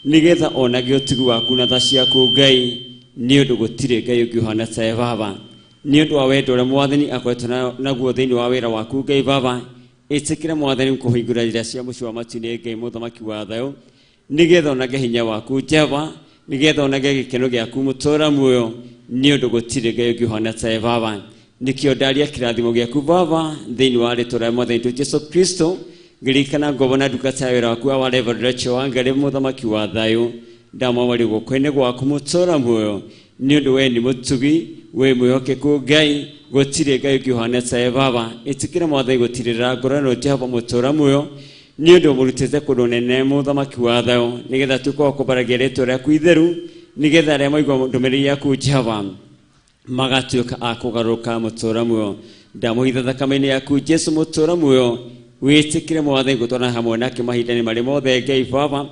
S11: nĩgetha onage ũtugi waku na tha ciaku Ngai, nĩ ũndũ gũtirĩ Ngai ũngĩ ũhana tawe Baba. Nĩ ũndũ wa wendo ũrĩa Mwathani akoretwo naguo thĩinĩ wa wĩra waku Ngai Baba, ĩtĩkĩra Mwathani kũhingũra njĩra cia mũciĩ wa matu-inĩ Ngai mũthamaki wa thayũ, nĩgetha onage hinya waku Jehova, nĩgetha onage gĩkeno gĩaku mũtũũra muoyo, nĩ ũndũ gũtirĩ Ngai ũngĩ ũhana tawe Baba. Nĩkĩo ndaria kĩrathimo gĩaku Baba thĩinĩ wa rĩtwa rĩa Mwathani witũ Jesu Kristo, ngĩririkana ngombo na ndungata ya wĩra waku wa Reverend Rachel Wangari mũthamaki wa thayũ, ndamwambaria guoko-inĩ gwaku mũtũũra muoyo, nĩ ũndũ we nĩ mũtugi, wĩ mwĩhokeku Ngai, gũtirĩ Ngai ũngĩ ũhana tawe Baba. Ĩtĩkĩra Mwathani gũtirĩrĩra ngoro ĩno Jehova mũtũũra muoyo, nĩ ũndũ ũmũrutĩte kũndũ nene mũthamaki wa thayũ, nĩgetha tuĩke wa kwambaragia rĩtwa rĩaku itheru, nĩgetha arĩa maigua ndũmĩrĩri yaku Jehova magatuĩka a kũgarũrũka mũtũũra muoyo. Ndamũhitha thakame-inĩ yaku Jesu mũtũũra muoyo, wĩtĩkĩre Mwathani gũtwarana hamwe nake mahinda-inĩ marĩ mothe Ngai Baba,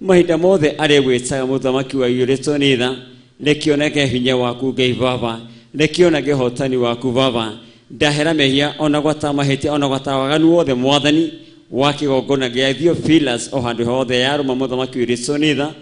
S11: mahinda mothe arĩgwĩtaga mũthamaki wa iyũrĩtwo nĩ tha. Reke onage hinya waku Ngai Baba, reke onage ũhotani waku Baba. Ndahera mehia ona gwata mahĩtia ona gwata waganu wothe Mwathani wa kĩgongona gĩa Theophilus o handũ hothe yarũma mũthamaki ũiyũrĩtwo nĩ tha.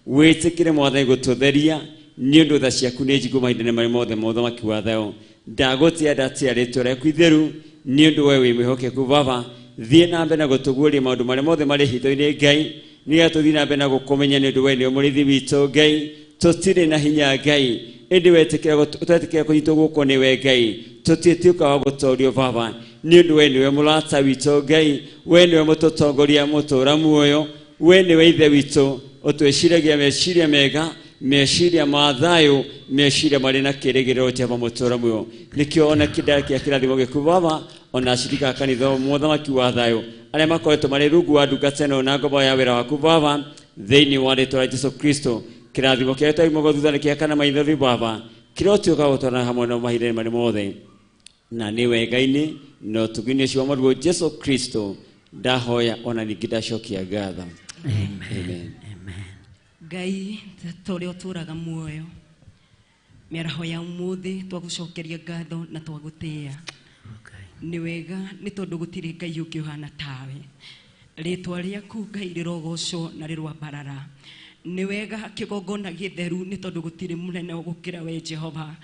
S11: Wĩtĩkĩre Mwathani gũtũtheria, Nĩ ũndũ tha ciaku nĩ njigũ mahinda-inĩ marĩa mothe mũthamaki wa thayũ. Ndagũtĩa ndatĩa rĩtwa rĩaku itheru nĩ ũndũ we wĩ mwĩhokeku baba. Thiĩ na mbere na gũtũguũria maũndũ marĩa mothe marĩ hitho-inĩ Ngai, nĩgetha tũthiĩ na mbere na gũkũmenya nĩ ũndũ we nĩwe mũrĩithi witũ Ngai. Tũtirĩ na hinya Ngai, ĩndĩ wetĩkĩra kũnyitwo guoko nĩwe Ngai, tũtiĩtuĩka wa gũtorio baba nĩ ũndũ we nĩwe mũrata witũ Ngai, we nĩwe mũtũtongoria mũtũra muoyo, we nĩwe ithe witũ ũtwĩciragia meciria mega, meciria ma thayũ, meciria marĩ na kĩĩrĩgĩrĩro Jehova mũtũra muoyo. Nĩkĩo ona kĩndara kĩa kĩrathimo gĩaku baba, ona acirika a kanitha mũthamaki wa thayũ arĩa makoretwo marĩ rungu wa ndungata ĩno na ngombo ya wĩra waku baba, thĩinĩ wa rĩtwa rĩa Jesũ Kristo. Kĩrathimo kĩrĩa twaimagwo thutha nĩ kĩa kana maithori baba, kĩrotuĩka gũtwarana hamwe nao mahinda-inĩ marĩa mothe, na nĩ wega-inĩ na ũtugi-inĩ ũcio wa Mwathani Jesũ Kristo ndahoya ona ningĩ ndacokia ngatho. Amen.
S12: Ngai ta ũrĩa ũtũũraga muoyo, mĩaraho ya ũmũthĩ twagũcokeria ngatho na twagũtĩĩa. Nĩ wega nĩ tondũ gũtirĩ Ngai ũngĩ ũhana tawe. Rĩtwa rĩaku Ngai rĩrogocwo na rĩrwambarara. Nĩ wega kĩgongona gĩtheru nĩ tondũ gũtirĩ mũnene gũkĩra we Jehova.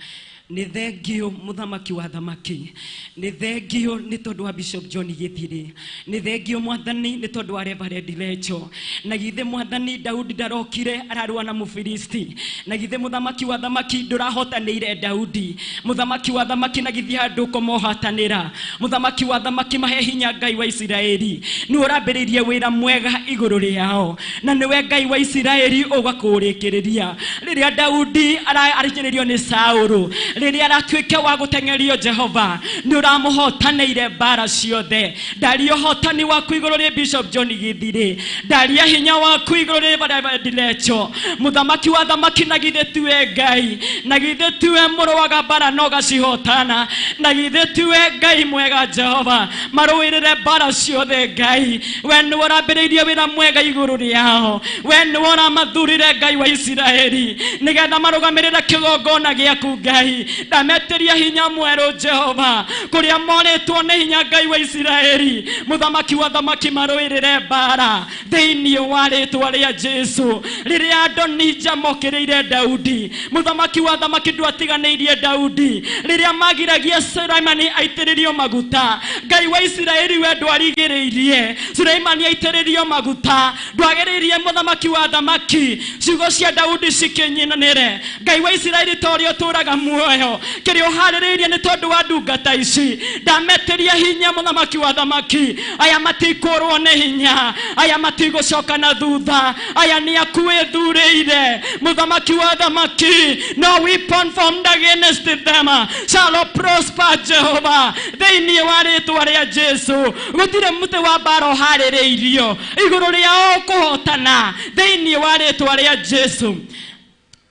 S12: Nĩ thengio mũthamaki wa thamaki, nĩ thengio nĩ tondũ wa Bishop John Gĩthirĩ, nĩ thengio mwathani nĩ tondũ wa Reverend Lecho. Na githĩ mwathani Daudi ndarokire ararũa na Mũfilisti, na githĩ mũthamaki wa thamaki ndũrahotanĩire Daudi, mũthamaki wa thamaki na githĩ handũ kũmohatanĩra, mũthamaki wa thamaki mahe hinya Ngai wa Isiraeli, nĩ ũrambĩrĩirie wĩra mwega igũrũ rĩao, na nĩwe Ngai wa Isiraeli ũgakũrĩkĩrĩria. Rĩrĩa Daudi ararĩkĩrĩrio nĩ Saũlũ, rĩrĩa aratuĩka wa gũteng'erio Jehova, nĩ ũramũhotanĩire mbara ciothe. Ndaria ũhotani waku igũrũ rĩ Bishop John Gĩthirĩ, ndaria hinya waku igũrũ rĩ Reverend Lecho, mũthamaki wa thamaki, na githĩ tiwe Ngai, na githĩ tiwe mũrũaga mbara na ũgacihotana, na githĩ tiwe Ngai mwega Jehova, marũĩrĩre mbara ciothe Ngai. We nĩwe ũrambĩrĩirie wĩra mwega igũrũ rĩao, we nĩwe ũramathurire Ngai wa Isiraeli, nĩgetha marũgamĩrĩre kĩgongona gĩaku Ngai. Ndametĩria hinya mwerũ Jehova, kũrĩa morĩtwo nĩ hinya Ngai wa Isiraeli, mũthamaki wa thamaki marũĩrĩre mbara thĩinĩ wa rĩtwa rĩa Jesu. Rĩrĩa Adonija mokĩrĩire Daudi, mũthamaki wa thamaki ndwatiganĩirie Daudi. Rĩrĩa magiragia Suleimani aitĩrĩrio maguta, Ngai wa Isiraeli we ndwarigĩrĩirie Suleimani aitĩrĩrio maguta, ndwagĩrĩirie mũthamaki wa thamaki ciugo cia Daudi cikinyinanĩre. Ngai wa Isiraeli ta ũrĩa ũtũũraga muoyo, kĩrĩa ũharĩrĩirie nĩ tondũ wa ndungata ici, ndametĩria hinya mũthamaki wa thamaki. Aya matikũrwo nĩ hinya, aya matigũcoka na thutha, aya nĩ aku wĩthurĩire mũthamaki wa thamaki. No weapon formed against them shall prosper Jehova, thĩinĩ wa rĩtwa rĩa Jesu. Gũtirĩ mũtĩ wa mbara ũharĩrĩirio igũrũ rĩao kũhotana thĩinĩ wa rĩtwa rĩa Jesu.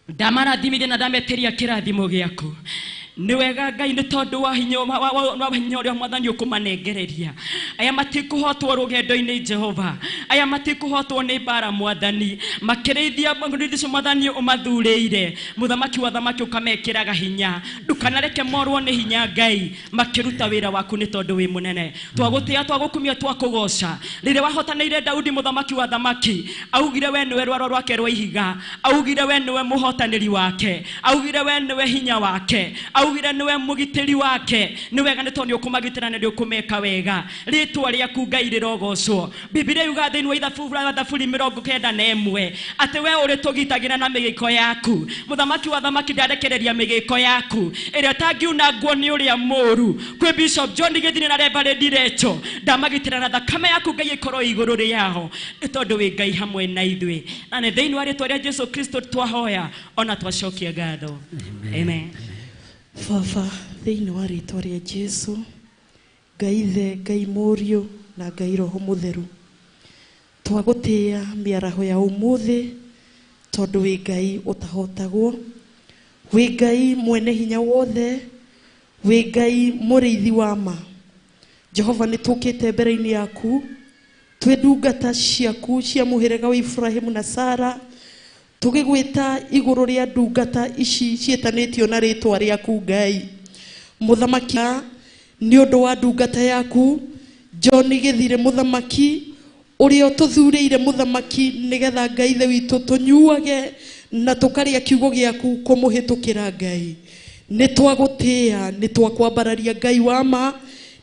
S12: Ndamarathimire na ndametĩria kĩrathimo gĩaku. Nĩ wega Ngai nĩ tondũ wa hinya wa hinya ũrĩa mwathani ũkũmanengereria. Aya matikũhotwo rũgendo-inĩ Jehova, aya matikũhotwo nĩ mbara mwathani, makĩrĩithia mũrĩithi mwathani ũmathurĩire, mũthamaki wa thamaki ũkamekĩraga hinya. Ndũkanareke morwo nĩ hinya Ngai, makĩruta wĩra waku nĩ tondũ wĩ mũnene. Twagũtĩa, twagũkumia, twakũgoca. Rĩrĩa wahotanĩire Daudi mũthamaki wa thamaki, augire we nĩwe rwaro rwake rwa ihiga, augire we nĩwe mũhotanĩri wake, augire we nĩwe hinya wake, augire nĩwe mũgitĩri wake. Nĩ wega nĩ tondũ nĩ ũkũmagitĩra na nĩ ũkũmeka wega. Rĩtwa rĩaku Ngai rĩrogocwo. Bibilia yugaga thĩinĩ wa ithabu rĩa Thaburi 91 atĩ we ũrĩtũgitagĩra na mĩgĩko yaku. Mũthamaki wa thamaki ndarekereria mĩgĩko yaku ĩrĩa ĩtangiunangwo nĩ ũrĩa mũũru. Kwĩ Bishop John Gĩthirĩ na Reverend Lecho, ndamagitĩra na thakame yaku Ngai ĩkorwo igũrũ rĩao, nĩ tondũ wĩ Ngai hamwe na ithuĩ. Na nĩ thĩinĩ wa rĩtwa rĩa Jesu Kristo twahoya ona twacokia ngatho. Amen.
S13: Baba, thĩinĩ wa rĩtwa rĩa Jesu, Ngai Ithe, Ngai Mũriũ na Ngai Roho Mũtheru, twagũtĩĩa mĩaraho ya ũmũthĩ tondũ wĩ Ngai ũtahotagwo, wĩ Ngai mwene hinya wothe, wĩ Ngai mũrĩithi wa ma. Jehova, nĩ tũkĩte mbere-inĩ yaku twĩ ndungata ciaku cia mũhĩrĩga wa Ibrahimu na Sara, tũgĩgwĩta igũrũ rĩa ndungata ici ciĩtanĩtio na rĩtwa rĩaku Ngai. Mũthamaki, nĩ ũndũ wa ndungata yaku John Gĩthirĩ mũthamaki, ũrĩa ũtũthurĩire mũthamaki, nĩgetha Ngai Ithe witũ tũnyuage Na tũkaria kiugo gĩaku kũmũhĩtũkĩra Ngai. Nĩ twagũtĩĩa, nĩ twakwambararia Ngai wa ma,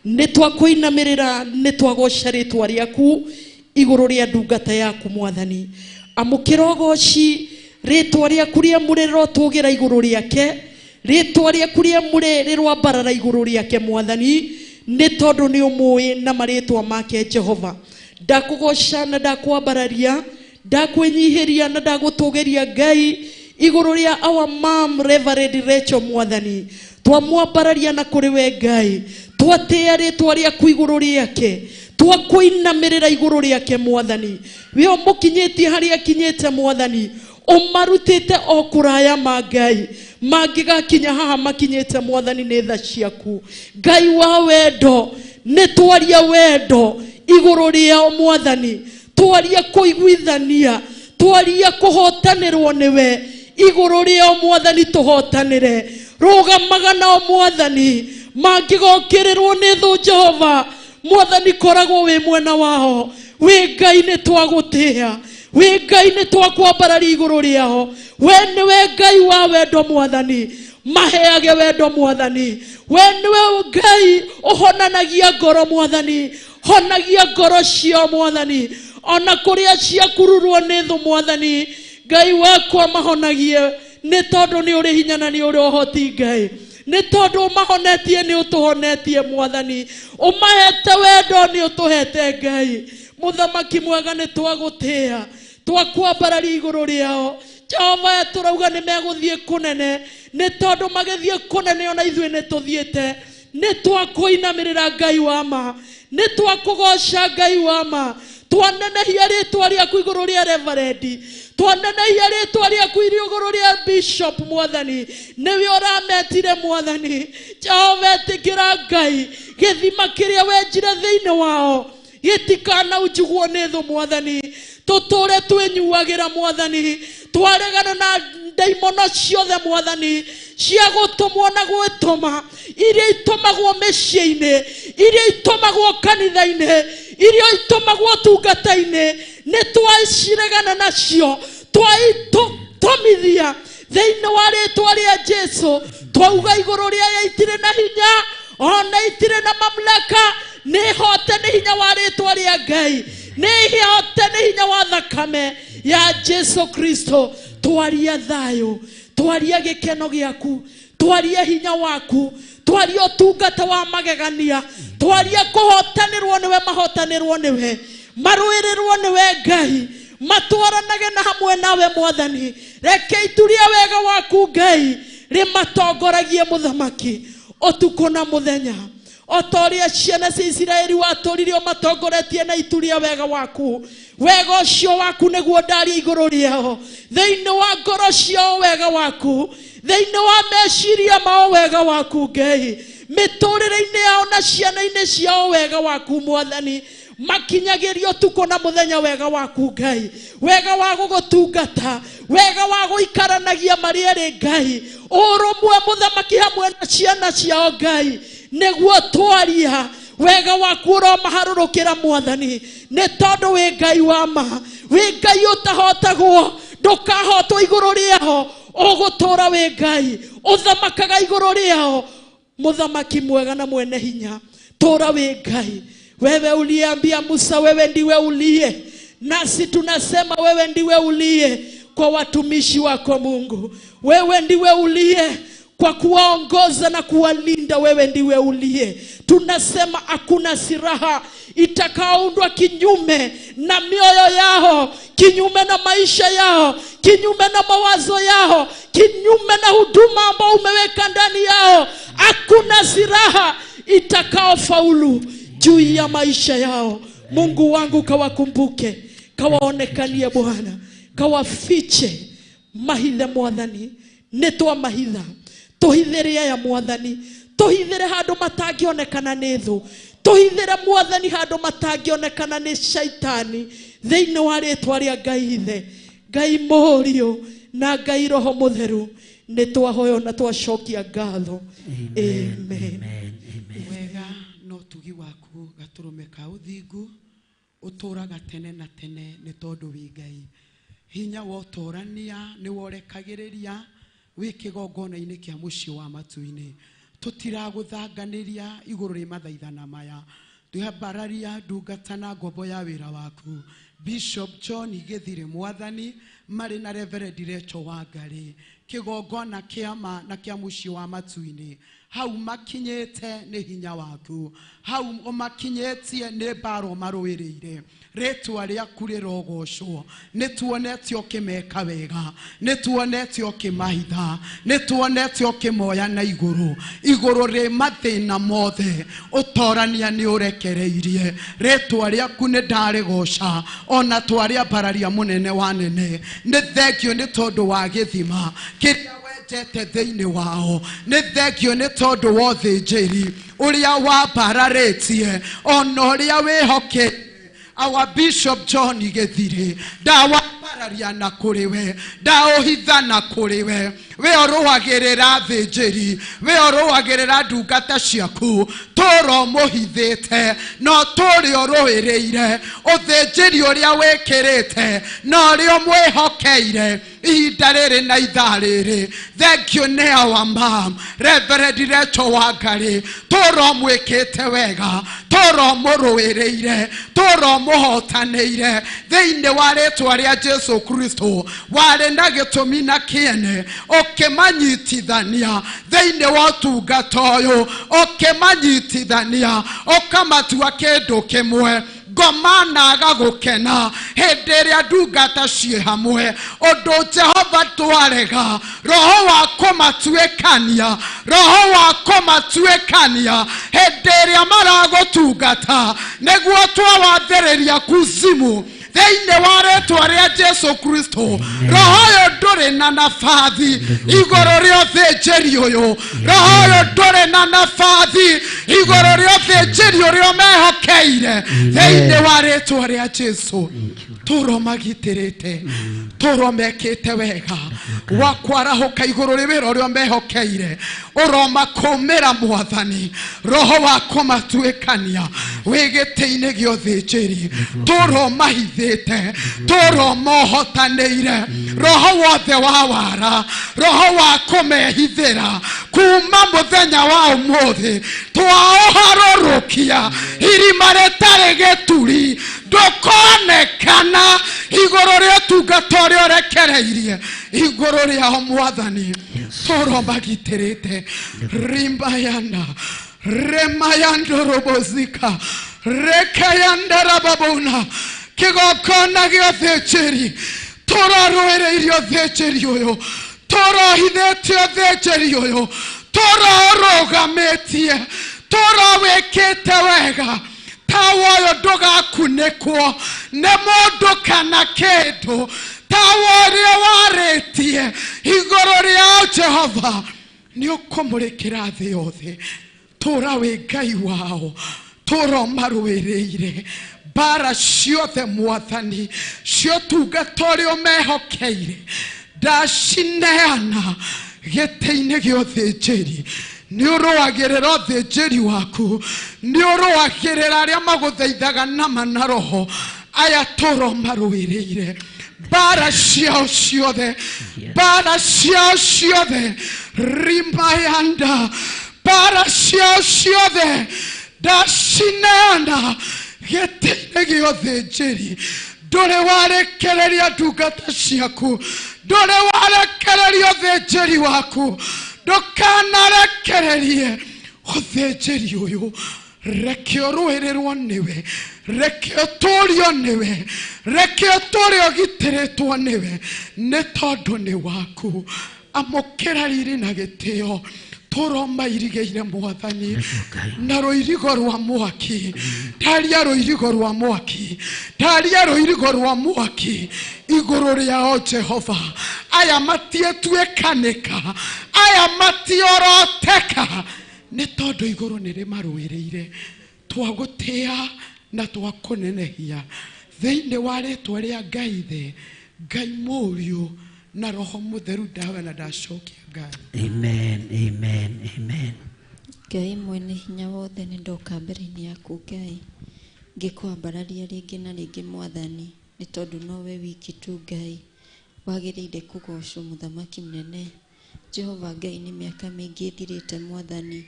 S13: nĩ twakũinamĩrĩra, nĩ twagoca rĩtwa rĩaku igũrũ rĩa ndungata yaku Mwathani. Amũkĩra ũgoci, rĩtwa rĩaku rĩamũre rĩrotũgĩra igũrũ rĩake, rĩtwa rĩaku rĩamũre rĩroambarara igũrũ rĩake Mwathani, nĩ tondũ nĩ ũmũĩ na marĩtwa make Jehova. Ndakũgoca na ndakwambararia, ndakwĩnyihĩria na ndagũtũgĩria Ngai igũrũ rĩa our mom Reverend Rachel Mwathani. Twamwambararia na kũrĩ we Ngai, twatĩĩa rĩtwa rĩaku igũrũ rĩake, twakũinamĩrĩra igũrũ rĩake Mwathani. We ũmũkinyĩtie harĩa akinyĩte Mwathani, ũmarutĩte o kũraya ma Ngai, mangĩgakinya haha makinyĩte Mwathani nĩ tha ciaku. Ngai wa wendo, nĩ twaria wendo igũrũ rĩao Mwathani, twaria kũiguithania, twaria kũhotanĩrwo nĩwe igũrũ rĩao Mwathani, tũhotanĩre. Rũgamaga nao Mwathani, mangĩgokĩrĩrwo nĩ thũ Jehova Mwathani, koragwo wĩ mwena wao. Wĩ Ngai nĩ twagũtĩĩa, wĩ Ngai nĩ twakwambararia igũrũ rĩao. We nĩwe Ngai wa wendo Mwathani, maheage wendo Mwathani. We nĩwe Ngai ũhonanagia ngoro Mwathani, honagia ngoro ciao Mwathani, ona kũrĩa ciakururwo nĩ thũ Mwathani. Ngai wakwa mahonagie, nĩ tondũ nĩ ũrĩ hinya na nĩ ũrĩ ũhoti Ngai. Nĩ tondũ ũmahonetie nĩ ũtũhonetie Mwathani, ũmahete wendo nĩ ũtũhete Ngai. Mũthamaki mwega nĩ twagũtĩĩa, twakwambararia igũrũ rĩao. Jehova tũrauga nĩ megũthiĩ kũnene, nĩ tondũ magĩthiĩ kũnene ona ithuĩ nĩ tũthiĩte. Nĩ twakũinamĩrĩra Ngai wa ma, nĩ twakũgoca Ngai wa ma, twanenehia rĩtwa rĩaku igũrũ rĩa Reverend, twanenehia rĩtwa rĩaku igũrũ rĩa Bishop Mwathani, nĩwe ũrametire Mwathani. Jehova ĩtĩkĩra Ngai gĩthima kĩrĩa wenjire thĩinĩ wao gĩtikanaunjugwo nĩ thũ Mwathani. Tũtũre twĩnyuagĩra Mwathani, twaregana na ndaimono ciothe Mwathani cia gũtũmwo na gwĩtũma, iria itũmagwo mĩciĩ-inĩ, iria itũmagwo kanitha-inĩ, iria itũmagwo ũtungata-inĩ, nĩ twaciregana nacio, twaitũmithia thĩinĩ wa rĩtwa rĩa Jesu. Twauga igũrũ rĩa itirĩ na hinya ona itirĩ na mamlaka, nĩ hote nĩ hinya wa rĩtwa rĩa Ngai, nĩ hote nĩ hinya wa thakame ya Jesu Kristo. Twaria thayũ, twaria gĩkeno gĩaku, twaria hinya waku, twaria ũtungata wa magegania, twaria kũhotanĩrwo nĩwe, mahotanĩrwo nĩwe, marũĩrĩrwo nĩwe Ngai, matwaranage na hamwe nawe Mwathani. Reke ituria wega waku Ngai rĩmatongoragie mũthamaki ũtukũ na mũthenya, o ta ũrĩa ciana cia Isiraeli watũrire ũmatongoretie na ituria wega waku. Wega ũcio waku nĩguo ndaria igũrũ rĩao, thĩinĩ wa ngoro ciao wega waku, thĩinĩ wa meciria mao wega waku Ngai, mĩtũrĩre-inĩ yao na ciana-inĩ ciao wega waku Mwathani, makinyagĩrio ũtukũ na mũthenya wega waku Ngai, wega wa gũgũtungata, wega wa gũikaranagia marĩ erĩ Ngai, ũrũmwe mũthamaki hamwe na ciana ciao Ngai, nĩguo twaria wega waku ũromaharũrũkĩra Mwathani, nĩ tondũ wĩ Ngai wa ma, wĩ Ngai ũtahotagwo, ndũkahotwo igũrũ rĩao, ũgũtũra wĩ Ngai ũthamakaga igũrũ rĩao. Mũthamaki mwega na mwene hinya, tũra wĩ Ngai. Wewe uliambia Musa, wewe ndiwe uliye, nasi tunasema wewe ndiwe uliye kwa watumishi wako Mungu. Wewe ndiwe uliye kwa kuwaongoza na kuwalinda, wewe ndiwe uliye. Tunasema hakuna silaha itakaoundwa kinyume na mioyo yao, kinyume na maisha yao, kinyume na mawazo yao, kinyume na huduma ambao umeweka ndani yao. Hakuna silaha itakaofaulu juu ya maisha yao. Mungu wangu, kawakumbuke, kawaonekanie Bwana, kawafiche mahithe Mwathani, nĩ twamahitha, tũhithĩre aya Mwathani, tũhithĩre handũ matangĩonekana nĩ thũ, tũhithĩre Mwathani handũ matangĩonekana nĩ shaitani, thĩinĩ wa rĩtwa rĩa Ngai Ithe, Ngai Mũriũ na Ngai Roho Mũtheru, nĩ twahoya na twacokia ngatho. Amen.
S14: Wega no tugi waku gatũrũme ka ũthingu ũtũraga tene na tene nĩ tondũ wĩ Ngai. Hinya wa ũtorania nĩ worekagĩrĩria wĩ kĩgongona-inĩ kĩa mũciĩ wa matu-inĩ. Tũtiragũthanganĩria igũrũ rĩ mathaithana maya. Twambararia ndungata na ngombo ya wĩra waku Bishop John Githire mwathani marĩ na Reverend Rachel Wangari kĩgongona kĩama na kĩa mũciĩ wa matu-inĩ. Hau makinyĩte nĩ hinya waku, hau ũmakinyĩtie nĩ mbara ũmarũĩrĩire. Rĩtwa rĩaku rĩrogocwo. Nĩ tuonete ũkĩmeka wega, nĩ tuonete ũkĩmahitha, nĩ tuonete ũkĩmoya na igũrũ. Igũrũ rĩ mathĩna mothe ũtorania nĩ ũrekereirie. Rĩtwa rĩaku nĩ ndarĩgoca ona twarĩambararia mũnene wa nene. Nĩ thengio nĩ tondũ wa gĩthima kĩrĩa wenjete thĩinĩ wao. Nĩ thengio nĩ tondũ wa ũthĩnjĩri ũrĩa wambararĩtie ona ũrĩa wĩhokete our Bishop John Githire. Ndawambararia na kũrĩ we, ndaũhitha na kũrĩ we. We ũrũagĩrĩra thĩnjĩri, we ũrũagĩrĩra ndungata ciaku, tũra ũmũhithĩte no tũrĩ ũrũĩrĩire ũthĩnjĩri ũrĩa wĩkĩrĩte na ũrĩa ũmwĩhokeire ihinda rĩrĩ na ithaa rĩrĩ. Thank you nĩ our mom Reverend Rachel Wangari, tũra ũmwĩkĩte wega, tũra ũmũrũĩrĩire, tũra ũmũhotanĩire thĩinĩ wa rĩtwa rĩa Jesu Kristo. Warĩ na gĩtũmi na kĩene ũkĩmanyitithania thĩinĩ wa ũtungata ũyũ, ũkĩmanyitithania ũkamatua kĩndũ kĩmwe. Ngoma naga gũkena hĩndĩ ĩrĩa ndungata ciĩ hamwe. Ũndũ Jehova twarega roho wa kũmatuĩkania, roho wa kũmatuĩkania hĩndĩ ĩrĩa maragũtungata, nĩguo twawathĩrĩria kuzimu thĩinĩ wa rĩtwa rĩa Jesu Kristo. Roho ũyũ ndũrĩ na nabathi igũrũ rĩa ũthĩnjĩri ũyũ, roho ũyũ ndũrĩ na nabathi igũrũ rĩa ũthĩnjĩri ũrĩa ũmehokeire thĩinĩ wa rĩtwa rĩa Jesu. Tũro magitĩrĩte, tũro mekĩte wega wakwarahũka igũrũ rĩ wĩra ũrĩa ũmehokeire, ũromakũmĩra mwathani roho wa kũmatuĩkania wĩ gĩtĩ-inĩ gĩa ũthĩnjĩri. Tũro mahithĩte, tũro mohotanĩire roho wothe wa wara, roho wa kũmehithĩra kuma mũthenya wa ũmũthĩ twaũharũrũkia irima rĩtarĩ gĩturi, ndũkonekana igũrũ rĩa ũtungata ũrĩa ũrekereirie igũrũ rĩao mwathani. Tũro magitĩrĩte rimbayana remayandorobozika rekeyandarababona kĩgongona gĩa ũthĩnjĩri tũrarũĩrĩire ũthĩnjĩri ũyũ, tũrohithĩtie ũthĩnjĩri ũyũ, tũrorũgamĩtie, tũrowĩkĩte wega. Tawa ũyũ ndũgakunĩkwo nĩ mũndũ kana kĩndũ. Tawa ũrĩa warĩtie igũrũ rĩao Jehova nĩ ũkũmũrĩkĩra thĩ yothe. Tũra wĩ Ngai wao, tũra ũmarũĩrĩire mbara ciothe mwathani cia ũtungata ũrĩa ũmehokeire. Ndacineana gĩtĩ-inĩ gĩa ũthĩnjĩri. Nĩ ũrũagĩrĩra ũthĩnjĩri waku, nĩ ũrũagĩrĩra arĩa magũthaithaga nama na roho. Aya tũra ũmarũĩrĩire mbara ciao ciothe, mbara ciao ciothe rimayanda, mbara ciao ciothe ndacineana gĩtĩ-inĩ gĩa ũthĩnjĩri. Ndũrĩ warekereria ndungata ciaku, ndũrĩ warekereria ũthĩnjĩri waku, ndũkanarekererie ũthĩnjĩri ũyũ. Reke ũrũĩrĩrwo nĩwe, reke ũtũũrio nĩwe, reke ũtũũre ũgitĩrĩtwo nĩwe, nĩ tondũ nĩ waku. Amũkĩra riri na gĩtĩo tũro mairigĩire mwathani na rũirigo rwa mwaki. Ndaria rũirigo rwa mwaki, ndaria rũirigo rwa mwaki igũrũ rĩao Jehova. Aya matiĩtuĩkanĩka, aya matioroteka, nĩ tondũ igũrũ nĩ rĩmarũĩrĩire. Twagũtĩa na twakũnenehia thĩinĩ wa rĩtwa rĩa Ngai Ithe, Ngai Mũriũ na Roho Mũtheru. Ndawe na ndacokia ngatho.
S4: Amen, amen, amen.
S15: Ngai mwene hinya wothe, nĩ ndoka mbere-inĩ yaku Ngai, ngĩkwambararia rĩngĩ na rĩngĩ mwathani, nĩ tondũ nowe wiki tu Ngai. Wagĩrĩire kũgocwo mũthamaki mũnene. Jehova Ngai, nĩ mĩaka mĩingĩ ĩthirĩte mwathani,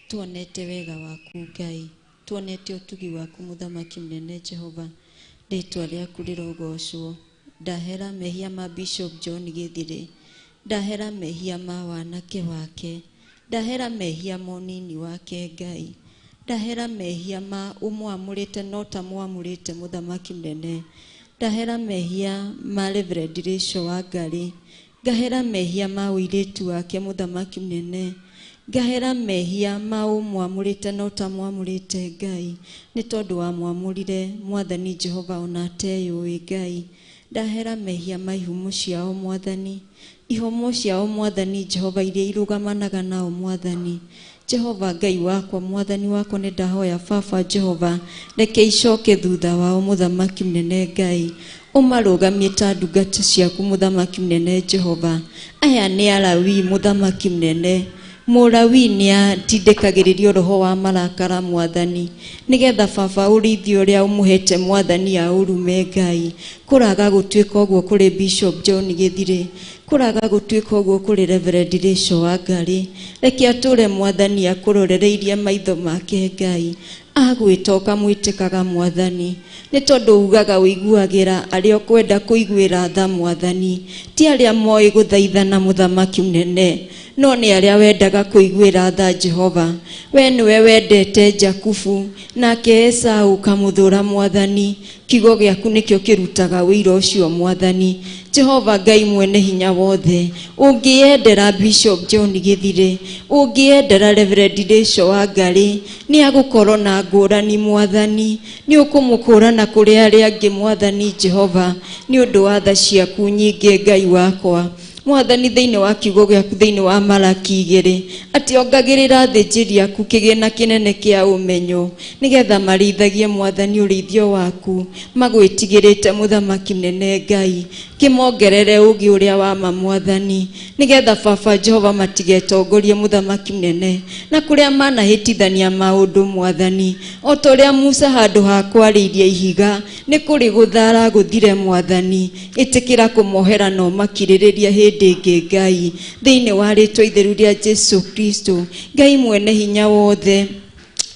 S15: tuonete wega waku Ngai, tuonete ũtugi waku mũthamaki mũnene Jehova, rĩtwa rĩaku rĩrogocwo. Ndahera mehia ma Bishop John Gĩthirĩ, ndahera mehia ma wanake wake, ndahera mehia ma ũnini wake Ngai, ndahera mehia ma ũmwamũrĩte no ta mwamũrĩte mũthamaki mũnene, ndahera mehia ma Reverend Rachel Wangari, ngahera mehia ma ũirĩtu wake mũthamaki mũnene, ngahera mehia ma ũmwamũrĩte no ta mwamũrĩte Ngai, nĩ tondũ wamwamũrire mwathani Jehova ona ateyũĩ Ngai. Ndahera mehia ma ihumo ciao mwathani, ihumo ciao mwathani Jehova iria irũgamanaga nao mwathani Jehova Ngai wakwa, mwathani wakwa, nĩ ndahoya baba Jehova, reke icoke thutha wao mũthamaki mũnene Ngai, ũmarũgamie ta ndungata ciaku mũthamaki mũnene Jehova. Aya nĩ Alawii mũthamaki mũnene, Mũlawii nĩ atindĩkagĩrĩrio roho wa marakara mwathani, nĩgetha baba ũrĩithio ũrĩa ũmũhete mwathani aũrume Ngai. Kũraga gũtuĩka ũguo kũrĩ Bishop John Gĩthirĩ, kũraga gũtuĩka ũguo kũrĩ Reverend Rachel Wangari. Reke atũre mwathani akũrorereirie maitho make Ngai, agwĩta ũkamwĩtĩkaga mwathani, nĩ tondũ ugaga ũiguagĩra arĩa ũkwenda kũiguĩra tha mwathani, ti arĩa moĩ gũthaithana mũthamaki mũnene, no nĩ arĩa wendaga kũiguĩra tha Jehova. We nĩwe wendete Jakubu, nake Esau ũkamũthũra mwathani. Kiugo gĩaku nĩkĩo kĩrutaga ũira ũcio mwathani. Jehova Ngai mwene hinya wothe, ũngĩendera Bishop John Gĩthirĩ, ũngĩendera Reverend Rachel Wangari, nĩ agũkorwo na ngũrani mwathani, nĩ ũkũmũkũrana kũrĩ arĩa angĩ mwathani Jehova, nĩ ũndũ wa tha ciaku nyingĩ Ngai wakwa. Mwathani thĩinĩ wa kiugo gĩaku thĩinĩ wa Malaki 2 atĩ ongagĩrĩra athĩnjĩri aku kĩgĩna kĩnene kĩa ũmenyo, nĩgetha marĩithagie mwathani ũrĩithio waku magwĩtigĩrĩte mũthamaki mũnene Ngai, kĩmongerere ũũgĩ ũrĩa wa ma mwathani, nĩgetha baba Jehova matigetongorie mũthamaki mũnene na kũrĩa manahĩtithania maũndũ mwathani, o ta ũrĩa Musa handũ ha kwarĩirie ihiga nĩ kũrĩ gũthara gũthire mwathani. Ĩtĩkĩra kũmohera na ũmakirĩrĩrie hĩndĩ ĩngĩ Ngai, thĩinĩ wa rĩtwa itheru rĩa Jesu Kristo. Ngai mwene hinya wothe,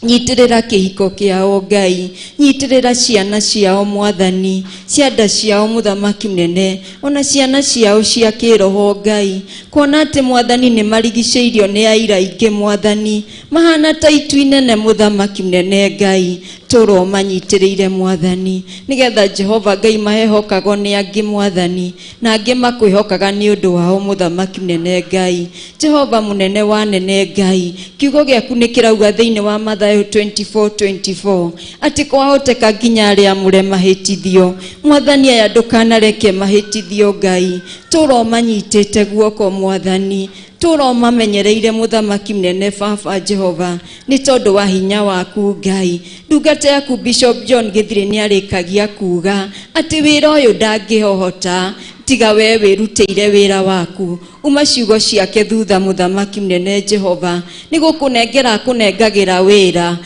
S15: nyitĩrĩra kĩhiko kĩao Ngai, nyitĩrĩra ciana ciao mwathani, cianda ciao mũthamaki mũnene, ona ciana ciao cia kĩroho Ngai, kuona atĩ mwathani nĩ marigicĩirio nĩ aira aingĩ mwathani, mahana ta itu inene mũthamaki mũnene Ngai, tũrwo manyitĩrĩire mwathani, nĩgetha Jehova Ngai mahehokagwo nĩ angĩ mwathani, na angĩ makwĩhokaga nĩ ũndũ wao mũthamaki mũnene Ngai. Jehova mũnene wa nene Ngai, kiugo gĩaku nĩ kĩrauga thĩinĩ wa Mathayo 24:24 atĩ kwahoteka nginya arĩa amũre mahĩtithio mwathani, aya ndũkanareke mahĩtithio Ngai, tũrwo manyitĩte guoko mwathani, tũrwo mamenyereire mũthamaki mũnene baba Jehova, nĩ tondũ wa hinya waku Ngai. Ndungata yaku Bishop John Gĩthirĩ nĩ arĩkagia kuga atĩ wĩra ũyũ ndangĩhohota tiga we wĩrutĩire wĩra waku. Uma ciugo ciake thutha mũthamaki mũnene Jehova, nĩ gũkũnengera akũnengagĩra wĩra,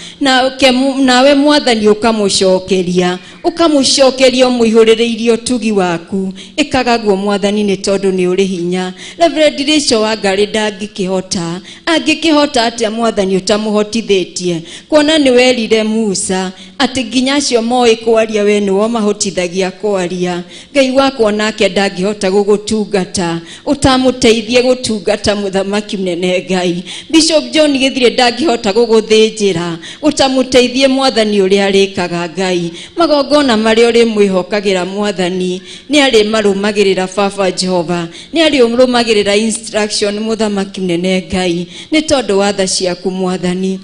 S15: nawe mwathani ũkamũcokeria, ũkamũcokeria ũmũihũrĩrĩirie ũtugi waku. Ĩkaga guo mwathani nĩ tondũ nĩ ũrĩ hinya. Reverend Rachel Wangari ndangĩkĩhota, angĩkĩhota atĩa mwathani ũtamũhotithĩtie, kuona nĩ werire Musa atĩ nginya acio moĩ kwaria we nĩwe ũmahotithagia kwaria. Ngai wakwa nake ndangĩhota gũgũtungata ũtamũteithie gũtungata mũthamaki mũnene Ngai. Bishop John Gĩthirĩ ndangĩhota gũgũthĩnjĩra ũtamũteithie mwathani ũrĩa arĩkaga Ngai. Magongona marĩa ũrĩmwĩhokagĩra mwathani nĩ arĩmarũmagĩrĩra baba Jehova, nĩ arĩrũmagĩrĩra instruction mũthamaki mũnene Ngai, nĩ tondũ wa tha ciaku mwathani.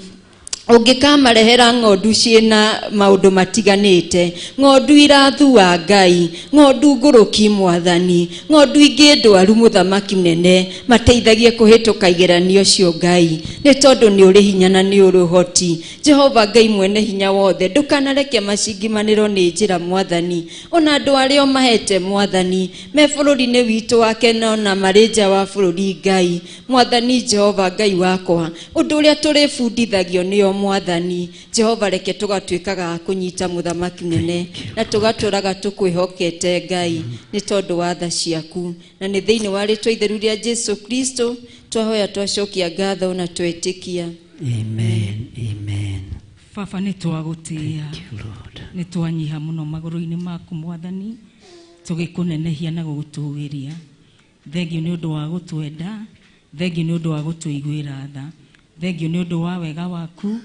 S15: Ũngĩkamarehera ng'ondu ciĩna maũndũ matiganĩte, ng'ondu irathua Ngai, ng'ondu ngũrũki mwathani, ng'ondu ingĩ ndwaru mũthamaki mũnene, mateithagie kũhĩtũka igeranio cio Ngai, nĩ tondũ nĩ ũrĩ hinya na nĩ ũrĩ ũhoti. Jehova Ngai mwene hinya wothe, ndũkanareke macingimanĩro nĩ njĩra mwathani, ona andũ arĩa ũmahete mwathani me bũrũri-inĩ witũ wa Kenya ona marĩ nja wa bũrũri Ngai. Mwathani Jehova Ngai wakwa, ũndũ ũrĩa tũrĩbundithagio nĩo Mwathani Jehova reke tũgatuĩkaga a kũnyita mũthamaki mũnene na tũgatũraga tũkwĩhokete Ngai nĩ tondũ wa tha ciaku na nĩ thĩinĩ wa rĩtwa itheru rĩa Jesu Kristo twahoya twacokia ngatho na twetĩkia.
S4: Amen. Amen.
S16: Baba nĩ twagũtĩĩa, nĩ twanyiha mũno magũrũ-inĩ maku Mwathani, tũgĩkũnenehia na gũgũtũgĩria. Thengiũ nĩ ũndũ wa gũtwenda, thengiũ nĩ ũndũ wa gũtũiguĩra tha, thengiũ nĩ ũndũ wa wega waku,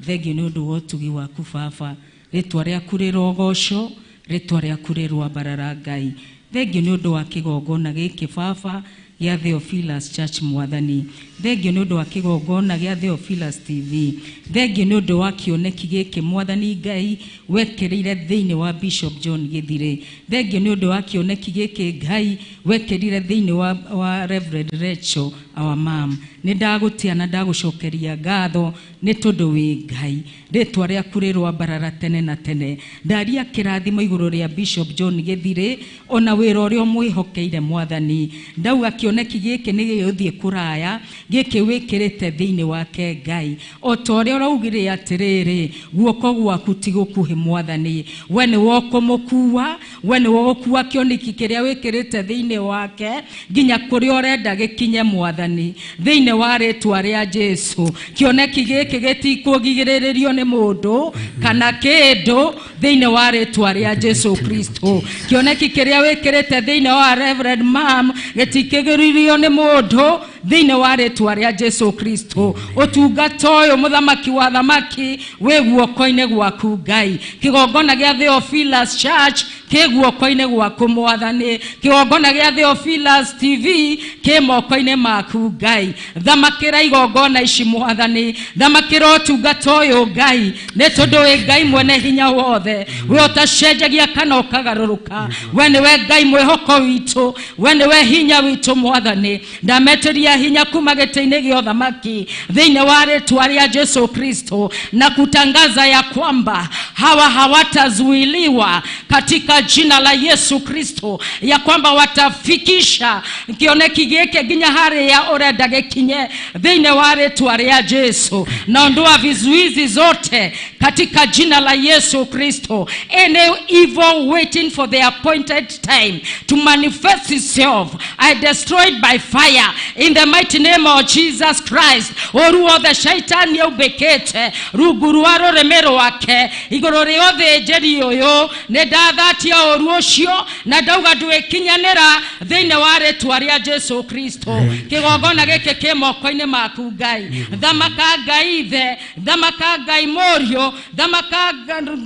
S16: thengiũ nĩ ũndũ wa ũtugi waku Baba. Rĩtwa rĩaku rĩrogocwo, rĩtwa rĩaku rĩroambarara Ngai. Thengiũ nĩ ũndũ wa kĩgongona gĩkĩ Baba gĩa Theophilus Church Mwathani. Thengiũ nĩ ũndũ wa kĩgongona gĩa Theophilus TV. Thengiũ nĩ ũndũ wa kĩoneki gĩkĩ Mwathani Ngai wekĩrĩire thĩinĩ wa Bishop John Gĩthirĩ. Thengiũ nĩ ũndũ wa kĩoneki gĩkĩ Ngai wekĩrire thĩinĩ wa Reverend Rachel our mom. Nĩ ndagũtĩa na ndagũcokeria ngatho nĩ tondũ wĩ Ngai. Rĩtwa rĩaku rĩroambarara tene na tene. Ndaria kĩrathimo igũrũ rĩa Bishop John Gĩthirĩ ona wĩra ũrĩa ũmwĩhokeire Mwathani. Ndauga kĩoneki gĩkĩ nĩ gĩgũthiĩ kũraya, gĩkĩ wĩkĩrĩte thĩinĩ wake Ngai. O ta ũrĩa ũraugire atĩrĩrĩ, guoko gwaku ti gũkuhĩ Mwathani. We nĩwe ũkũmũkua, we nĩwe ũgũkua kĩoneki kĩrĩa wĩkĩrĩte thĩinĩ wake nginya kũrĩa ũrenda gĩkinye Mwathani. Thĩinĩ wa rĩtwa rĩa Jesu, kĩoneki gĩkĩ gĩtikũgirĩrĩrio nĩ mũndũ kana kĩndũ thĩinĩ wa rĩtwa rĩa Jesu Kristo. Kĩoneki kĩrĩa wĩkĩrĩte thĩinĩ wa Reverend Mam gĩtikĩgirĩrĩrio nĩ mũndũ thĩinĩ wa rĩtwa rĩa Jesu Kristo. Ũtungata ũyũ mũthamaki wa thamaki wĩ guoko-inĩ gwaku Ngai. Kĩgongona gĩa Theophilus Church kĩ guoko-inĩ gwaku Mwathani. Kĩgongona gĩa Theophilus TV kĩ moko-inĩ maku Ngai. Thamakĩra igongona ici Mwathani, thamakĩra ũtungata ũyũ Ngai, nĩ tondũ wĩ Ngai mwene hinya wothe, we ũtacenjagia kana ũkagarũrũka. We nĩwe Ngai mwĩhoko witũ, we nĩwe hinya witũ Mwathani. Ndametĩria hinya kuma gĩtĩ-inĩ gĩa ũthamaki thĩinĩ wa rĩtwa rĩa Jesu Kristo, na kutangaza ya kwamba hawa hawatazuiliwa katika jina la Yesu Kristo, ya kwamba watafikisha kĩoneki gĩkĩ nginya harĩa ũrenda gĩkinye thĩinĩ wa rĩtwa rĩa Jesu. Naondoa vizuizi zote katika jina la Yesu Kristo. Any evil waiting for the appointed time to manifest itself, I destroy it by fire in the mighty name of Jesus Christ. Ũru wothe shaitani aumbĩkĩte rungu rwa rũrĩmĩ rwake igũrũ rĩa ũthĩnjĩri ũyũ, nĩ ndathatia ũru ũcio na ndauga ndwĩkinyanĩra thĩinĩ wa rĩtwa rĩa Jesu Kristo. Kĩgongona gĩkĩ kĩ moko-inĩ maku Ngai. Thamaka Ngai Ithe, thamaka Ngai Mũriũ, thamaka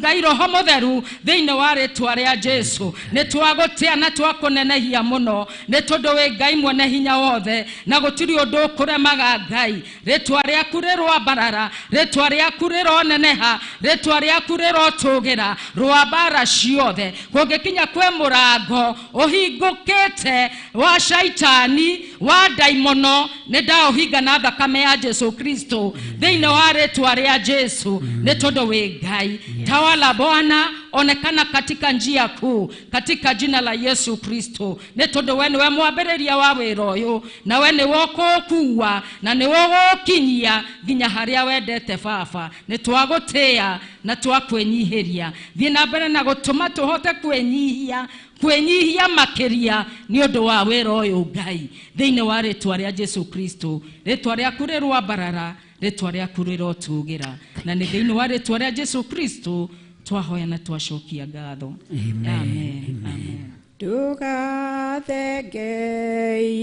S16: Ngai Roho Mũtheru thĩinĩ wa rĩtwa rĩa Jesu. Nĩ twagũtĩa na twakũnenehia mũno nĩ tondũ wĩ Ngai mwene hinya wothe na gũtirĩ ũndũ ũkũremaga Ngai. Rĩtwa rĩaku rĩroambarara, rĩtwa rĩaku rĩroneneha, rĩtwa rĩaku rĩrotũgĩra rwambara ciothe. Kũngĩkinya kwĩ mũrango ũhingũkĩte wa shaitani wa ndaimono, nĩ ndaũhinga na thakame ya Jesu Kristo thĩinĩ wa rĩtwa rĩa Jesu, nĩ tondũ wĩ Ngai. Tawala Bwana, onekana katika njia kuu katika jina la Yesu Kristo, nĩ tondũ we nĩwe mwambĩrĩria wa wĩra ũyũ na we nĩwe ũkũũkua na nĩwe ũgũkinyia nginya harĩa wendete Baba. Nĩ twagũtĩĩa na twakwĩnyihĩria. Thiĩ na mbere na gũtũma tũhote kwĩnyihia, kwĩnyihia makĩria nĩ ũndũ wa wĩra ũyũ Ngai, thĩinĩ wa rĩtwa rĩa Jesu Kristo. Rĩtwa rĩaku rĩroambarara, rĩtwa rĩaku rĩrotũgĩra, na nĩ thĩinĩ wa rĩtwa rĩa Jesu Kristo twahoya na twacokia ngatho. Amen. Amen.
S17: Ndũgathenge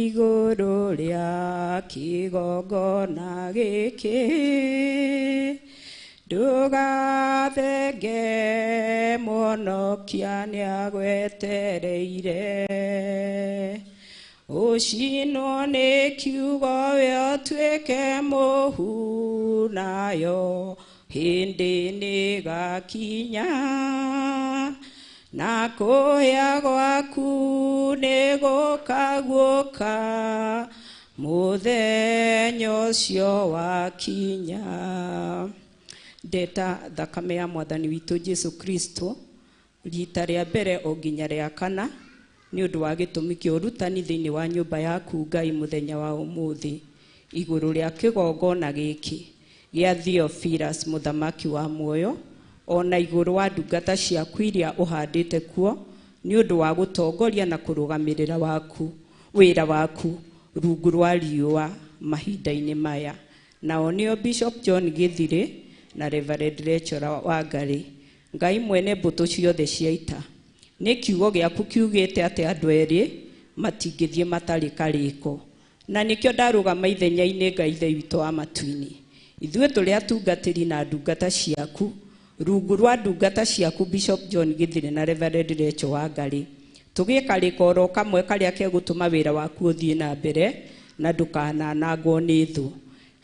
S17: igũrũ rĩa kĩgongona gĩkĩ, ndũgathenge mũhonokia nĩagwetereire. Ũcinwo nĩ kiugo we ũtuĩke mũhu, nayo hĩndĩ nĩgakinya, na kũhĩa gwaku nĩgũkaguũka mũthenya ũcio wakinya. Ndeta thakame ya Mwathani witũ Jesu Kristo rita rĩa mbere o nginya rĩa kana nĩ ũndũ wa gĩtũmi kĩa ũrutani thĩinĩ wa nyũmba yaku Ngai mũthenya wa ũmũthĩ igũrũ rĩa kĩgongona gĩkĩ. gĩa Theophilus mũthamaki wa muoyo ona igũrũ wa ndungata ciaku iria ũhandĩte kuo nĩ ũndũ wa gũtongoria na kũrũgamĩrĩra waku wĩra waku rungu rwa riũa mahinda-inĩ maya. Nao nĩo Bishop John Githire na Reverend Rachel Wangari. Ngai mwene mbũtũ ciothe cia ita, nĩ kiugo gĩaku kiugĩte atĩ andũ erĩ matingĩthiĩ matarĩ karĩko, na nĩkĩo ndarũgama ithenya-inĩ Ngai Ithe witũ wa matu-inĩ. Ithuĩ tũrĩ atungatĩri na ndungata ciaku rungu rwa ndungata ciaku Bishop John Githire na Reverend Rachel Wangari, tũgĩe karĩko oro kamwe karĩa kegũtũma wĩra waku ũthiĩ na mbere na ndũkananangwo nĩ thũ.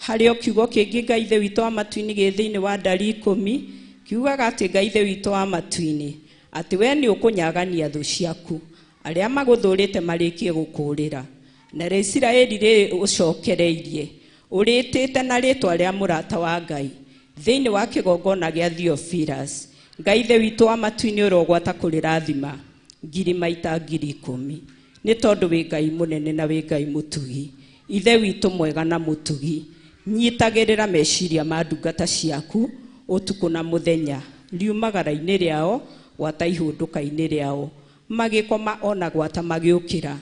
S17: Harĩ o kiugo kĩngĩ Ngai Ithe witũ wa matu-inĩ gĩ thĩinĩ wa ndari 10 kiugaga atĩ Ngai Ithe witũ wa matu-inĩ atĩ we nĩ ũkũnyagania thũ ciaku arĩa magũthũrĩte marĩkie gũkũũrĩra, na rĩ Isiraeli rĩ ũcokereirie ũrĩtĩte na rĩtwa rĩa mũrata wa Ngai thĩinĩ wa kĩgongona gĩa Theophilus. Ngai Ithe witũ wa matu-inĩ ũrogwata kũrĩrathima ngiri maita 10,000 nĩ tondũ wĩ Ngai mũnene na wĩ Ngai mũtugi. Ithe witũ mwega na mũtugi, nyitagĩrĩra meciria ma ndungata ciaku ũtukũ na mũthenya, riumagara-inĩ rĩao gwata ihũndũka-inĩ rĩao, magĩkoma ona gwata magĩũkĩra,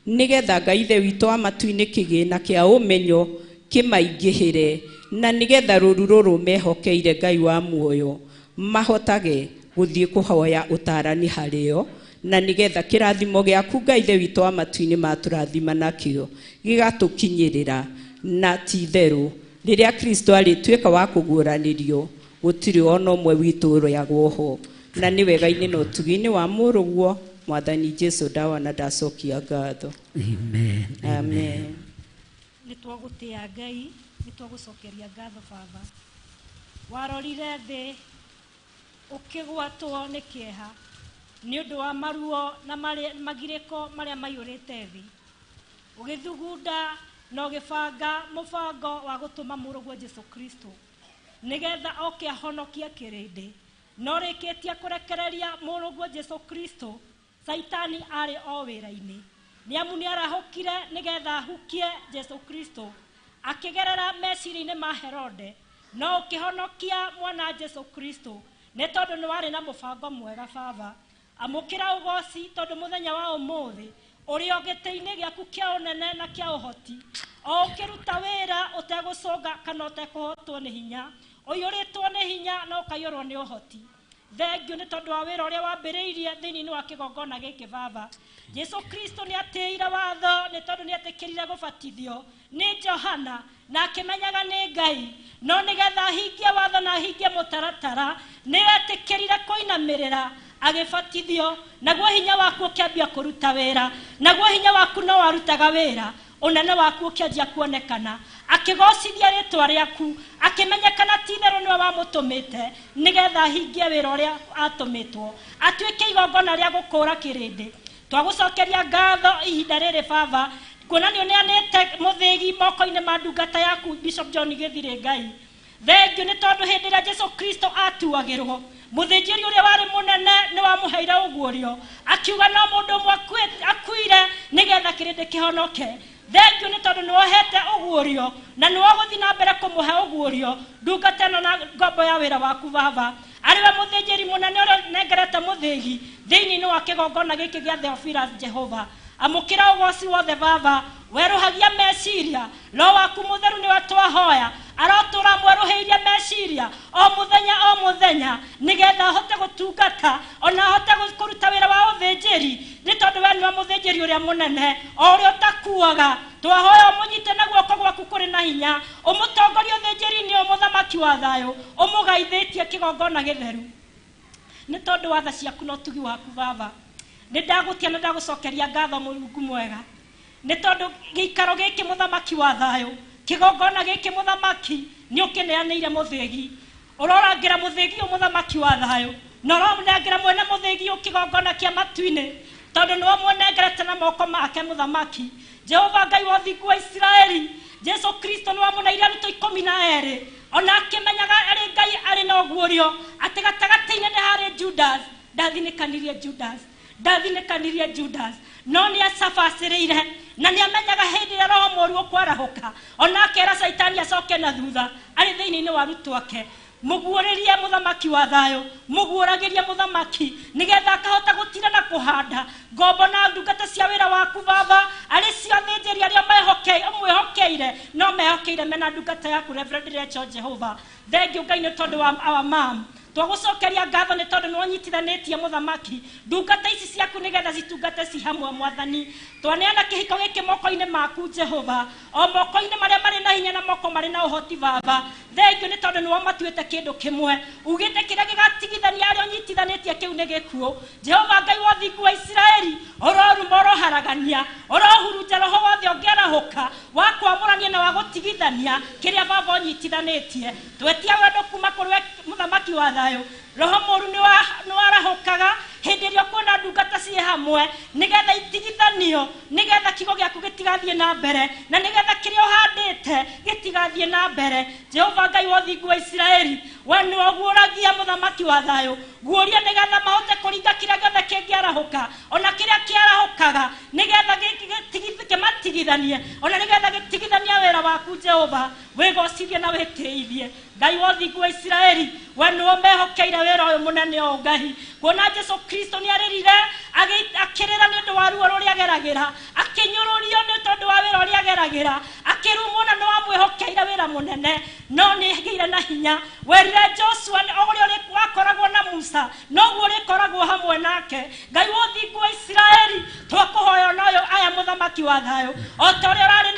S17: nĩgetha Ngai Ithe witũ wa matu-inĩ kĩgĩna kĩa ũmenyo kĩmaingĩhĩre, na nĩgetha rũru rũrũ mehokeire Ngai wa muoyo mahotage gũthiĩ kũhoya ũtarani harĩo, na nĩgetha kĩrathimo gĩaku Ngai Ithe witũ wa matu-inĩ matũrathima nakĩo gĩgatũkinyĩrĩra, na ti itherũ rĩrĩa Kristo arĩtuĩka wa kũguũranĩrio gũtirĩ ona ũmwe witũ ũrĩagwo ho. Na nĩ wega-inĩ na ũtugi-inĩ wa mũrũguo Mwathani Jesu ndawa na ndacokia ngatho.
S4: Amen.
S17: Amen.
S18: Nĩ twagũtĩa Ngai, nĩ twagũcokeria ngatho Baba. Warorire thĩ ũkĩgwatwo nĩ kĩeha nĩ ũndũ wa maruo na magirĩko marĩa maiyũrĩte thĩ, ũgĩthugunda na ũgĩbanga mũbango wa gũtũma mũrũguo Jesu Kristo nĩgetha oke ahonokie kĩrĩndĩ. No rĩkĩtie kũrekereria mũrũguo Jesu Kristo, Saitani arĩ o wĩra-inĩ, nĩ amu nĩ arahũkire nĩgetha ahukie Jesu Kristo akĩgerera meciria-inĩ ma Herode, no ũkĩhonokia mwana Jesu Kristo nĩ tondũ nĩ warĩ na mũbango mwega. Baba, amũkĩra ũgoci tondũ mũthenya wa ũmũthĩ ũrĩ o gĩtĩ-inĩ gĩaku kĩa ũnene na kĩa ũhoti, o ũkĩruta wĩra ũtegũcũnga kana ũtekũhotwo nĩ hinya, ũiyũrĩtwo nĩ hinya na ũkaiyũrwo nĩ ũhoti. Thengiũ nĩ tondũ wa wĩra ũrĩa wambĩrĩirie thĩinĩ wa kĩgongona gĩkĩ. Baba, Jesu Kristo nĩ atĩire watho nĩ tondũ nĩ etĩkĩrire gũbatithio nĩ Johana na akĩmenyaga nĩ Ngai, no nĩgetha ahingie watho na ahingie mũtaratara nĩ etĩkĩrire kũinamĩrĩra agĩbatithio, naguo hinya waku ũkĩambia kũruta wĩra, naguo hinya waku no warutaga wĩra, ũnene waku ũkĩanjia kuonekana, akĩgocithia rĩtwa rĩaku, akĩmenyekana ti itherũ nĩwe wamũtũmĩte nĩgetha ahingie wĩra ũrĩa atũmĩtwo, atuĩke igongona rĩa gũkũũra kĩrĩndĩ. Twagũcokeria ngatho ihinda rĩrĩ Baba, kuona nĩ ũneanĩte mũthĩgi moko-inĩ ma ndungata yaku Bishop John Githire. Ngai thengiũ nĩ tondũ hĩndĩ ĩrĩa Jesu Kristo atuagĩrwo, mũthĩnjĩri ũrĩa warĩ mũnene nĩ wamũheire ũguũrio, akiuga no mũndũ ũmwe akuire nĩgetha kĩrĩndĩ kĩhonoke. Thengiũ nĩ tondũ nĩ wohete ũguũrio na nĩ wagũthiĩ na mbere kũmũhe ũguũrio ndungata ĩno na ngombo ya wĩra waku Baba, arĩ we mũthĩnjĩri mũnene ũrĩa ũnengerete mũthĩgi thĩinĩ wa kĩgongona gĩkĩ gĩa Theophilus. Jehova, amũkĩra ũgoci wothe Baba, werũhagia meciria, Roho waku mũtheru nĩwe twahoya arotũra mwerũhĩirie meciria o mũthenya o mũthenya nĩgetha ahote gũtungata ona ahote kũruta wĩra wa ũthĩnjĩri, nĩ tondũ we nĩwe mũthĩnjĩri ũrĩa mũnene o ũrĩa ũtakuaga. Twahoya ũmũnyite na guoko gwaku kũrĩ na hinya, ũmũtongorie ũthĩnjĩri-inĩ ũyũ mũthamaki wa thayũ, ũmũgaithĩtie kĩgongona gĩtheru nĩ tondũ wa tha ciaku na ũtugi waku. Baba, nĩ ndagũtia na ndagũcokeria ngatho Mũrungu mwega nĩ tondũ gĩikaro gĩkĩ mũthamaki wa thayũ, kĩgongona gĩkĩ mũthamaki nĩ ũkĩneanĩire mũthĩgi, ũrorangĩra mũthĩgi ũyũ mũthamaki wa thayũ, na ũronengera mwene mũthĩgi ũyũ kĩgongona kĩa matu-inĩ tondũ nĩwe mũnengerete na moko make mũthamaki. Jehova Ngai wa ũthingu wa Isiraeli, Jesu Kristo nĩwe wamũneire arutwo 12 ona akĩmenyaga arĩ Ngai arĩ na ũguũrio atĩ gatagatĩ-inĩ nĩ harĩ Judas. Ndathinĩkanirie Judas, ndathinĩkanirie Judas, no nĩ acabacĩrĩire na nĩ amenyaga hĩndĩ ĩrĩa roho mũũru ũkwarahũka ona akera Caitani acoke na thutha arĩ thĩinĩ-inĩ wa arutwo ake. Muguũrĩrie mũthamaki wa thayũ, muguũragĩrie mũthamaki nĩgetha akahota gũtira na kũhanda ngombo na ndungata cia wĩra waku Baba, arĩ cio athĩnjĩri arĩa ũmwĩhokeire no mehokeire mena ndungata yaku Reverend Rachel Jehova. Thengiũ Ngai nĩ tondũ wa our mom. Twagũcokeria ngatho nĩ tondũ nĩ wanyitithanĩtie mũthamaki ndungata ici ciaku nĩgetha citungate ci hamwe mwathani. Twaneana kĩhiko gĩkĩ moko-inĩ maku Jehova, o moko-inĩ marĩa marĩ na hinya na moko marĩ na ũhoti Baba. Thengiũ nĩ tondũ nĩ wamatuĩte kĩndũ kĩmwe, ugĩte kĩrĩa gĩgatigithania arĩa ũnyitithanĩtie kĩu nĩ gĩkuũ. Jehova Ngai wa ũthingu wa Isiraeli, ũroruma ũroharagania, ũrohurunja roho wothe ũngĩarahũka wa kwamũrania na wa gũtigithania kĩrĩa Baba ũnyitithanĩtie. Twetia wendo kuma kũrĩ we mũthamaki wa thayũ. Roho mũru nĩ warahũkaga hĩndĩ ĩrĩa ũkuona ndungata ciĩ hamwe nĩgetha itigithanio, nĩgetha kiugo gĩaku gĩtigathiĩ na mbere, na nĩgetha kĩrĩa ũhandĩte gĩtigathiĩ na mbere. Jehova Ngai wa ũthingu wa Isiraeli, we nĩwe ũguũragia mũthamaki wa thayũ, guũria nĩgetha mahote kũringa kĩrĩa gĩothe kĩngĩarahũka ona kĩrĩa kĩarahũkaga, nĩgetha kĩmatigithanie ona nĩgetha gĩtigithanie wĩra waku Jehova. Wĩgocithie na wĩtĩithie Ngai wa ũthingu wa Isiraeli, we nĩwe ũmehokeire wĩra ũyũ mũnene ũũ Ngai. Kuona Jesu Kristo nĩ arĩrire akĩrĩra nĩ ũndũ wa ruo rũrĩa ageragĩra, akĩnyũrũrio nĩ tondũ wa wĩra ũrĩa ageragĩra, akĩrumwo na nĩ wamwĩhokeire wĩra mũnene, no nĩ agĩire na hinya. Werire Joshua ũrĩa wakoragwo na Musa noguo ũrĩkoragwo hamwe nake. Ngai wa ũthingu wa Isiraeli, twakũhoya ona ũyũ aya mũthamaki wa thayũ, o ta ũrĩa ũrarĩ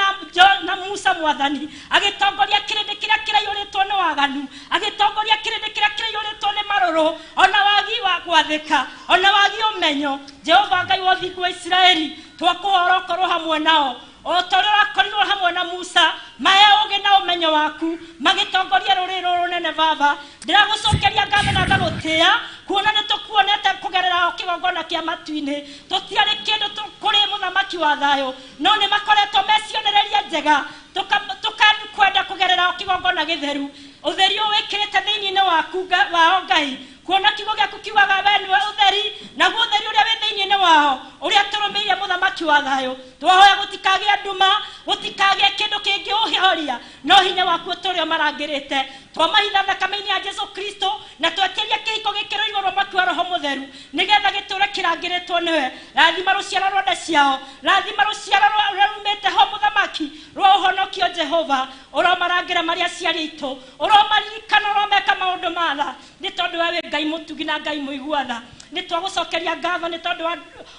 S18: na Musa mwathani, agĩtongoria kĩrĩndĩ kĩrĩa kĩraiyũrĩtwo nĩ waganu, agĩtongoria kĩrĩndĩ kĩrĩa kĩraiyũrĩtwo nĩ marũrũ, ona wagi wa gwathĩka, ona wagi ũmenyo. Jehova Ngai wa ũthingu wa Isiraeli, twakũhoya ũkorwo hamwe nao o ta ũrĩa ũrakorirwo hamwe na Musa, mahe ũũgĩ na ũmenyo waku magĩtongoria rũrĩrĩ rũrũ rũnene Baba. Ndĩragũcokeria ngatho na ngagũtĩĩa kuona nĩ tũkuonete kũgerera o kĩgongona kĩa matu-inĩ. Tũtiarĩ kĩndũ kũrĩ mũthamaki wa thayũ, no nĩ makoretwo me cionereria njega tũkakwenda kũgerera o kĩgongona gĩtheru. Ũtheri ũyũ wĩkĩrĩte thĩinĩ-inĩ waku wao Ngai, kuona kiugo gĩaku kiugaga we nĩwe ũtheri, naguo ũtheri ũrĩa wĩ thĩinĩ-inĩ wao ũrĩa tũrũmĩrĩire mũthamaki wa thayũ. Twahoya gũtikagĩe nduma, gũtikagĩe kĩndũ kĩngĩũhoria, no hinya waku ũtũũre ũmarangĩrĩte. Twamahitha thakame-inĩ ya Jesu Kristo na twetĩria kĩhiko gĩkĩrwo igũrũ mwaki wa Roho Mũtheru nĩgetha gĩtũũre kĩrangĩrĩtwo nĩwe. Rathima rũciaro rwa nda ciao, rathima rũciaro rũrĩa rumĩte ho mũthamaki rwa ũhonokio Jehova. Ũromarangĩra marĩ aciari aitũ, ũromaririkana, ũromeka maũndũ ma tha, nĩ tondũ we wĩ Ngai mũtugi na Ngai mũigua tha. Nĩ twagũcokeria ngatho nĩ tondũ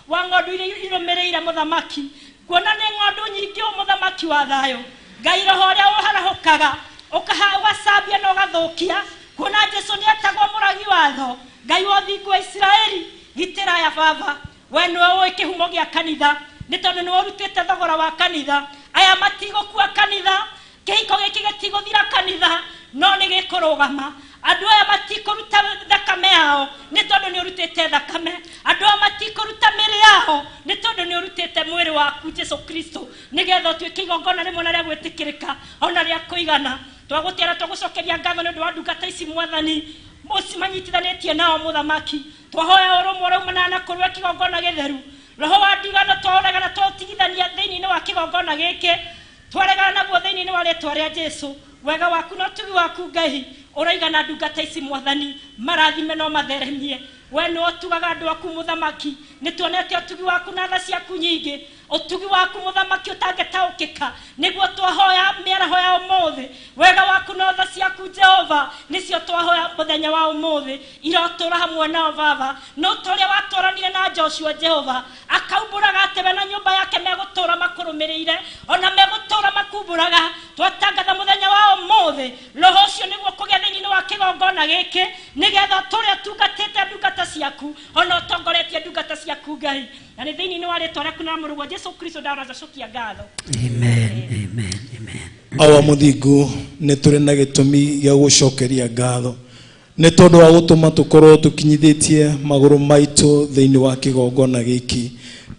S18: wa ng'ondu iria irũmĩrĩire mũthamaki, kuona nĩ ng'ondu nyingĩ ũũ mũthamaki wa thayũ. Ngai roho ũrĩa ũharahũkaga ũgacambia na ũgathũkia, kuona Jesu nĩ etagwo mũragi watho. Ngai wa ũthingu wa Isiraeli, gitĩra aya Baba, we nĩwe ũĩ kĩhumo gĩa kanitha, nĩ tondũ nĩwe ũrutĩte thogora wa kanitha. Aya matigũkua kanitha, kĩhiko gĩkĩ gĩtigũthira kanitha, no nĩ gĩkũrũgama. Andũ aya matikũruta thakame yao nĩ tondũ nĩ ũrutĩte thakame. Andũ aya matikũruta mĩĩrĩ yao nĩ tondũ nĩ ũrutĩte mwĩrĩ waku Jesu Kristo, nĩgetha ũtuĩke igongona rĩmwe na rĩa gwĩtĩkĩrĩka ona rĩa kũigana. Twagũtĩra twagũcokeria ngatho nĩ ũndũ wa ndungata ici mwathani, mũcimanyitithanĩtie nao mũthamaki. Twahoya ũrũmwe ũraumana na kũrĩ we kĩgongona gĩtheru. Roho wa ndigano twaũregana twaũtigithania thĩinĩ wa kĩgongona gĩkĩ, twaregana naguo thĩinĩ wa rĩtwa rĩa Jesu. Wega waku na ũtugi waku Ngai ũraigana ndungata ici mwathani, marathime no matheremie. We nĩwe ũtugaga andũ aku mũthamaki, nĩ tuonete ũtugi waku na tha ciaku nyingĩ, ũtugi waku mũthamaki ũtangĩtaũkĩka, nĩguo twahoya mĩaraho ya ũmũthĩ. Wega waku na tha ciaku Jehova nĩcio twahoya mũthenya wa ũmũthĩ, irotũũra hamwe nao Baba. No ta ũrĩa watũũranire na Joshua Jehova, akaumbũraga atĩ we na nyũmba yake megũtũũra makũrũmĩrĩire, ona megũtũũra makumbũraga. Twatangatha mũthenya wa ũmũthĩ, roho ũcio nĩguo kũgĩa thĩinĩ wa kĩgongona gĩkĩ, nĩgetha tũrĩa tungatĩte ndungata ciaku ona ũtongoretie ndungata ciaku Ngai, na nĩ thĩinĩ wa rĩtwa rĩaku na mũrũguo Jesu Kristo ndaracokia ngatho.
S4: Amen, amen, amen.
S19: Awa mũthingu, nĩ tũrĩ na gĩtũmi gĩa gũcokeria ngatho nĩ tondũ wa gũtũma tũkorwo tũkinyithĩtie magũrũ maitũ thĩinĩ wa kĩgongona gĩkĩ.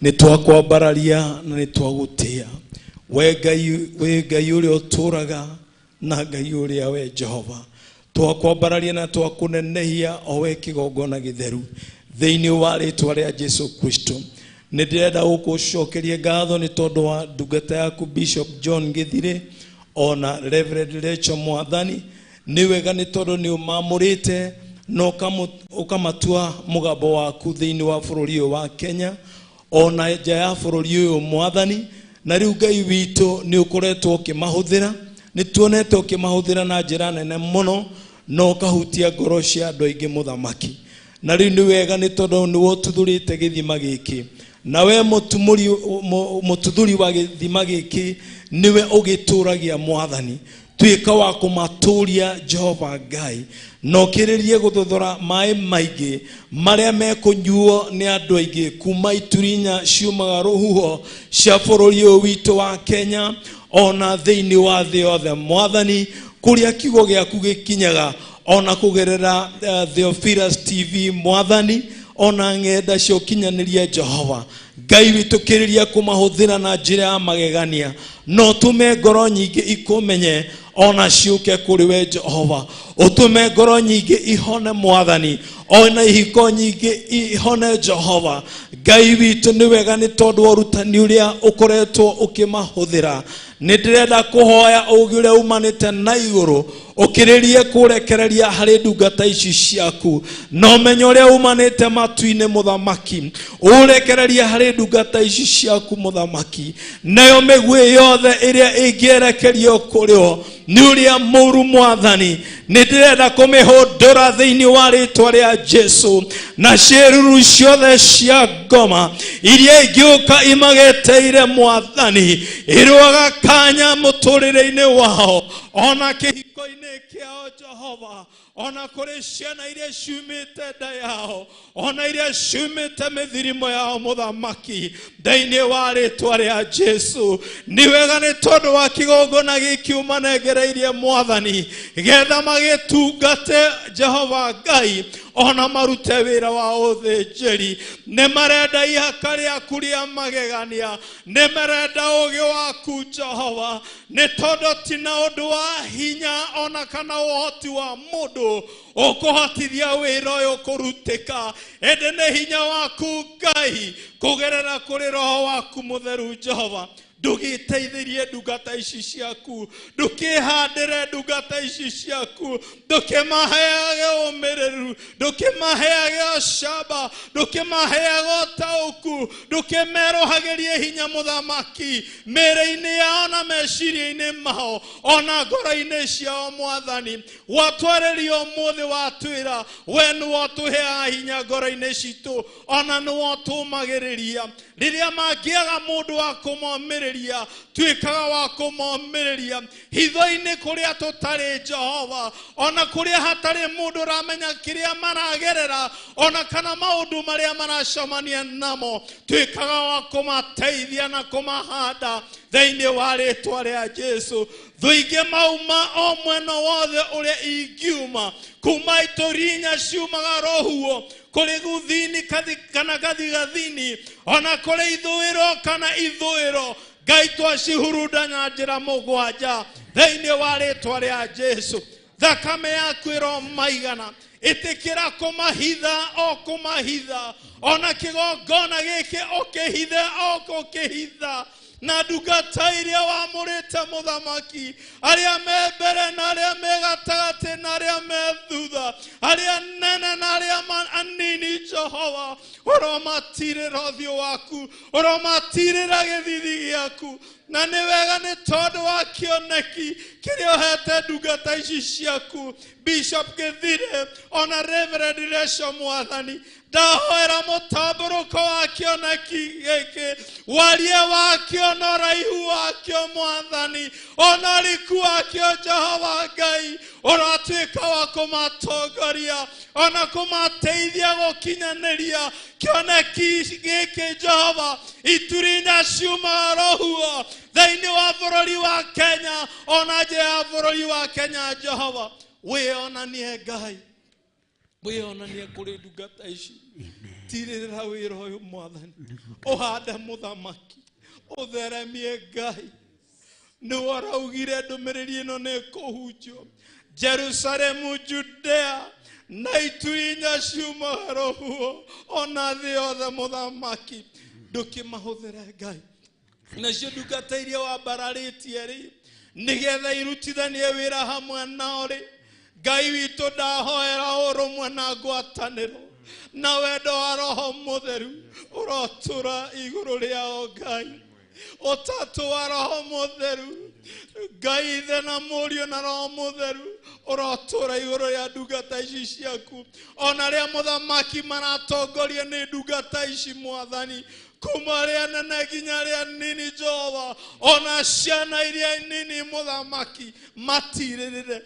S19: Nĩ twakwambararia na nĩ twagũtĩĩa we Ngai, wĩ Ngai ũrĩa ũtũũraga na Ngai ũrĩa we Jehova. Twakwambararia na twakũnenehia o we kĩgongona gĩtheru thĩinĩ wa rĩtwa rĩa Jesu Kristo. Nĩ ndĩrenda gũkũcokeria ngatho nĩ tondũ wa ndungata yaku Bishop John Githire ona Reverend Rachel Mwathani. Nĩ wega nĩ tondũ nĩ ũmamũrĩte na ũkamatua mũgambo waku thĩinĩ wa bũrũri ũyũ wa Kenya ona nja ya bũrũri ũyũ Mwathani. Na rĩu Ngai witũ nĩ ũkoretwo ũkĩmahũthĩra, nĩ tuonete ũkĩmahũthĩra na njĩra nene mũno na ũkahutia ngoro cia andũ aingĩ mũthamaki. Na rĩu nĩ wega nĩ tondũ nĩwe ũtuthũrĩte gĩthima gĩkĩ, na we mũtuthũri wa gĩthima gĩkĩ nĩwe ũgĩtũragia Mwathani. Tuĩka wa kũmatũria Jehova Ngai, na ũkĩrĩrie gũthothora maĩ maingĩ marĩa mekũnyuo nĩ andũ aingĩ kuma iturinya ciumaga rũhuho cia bũrũri ũyũ witũ wa Kenya ona thĩinĩ wa thĩ yothe Mwathani, kũrĩa kiugo gĩaku gĩkinyaga ona kũgerera Theophilus TV Mwathani, ona ng'enda cia ũkinyanĩria Jehova Ngai witũ, kĩrĩria kũmahũthĩra na njĩra ya magegania, no ũtũme ngoro nyingĩ ikũmenye ona ciũke kũrĩ we Jehova. Ũtũme ngoro nyingĩ ihone Mwathani, ona ihiko nyingĩ ihone Jehova Ngai witũ. Nĩ wega nĩ tondũ wa ũrutani ũrĩa ũkoretwo ũkĩmahũthĩra. Nĩ ndĩrenda kũhoya ũũgĩ ũrĩa umanĩte na igũrũ ũkĩrĩrie kũrekereria harĩ ndungata ici ciaku, na ũmenyo ũrĩa umanĩte matu-inĩ mũthamaki ũrekererie harĩ ndungata ici ciaku mũthamaki. Nayo mĩguĩ yothe ĩrĩa ĩngĩerekerio kũrĩ o nĩ ũrĩa mũũru Mwathani, nĩ ndĩrenda kũmĩhũndũra thĩinĩ wa rĩtwa rĩa Jesu, na ciĩruru ciothe cia ngoma iria ingĩũka imageteire Mwathani ĩrũaga kanya mũtũrĩre-inĩ wao ona kĩhiko-inĩ kĩao Jehova, ona kũrĩ ciana iria ciumĩte nda yao ona iria ciumĩte mĩthirimo yao mũthamaki, thĩinĩ wa rĩtwa rĩa Jesu. Nĩ wega nĩ tondũ wa kĩgongona gĩkĩ ũmanengereirie Mwathani, getha magĩtungate Jehova Ngai ona marute wĩra wa ũthĩnjĩri. Nĩ marenda ihaka rĩaku rĩa magegania, nĩ marenda ũũgĩ waku Jehova, nĩ tondũ ti na ũndũ wa hinya ona kana ũhoti wa mũndũ ũkũhotithia wĩra ũyũ kũrutĩka, ĩndĩ nĩ hinya waku Ngai kũgerera kũrĩ Roho waku Mũtheru Jehova. Ndũgĩteithĩrie ndungata ici ciaku, ndũkĩhandĩre ndungata ici ciaku, ndũkĩmaheage ũmĩrĩru, ndũkĩmaheage ũcamba, ndũkĩmaheage ũtaũku, ndũkĩmerohagĩrie hinya mũthamaki mĩĩrĩ-inĩ yao na meciria-inĩ mao ona ngoro-inĩ ciao Mwathani. Watwarĩria ũmũthĩ watwĩra we nĩwe ũtũheaga hinya ngoro-inĩ citũ, ona nĩwe ũtũmagĩrĩria. Rĩrĩa mangĩaga mũndũ wa kũmomĩrĩria, tuĩkaga wa kũmomĩrĩria hitho-inĩ kũrĩa tũtarĩ Jehova, ona kũrĩa hatarĩ mũndũ ũramenya kĩrĩa maragerera ona kana maũndũ marĩa maracemania namo, tuĩkaga wa kũmateithia na kũmahanda thĩinĩ wa rĩtwa rĩa Jesu. Thũ ingĩ mauma o mwena wothe ũrĩa ingiuma, kuma itũrinya ciumaga rũhuho kũrĩ guthini kana gathigathini, ona kũrĩ ithũĩro kana ithũĩro, Ngai twacihurunda na njĩra mũgwanja thĩinĩ wa rĩtwa rĩa Jesu. Thakame yaku ĩromaigana, ĩtĩkĩra kũmahitha o kũmahitha, ona kĩgongona gĩkĩ ũkĩhithe o kũkĩhitha, na ndungata iria wamũrĩte mũthamaki, arĩa me mbere na arĩa me gatagatĩ na arĩa me thutha, arĩa nene na arĩa anini Jehova, ũromatirĩra ũthiũ waku, ũromatirĩra gĩthithi gĩaku. Na nĩ wega nĩ tondũ wa kĩoneki kĩrĩa ũhete ndungata ici ciaku Bishop Githire ona Reverend Rachel Mwathani, ndahoera mũtambũrũko wa kĩoneki gĩkĩ, warie wakĩo na ũraihu wakĩo Mwathani, ona ũriku wakĩo Jehova Ngai, ũratuĩka wa kũmatongoria ona kũmateithia gũkinyanĩria kĩoneki gĩkĩ Jehova. Iturinya ciumaga rũhuho thĩinĩ wa bũrũri wa Kenya ona nja ya bũrũri wa Kenya Jehova. Wĩonanie Ngai, wĩonanie kũrĩ ndungata ici, tirĩrĩra wĩra ũyũ Mwathani, ũhande mũthamaki, ũtheremie Ngai. Nĩwe ũraugire ndũmĩrĩri ĩno nĩ ĩkũhunjio Jerusalemu, Judea na iturinya ciumaga rũhuho ona thĩ yothe mũthamaki. Ndũkĩmahũthĩre Ngai. Nacio ndungata iria wambararĩtie rĩ, nĩgetha irutithanie wĩra hamwe nao rĩ, Ngai witũ ndahoera ũrũmwe na ngwatanĩro na wendo wa Roho Mũtheru ũrotũra igũrũ rĩao Ngai. Ũtatũ wa Roho Mũtheru, Ngai Ithe na Mũriũ na Roho Mũtheru ũrotũra igũrũ rĩa ndungata ici ciaku. Ona arĩa mũthamaki maratongorio nĩ ndungata ici Mwathani, kuma arĩa nene nginya arĩa nini Jehova, ona ciana iria nini mũthamaki matirĩrĩre,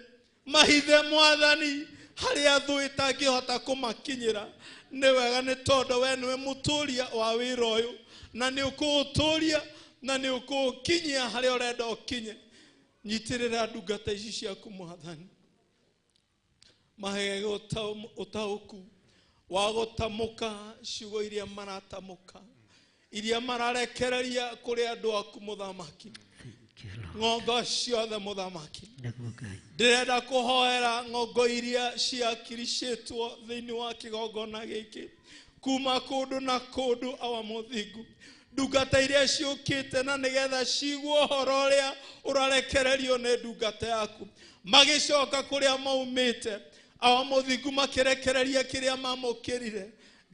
S19: mahithe Mwathani harĩa thũ ĩtangĩhota kũmakinyĩra. Nĩ wega nĩ tondũ we nĩwe mũtũria wa wĩra ũyũ, na nĩ ũkũũtũria na nĩ ũkũũkinyia harĩa ũrenda ũkinye. Nyitĩrĩra ndungata ici ciaku Mwathani, mahe ũtaũku wa gũtamũka ciugo iria maratamũka, iria mararekereria kũrĩ andũ aku mũthamaki, ng'ongo ciothe mũthamaki. Ndĩrenda kũhoera ng'ongo iria ciakiricĩtwo thĩinĩ wa kĩgongona gĩkĩ kuma kũndũ na kũndũ awa mũthingu, ndungata iria ciũkĩte na nĩgetha ciigue ũhoro ũrĩa ũrarekererio nĩ ndungata yaku, magĩcoka kũrĩa maumĩte awa mũthingu makĩrekereria kĩrĩa mamũkĩrire.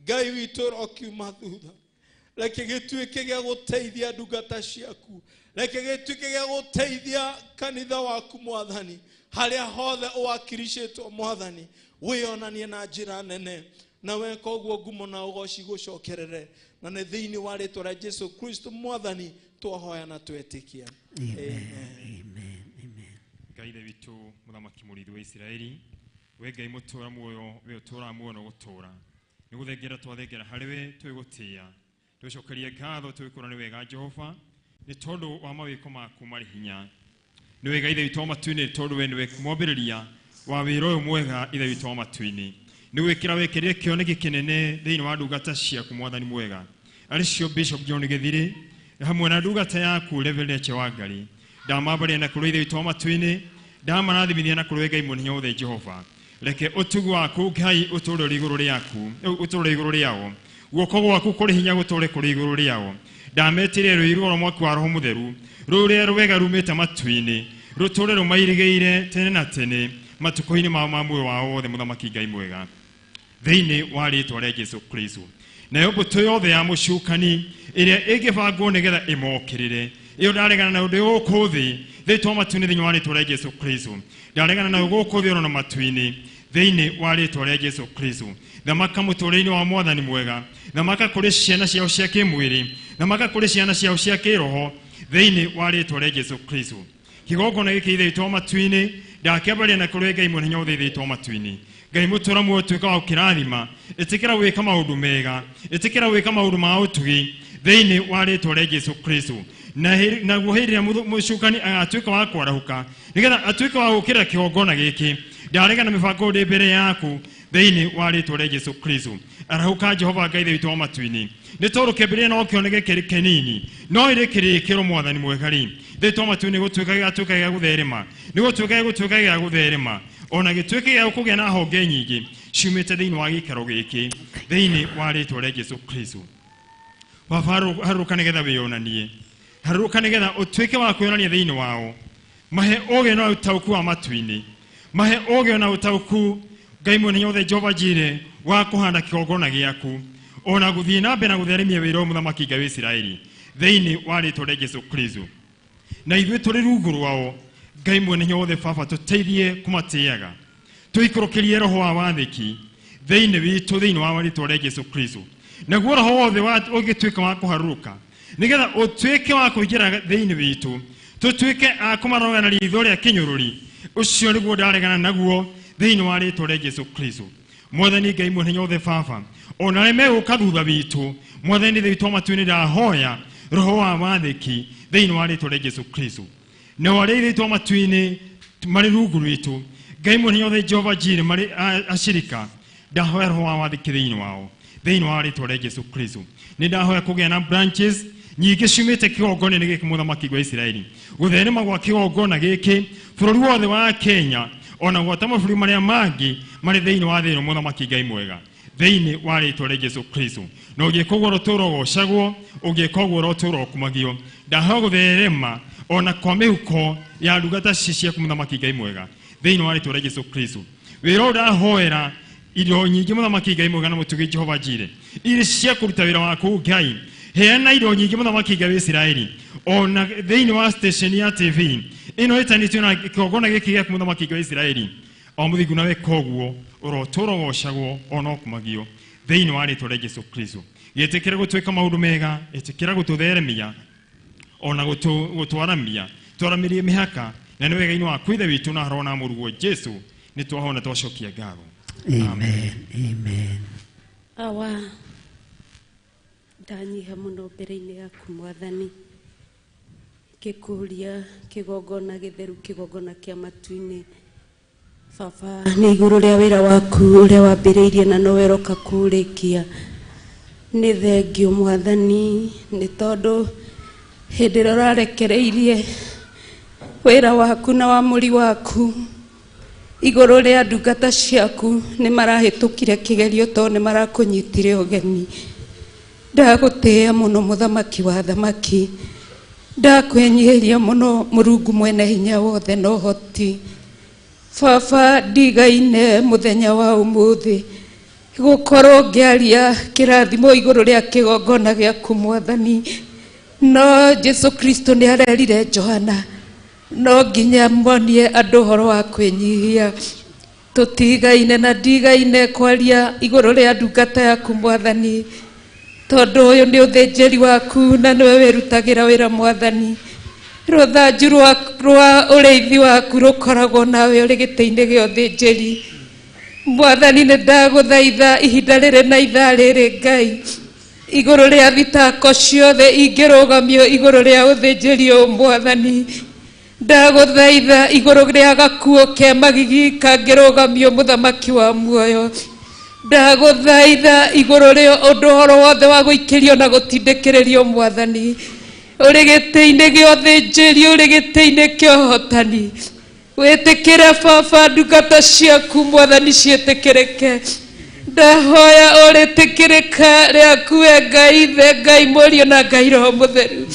S19: Ngai witũ ũrokiuma thutha, reke gĩtuĩke gĩa gũteithia ndungata ciaku, reke gĩtuĩke gĩa gũteithia kanitha waku Mwathani, harĩa hothe ũwakiricĩtwo Mwathani, wĩonanie na njĩra nene, na weka ũguo ngumo na ũgoci gũcokerere, na nĩ thĩinĩ wa rĩtwa rĩa Jesu Kristo Mwathani twahoya na twetĩkia. Amen.
S20: Ngai Ithe witũ mũthamaki mũrĩithi wa Isiraeli, we Ngai mũtũra muoyo, we ũtũraga muoyo na gũtũra, nĩ gũthengera twathengera harĩ we twĩgũtĩĩa, twĩcokerie ngatho twĩkũra nĩ wega Jehova, nĩ tondũ wa mawĩko maku marĩ hinya. Nĩ wega Ithe witũ wa matu-inĩ, tondũ we nĩwe mwambĩrĩria wa wĩra ũyũ mwega Ithe witũ wa matu-inĩ. Nĩ gwĩkĩra wekĩrire kĩoneki kĩnene thĩinĩ wa ndungata ciaku Mwathani mwega, arĩ cio Bishop John Gĩthiri hamwe na ndungata yaku Reverend Reche Wangari. Ndamambaria na kũrĩ Ithe witũ wa matu-inĩ, ndamarathimithia na kũrĩ Ngai Mwene Hinya Wothe Jehova. Reke ũtugi waku Ngai ũtũũre ũrĩ igũrũ rĩaku, ũtũũre igũrũ rĩao, guoko gwaku kũrĩ hinya gũtũũre kũrĩ igũrũ rĩao. Ndametĩire rũiru rwa mwaki wa Roho Mũtheru, rũrĩa rwega rumĩte matu-inĩ, rũtũũre rũmairigĩire tene na tene matukũ-inĩ mao ma muoyo wao wothe mũthamaki Ngai mwega, thĩinĩ wa rĩtwa rĩa Jesu Kristo. Nayo mbũtũ yothe ya mũcukani ĩrĩa ĩngĩbangwo nĩgetha ĩmokĩrĩre, ĩyo ndaregana nayo ndĩ gũkũ thĩ, thĩinĩ wa matu-inĩ, thĩinĩ wa rĩtwa rĩa Jesu Kristo. Ndaregana nayo gũkũ thĩ ona matu-inĩ, thĩinĩ wa rĩtwa rĩa Jesu Kristo. Thamaka mũtũũrĩre-inĩ wa Mwathani mwega, thamaka kũrĩ ciana ciao cia kĩmwĩrĩ, thamaka kũrĩ ciana ciao cia kĩroho, thĩinĩ wa rĩtwa rĩa Jesu Kristo. Kĩgongona gĩkĩ Ithe witũ wa matu-inĩ, ndakĩambaria na kũrĩ Ngai Mwene Hinya Wothe Ithe witũ wa matu-inĩ. Ngai mũtũũra muoyo tuĩka wa gũkĩrathima, ĩtĩkĩra gwĩka maũndũ mega, ĩtĩkĩra gwĩka maũndũ ma ũtugi thĩinĩ wa rĩtwa rĩa Jesu Kristo. Naguo hĩndĩ ĩrĩa mũcukani agatuĩka wa kwarahũka nĩgetha atuĩke wa gũũkĩrĩra kĩgongona gĩkĩ, ndaregana na mĩbango ndĩ mbere yaku thĩinĩ wa rĩtwa rĩa Jesu Kristo. Arahũka Jehova Ngai Ithe witũ wa matu-inĩ, nĩ tondũ kĩambĩrĩria no kĩoneke kĩrĩ kĩnini, no ĩrĩ kĩrĩkĩro Mwathani mwega rĩ, Ithe witũ wa matu-inĩ gũtuĩka gĩgatuĩka gĩa gũtherema, nĩ gũtuĩka gĩgũtuĩka gĩa gũtherema, ona gĩtuĩke gĩa kũgĩa na honge nyingĩ ciumĩte thĩinĩ wa gĩikaro gĩkĩ, thĩinĩ wa rĩtwa rĩa Jesu Kristo. Baba, harũrũka nĩgetha wĩyonanie, harũrũka nĩgetha ũtuĩke wa kwĩyonania thĩinĩ wao. Mahe ũũgĩ na ũtaũku wa matu-inĩ, mahe ũũgĩ na ũtaũku Ngai Mwene Hinya Wothe Jehova Jire wa kũhanda kĩgongona gĩaku, ona gũthiĩ na mbere na gũtheremia wĩra ũyũ mũthamaki Ngai wa Isiraeli, thĩinĩ wa rĩtwa rĩa Jesu Kristo. Na ithuĩ tũrĩ rungu rwao Ngai Mwene Hinya Wothe Baba, tũteithie kũmatĩaga, tũikũrũkĩrie roho wa wathĩki thĩinĩ witũ, thĩinĩ wa rĩtwa rĩa Jesu Kristo. Naguo roho wothe ũngĩtuĩka wa kũharũrũka nĩgetha ũtuĩke wa kũingĩra thĩinĩ witũ, tũtuĩke a kũmaroga na ritho rĩa kĩnyũrũri, ũcio nĩguo ndaregana naguo thĩinĩ wa rĩtwa rĩa Jesu Kristo. Mwathani Ngai Mwene Hinya Wothe Baba, ona arĩa megũka thutha witũ, Mwathani Ithe witũ wa matu-inĩ, ndahoya roho wa wathĩki thĩinĩ wa rĩtwa rĩa Jesu Kristo. Nao arĩa Ithe witũ wa matu-inĩ marĩ rungu rwitũ, Ngai Mwene Hinya Wothe Jehova Jire marĩ acirika, ndahoya roho wa wathĩki thĩinĩ wao, thĩinĩ wa rĩtwa rĩa Jesu Kristo. Nĩ ndahoya kũgĩa na branches nyingĩ ciumĩte kĩgongona-inĩ gĩkĩ mũthamaki wa Isiraeli, gũtherema gwa kĩgongona gĩkĩ bũrũri wothe wa Kenya, ona gwata mabũrũri marĩa mangĩ marĩ thĩinĩ wa thĩ ĩno, mũthamaki Ngai mwega, Thĩinĩ wa rĩtwa rĩa Jesu Kristo. Na ũngĩka ũguo ũrotũũra ũgocagwo, ũngĩka ũguo ũrotũũra ũkumagio. Ndahoya gũtherema ona kwa mĩhuko ya ndungata ici ciaku mũthamaki Ngai mwega. Thĩinĩ wa rĩtwa rĩa Jesu Kristo. Wĩra ũyũ ndahoera indo nyingĩ mũthamaki Ngai mwega na mũtugi Jehova Jire. Irĩ cia kũruta wĩra waku Ngai. Heana indo nyingĩ mũthamaki Ngai wa Isiraeli. Ona thĩinĩ wa station ya TV ĩno ĩtanĩtio na kĩgongona gĩkĩ gĩaku mũthamaki Ngai wa Isiraeli. O mũthingu na weka ũguo ũrotũũra ũgocagwo ona ũkumagio thĩinĩ wa rĩtwa rĩa Jesu Kristo. Gĩtĩkĩra gũtuĩka maũndũ mega, ĩtĩkĩra gũtũtheremia ona gũtwaramia, twaramĩrie mĩhaka na nĩ wega-inĩ waku Ithe witũ na roho na mũruguo Jesu nĩ twahona twacokia ngatho.
S4: Amen. Amen.
S21: Awa ndanyiha mũno mbere-inĩ yaku mwathani, ngĩkũria kĩgongona gĩtheru, kĩgongona kĩa matu-inĩ. Baba, nĩ igũrũ rĩa wĩra waku ũrĩa wambĩrĩirie na nowe ũroka kũũrĩkia. Nĩ thengio mwathani, nĩ tondũ hĩndĩ ĩrĩa ũrarekereirie wĩra waku na wamũri waku igũrũ rĩa ndungata ciaku, nĩ marahĩtũkire kĩgerio tondũ nĩ marakũnyitire ũgeni. Ndagũtĩĩa mũno mũthamaki wa thamaki, ndakwĩnyihĩria mũno Mũrungu mwene hinya wothe na ũhoti. Baba, ndigaine mũthenya wa ũmũthĩ gũkorwo ngĩaria kĩrathimo igũrũ rĩa kĩgongona gĩaku mwathani. No Jesu Kristo nĩ arerire Johana no nginya monie andũ ũhoro wa kwĩnyihia. Tũtigaine na ndigaine kwaria igũrũ rĩa ndungata yaku mwathani, tondũ ũyũ nĩ ũthĩnjĩri waku na nĩwe wĩrutagĩra wĩra mwathani. Rũthanju rwa ũrĩithi waku rũkoragwo nawe ũrĩ gĩtĩ-inĩ gĩa ũthĩnjĩri. Mwathani, nĩ ndagũthaitha ihinda rĩrĩ na ithaa rĩrĩ Ngai, igũrũ rĩa thitako ciothe ingĩrũgamio igũrũ rĩa ũthĩnjĩri ũyũ mwathani. Ndagũthaitha igũrũ rĩa gakuo ke magigi kangĩrũgamio mũthamaki wa muoyo. Ndagũthaitha igũrũ rĩa ũndũ ũhoro wothe wa gũikĩrio na gũtindĩkĩrĩrio mwathani. Ũrĩ gĩtĩ-inĩ gĩa ũthĩnjĩri, ũrĩ gĩtĩ-inĩ kĩa ũhotani. Wĩtĩkĩre baba ndungata ciaku mwathani ciĩtĩkĩrĩke. Ndahoya ũrĩtĩkĩrĩka rĩaku we Ngai Ithe, Ngai Mũriũ na Ngai Roho Mũtheru.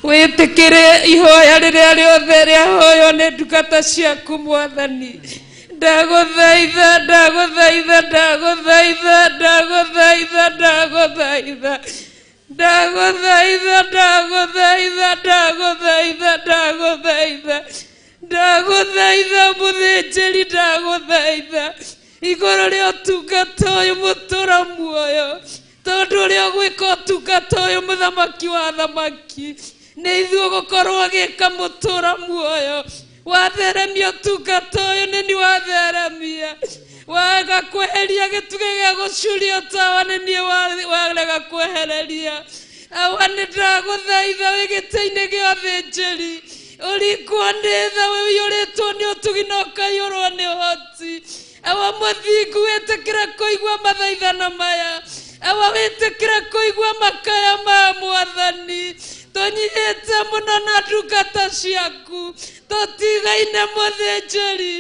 S21: Wĩtĩkĩre ihoya rĩrĩa rĩothe rĩahoywo nĩ ndungata ciaku mwathani. Ndagũthaitha, ndagũthaitha, ndagũthaitha, ndagũthaitha, ndagũthaitha. Ndagũthaitha, ndagũthaitha, ndagũthaitha, ndagũthaitha. Ndagũthaitha mũthĩnjĩri, ndagũthaitha igũrũ rĩa ũtungata ũyũ mũtũra muoyo, tondũ ũrĩa ũgwĩka ũtungata ũyũ mũthamaki wa thamaki nĩ ithuĩ ũgũkorwo agĩka mũtũra muoyo. Watheremia ũtungata ũyũ nĩ niĩ watheremia, waga kweheria gĩtugĩ gĩa gũcuria tawa nĩ niĩ warega kwehereria. Awa nĩ ndagũthaitha wĩ gĩtĩ-inĩ gĩa ũthĩnjĩri, ũrikwo nĩ tha, ũiyũrĩtwo nĩ ũtugi na ũkaiyũrwo nĩ ũhoti. Awa mũthingu, wĩtĩkĩre kũigua mathaithana maya. Awa wĩtĩkĩre kũigua makaya ma mwathani. Tũnyihĩte mũno na ndungata ciaku, tũtigaine mũthĩnjĩri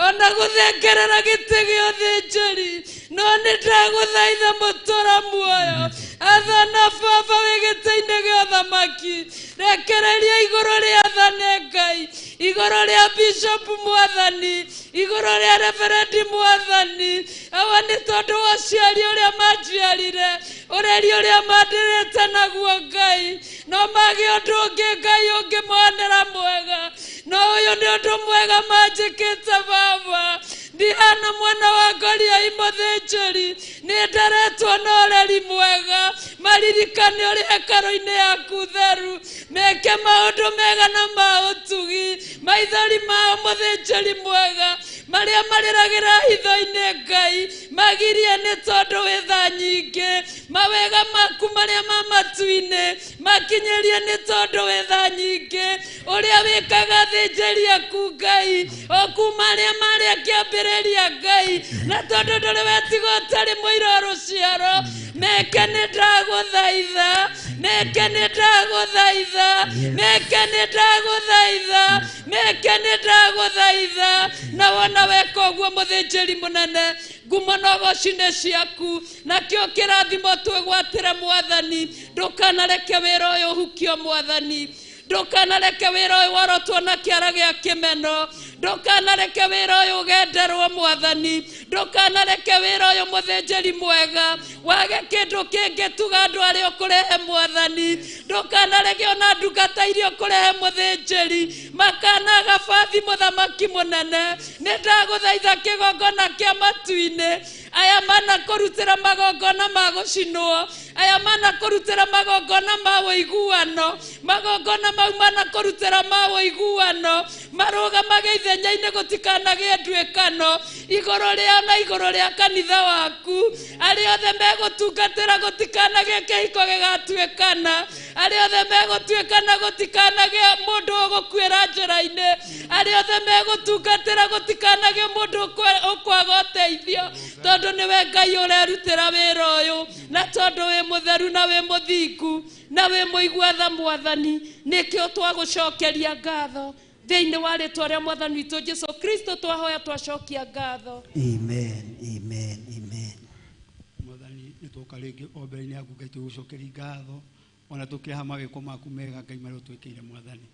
S21: ona gũthengerera gĩtĩ gĩa ũthĩnjĩri, no nĩ ndagũthaitha mũtũra muoyo. Athana baba wĩ gĩtĩ-inĩ gĩa ũthamaki, rekereria igũrũ rĩa athane Ngai, igũrũ rĩa bishop mwathani, igũrũ rĩa reverend mwathani. Awa nĩ tondũ wa ũciari ũrĩa manjiarire, ũreri ũrĩa mandirĩte naguo Ngai, no mage ũndũ ũngĩ Ngai ũngĩmonera mwega, no ũyũ nĩ ũndũ mwega manjĩkĩte baba. Ndihana mwana wa Goliathi mũthĩnjĩri, nĩ nderetwo na ũreri mwega. Maririkane ũrĩ hekarũ-inĩ yaku theru, meke maũndũ mega na ma ũtugi. Maithori mao mũthĩnjĩri mwega, marĩa marĩragĩra hitho-inĩ Ngai, magirie nĩ tondũ wĩ tha nyingĩ. Mawega maku marĩa ma matu-inĩ makinyĩrie nĩ tondũ wĩ tha nyingĩ. Ũrĩa wĩkaga athĩnjĩri aku Ngai, o kuma arĩa marĩ a kĩambĩrĩria Ngai, na tondũ ndũrĩ wetigwo ũtarĩ mũira wa rũciaro,
S6: Meke nĩ ndagũthaitha, meke nĩ ndagũthaitha, meke nĩ ndagũthaitha, meke nĩ ndagũthaitha. Na wona weka ũguo mũthĩnjĩri mũnene, ngumo na ũgoci nĩ ciaku, nakĩo kĩrathimo twĩgwatĩre mwathani. Ndũkanareke wĩra ũyũ ũhukio mwathani, ndũkanareke wĩra ũyũ worotwo na kĩara gĩa kĩmeno, ndũkanareke wĩra ũyũ ũgenderwo mwathani, ndũkanareke wĩra ũyũ mũthĩnjĩri mwega wage kĩndũ kĩngĩtuga andũ arĩa ũkũrehe mwathani, ndũkanareke ona ndungata iria ũkũrehe mũthĩnjĩri makanaga bathi mũthamaki mũnene. Nĩ ndagũthaitha kĩgongona kĩa matu-inĩ, aya manakũrutĩra magongona ma gũcinwo, aya manakũrutĩra magongona ma ũiguano, magongona mau manakũrutĩra ma ũiguano, marũgamage ithenya-inĩ gũtikanagĩe nduĩkano igũrũ rĩao na igũrũ rĩa kanitha waku. Arĩa othe megũtungatĩra gũtikanagĩe kĩhiko gĩgatuĩkana, arĩa othe megũtuĩkana gũtikanagĩe mũndũ ũgũkuĩra njĩra-inĩ, arĩa othe megũtungatĩra gũtikanagĩe mũndũ ũkwaga ũteithio, tondũ nĩwe Ngai ũrerutĩra wĩra ũyũ, na tondũ wĩ mũtheru na wĩ mũthingu na wĩ mũigua tha mwathani, nĩkĩo twagũcokeria ngatho thĩinĩ wa rĩtwa rĩa mwathani witũ Jesu Kristo twahoya twacokia ngatho.
S4: Amen, amen, amen.
S1: Mwathani nĩ twoka rĩngĩ o mbere-inĩ yaku Ngai tũgũcokeria ngatho ona tũkĩraha mawĩko maku mega Ngai marĩa ũtwĩkĩire mwathani.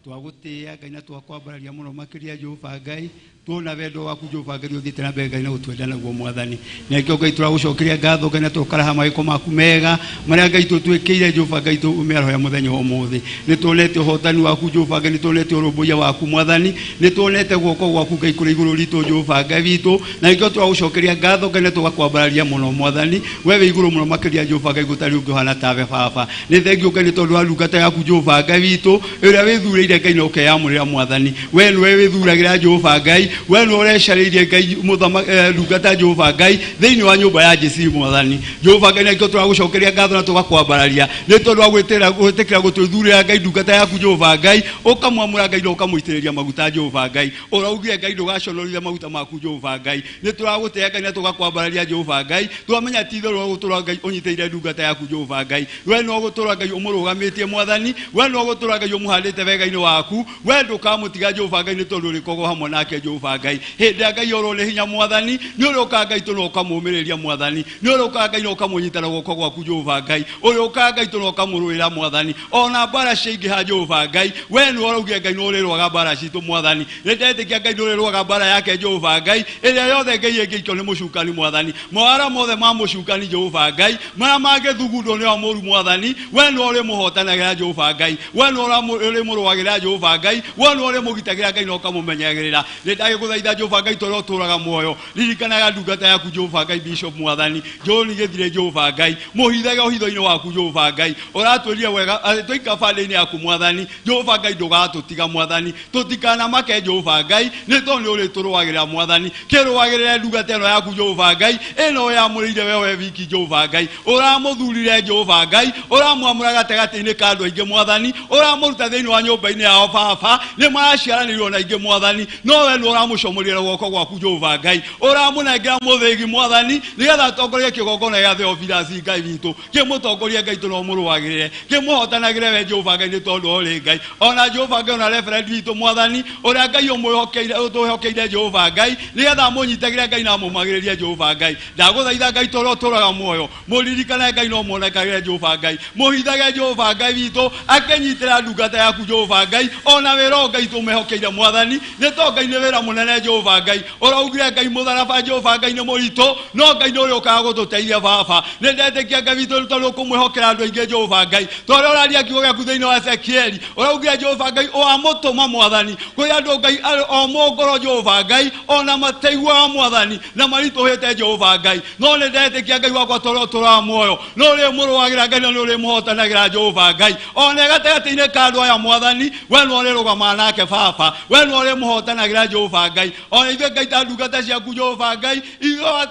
S1: Twagũtĩĩa Ngai na twakwambararia mũno makĩria Jehova Ngai, tuona wendo waku Jehova Ngai ũthiĩte na mbere Ngai na gũtwenda naguo mwathani. Na nĩkĩo Ngai tũragũcokeria ngatho Ngai na tũkaraha mawĩko maku mega marĩa Ngai tũtwĩkĩire Jehova Ngai mĩaraho ya mũthenya wa ũmũthĩ. Nĩ tuonete ũhotani waku Jehova Ngai, nĩ tuonete ũrũmbũiya waku mwathani, nĩ tuonete guoko gwaku Ngai kũrĩ igũrũ ritũ Jehova Ngai witũ, na nĩkĩo tũragũcokeria ngatho Ngai na tũgakwambararia mũno mwathani. We wĩ igũrũ mũno makĩria Jehova Ngai gũtarĩ ũngĩ ũhana tawe baba. Nĩ thengio Ngai nĩ tondũ wa ndungata yaku Jehova Ngai witũ ĩrĩa wĩthurĩire Ngai na ũkeyamũrĩra mwathani. We nĩwe wĩthuragĩra Jehova Ngai, we nĩwe ũrecarĩirie Ngai ndungata Jehova Ngai thĩinĩ wa nyũmba ya Jesii mwathani. Jehova Ngai nĩkĩo tũragũcokeria ngatho na tũgakwambararia nĩ tondũ wa gwĩtĩkĩra gũtwĩthurĩra Ngai ndungata yaku Jehova Ngai, ũkamwamũra Ngai na ũkamũitĩrĩria maguta Jehova Ngai. Ũraugire Ngai ndũgaconorithia maguta maku Jehova Ngai. Nĩ tũragũtĩĩa Ngai na tũgakwambararia Jehova Ngai, twamenya ti itherũ ũgũtũra Ngai ũnyitĩrĩire ndungata yaku Jehova Ngai. We no ũgũtũra Ngai ũmũrũgamĩtie mwathani, we no ũgũtũra Ngai ũmũhandĩte wega-inĩ waku, we ndũkamũtiga Jehova Ngai nĩ tondũ ũrĩkoragwo hamwe nake Jehova Ngai. Hĩndĩ ĩrĩa Ngai orwo nĩ hinya mwathani, nĩ ũrĩũkaga Ngai tũ na ũkamũũmĩrĩria mwathani, nĩ ũrĩũkaga Ngai na ũkamũnyita na guoko gwaku Jehova Ngai, ũrĩũkaga Ngai tũ na ũkamũrũĩra mwathani. Ona mbara ciaingĩha Jehova Ngai, we nĩwe ũraugire Ngai nĩ ũrĩrũaga mbara citũ mwathani. Nĩ ndetĩkia Ngai nĩ ũrĩrũaga mbara yake Jehova Ngai, ĩrĩa yothe Ngai ĩngĩikio nĩ mũcukani mwathani. Mawara mothe ma mũcukani Jehova Ngai, marĩa mangĩthugundwo nĩ mũru mwathani, we nĩwe ũrĩmũhotanagĩra Jehova Ngai, we nĩwe ũrĩmũrũagĩra Jehova Ngai, we nĩwe ũrĩmũgitagĩra Ngai na ũkamũmenyagĩrĩra. Nĩ ndagĩgũthaitha Jehova Ngai tondũ ũtũũraga muoyo, ririkanaga ndungata yaku Jehova Ngai Bishop mwathani, John Gĩthire Jehova Ngai, mũhithage ũhitho-inĩ waku Jehova Ngai. Ũratwĩrire wega atĩ twaikara bandĩ-inĩ yaku mwathani, Jehova Ngai ndũgatũtiga mwathani, tũtikanamake Jehova Ngai nĩ tondũ nĩ ũrĩtũrũagĩrĩra mwathani. Kĩrũagĩrĩre ndungata ĩno yaku Jehova Ngai, ĩno yamũrĩire we we wiki Jehova Ngai, ũramũthurire Jehova Ngai, ũramwamũra gatagatĩ-inĩ ka andũ aingĩ mwathani, ũramũruta thĩinĩ wa nyũmba-inĩ yao baba, nĩ maraciaranĩirwo na aingĩ mwathani, no we nĩ ũramũcomorera guoko gwaku Jehova Ngai, ũramũnengera mũthĩgi mwathani, nĩgetha atongorie kĩgongona gĩa Theophilus Ngai witũ, kĩmũtongorie Ngai tũ no mũrũagĩrĩre, kĩmũhotanagĩre we Jehova Ngai nĩ tondũ ũrĩ Ngai. Ona Jehova Ngai ona reverend witũ mwathani, ũrĩa Ngai ũmwĩhokeire, ũtwĩhokeire Jehova Ngai, nĩgetha amũnyitagĩre Ngai na amũmagĩrĩrie Jehova Ngai. Ndagũthaitha Ngai tondũ ũtũũraga muoyo, mũririkane Ngai no muonekagĩre Jehova Ngai, mũhithage Jehova Ngai witũ, akĩnyitĩra ndungata yaku Jehova Ngai, ona wĩra ũyũ Ngai tũmĩhokeire mwathani, nĩ tondũ Ngai nĩ wĩra mũnene Jehova Ngai. Ũraugire Ngai mũtharaba Jehova Ngai nĩ mũritũ, no Ngai nĩ ũrĩũkaga gũtũteithia baba. Nĩ ndetĩkia Ngai witũ tondũ ũkũmwĩhokera andũ aingĩ Jehova Ngai, tondũ ũraria kiugo gĩaku thĩinĩ wa Ezekieli, ũraugire Jehova Ngai ũwamũtũma mwathani kũrĩ andũ Ngai arĩ o mũngoro Jehova Ngai, ona mataiguaga mwathani na maritũhĩte Jehova Ngai. No nĩ ndetĩkia Ngai wakwa tondũ ũtũũraga muoyo, nĩ ũrĩmũrũagĩra Ngai na nĩ ũrĩmũhotanagĩra Jehova Ngai, ona gatagatĩ-inĩ ka andũ aya mwathani. We no ũrĩrũgamaga nake baba, we no ũrĩmũhotanagĩra Jehova Ngai. Ona ithuĩ Ngai ta ndungata ciaku Jehova Ngai, ithuĩ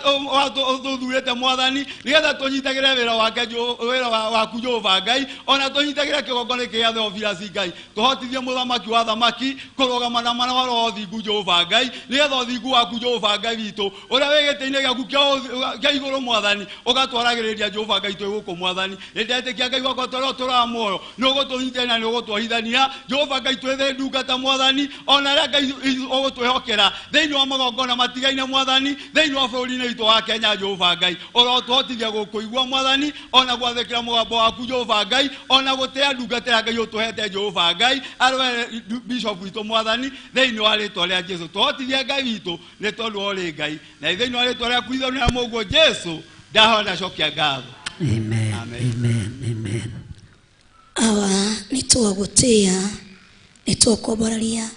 S1: ũtũthurĩte mwathani nĩgetha tũnyitagĩre wĩra wake wĩra waku Jehova Ngai, ona tũnyitagĩre kĩgongona gĩa Theophilus Ngai, tũhotithie mũthamaki wa thamaki kũrũgama na mana wa ũthingu Jehova Ngai, nĩgetha ũthingu waku Jehova Ngai witũ ũrĩa wĩ gĩtĩ-inĩ gĩaku kĩa igũrũ mwathani ũgatwaragĩrĩria Jehova Ngai twĩ gũkũ mwathani. Nĩndetĩkia Ngai wakwa tũrĩa ũtũraga muoyo nĩ ũgũtũnyitĩrĩra na nĩ ũgũtwohithania Jehova Ngai twĩ ndungata mwathani, ona arĩa Ngai ũgũtwĩhokera thĩinĩ wa magongona matigaine mwathani, thĩinĩ wa bũrũri-inĩ witũ wa Kenya Jehova Ngai, ũrotũhotithia gũkũigua mwathani, ona gwathĩkĩra mũgambo waku Jehova Ngai, ona gũtĩa ndungata ya Ngai ũtũhete Jehova Ngai, arwe bishop witũ mwathani, thĩinĩ wa rĩtwa rĩa Jesu tũhotithie Ngai witũ nĩ tondũ ũrĩ Ngai, na thĩinĩ wa rĩtwa rĩaku itheru na Mũrũguo Jesu ndahoya ndacokia ngatho.
S4: Amen. Amen. Amen.
S5: Awa nĩ twagũtĩĩa, nĩ twakwambararia,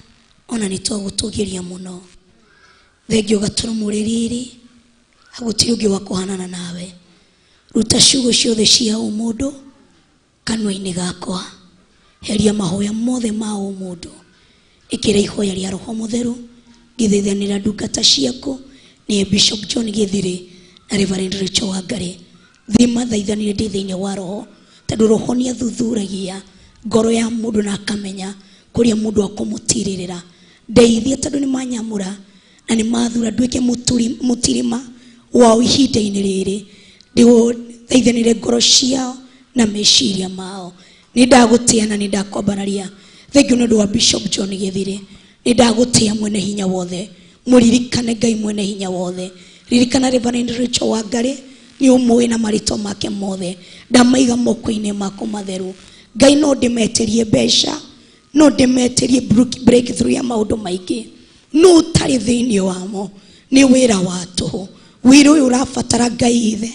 S5: ona nĩ twagũtũgĩria mũno. Thengio gatũrũmũrĩ riri, gũtirĩ ũngĩ wa kũhanana nawe. Ruta ciugo ciothe cia ũmũndũ kanua-inĩ gakwa, heria mahoya mothe ma ũmũndũ, ĩkĩra ihoya rĩa Roho Mũtheru, ngĩthaithanĩra ndungata ciaku nĩ Bishop John Githiri na Reverend Rachel Wangari. Thima thaithanĩre ndĩ thĩinĩ wa Roho, tondũ Roho nĩ athuthuragia ngoro ya mũndũ na akamenya kũrĩa mũndũ akũmũtirĩrĩra. Ndeithia tondũ nĩ manyamũra na nĩ mathura nduĩke mũtirima wao ihinda-inĩ rĩrĩ, ndĩthaithanĩre ngoro ciao na meciria mao. Nĩ ndagũtĩa na nĩ ndakwambararia. Thengiũ nĩ ũndũ wa Bishop John Githiri, nĩ ndagũtĩa mwene hinya wothe. Mũririkane Ngai mwene hinya wothe. Ririkana Reverend Rachel Wangari, nĩ ũmũĩ na marĩtwa make mothe. Ndamaiga moko-inĩ maku matheru. Ngai no ndĩmetĩrie mbeca, no ndĩmetĩrie breakthrough ya maũndũ maingĩ, no ũtarĩ thĩinĩ wamo nĩ wĩra wa tũhũ. Wĩra ũyũ ũrabatara Ngai Ithe,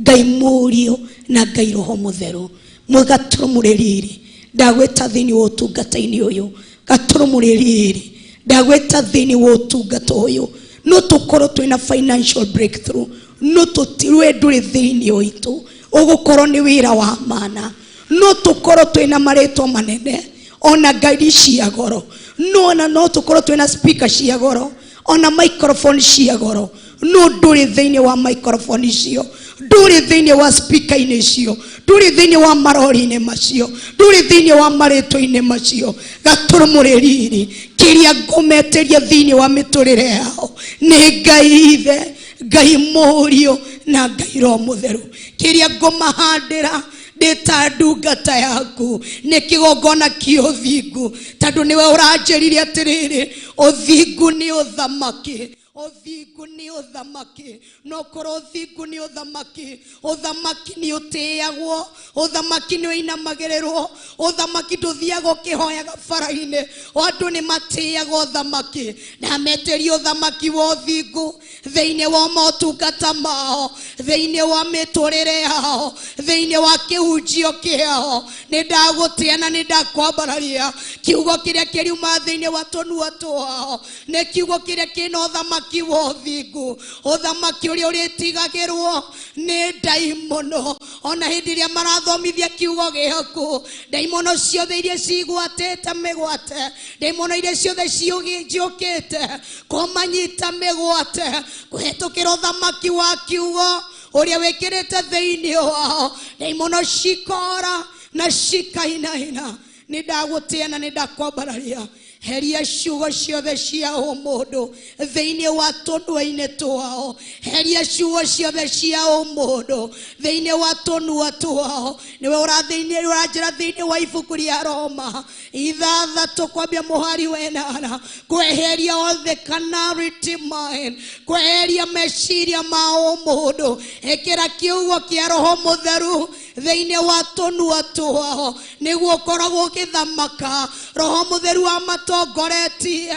S5: Ngai Mũriũ na Ngai Roho Mũtheru. Mũgatũrũmũrĩ riri, ndagwĩta thĩinĩ wa ũtungata-inĩ ũyũ, gatũrũmũrĩ riri, ndagwĩta thĩinĩ wa ũtungata ũyũ. No tũkorwo twĩna financial breakthrough, no tũtirwe ndũrĩ thĩinĩ witũ, ũgũkorwo nĩ wĩra wa mana. No tũkorwo twĩna marĩtwa manene ona ngari cia goro, no ona no tũkorwo twĩna speaker cia goro ona microphone cia goro, no ndũrĩ thĩinĩ wa microphone icio, ndũrĩ thĩinĩ wa speaker-inĩ icio, ndũrĩ thĩinĩ wa marori-inĩ macio, ndũrĩ thĩinĩ wa marĩtwa-inĩ macio. Gatũrũmũrĩ riri, kĩrĩa ngũmetĩria thĩinĩ wa mĩtũrĩre yao nĩ Ngai Ithe, Ngai Mũriũ na Ngai Roho Mũtheru. Kĩrĩa ngũmahandĩra ndĩ ta ndungata yaku nĩ kĩgongona kĩa ũthingu, tondũ nĩwe ũranjĩrire atĩrĩrĩ, ũthingu nĩ ũthamaki, ũthingu nĩ ũthamaki. No korwo ũthingu nĩ ũthamaki, ũthamaki nĩ ũtĩagwo, ũthamaki nĩ ũinamagĩrĩrwo, ũthamaki ndũthiaga ũkĩhoyaga bara-inĩ. Andũ nĩ matĩaga ũthamaki, na metĩria ũthamaki wa ũthingu thĩinĩ wa motungata mao, thĩinĩ wa mĩtũrĩre yao, thĩinĩ wa kĩhunjio kĩao. Nĩ ndagũtĩa na nĩ ndakwambararia. Kiugo kĩrĩa kĩriuma thĩinĩ wa tũnua twao nĩ kiugo kĩrĩa kĩna ũthamaki wa ũthingu, ũthamaki ũrĩa ũrĩtigagĩrwo nĩ ndaimono. Ona hĩndĩ ĩrĩa marathomithia kiugo gĩaku, ndaimono ciothe iria cigwatĩte mĩgwate, ndaimono iria ciothe ciũkĩte kũmanyita mĩgwate kũhetũkĩra ũthamaki wa kiugo ũrĩa wĩkĩrĩte thĩinĩ wao, ndaimono cikora na cikainaina. Nĩ ndagũtĩa na nĩ ndakwambararia. Heria ciugo ciothe cia ũmũndũ thĩinĩ wa tũnua-inĩ twao, heria ciugo ciothe cia ũmũndũ thĩinĩ wa tũnua twao. Nĩwe ũranjĩra thĩinĩ wa ibuku rĩa Roma 6 kwambia mũhari wa 8, kweheria all the carnality mind, kweheria meciria ma ũmũndũ, ĩkĩra kiugo kĩa Roho Mũtheru thĩinĩ wa tũnua twao, nĩguo ũkoragwo ũgĩthamaka. Roho Mũtheru amatongoretie,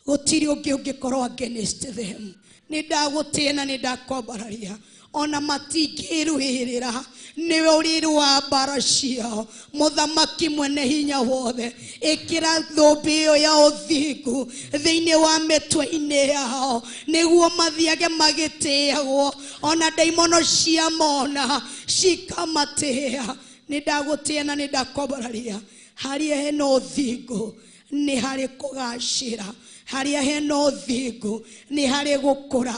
S5: gũtirĩ ũngĩ ũngĩkorwo against them. Nĩ ndagũtĩa na nĩ ndakwambararia, ona matingĩrũĩrĩra, nĩwe ũrĩrũa mbara ciao. Mũthamaki mwene hinya wothe, ĩkĩra thũmbĩ ĩyo ya ũthingu thĩinĩ wa mĩtwe-inĩ yao, nĩguo mathiage magĩtĩagwo, ona ndaimono ciamona cikamatĩa. Nĩ ndagũtĩa na nĩ ndakwambararia. Harĩa hena ũthingu nĩ harĩ kũgacĩra, harĩa hena ũthingu nĩ harĩ gũkũra,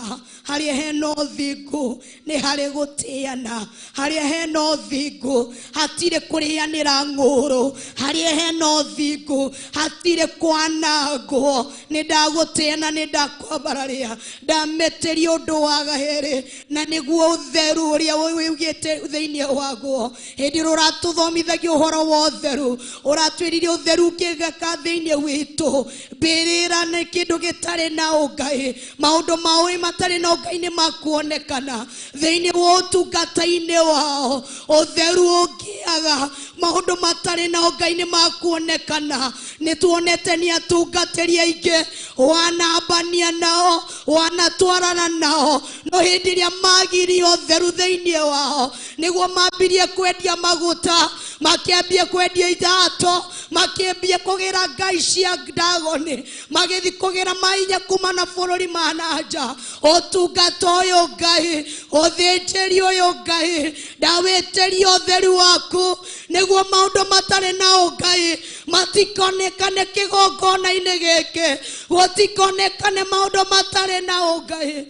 S5: harĩa hena ũthingu nĩ harĩ gũtĩana, harĩa hena ũthingu hatirĩ kũrĩanĩra ng'ũrũ, harĩa hena ũthingu hatirĩ kwanangwo. Nĩ ndagũtĩa na nĩ ndakwambararia, ndamĩtĩria ũndũ wa gaherĩ, na nĩguo ũtheru ũrĩa ũigĩte thĩinĩ waguo. Hĩndĩ ĩrĩa ũratũthomithagia ũhoro wa ũtheru, ũratwĩrire ũtheru ũngĩgeka thĩinĩ witũ, mbĩrĩra nĩ kĩndũ gĩtarĩ na ũngai, maũndũ ma ũĩ matarĩ na ũngai nĩ makuonekana thĩinĩ wa ũtungata-inĩ wao. Ũtheru ũngĩaga, maũndũ matarĩ na ũngai nĩ makuonekana. Nĩ tuonete nĩ atungatĩri aingĩ wanambania nao, wanatwarana nao, no hĩndĩ ĩrĩa magirie ũtheru thĩinĩ wao, nĩguo mambirie kwendia maguta, makĩambia kwendia ithato, makĩambia kũgĩra ngai cia Dagoni, magĩthiĩ kũgĩra mainya kuma na bũrũri ma na nja. Ũtungata ũyũ Ngai, ũthĩnjĩri ũyũ Ngai, ndawĩtĩria ũtheru waku, nĩguo maũndũ matarĩ na ũngai matikonekane kĩgongona-inĩ gĩkĩ, gũtikonekane maũndũ matarĩ na ũngai,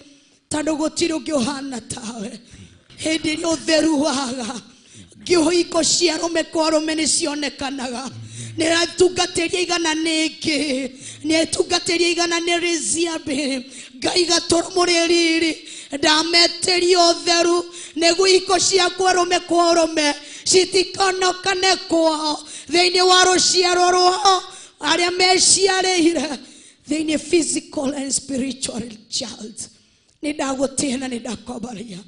S5: tondũ gũtirĩ ũngĩ ũhana tawe. Hĩndĩ ĩrĩa ũtheru waga, ngĩhiko cia arũme kwa arũme nĩ cionekanaga. Nĩ atungatĩri igana nĩ ĩngĩ, nĩ atungatĩri igana nĩ Riziabi. Ngai gatũrũmũrĩ riri, ndametĩria ũtheru, nĩguo ihiko cia kwa arũme kwa arũme citikonekane kwao thĩinĩ wa rũciaro rwao arĩa meciarĩire thĩinĩ physical and spiritual child. Nĩ ndagũtĩa na nĩ ndakwambaria,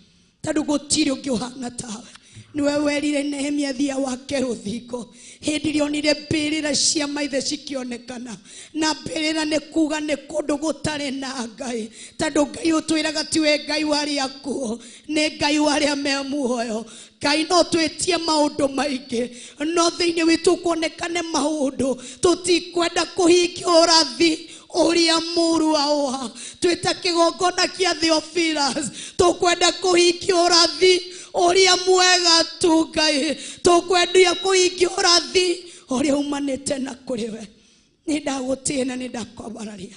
S5: tondũ gũtirĩ ũngĩ ũhana tawe. Nĩwe werire Nehemia thia wake rũthingo hĩndĩ ĩrĩa onire mbĩrĩra cia maithe cikĩonekana, na mbĩrĩra nĩ kuga nĩ kũndũ gũtarĩ na Ngai, tondũ Ngai ũtwĩraga tiwe Ngai wa arĩa akuũ, nĩ Ngai wa arĩa me muoyo. Ngai no twĩtie maũndũ maingĩ, no thĩinĩ witũ kuonekane maũndũ tũtikwenda kũhingia ũrathi ũrĩa mũũru wa twĩta kĩgongona kĩa Theophilus, tũkwenda kũhingia ũrathi ũrĩa mwega tu Ngai, tũkwendia kũhingia ũrathi ũrĩa umanĩte na kũrĩ we. Nĩ ndagũtĩa na nĩ ndakwambararia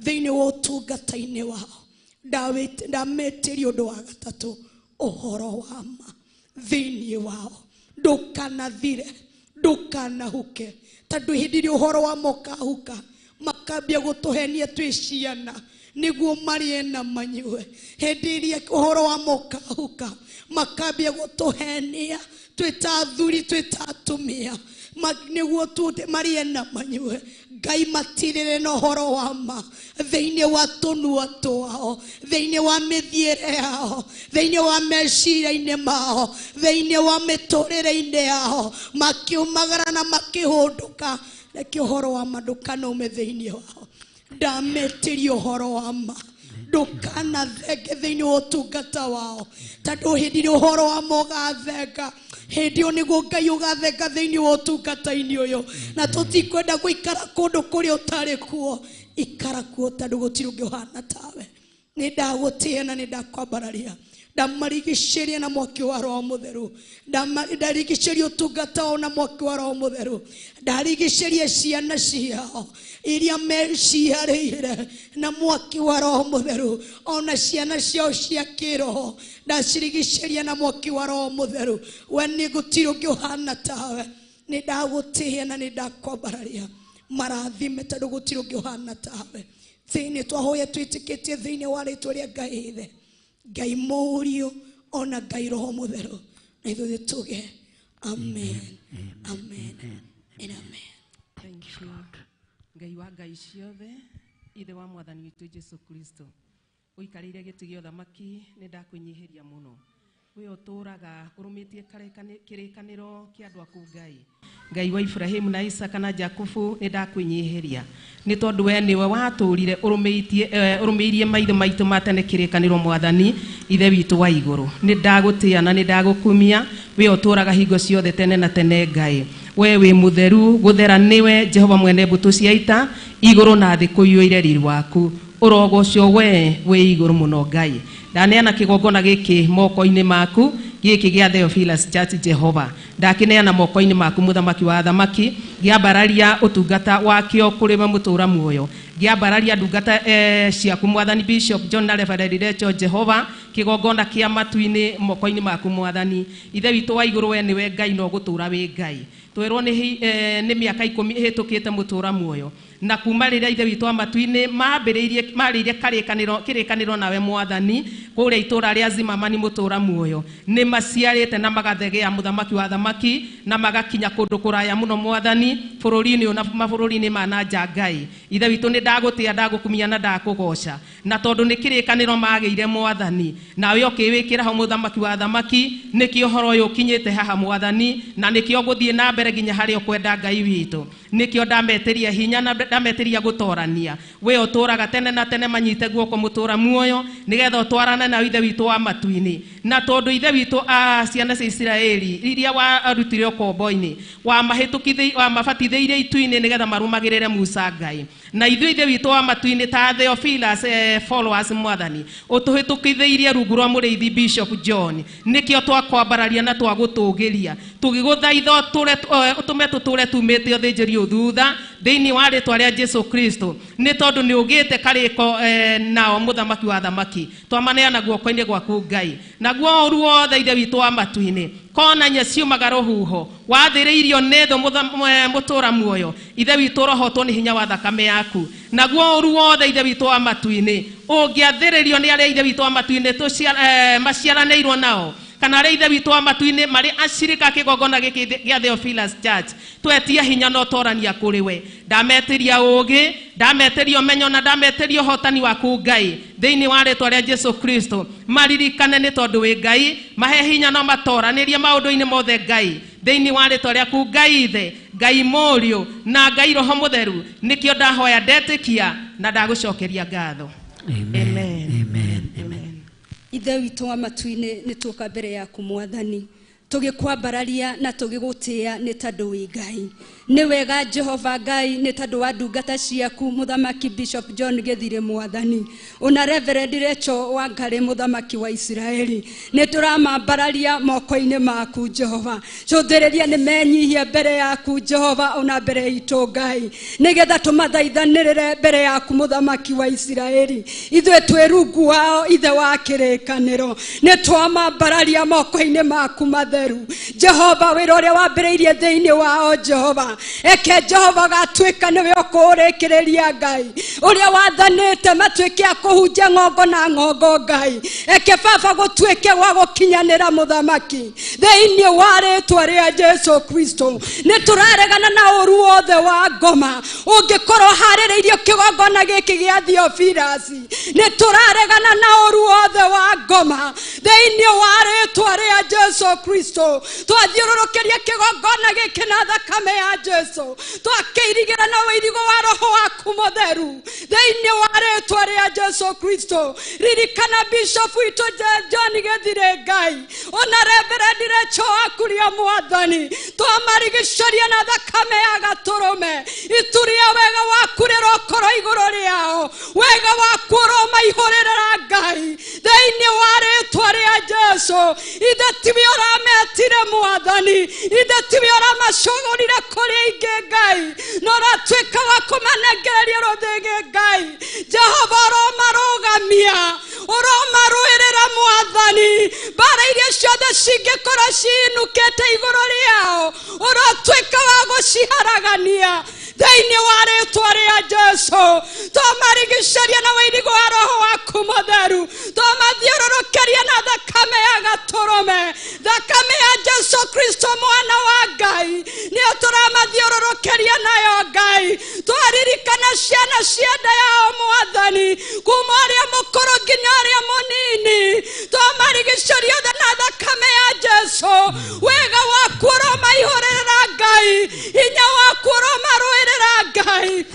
S5: thĩinĩ wa ũtungata-inĩ wao. Ndamĩtĩria ũndũ wa gatatũ, ũhoro wa ma thĩinĩ wao, ndũkanathire, ndũkanahuke, tondũ hĩndĩ ĩrĩa ũhoro wa ma ũkahuka, makambia gũtũhenia twĩ ciana nĩguo marĩe na manyue. Hĩndĩ ĩrĩa ũhoro wa ma ũkahuka, makambia gũtũhenia twĩ ta athuri, twĩ ta atumia, nĩguo marĩe na manyue. Ngai matirĩre na ũhoro wa ma thĩinĩ wa tũnua twao, thĩinĩ wa mĩthiĩre yao, thĩinĩ wa meciria-inĩ mao, thĩinĩ wa mĩtũrĩre-inĩ yao, makiumagara na makĩhũndũka. Reke ũhoro wa ma ndũkanaume thĩinĩ wao. Ndamĩtĩria ũhoro wa ma ndũkanathenge thĩinĩ wa ũtungata wao, tondũ hĩndĩ ĩrĩa ũhoro wa ma ũgathenga, hĩndĩ ĩyo nĩguo Ngai ũgathenga thĩinĩ wa ũtungata-inĩ ũyũ. Na tũtikwenda gũikara kũndũ kũrĩa ũtarĩ kuo, ikara kuo tondũ gũtirĩ ũngĩ ũhana tawe. Nĩ ndagũtĩa na nĩ ndakwambararia, ndamarigicĩria na mwaki wa Roho Mũtheru, ndarigicĩria ũtungata wao na mwaki wa Roho Mũtheru, ndarigicĩria ciana ciao iria meciarĩire na mwaki wa Roho Mũtheru, ona ciana ciao cia kĩroho ndacirigicĩria na mwaki wa Roho Mũtheru. We nĩ gũtirĩ ũngĩ ũhana tawe. Nĩ ndagũtĩa na nĩ ndakwambararia, marathime tondũ gũtirĩ ũngĩ ũhana tawe. Thĩinĩ twahoya twĩtĩkĩtie thĩinĩ wa rĩtwa rĩa Ngai Ithe, Ngai Mũriũ, ona Ngai Roho Mũtheru, na ithuĩ tuge amen, amen and amen.
S3: Thank you. Ngai wa Ngai ciothe, Ithe wa Mwathani witũ Jesu Kristo, ũikarĩire gĩtĩ gĩa ũthamaki, nĩ ndakwĩnyihĩria mũno. We ũtũũraga ũrũmĩtie kĩrĩkanĩro kĩa andũ aku Ngai. Ngai wa Ibrahimu na Isaka na Jakubu, nĩ ndakwĩnyihĩria. Nĩ tondũ we nĩwe watũũrire ũrũmĩirie maithe maitũ ma tene kĩrĩkanĩro Mwathani Ithe witũ wa igũrũ. Nĩ ndagũtĩa na nĩ ndagũkumia, we ũtũũraga hingo ciothe tene na tene Ngai. We wĩ mũtheru, gũthera nĩwe Jehova mwene mbũtũ cia ita, igũrũ na thĩ kũiyũire riri waku. Ũrogocwo we wĩ igũrũ mũno Ngai. Ndaneana kĩgongona gĩkĩ moko-inĩ maku, Gĩkĩ gĩa Theophilus Church Jehova ndakineana moko-inĩ maku mũthamaki wa athamaki, ngĩambararia ũtungata wakĩo kũrĩ we mũtũra muoyo, ngĩambararia ndungata ciaku mwathani Bishop John na Reverend Rachel Jehova, kĩgongona kĩa matu-inĩ moko-inĩ maku mwathani. Ithe witũ wa igũrũ, we nĩwe Ngai na ũgũtũra wĩ Ngai. Twerwo nĩ mĩaka 10 ĩhĩtũkĩte mũtũra muoyo, na kuma rĩrĩa ithe witũ wa matu-inĩ mambĩrĩirie marĩire kĩrĩkanĩro nawe mwathani kũrĩa itũra rĩa Zimamani mũtũra muoyo, nĩ maciarĩte na magathegea mũthamaki wa athamaki na magakinya kũndũ kũraya mũno mwathani bũrũri-inĩ na mabũrũri-inĩ ma na nja. Ngai ithe witũ nĩ ndagũtĩa, ndagũkumia na ndakũgoca, na tondũ nĩ kĩrĩkanĩro magĩire mwathani nawe ũkĩwĩkĩra ho mũthamaki wa athamaki, nĩkĩo ũhoro ũyũ ũkinyĩte haha mwathani, na nĩkĩo gũthiĩ na mbere nginya harĩa ũkwenda Ngai witũ. Nĩkĩo ndametĩria hinya na ndametĩria gũtorania, we ũtũraga tene na tene, manyite guoko mũtũra muoyo nĩgetha ũtwarane na ithe witũ wa matu-inĩ. Na tondũ ithe witũ a ciana cia Isiraeli iria warutire ũkombo-inĩ, wamabatithĩirie itu-inĩ nĩgetha marũmagĩrĩre Musa Ngai, na ithuĩ ithe witũ wa matu-inĩ ta Theophilus followers mwathani ũtũhĩtũkithĩirie rungu rwa mũrĩithi Bishop John, nĩkĩo twakwambararia na twagũtũgĩria tũgĩgũthaitha ũtũme tũtũre tumĩte ũthĩnjĩri ũthutha thĩinĩ wa rĩtwa rĩa Jesu Kristo, nĩ tondũ nĩ ũgĩte karĩko nao mũthamaki wa athamaki, twamaneana guoko-inĩ gwaku Ngai. Naguo ũru wothe ithe witũ wa matu-inĩ konanya ciumaga rũhuho wathĩrĩirio nĩ thũ mũtũra muoyo, ithe witũ ũrohotwo nĩ hinya wa thakame yaku. Naguo ũru wothe ithe witũ wa matu-inĩ ũngĩathĩrĩrio nĩ arĩa ithe witũ wa matu-inĩ maciaranĩirwo nao, kana arĩa ithe witũ wa matu-inĩ marĩ acirika kĩgongona gĩkĩ gĩa Theophilus Church, twetie hinya na ũtorania kũrĩ we. Ndametĩria ũũgĩ, ndametĩria ũmenyo na ndametĩria ũhotani waku Ngai thĩinĩ wa rĩtwa rĩa Jesu Kristo. Maririkane nĩ tondũ wĩ Ngai, mahe hinya na matoranĩrie maũndũ-inĩ mothe Ngai thĩinĩ wa rĩtwa rĩaku Ngai Ithe, Ngai Mũriũ na Ngai Roho Mũtheru. Nĩkĩo ndahoya ndetĩkia na ndagũcokeria ngatho.
S4: Amen. Amen. Amen.
S7: Ithe witũ wa matu-inĩ, nĩ tũka mbere yaku mwathani tũgĩkwambararia na tũgĩgũtĩĩa nĩ tondũ wĩ Ngai. Nĩ wega Jehova Ngai nĩ tondũ wa ndungata ciaku mũthamaki Bishop John Gĩthirĩ mwathani, ona Reverend Rachel Wangari mũthamaki wa Isiraeli, nĩ tũramambararia moko-inĩ maku Jehova. Cũthĩrĩria nĩ menyihia mbere yaku Jehova, ona mbere itũ Ngai, nĩgetha tũmathaithanĩrĩre mbere yaku mũthamaki wa Isiraeli. Ithuĩ twĩ rungu wao ithe wa kĩrĩkanĩro, nĩ twamambararia moko-inĩ maku matheru Jehova. Wĩra ũrĩa wambĩrĩirie thĩinĩ wao Jehova, eke Jehova gatuĩka nĩwe ũkũũrĩkĩrĩria Ngai, ũrĩa wathanĩte matuĩke a kũhunjia ng'ongo na ng'ongo Ngai, eke baba gũtuĩke gwa gũkinyanĩra mũthamaki thĩinĩ wa rĩtwa rĩa Jesu Kristo. Nĩ tũraregana na ũru wothe wa ngoma ũngĩkorwo harĩrĩirio kĩgongona gĩkĩ gĩa Theophilus, nĩ tũraregana na ũru wothe wa ngoma thĩinĩ wa rĩtwa rĩa Jesu Kristo. Twathiũrũrũkĩria kĩgongona gĩkĩ na thakame ya Jesu, twakĩirigĩra na ũirigo wa Roho waku Mũtheru thĩinĩ wa rĩtwa rĩa Jesu Kristo. Ririkana Bishop witũ John Gĩthirĩ Ngai, ona Reverend Rachel Wakuria mwathani, twamarigicĩria na thakame ya gatũrũme. Ituria wega waku rĩrokorwo igũrũ rĩao, wega waku ũromaihũrĩrĩra Ngai thĩinĩ wa rĩtwa rĩa Jesu. Ithe tiwe ũrametire mwathani, ithe tiwe ũramacũgũrire kũrĩ aingĩ Ngai, na ũratuĩka wa kũmanengereria rũthĩgĩ Ngai. Jehova ũromarũgamia, ũromarũĩrĩra mwathani, mbara iria ciothe cingĩkorwo ciinũkĩte igũrũ rĩao ũrotuĩka wa gũciharagania thĩinĩ wa rĩtwa rĩa Jesu. Twamarigicĩria na ũirigo wa Roho waku Mũtheru, twamathiũrũrũkĩria na thakame ya gatũrũme, thakame ya Jesu Kristo mwana wa Ngai, nĩyo tũramathiũrũrũkĩria nayo Ngai. Twaririkana ciana cia nda yao mwathani, kuma ũrĩa mũkũrũ nginya ũrĩa mũnini, twamarigicĩria othe na thakame ya Jesu. Wega waku ũromaihũrĩrĩra Ngai, hinya waku ũromarũĩrĩra Ngai.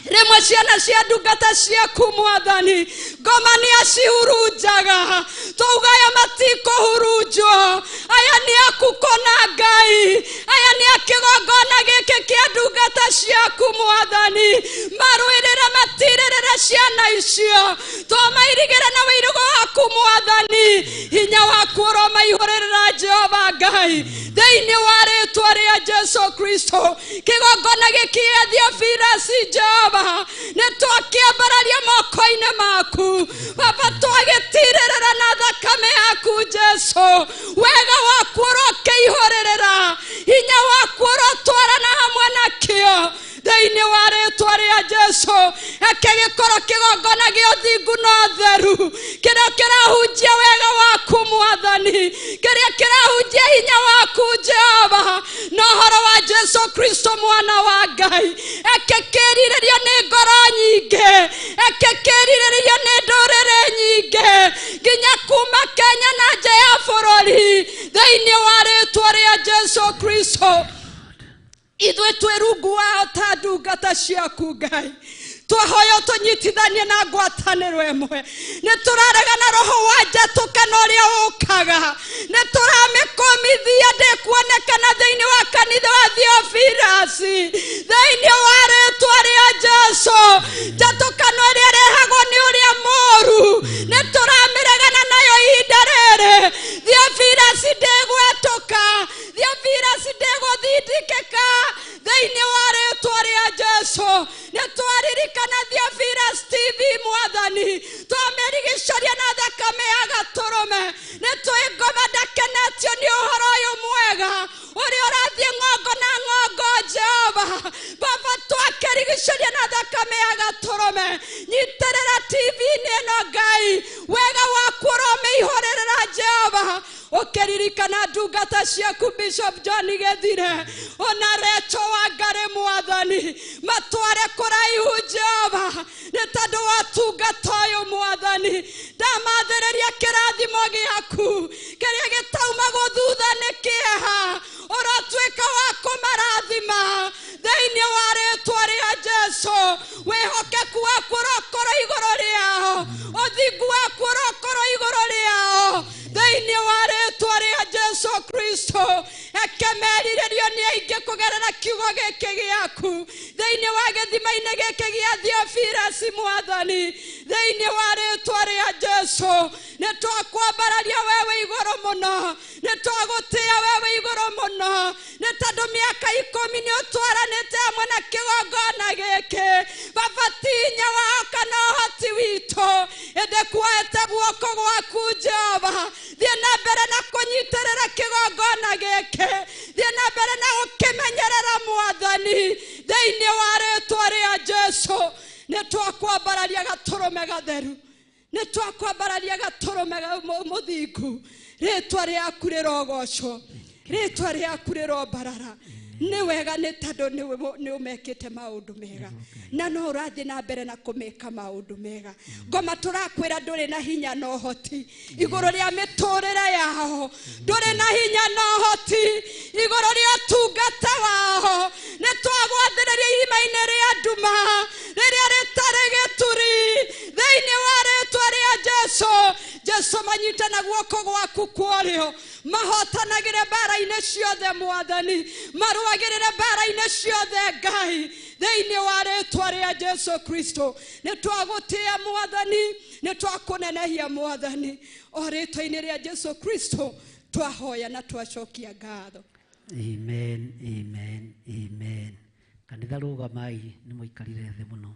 S7: Rĩmwe ciana cia ndungata ciaku mwathani, ngoma nĩ acihurunjaga, twauga aya matikũhurunjwo, aya nĩ aku kũna Ngai, aya nĩ a kĩgongona gĩkĩ kĩa ndungata ciaku mwathani, marũĩrĩre matirĩrĩre ciana icio, tũmairigĩre na wĩirigo waku mwathani, hinya waku ũromaihũrĩrĩra
S6: Jehova Ngai thĩinĩ wa rĩtwa rĩa Jesu Kristo kĩgongona gĩkĩ gĩa Theophilus Jehova nĩ twakĩambararia moko-inĩ maku Baba twagĩtirĩrĩra na thakame yaku Jesu wega waku ũrokĩihũrĩrĩra hinya waku ũrotwarana hamwe nakĩo thĩinĩ wa rĩtwa rĩa Jesu eke gĩkorwo kĩgongona gĩa ũthingu na ũtheru kĩrĩa kĩrahunjia wega waku Mwathani kĩrĩa kĩrahunjia hinya waku Jehova na ũhoro wa Jesu Kristo mwana wa Ngai eke kĩrirĩrio nĩ ngoro nyingĩ eke kĩrirĩrio nĩ ndũrĩrĩ nyingĩ nginya kuma Kenya na nja ya bũrũri thĩinĩ wa rĩtwa rĩa Jesu Kristo ithuĩ twĩ rungu wao ta ndungata ciaku Ngai twahoya tũnyitithanie na ngwatanĩro ĩmwe nĩ tũraregana roho wa njatũkano ũrĩa ũkaga nĩ tũramĩkũmithia ndĩkuonekana thĩinĩ wa kanitha wa Theophilus thĩinĩ wa rĩtwa rĩa Jesu njatũkano ĩrĩa ĩrehagwo nĩ ũrĩa mũũru nĩ tũramĩregana nayo ihinda rĩrĩ Theophilus ndĩgwetũka Theophilus ndĩgũthindĩkĩka thĩinĩ wa rĩtwa rĩa Jesu nĩ twaririkana Theophilus TV Mwathani twamĩrigicĩria na thakame ya gatũrũme nĩ twĩ ngoma ndakenetio nĩ ũhoro ũyũ mwega ũrĩa ũrathiĩ ng'ongo na ng'ongo Jehova Baba twakĩrigicĩria na thakame ya gatũrũme nyitĩrĩra TV-inĩ ĩno Ngai wega waku ũromĩihũrĩrĩra Jehova ũkĩririkana ndungata ciaku Bishop John Gĩthire ona Recho wa Ngarĩ Mwathani matware kũraihu Jehova nĩ tondũ wa tungata ũyũ Mwathani ndamathĩrĩria kĩrathimo gĩaku kĩrĩa gĩtaumagwo thutha nĩ kĩeha ũrotuĩka wa kũmarathima thĩinĩ wa rĩtwa rĩa Jesu wĩhokeku waku ũrokorwo igũrũ rĩao ũthingu waku ũrokorwo igũrũ rĩao thĩinĩ wa rĩtwa rĩa Jesu Kristo eke merirĩrio nĩ aingĩ kũgerera kiugo gĩkĩ gĩaku thĩinĩ wa gĩthima-inĩ gĩkĩ gĩa Theophilus Mwathani thĩinĩ wa rĩtwa rĩa Jesu nĩ twakwambararia wewe igũrũ mũno nĩ twagũtĩĩa wewe igũrũ mũno nĩ tondũ mĩaka 10 nĩ ũtwaranĩte hamwe na kĩgongona gĩkĩ Baba ti hinya wao kana ũhoti witũ ĩndĩ kuoete guoko gwaku Jehova thiĩ na mbere na kũnyitĩrĩra kĩgongona gĩkĩ thiĩ na mbere na gũkĩmenyerera Mwathani thĩinĩ wa rĩtwa rĩa Jesu nĩ twakwambararia gatũrũme gatheru nĩ twakwambararia gatũrũme mũthingu rĩtwa rĩaku rĩrogocwo rĩtwa rĩaku rĩrombarara nĩ wega nĩ tondũ nĩ ũmekĩte maũndũ mega na no ũrathiĩ na mbere na kũmeka maũndũ mega ngoma tũrakwĩra ndũrĩ na hinya na ũhoti igũrũ rĩa mĩtũrĩre yao ndũrĩ na hinya na ũhoti igũrũ rĩa ũtungata wao nĩ twagwathĩrĩria irima-inĩ rĩa nduma rĩrĩa rĩtarĩ gĩturi thĩinĩ wa rĩtwa rĩa Jesu Jesu manyite na guoko gwaku kwa ũrĩo mahotanagĩre mbara-inĩ ciothe Mwathani marũagĩrĩre mbara-inĩ ciothe Ngai thĩinĩ wa rĩtwa rĩa Jesu Kristo nĩ twagũtĩĩa Mwathani nĩ twakũnenehia Mwathani o rĩtwa-inĩ rĩa Jesu Kristo twahoya na twacokia ngatho.
S4: Amen, amen, amen. Kanitha rũgamai nĩ mũikarire thĩ mũno.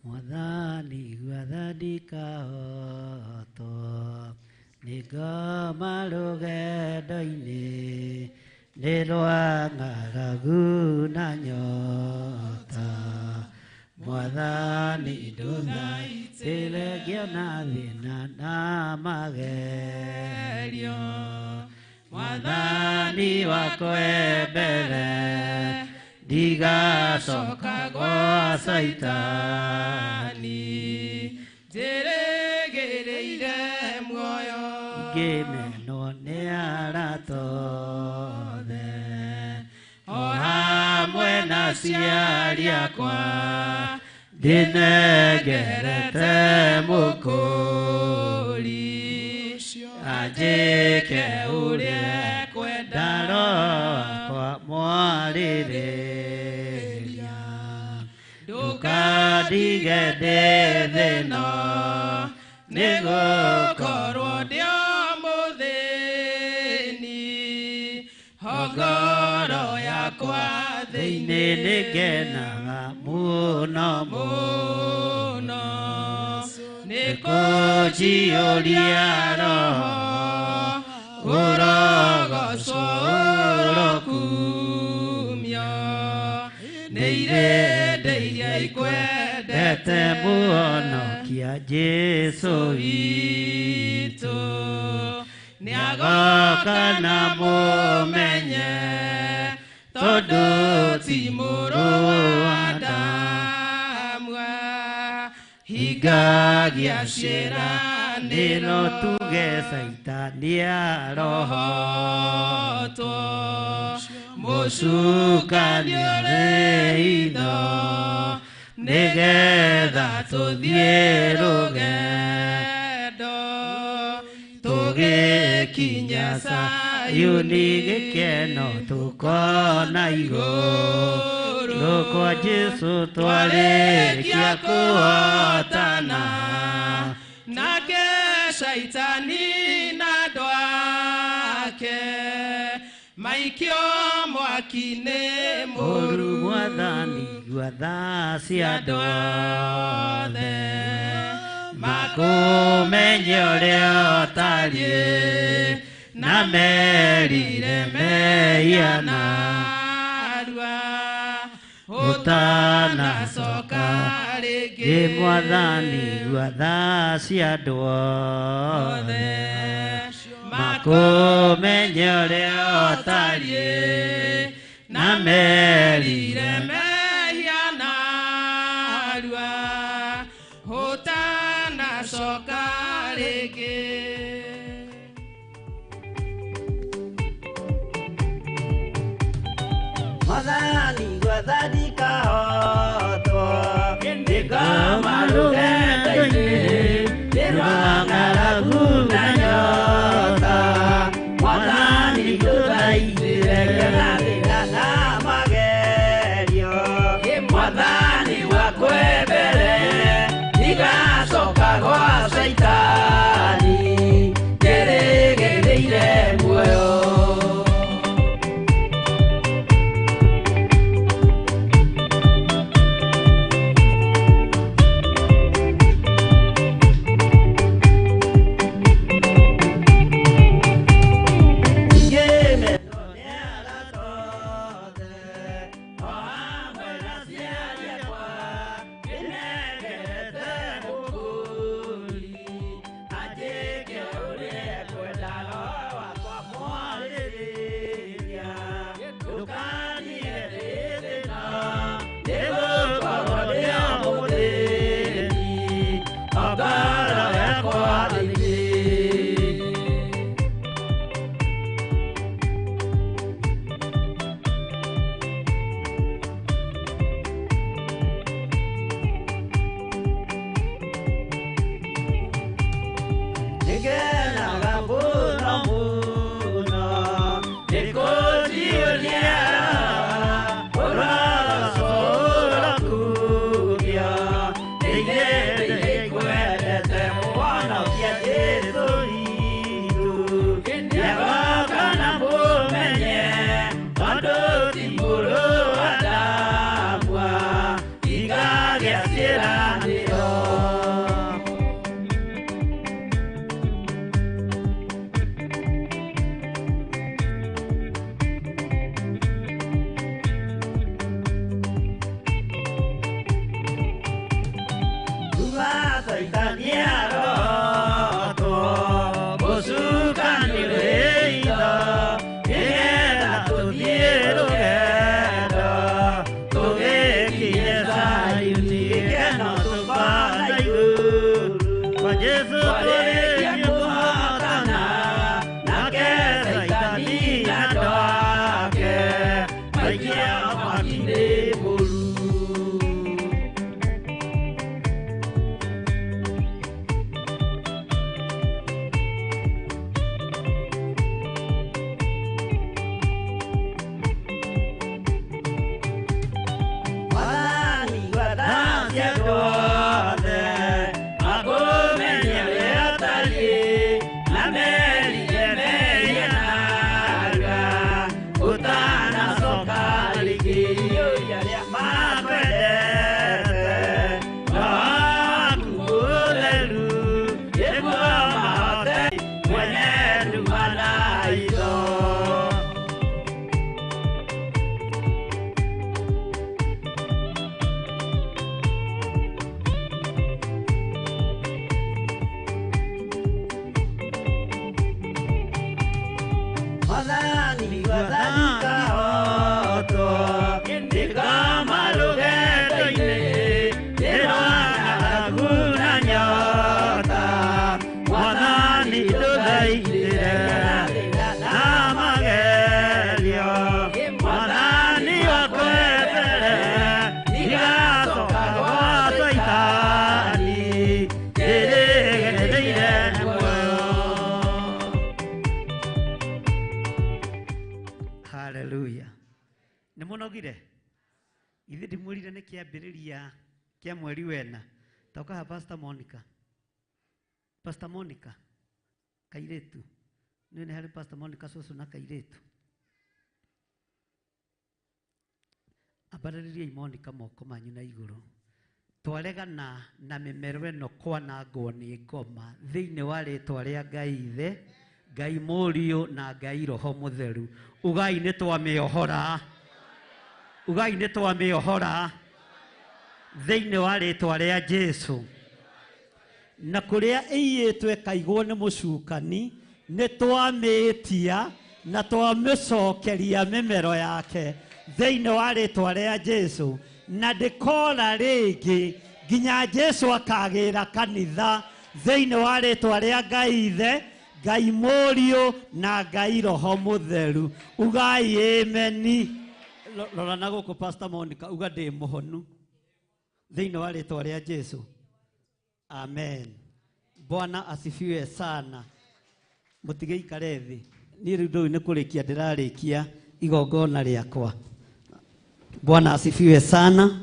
S4: Mwathani gwathani kahoto nĩ ngoma rũgendo-inĩ nĩ rwa ng'aragu na nyota Mwathani ndũthaitĩre ngĩona thĩna na magerio Mwathani wakwa e mbere ndigacoka gwa Caitani
S2: njĩrĩgĩrĩire muoyo
S4: ngĩmenwo nĩ arata othe o hamwe na aciari akwa ndĩnengerete mũkũri anjĩke ũrĩa ekwenda roho wakwa mwarĩrĩria ndũkandige ndĩ thĩna nĩgũkorwo
S2: ndĩ o mũthĩni. Ngoro yakwa
S4: thĩinĩ nĩngenaga mũno
S2: mũno nĩ
S4: kũnjiyũria Roho
S2: ũrogocwo ũrokumio nĩ irĩndĩ iria ikwendete
S4: ndete mũhonokia Jesũ
S2: witũ
S4: nĩagoka na mũmenye
S2: tondũ ti mũrũ wa Adamu hingagia ciĩranĩro
S4: nĩro tuge Caitani
S2: arohotwo
S4: mũcukani ũrĩ itho nĩgetha tũthiĩ rũgendo
S2: tũgĩkinya
S4: Sayuni gĩkeno tũkona igũrũ kwa Jesũ twarĩkia kũhotana
S2: nake Shaitani na andũ ake maikio mwaki-inĩ
S4: mũru Mwathani igua tha cia andũ othe makũmenye ũrĩa ũtariĩ na merire mehia
S2: narua
S4: ũtanacoka
S2: rĩngĩ
S4: Mwathani igua tha cia andũ othe makũmenye ũrĩa ũtariĩ
S2: na merire mehia narua ũtanacoka rĩngĩ.
S4: Mwathani gwathani kahotwo nĩngoma rũgendo-inĩ rwa ng'aragu na nyota Mwathani ngũthaithĩre ngena thĩna na magerio Mwathani wakwe mbere ndigacoka gwa Caitani ndĩrĩgĩrĩire muoyo.
S2: Mwathani
S4: Ndĩraugire ithe ndimwĩrire nĩ kĩambĩrĩria kĩa mweri wena. Toka ha Pastor Monica. Pastor Monica kairĩtu. Nĩ nĩ harĩ Pastor Monica cũcũ na kairĩtu. Ambarĩrĩriai Monica moko manyu na igũrũ. Twaregana na mĩmero ĩno kwanangwo nĩ ngoma thĩinĩ wa rĩtwa rĩa Ngai Ithe, Ngai Mũriũ na Ngai Roho Mũtheru. Ugai nĩ twamĩohora. Ugai nĩ twamĩohora thĩinĩ wa rĩtwa rĩa Jesu. Na kũrĩa ĩiyĩtwo ĩkaigwo nĩ mũcukani nĩ twamĩĩtia na twamĩcokeria mĩmero yake thĩinĩ wa rĩtwa rĩa Jesu. Na ndĩkora rĩngĩ nginya Jesu akagĩra kanitha thĩinĩ wa rĩtwa rĩa Ngai Ithe, Ngai Mũriũ na Ngai Roho Mũtheru. Ugai ameni. Rora na gũkũ Pastor Monica, uga ndĩ mũhonu thĩinĩ wa rĩtwa rĩa Jesu. Amen. Bwana asifiwe sana. Mũtigĩikare thĩ. Niĩ rĩu ndũĩ nĩ kũrĩkia ndĩrarĩkia igongona rĩakwa. Bwana asifiwe sana.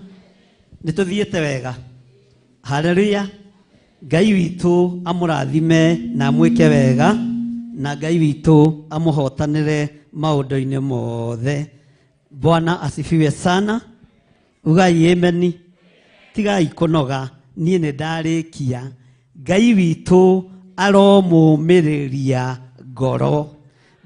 S4: Nĩtũthiĩte wega. Haleluya. Ngai witũ amũrathime na amwĩke wega, na Ngai witũ amũhotanĩre maũndũ-inĩ mothe. Bwana asifiwe sana. Ugai ameni. Tigai kũnoga, niĩ nĩ ndarĩkia. Ngai witũ aromũmĩrĩria ngoro.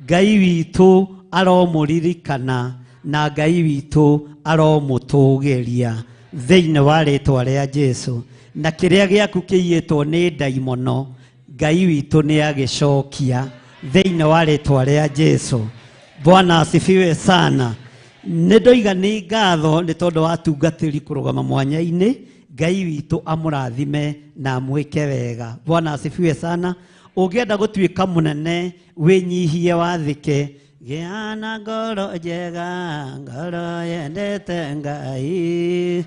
S4: Ngai witũ aromũririkana na Ngai witũ aromũtũgĩria thĩinĩ wa rĩtwa rĩa Jesu. Na kĩrĩa gĩaku kĩiyĩtwo nĩ ndaimono, Ngai witũ nĩ agĩcokia thĩinĩ wa rĩtwa rĩa Jesu. Bwana asifiwe sana. Nĩ ndoiga nĩ ngatho nĩ tondũ wa atungatĩri kũrũgama mwanya-inĩ. Ngai witũ amũrathime na amwĩke wega. Bwana asifiwe sana. Ũngĩenda gũtuĩka mũnene wĩnyihie wathĩke. Gĩa na ngoro njega, ngoro yendete Ngai.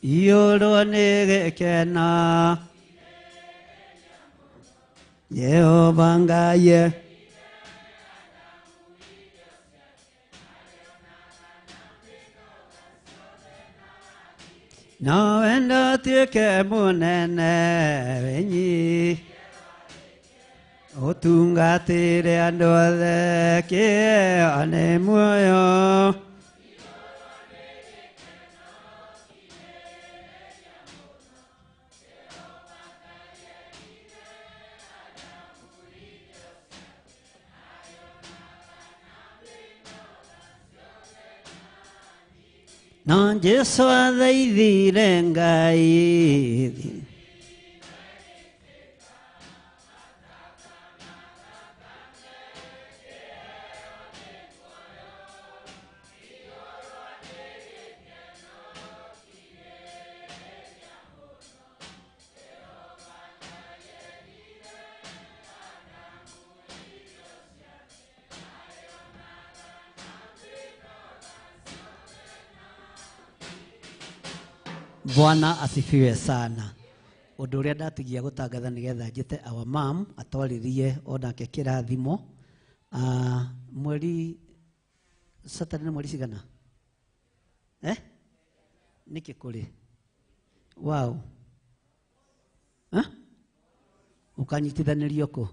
S4: Iyũrwo nĩ gĩkeno Jehova Ngai. No wendo tuĩke mũnene wĩnyi ũtungatĩre andũ othe kĩheo nĩ muoyo. No Jesu athaithire Ngai. Bwana asifiwe sana. Ũndũ ũrĩa ndatigia gũtangatha nĩgetha njĩte our mom atwarĩrie onake kĩrathimo. Mweri Saturday nĩ mweri cigana? Nĩkĩ kũrĩ? Wow. Ũkanyitithanĩrio kũ?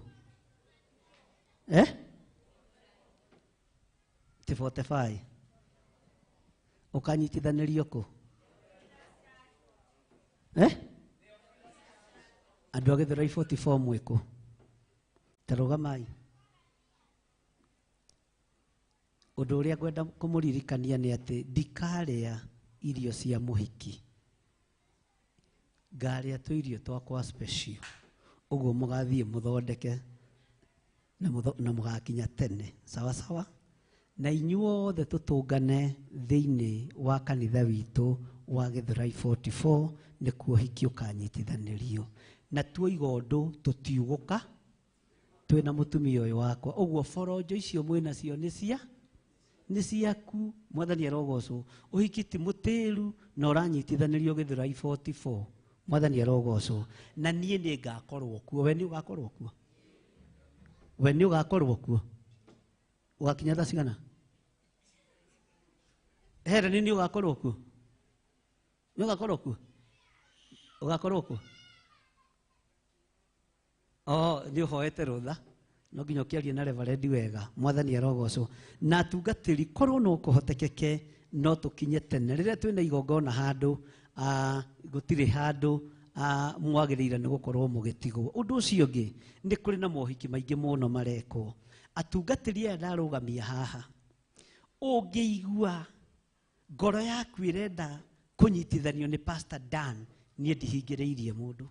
S4: Ti 45. Ũkanyitithanĩrio kũ? Andũ a Gĩthũrai 44 mwĩkũ? Ta rũgamai. Ũndũ ũrĩa ngwenda kũmũririkania nĩ atĩ ndikarĩa irio cia mũhiki. Ngarĩa tũirio twakwa special. Ũguo mũgathiĩ mũthondeke na mũgakinya tene. Sawa sawa? Na inyuothe tũtũngane thĩinĩ wa kanitha witũ wa Gĩthũrai 44 nĩkuo ũhiki ũkanyitithanĩrio. Na tuo igondo tũtiugũka twĩna mũtumia ũyũ wakwa. Ũguo boronjo icio mwĩnacio nĩ cia nĩ ciaku. Mwathani arogocwo. Ũhiki ti mũtĩru na ũranyitithanĩrio Gĩthũrai 44. Mwathani arogocwo. Na niĩ nĩ ngakorwo kuo. We nĩ ũgakorwo kuo? We nĩ ũgakorwo kuo? Ũgakinya thaa cigana? Helen nĩ ũgakorwo kuo? Nĩ ũgakorwo kuo? Ũgakorwo kuo? Oh, nĩ ũhoete rũtha. No nginya ũkĩarie na reverend wega. Mwathani arogocwo. Na atungatĩri korwo no kũhotekeke no tũkinye tene. Rĩrĩa twĩna igongona handũ, gũtirĩ handũ mwagĩrĩire nĩ gũkorwo mũgĩtigwo. Ũndũ ũcio ũngĩ nĩ kũrĩ na mohiki maingĩ mũno marekwo. Atungatĩri aya ndarũgamia haha, ũngĩigua ngoro yaku ĩrenda kũnyitithanio nĩ Pastor Dan, niĩ ndihingĩrĩirie mũndũ.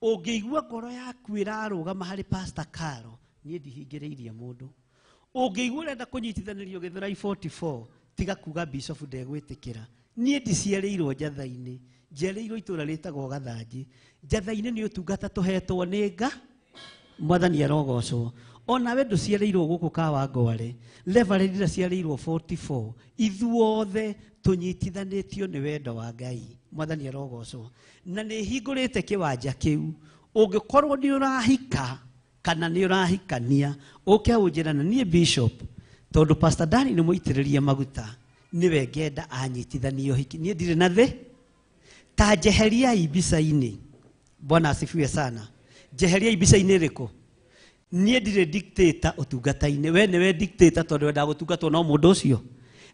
S4: Ũngĩigua ngoro yaku ĩrarũgama harĩ Pastor Caro, niĩ ndihingĩrĩirie mũndũ. Ũngĩigua ũrenda kũnyitithanĩrio Gĩthũrai 44, tiga kuga Bishop ndegwĩtĩkĩra. Niĩ ndiciarĩirwo Njatha-inĩ, njiarĩirwo itũũra rĩtagwo Gathanji. Njatha-inĩ nĩ ũtungata tũhetwo nĩ Nga, Mwathani arogocwo. Onawe ndũciarĩirwo gũkũ Kawangware, Reverend ndaciarĩirwo 44. Ithuothe tũnyitithanĩtio nĩ wendo wa Ngai. Mwathani arogocwo. Na nĩ hingũrĩte kĩwanja kĩu. Ũngĩkorwo nĩ ũrahika kana nĩ ũrahikania, ũke ũnjĩre na niĩ Bishop, tondũ Pastor Dani nĩ mũitĩrĩrie maguta, nĩwe ngenda anyitithanie ũhiki. Niĩ ndirĩ na thĩ. Ta njeheriai mbica-inĩ. Bwana asifiwe sana. Njeheriai mbica-inĩ ĩrĩkũ? Niĩ ndirĩ dictator ũtungata-inĩ. We nĩwe dictator tondũ wendaga gũtungatwo no mũndũ ũcio.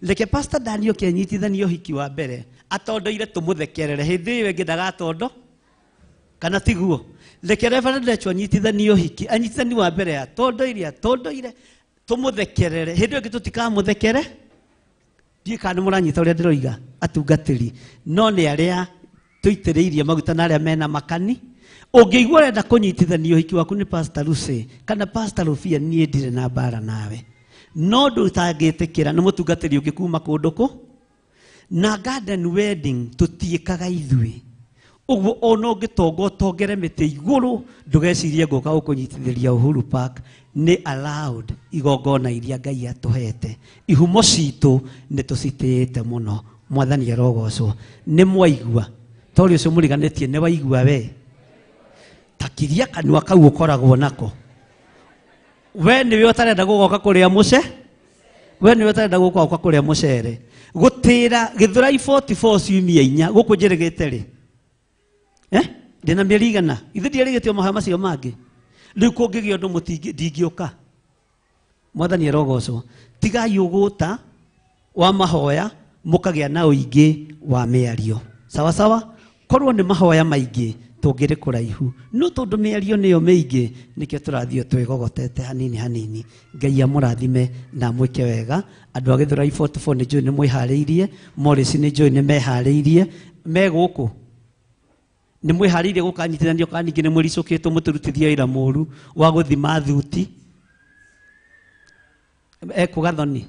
S4: Reke Pastor Dani oke anyitithanie ũhiki wa mbere, atondoire tũmũthekerere. Hĩndĩ ĩyo ĩngĩ ndagatondo, kana tiguo? Reke Reverend Lecho anyitithanie ũhiki, anyitithanie wa mbere atondoire, atondoire, tũmũthekerere. Hĩndĩ ĩyo ĩngĩ tũtikamũthekere. Ndiũĩ kana nĩ mũranyita ũrĩa ndĩroiga, atungatĩri. No nĩ arĩa tũitĩrĩirie maguta na arĩa mena makani. Ũngĩigua ũrenda kũnyitithania ũhiki waku nĩ Pastor Lucy kana Pastor Rufia, niĩ ndirĩ na mbara nawe. No ndũtangĩtĩkĩra nĩ mũtungatĩri ũngĩ kuma kũndũ kũ. Na garden wedding tũtiĩkaga ithuĩ. Ũguo ona ũngĩtonga ũtongere mĩtĩ igũrũ, ndũgecirie ngũka gũkũnyitithĩria Uhuru Park. Nĩ allowed igongona iria Ngai atũhete. Ihumo citũ nĩ tũcitĩĩte mũno. Mwathani arogocwo. Nĩ mwaigua. Tori ũcio mũriganĩtie nĩ waigua we. Takiria kanua kau ũkoragwo nako. We nĩwe ũtarenda gũgoka kũrĩa mũce? We nĩwe ũtarenda gũgoka kũrĩa mũcere. Gũtĩra Gĩthũrai 44 ciumia inya gũkũ njĩrĩgĩte rĩ. Ndĩna mĩeri igana. Ithuĩ ndierĩgĩte o mahoya macio mangĩ. Rĩu kũngĩgĩa ũndũ ndingĩũka. Mwathani arogocwo. Tigai ũgũta wa mahoya mũkagĩa na ũingĩ wa mĩario. Sawa sawa? Korwo nĩ mahoya maingĩ tũngĩrĩ kũraihu. No tondũ mĩario nĩyo mĩingĩ nĩkĩo tũrathiĩ twĩgogotete hanini hanini. Ngai amũrathime na amwĩke wega. Andũ a Gĩthũrai 44 nĩ njũĩ nĩ mwĩharĩirie, Morris nĩ njũĩ nĩ meharĩirie, me gũkũ. Nĩ mwĩharĩirie gũkanyitithanio kana ningĩ nĩ mwĩricũkĩtwo mũtũrutithie wĩra mũru wa gũthima thuti. Ekũ Gathoni?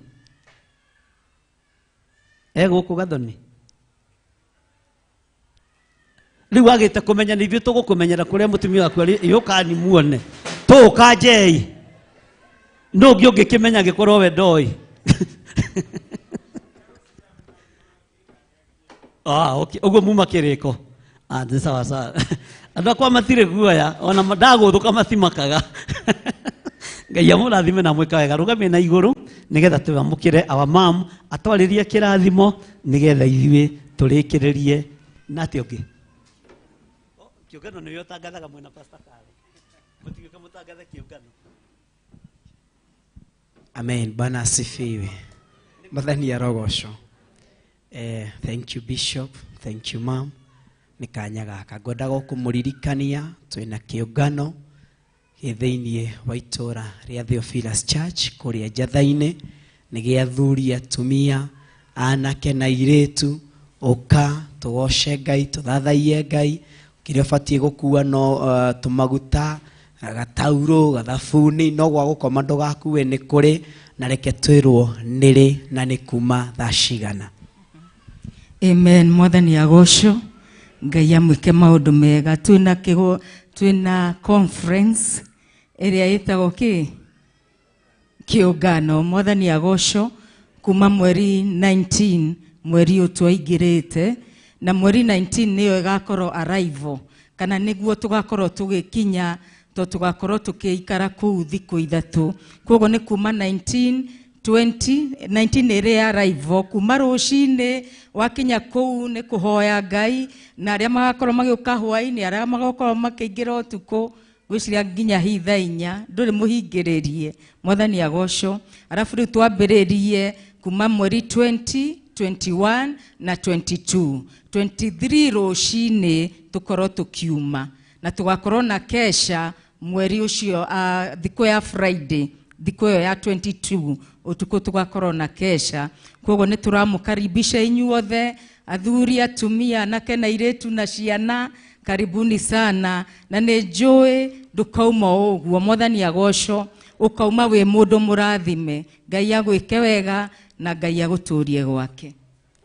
S4: E gũkũ Gathoni? Rĩu wagĩte kũmenya nĩ ithuĩ tũgũkũmenyera kũrĩa mũtumia waku arĩ, yũkani muone. Tũũka njei. Nũ ũngĩ ũngĩkĩmenya angĩkorwo we ndoĩ? Okay. Ũguo muma kĩrĩko. Nĩ sawa sawa. Andũ akwa matirĩ guoya, ona ndagũthũka matimakaga. Ngai amũrathime na amwĩke wega. Rũgamie na igũrũ nĩgetha twamũkĩre our mom atwarĩrie kĩrathimo nĩgetha ithuĩ tũrĩkĩrĩrie na atĩa ũngĩ. Kĩũngano nĩwe ũtangathaga mwena Pastor Karo. Mũtigĩũke mũtangathe kĩũngano.
S8: Amen. Bwana asifiwe. Mwathani arogocwo. Thank you Bishop, thank you ma'am. Nĩ kanya gaka ngwendaga kũmũririkania twĩna kĩũngano gĩ thĩiniĩ wa itũũra rĩa Theophilus Church kũrĩa Njatha-inĩ. Nĩ gĩa athuri, atumia, anake na airĩtu. Ũka tũgoce Ngai, tũthathaiye Ngai. Kĩrĩa ũbatiĩ gũkua no tũmaguta, gataurũ, gathabuni, no gwa gũkoma ndũgakue nĩ kũrĩ, na reke twĩrwo nĩ rĩ na nĩ kuma thaa cigana.
S16: Amen. Mwathani agocwo. Ngai amwĩke maũndũ mega. Twĩna kĩgo, twĩna conference ĩrĩa ĩtagwo kĩ? Kĩũngano. Mwathani agocwo. Kuma mweri 19, mweri ũyũ twaingĩrĩte, na mweri 19 nĩyo ĩgakorwo arrival, kana nĩguo tũgakorwo tũgĩkinya To tugakorwo tukiikara kuu thiku ithatu. Koguo ni kuma 19 20 19 ĩrĩ ya arrival kuma rũcinĩ wakinya kũu nĩ kũhoya Ngai na arĩa magakorwo magĩũka hwaĩ-inĩ arĩa magakorwo makĩingĩra ũtukũ gwĩciria nginya hi thaa inya ndũrĩ mũhingĩrĩrie mwathani agocwo. Arabu rĩu twambĩrĩrie kuma mweri 20 21 na 22 23 rũcinĩ tũkorwo tũkiuma na tũgakorwo na kesha mweri ũcio thikũ ya Friday thikũ ĩyo ya 22 ũtukũ tũgakorwo na kesha. Koguo nĩ tũramũkaribisha inyuothe athuri atumia anake na airĩtu na ciana, karibuni sana. Na nĩ njũĩ ndũkauma ũguo mwathani agocwo, ũkauma wĩ mũndũ mũrathime. Ngai agwĩke wega na Ngai agũtũrie gwake.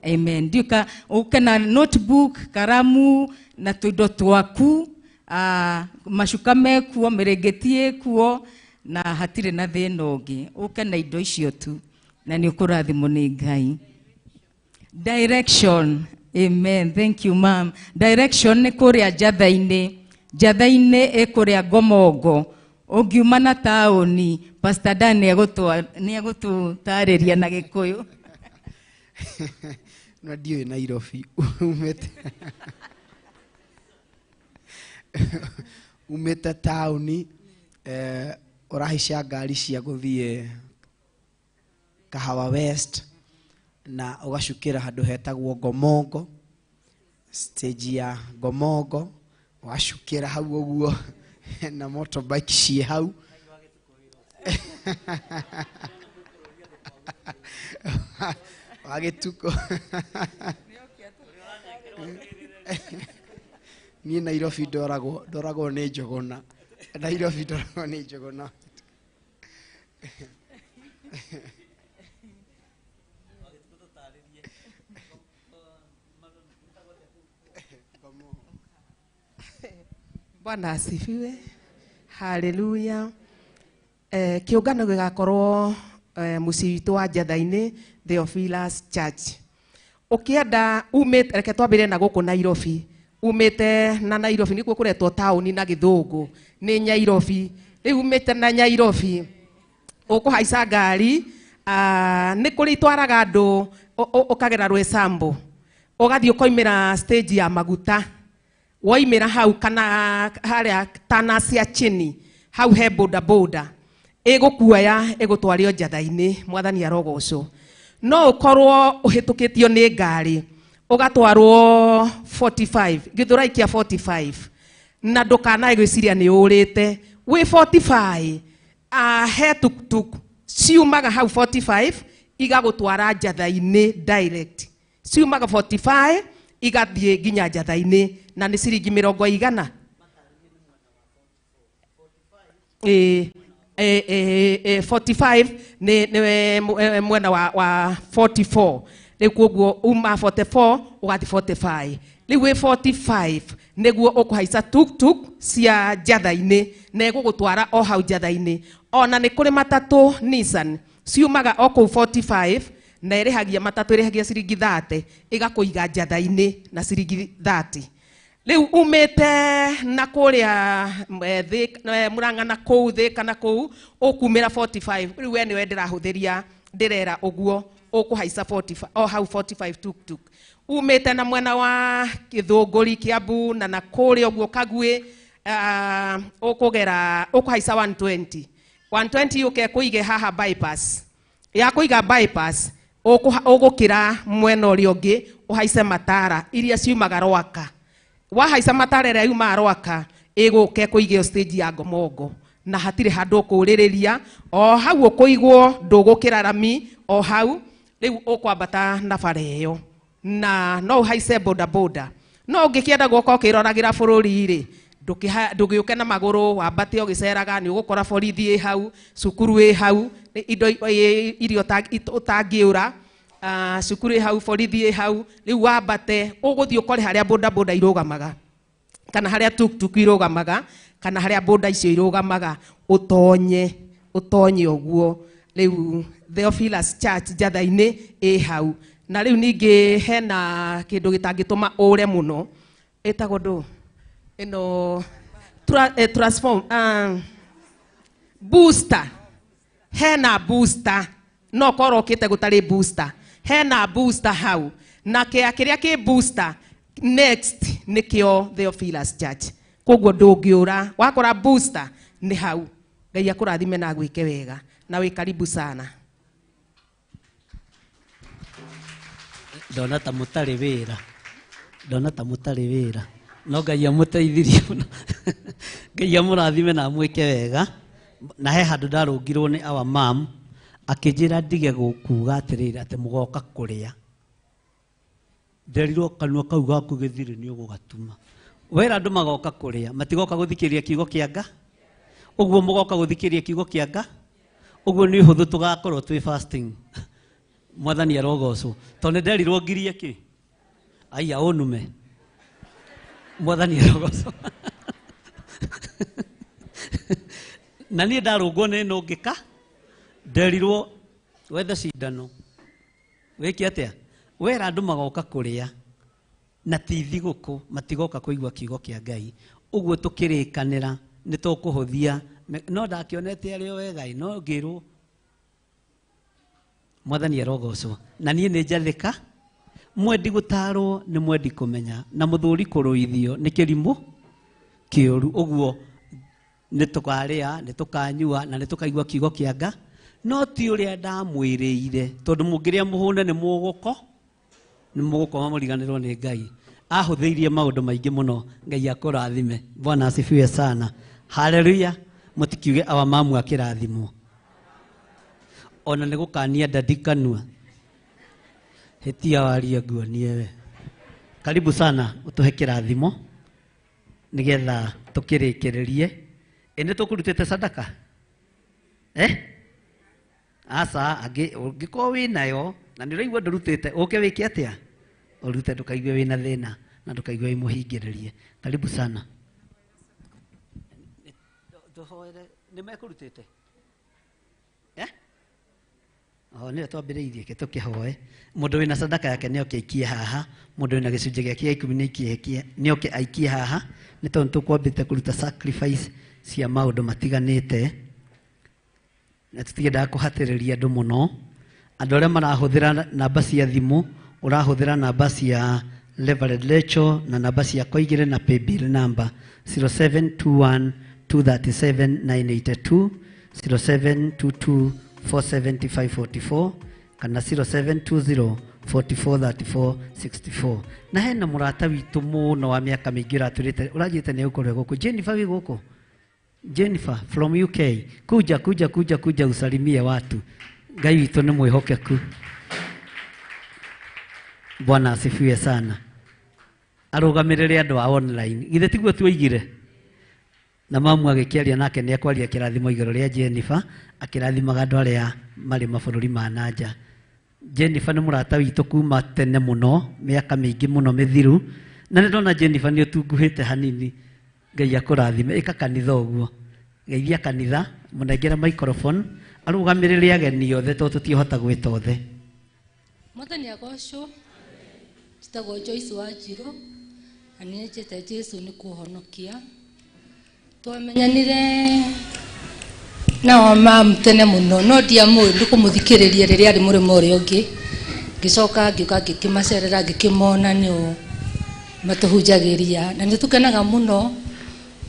S16: Amen. Ndiuka ũke na notebook, karamu na tũindo twaku, macuka mekuo, mĩrĩngĩti ĩkuo na hatirĩ na thĩna ũngĩ. Ũke na indo icio tu na nĩ ũkũrathimwo nĩ Ngai. Direction. Amen. Thank you, ma'am. Direction nĩ kũrĩa Njatha-inĩ. Njatha-inĩ ĩ kũrĩa Ngomongo. Ũngiuma na taũni, Pastor Dan nĩ egũtũtarĩria na Gĩkũyũ.
S8: Na ndiũĩ Nairobi umĩte taũni, ũrahaica ngari cia gũthiĩ Kahawa West na ũgacukĩra handũ hetagwo Ngomongo, stage ya Ngomongo, ũgacukĩra hau ũguo na motorbike ciĩ hau. Wagĩtukũ. Niĩ Nairobi ndoragwo nĩ njũgũna. Nairobi ndoragwo nĩ njũgũna.
S3: Bwana asifiwe. Haleluya. Kiũngano gĩgakorwo mũciĩ witũ wa Njatha-inĩ, Theophilus Church. Ũkĩenda umĩte, reke twambĩrĩrie na gũkũ Nairobi. Umĩte na Nairobi nĩkuo kũretwo taũni na Gĩthũngũ nĩ Nyairobi. Rĩu umĩte na Nyairobi ũkũhaica ngari, nĩ kũrĩ itwaraga andũ ũkagera Rwĩsambo, ũgathiĩ ũkoimĩra stage ya maguta. Woimĩra hau kana harĩa tana cia chini hau he boda boda ĩgũkuoya ĩgũtwario Njatha-inĩ. Mwathani arogocwo. No ũkorwo ũhĩtũkĩtio nĩ ngari ũgatwarwo 45 Gĩthũrai kĩa 45 na ndũkanae gwĩciria nĩ ũrĩte wĩ 45. He tuktuk ciumaga hau 45 igagũtwara Njatha-inĩ direct, ciumaga 45 igathiĩ nginya Njatha-inĩ na nĩ ciringi mĩrongo igana. 45 nĩ mwena wa 44. Rĩu koguo uma 44 ũgathiĩ 45. Rĩu wĩ 45 nĩguo ũkũhaica tuktuk cia Njatha-inĩ na ĩgũgũtwara o hau Njatha-inĩ. Ona nĩ kũrĩ matatũ Nissan ciumaga o kũu 45 na ĩrĩhagia matatũ ĩrĩhagia ciringi 30 ĩgakũiga Njatha-inĩ na ciringi 30. Rĩu umĩte na kũrĩa Murang'a na kũu Thĩka na kũu ũkumĩra 45. Rĩu we nĩwe ndĩrahũthĩria ndĩrera ũguo ũkũhaica 45 o hau 45 tuktuk. Umĩte na mwena wa Gĩthũngũri Kiambu na kũrĩa ũguo Kaguĩ, ũkũgera ũkũhaica 120. 120 ũke kũige haha bypass. Ya kũiga bypass ũgũkĩra mwena ũrĩa ũngĩ ũhaice matara iria ciumaga Rwaka. Wahaica matara ĩrĩa yumaga Rwaka ĩgũke kũigĩo stage ya Ngomongo na hatirĩ handũ ũkũrĩrĩria, o hau ũkũigwo ndũgũkĩra rami o hau. Rĩu ũkwambata na bara ĩyo na no ũhaice boda boda. No ũngĩkĩenda gũka ũkĩroragĩra bũrũri rĩ, ndũgĩũke na magũrũ wambate ũgĩceraga, nĩ ũgũkora borithi ĩ hau, cukuru ĩ hau, indo iria ũtangĩũra, cukuru ĩ hau, borithi ĩ hau. Rĩu wambate ũgũthiĩ ũkore harĩa boda boda irũgamaga kana harĩa tuktuk irũgamaga kana harĩa boda icio irũgamaga, ũtonye ũguo. Rĩu Theophilus Church Njatha-inĩ ĩ hau. Na rĩu ningĩ hena kĩndũ gĩtangĩtũma ũre mũno ĩtagwo ndũ ĩno Transform booster hena booster no korwo ũkĩte gũtarĩ booster hena booster hau na kĩa kĩrĩa kĩ booster next nĩkĩo Theophilus Church koguo ndũngĩũra wakora booster nĩ hau. Ngai akũrathime na agwĩke wega na wĩ karibu sana.
S4: Ndona ta mũtarĩ wĩra, ndona ta mũtarĩ wĩra, no Ngai amũteithirie mũno. Ngai amũrathime na amwĩke wega. Na he handũ ndarũngirwo nĩ our mom akĩnjĩra ndige kuga atĩrĩrĩ atĩ mũgoka kũrĩa. Nderirwo kanua kau gaku gĩthirĩ nĩ ũgũgatuma. Wera andũ magoka kũrĩa, matigoka gũthikĩrĩria kiugo kĩa Nga. Ũguo mũgoka gũthikĩrĩria kiugo kĩa Nga, ũguo nĩ ũhũthũ tũgakorwo twĩ fasting. Mwathani arogocwo. Tondũ nĩ nderirwo ngirie kĩ? Aya ũnume. Mwathani arogocwo. Na niĩ ndarũngwo nĩ nũngĩka, nderirwo wethe cindano. Wĩke atĩa? Wera andũ magoka kũrĩa na ti thigũkũ, matigoka kũigua kiugo kĩa Ngai. Ũguo tũkĩrĩkanĩra nĩ tũkũhũthia. No ndakĩonete arĩ o wega ĩ, no ngĩrwo Mwathani arogocwo. Na niĩ nĩ njathĩka, mwendi gũtarwo nĩ mwendi kũmenya, na mũthũri kũrũithio nĩ kĩrimũ kĩũru. Ũguo nĩ tũkarĩa, nĩ tũkanyua, na nĩ tũkaigua kiugo kĩa Nga, no ti ũrĩa ndamwĩrĩire, tondũ mũngĩrĩa mũhũne nĩ mũgũko, nĩ mũgũkoma mũriganĩrwo nĩ Ngai. Ahũthĩirie maũndũ maingĩ mũno. Ngai akũrathime. Bwana asifiwe sana. Haleluya. Mũtikiuge awa mamu akĩrathimwo. Ona nĩ gũkania ndadi kanua. Hĩtia warie nguonie we. Karibu sana ũtũhe kĩrathimo nĩgetha tũkĩrĩkĩrĩrie. Ĩ nĩ tũkũrutĩte sadaka? Aca, ũngĩkorwo wĩnayo na nĩ ũraigua ndũrutĩte, ũke wĩke atĩa? Ũrute, ndũkaigue wĩna thĩna na ndũkaigue wĩ mũhingĩrĩrie. Karibu sana. Tũhoere, nĩ mekũrutĩte? O nĩwe twambĩrĩirie, ke tũkĩhoe. Mũndũ wĩna sadaka yake nĩ oke aikie haha, mũndũ wĩna gĩcunjĩ gĩake gĩa ikũmi nĩ oke aikie haha, nĩ tondũ tũkwambĩte kũruta sacrifice cia maũndũ matiganĩte. Na tũtiendaga kũhatĩrĩria andũ mũno. Andũ arĩa marahũthĩra namba cia thimũ, ũrahũthĩra namba cia Reverend Rachel na namba cia Koigire na paybill number 0721 237 982, 0722 475 44 kana 0720 44 34 64. Na hena mũrata witũ mũno wa mĩaka mĩingĩ ũratwĩrĩte, ũranjĩte nĩ ũkorwo gũkũ. Jennifer wĩ gũkũ? Jennifer from UK. Kuja, kuja, kuja, kuja usalimie watu. Ngai witũ nĩ mwĩhokeku. Bwana asifiwe sana. Arũgamĩrĩre andũ a online. Githĩ tiguo tuoigire? Na mamu agĩkĩaria nake nĩ ekwaria kĩrathimo igũrũ rĩa Jennifer, akĩrathimaga andũ arĩa marĩ mabũrũri ma na nja. Jennifer nĩ mũrata witũ kuma tene mũno, mĩaka mĩingĩ mũno mĩthiru. Na nĩ ndona Jennifer nĩ ũtunguhĩte hanini. Ngai akũrathime. Ĩka kanitha ũguo. Geithia kanitha, mũnengere microphone, arũgamĩrĩre ageni othe tondũ tũtiĩhota gwĩta othe.
S9: Mwathani agocwo. Njĩtagwo Joyce Wanjirũ, na nĩ njĩte Jesũ nĩ kũhonokia. Twamenyanire na mamu tene mũno, no ndiamũĩ nĩ kũmũthikĩrĩria rĩrĩa arĩ mũrĩmo ũrĩa ũngĩ. Ngĩcoka ngĩũka ngĩkĩmacerera, ngĩkĩmona nĩo matũhunjagĩria, na nĩ tũkenaga mũno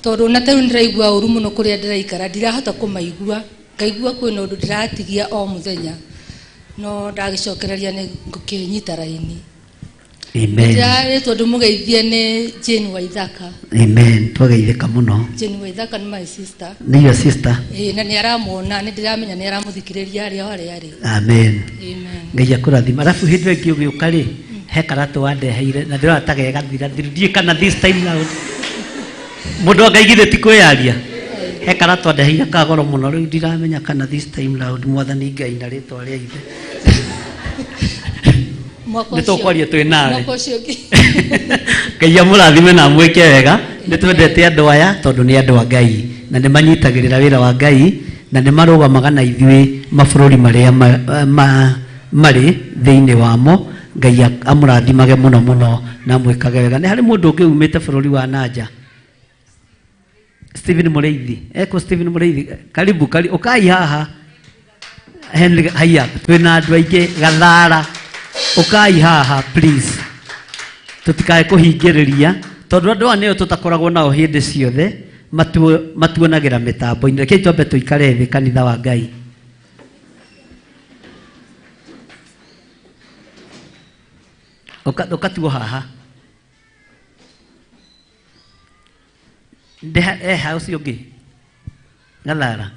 S9: tondũ na tarĩu nĩndĩraigua ũru mũno kũrĩa ndĩraikara, ndirahota kũmaigua, ngaigua kwĩna ũndũ ndĩratigia o mũthenya, no ndagĩcokereria nĩ ngũkĩnyita raini.
S4: Amen.
S9: Ndĩrarĩtwo ndĩmũgeithie nĩ Jane Waithaka.
S4: Amen. Twageithĩka mũno.
S9: Jane Waithaka nĩ my sister.
S4: Nĩ your sister.
S9: Ĩĩ, na nĩ aramwona, nĩ ndĩramenya nĩ aramũthikĩrĩria arĩa o harĩa arĩ.
S4: Amen.
S9: Amen.
S4: Ngai akũrathime. Arabu hĩndĩ ĩyo ĩngĩ ũgĩũka rĩ, he karatũ wandeheire na ndĩrona ta gegathira thiru. Ndiũĩ kana this time round. Mũndũ wa Ngai githĩ ti kwĩyaria? He karatũ andeheire ka goro mũno, rĩu ndiramenya kana this time round Mwathani Ngai na rĩtwa rĩa Ithe.
S9: Mwaka
S4: Nĩ tũkwaria twĩ nawe.
S9: Mwaka ũcio ũngĩ.
S4: Ngai amũrathime na amwĩke wega. Nĩ twendete andũ aya tondũ nĩ andũ a Ngai na nĩ manyitagĩrĩra wĩra wa Ngai na nĩ marũgamaga na ithuĩ mabũrũri marĩa marĩ thĩinĩ wamo. Ngai amũrathimage mũno mũno na amwĩkage wega. Nĩ harĩ mũndũ ũngĩ umĩte bũrũri wa nanja? Stephen Mũrĩithi. Eko Stephen Mũrĩithi, karibu, karibu, ũkai haha. Henry, haya, twĩna andũ aingĩ Gathara. Ũkai haha please. Tũtikae kũhingĩrĩria tondũ andũ aya nĩo tũtakoragwo nao hĩndĩ ciothe matuonagĩra mĩtambo-inĩ. Rekei twambe tũikare thĩ kanitha wa Ngai. Ũkatuo haha. Ndeha eha ũcio ũngĩ. Gathara.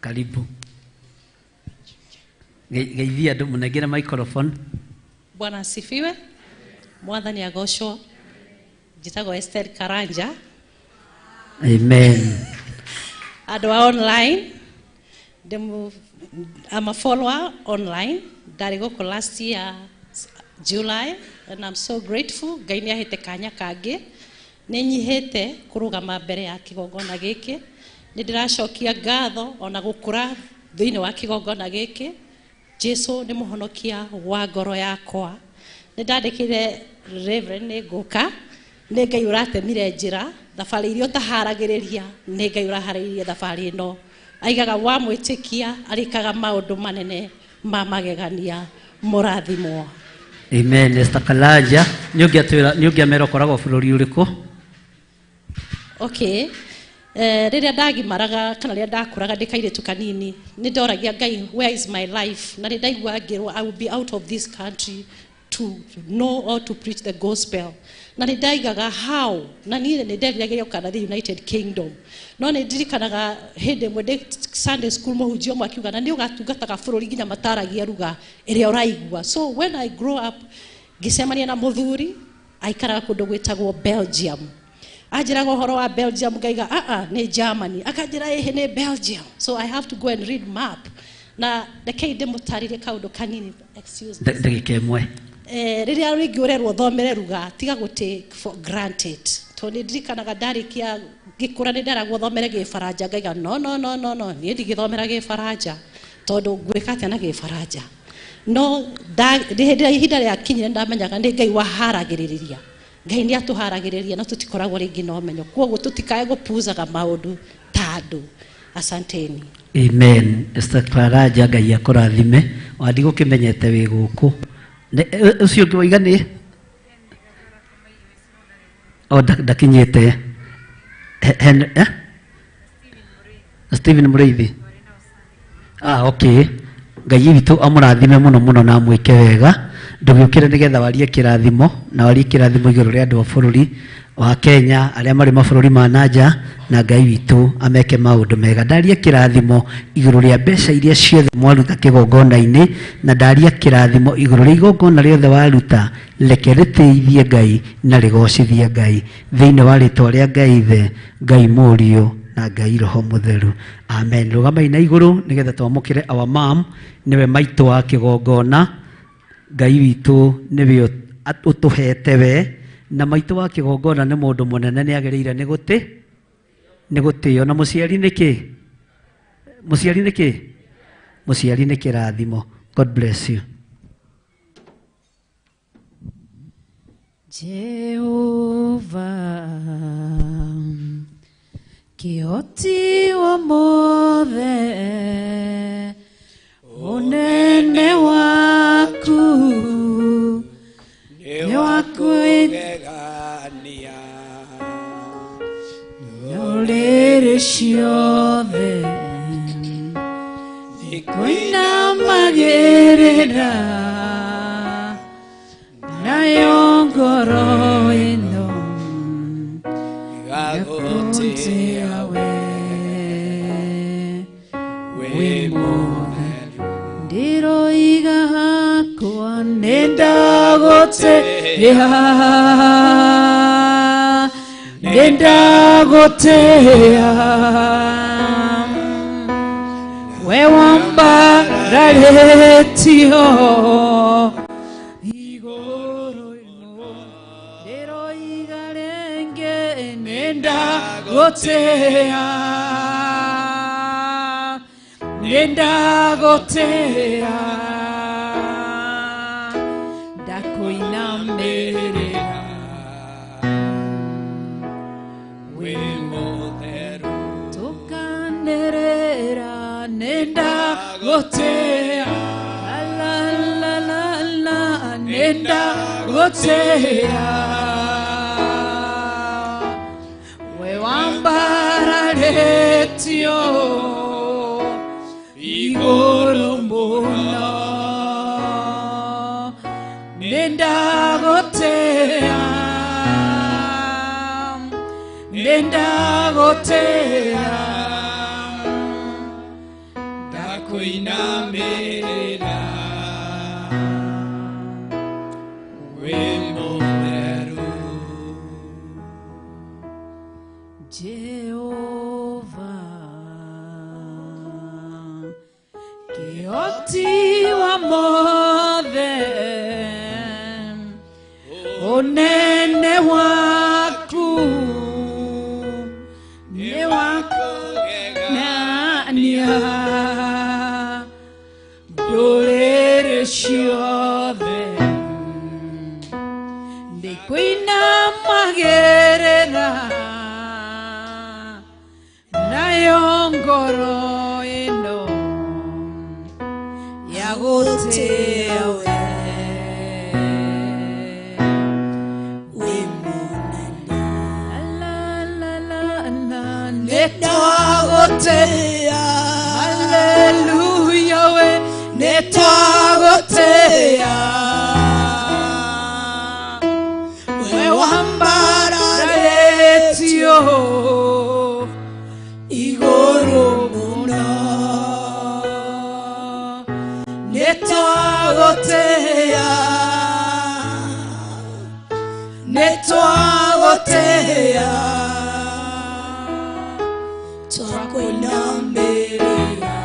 S4: Karibu. Geithia andũ mũnengere microphone.
S10: Bwana asifiwe. Mwathani agocwo. Njĩtagwo Esther Karanja.
S4: Amen.
S10: Andũ a online. I'm a follower online. Ndarĩ gũkũ last year July and I'm so grateful. Ngai nĩ ahete kanya kangĩ. Nĩ nyihĩte kũrũgama mbere ya kĩgongona gĩkĩ. Nĩ ndĩracokia ngatho ona gũkũra thĩinĩ wa kĩgongona gĩkĩ. Jesu nĩ mũhonokia wa ngoro yakwa. Nĩ ndandĩkire Reverend nĩ ngũka. Nĩ Ngai ũratemire njĩra thabarĩ iria ũtaharagĩrĩria, nĩ Ngai ũraharĩrĩria thabarĩ ĩno. Aigaga wamwĩtĩkia arĩkaga maũndũ manene ma magegania. Mũrathimwo.
S4: Amen. Esther Karanja, nĩ ũngĩamera ũkoragwo bũrũri ũrĩkũ?
S10: Okay. Rĩrĩa ndagimaraga kana rĩrĩa ndakũraga ndĩ kairĩtu kanini, nĩ ndoragia Ngai, where is my life? Na nĩ ndaigua ngĩrwo I will be out of this country to know or to preach the gospel. Na nĩ ndaigaga how, na niĩ nĩ nderiragĩria gũkana the United Kingdom. No nĩ ndirikanaga hĩndĩ ĩmwe ndĩ Sunday school mũhunjia ũmwe akiuga na nĩ ũgatungataga bũrũri nginya mataragia ruga ĩrĩa ũraigua. So when I grow up, ngĩcemania na mũthuri aikaraga kũndũ gwĩtagwo Belgium. Anjĩraga ũhoro wa Belgium ngaiga nĩ Germany. Akanjĩra ĩhĩ nĩ Belgium. So I have to go and read map. Na rekei ndĩmũtarĩrie kaũndũ kanini. Excuse me.
S4: Ndagĩka ĩmwe.
S10: Rĩrĩa rĩngĩ ũrerwo ũthomere ruga tiga gũ take for granted. Tondũ nĩ ndirikanaga ndarĩkia ngĩkũra nĩ nderagwo thomere gĩbaranja ngaiga no no no no no niĩ ndigĩthomera gĩbaranja tondũ ngwĩka atĩa na gĩbaranja. No hĩndĩ ĩrĩa ihinda rĩakinyire ndamenyaga nĩ Ngai waharagĩrĩria. Ngai nĩ atũharagĩrĩria na tũtikoragwo rĩngĩ na ũmenyo. Kwoguo tũtikae gũpuzaga maũndũ ta andũ. Asanteni.
S4: Amen. Esther Karanja, Ngai akũrathime. Wandigũkĩmenyete wĩ gũkũ. Ũcio ũngĩ waiga nĩ? O ndakinyĩte. Stephen Mũrĩithi. Okay. Ngai witũ amũrathime mũno mũno na amwĩke wega. Ndũgĩũkĩre nĩgetha warie kĩrathimo na warie kĩrathimo igũrũ rĩa andũ a bũrũri wa Kenya arĩa marĩ mabũrũri ma nanja, na Ngai witũ ameke maũndũ mega. Ndaria kĩrathimo igũrũ rĩa mbeca iria ciothe mwaruta kĩgongona-inĩ, na ndaria kĩrathimo igũrũ rĩa igongona rĩothe waruta, reke rĩtĩithie Ngai na rĩgocithie Ngai thĩinĩ wa rĩtwa rĩa Ngai Ithe, Ngai Mũriũ na Ngai Roho Mũtheru. Amen. Rũgamai na igũrũ nĩgetha twamũkĩre our mom, nĩwe maitũ wa kĩgongona. Ngai witũ nĩwe ũtũhete we, na maitũ wa kĩgongona nĩ mũndũ mũnene, nĩ agĩrĩire nĩ gũtĩo. Na mũciari nĩ kĩ? Mũciari nĩ kĩ? Mũciari nĩ kĩrathimo. God bless you.
S2: Jehova kĩhoti wa mothe, ũnene waku nĩ wa kwĩgegania, ndũrĩrĩ ciothe nĩkũinamagĩrĩra, nayo ngoro ĩno ĩgagũtĩa we, wĩ mũtheru. Ndĩroiga hakwa nĩ ndagũtĩa, nĩ ndagũtĩa, we wambararĩtio igũrũ ndĩroiga rĩngĩ nĩ ndagũtĩa, nĩ ndagũtĩa, ndakũinamĩrĩra wĩ Ndagũtĩĩa la la la la nĩndagũtĩĩa we wambararĩtio igũrũ mũno nĩndagũtĩĩa nĩndagũtĩĩa
S11: Ndakuinamĩrĩra wĩ mũtheru.
S2: Jehova kĩhoti wa mothe ũnene waku nĩ wa kũgegania ndũrĩrĩ ciothe nĩkũinamagĩrĩra nayo ngoro ĩno ya gũtĩĩa we wĩ mũnene la la la la nĩtwagũtĩĩa haleluya we nĩtwagũtĩĩa we wambararĩtio igũrũ mũno nĩtwagũtĩĩa nĩtwagũtĩĩa
S5: Twakuinamĩrĩra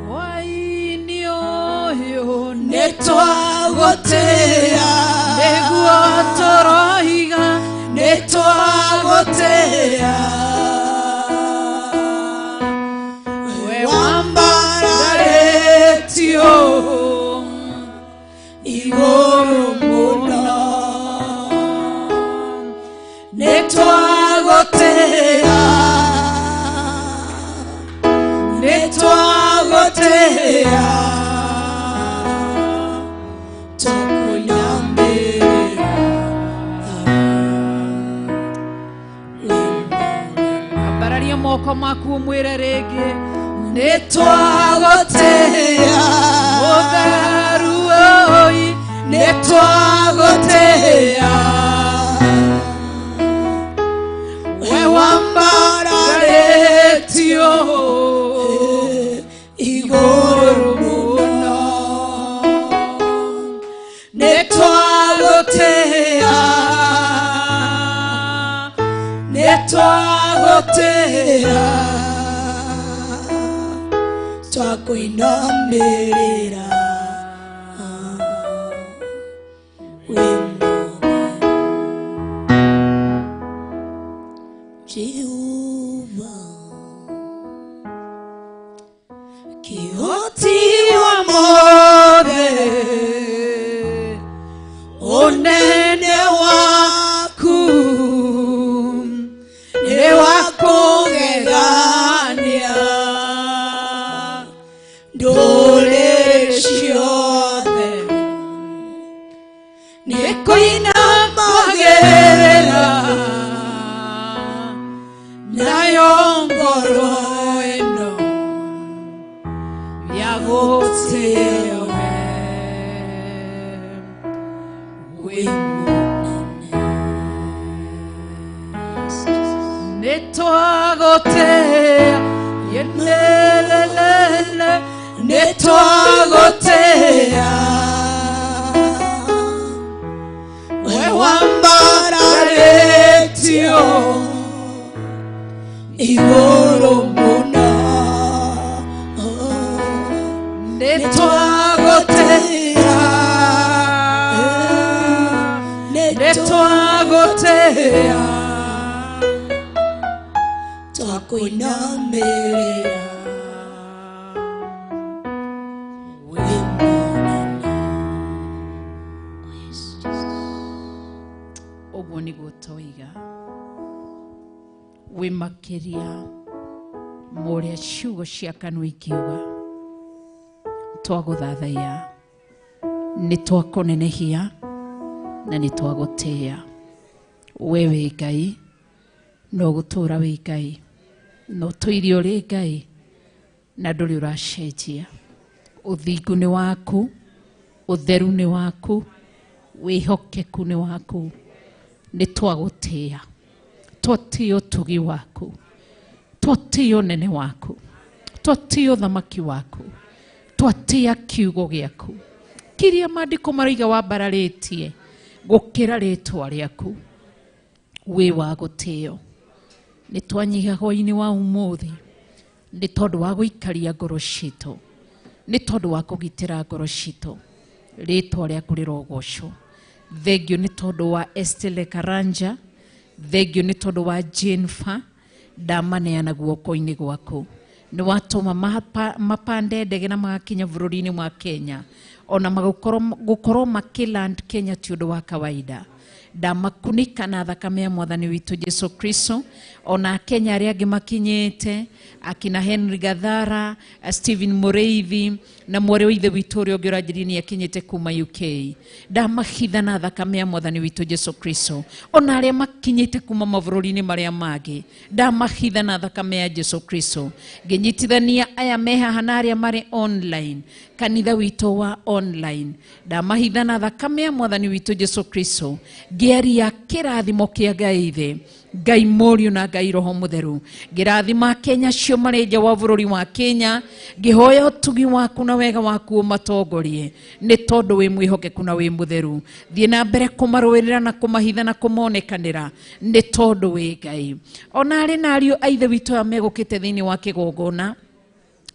S2: hwaĩ-inĩ ũyũ
S5: nĩtwagũtĩĩa
S2: nĩguo tũroiga
S5: nĩtwagũtĩĩa
S2: we wambararĩtio
S5: igũrũ mũno nĩtwagũtĩĩa nĩtwagũtĩĩa twakuinamĩrĩra
S2: ambararia moko maku ũmwĩre rĩngĩ nĩtwagũtĩĩa mũtheru oi
S5: nĩtwagũtĩĩa
S2: we wambararĩtio
S5: igũrũ mũno nĩtwagũtĩĩa nĩtwagũtĩĩa twakuinamĩrĩra wĩ Jehova
S2: kĩhoti wa mothe ũnene waku nĩ wa kũgegania ndũrĩrĩ ciothe nĩkũinamagĩrĩra nayo ngoro ĩno ya gũtĩĩa we wĩ mũnene nĩtwagũtĩĩa yenelelele
S5: nĩtwagũtĩĩa
S2: we wambararĩtio
S5: igũrũ mũno
S2: nĩtwagũtĩĩa nĩtwagũtĩĩa
S5: twakuinamĩrĩra
S2: ũguo nĩguo toiga Wĩ makĩria ma ũrĩa ciugo cia kanua ingiuga. Twagũthathaiya, nĩ twakũnenehia na nĩ twagũtĩĩa. We wĩ Ngai na ũgũtũũra wĩ Ngai na ũtũire ũrĩ Ngai na ndũrĩ ũracenjia. Ũthingu nĩ waku, ũtheru nĩ waku, wĩhokeku nĩ waku. Nĩ twagũtĩĩa, twatĩĩa ũtugi waku, twatĩĩa ũnene waku, twatĩĩa ũthamaki waku, twatĩĩa kiugo gĩaku kĩrĩa maandĩko maroiga wambararĩtie gũkĩra rĩtwa rĩaku. Wĩ wa gũtĩo. Nĩ twanyiha hwaĩ-inĩ wa ũmũthĩ nĩ tondũ wa gũikaria ngoro citũ, nĩ tondũ wa kũgitĩra ngoro citũ. Rĩtwa rĩaku rĩrogocwo. Thengio nĩ tondũ wa Estelle Karanja, thengio nĩ tondũ wa Jennifer, ndamaneana guoko-inĩ gwaku. Nĩ watũma mapande ndege na magakinya bũrũri-inĩ wa Kenya, ona gũkorwo makĩland Kenya ti ũndũ wa kawaida. Ndamakunĩka na thakame ya mwathani witũ Jesu Kristo, ona Kenya arĩa angĩ makinyĩte, akina Henry Gathara, Stephen Mũrĩithi na mwarĩ wa ithe witũ ũrĩa ũngĩ ũranjĩrire nĩ akinyĩte kuma UK. Ndamahitha na thakame ya mwathani witũ Jesu Kristo, ona arĩa makinyĩte kuma mabũrũri-inĩ marĩa mangĩ, ndamahitha na thakame ya Jesu Kristo. Ngĩnyitithania aya me haha na arĩa marĩ online, kanitha witũ wa online, ndamahitha na thakame ya mwathani witũ Jesu Kristo, ngĩaria kĩrathimo kĩa Ngai Ithe, Ngai Mũriũ na Ngai Roho Mũtheru. Ngĩrathima Kenya acio marĩ nja wa bũrũri wa Kenya, ngĩhoya ũtugi waku na wega waku ũmatongorie, nĩ tondũ wĩ mwĩhokeku na wĩ mũtheru. Thiĩ na mbere kũmarũĩrĩra na kũmahitha na kũmonekanĩra, nĩ tondũ wĩ Ngai. Ona arĩ na ariũ a ithe witũ aya megũkĩte thĩinĩ wa kĩgongona,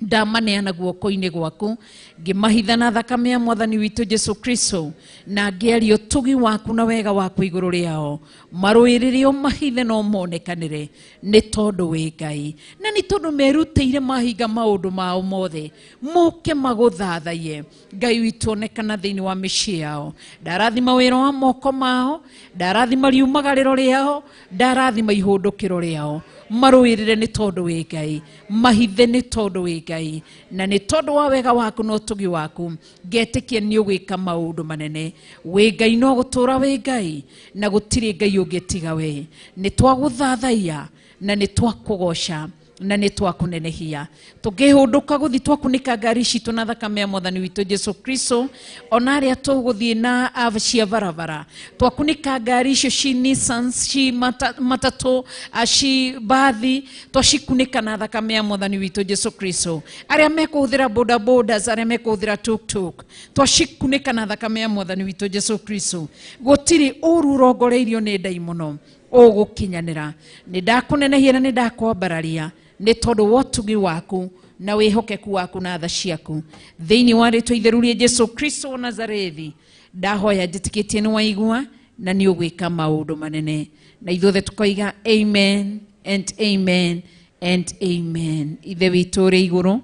S2: ndamaneana guoko-inĩ gwaku, ngĩmahitha na thakame ya mwathani witũ Jesu Kristo, na ngĩaria ũtugi waku na wega waku igũrũ rĩao. Marũĩrĩre ũmahithe na ũmonekanĩre, nĩ tondũ wĩ Ngai, na nĩ tondũ merutĩire mahinga maũndũ mao mothe, moke magũthathaiye. Ngai witũ onekana thĩinĩ wa mĩciĩ yao. Ndarathima wĩra wa moko mao, ndarathima riumagarĩro rĩao, ndarathima ihũndũkĩro rĩao. Marũĩrĩre nĩ tondũ wĩ Ngai, mahithe nĩ tondũ wĩ Ngai, na nĩ tondũ wa wega waku na ũtugi waku, ngetĩkia nĩ ũgwĩka maũndũ manene. Wĩ Ngai no gũtũũra wĩ Ngai, na gũtirĩ Ngai ũngĩ tiga we. Nĩ twagũthathaiya na nĩ twakũgoca na nĩ twakũnenehia. Tũngĩhũndũka gũthiĩ twakunĩka ngari citũ na thakame ya mwathani witũ Jesu Kristo, ona arĩa tũgũthiĩ na cia barabara, twakunĩka ngari icio ci Nissans, ci matatũ, ci bathi, twacikunĩka na thakame ya mwathani witũ Jesu Kristo. Arĩa mekũhũthĩra boda bodas, arĩa mekũhũthĩra tuk-tuk, twacikunĩka na thakame ya mwathani witũ Jesu Kristo. Gũtirĩ ũru ũrongoreirio nĩ ndaimono ũgũkinyanĩra. Nĩ ndakũnenehia na nĩ ndakwambararia nĩ tondũ wa ũtugi waku na wĩhokeku waku na tha ciaku. Thĩinĩ wa rĩtwa itheru rĩa Jesu Kristo wa Nazarethi, ndahoya njĩtĩkĩtie nĩ waigua na nĩ ũgwĩka maũndũ manene. Na ithuothe tũkoiga amen and amen and amen. Ithe witũ ũrĩ igũrũ,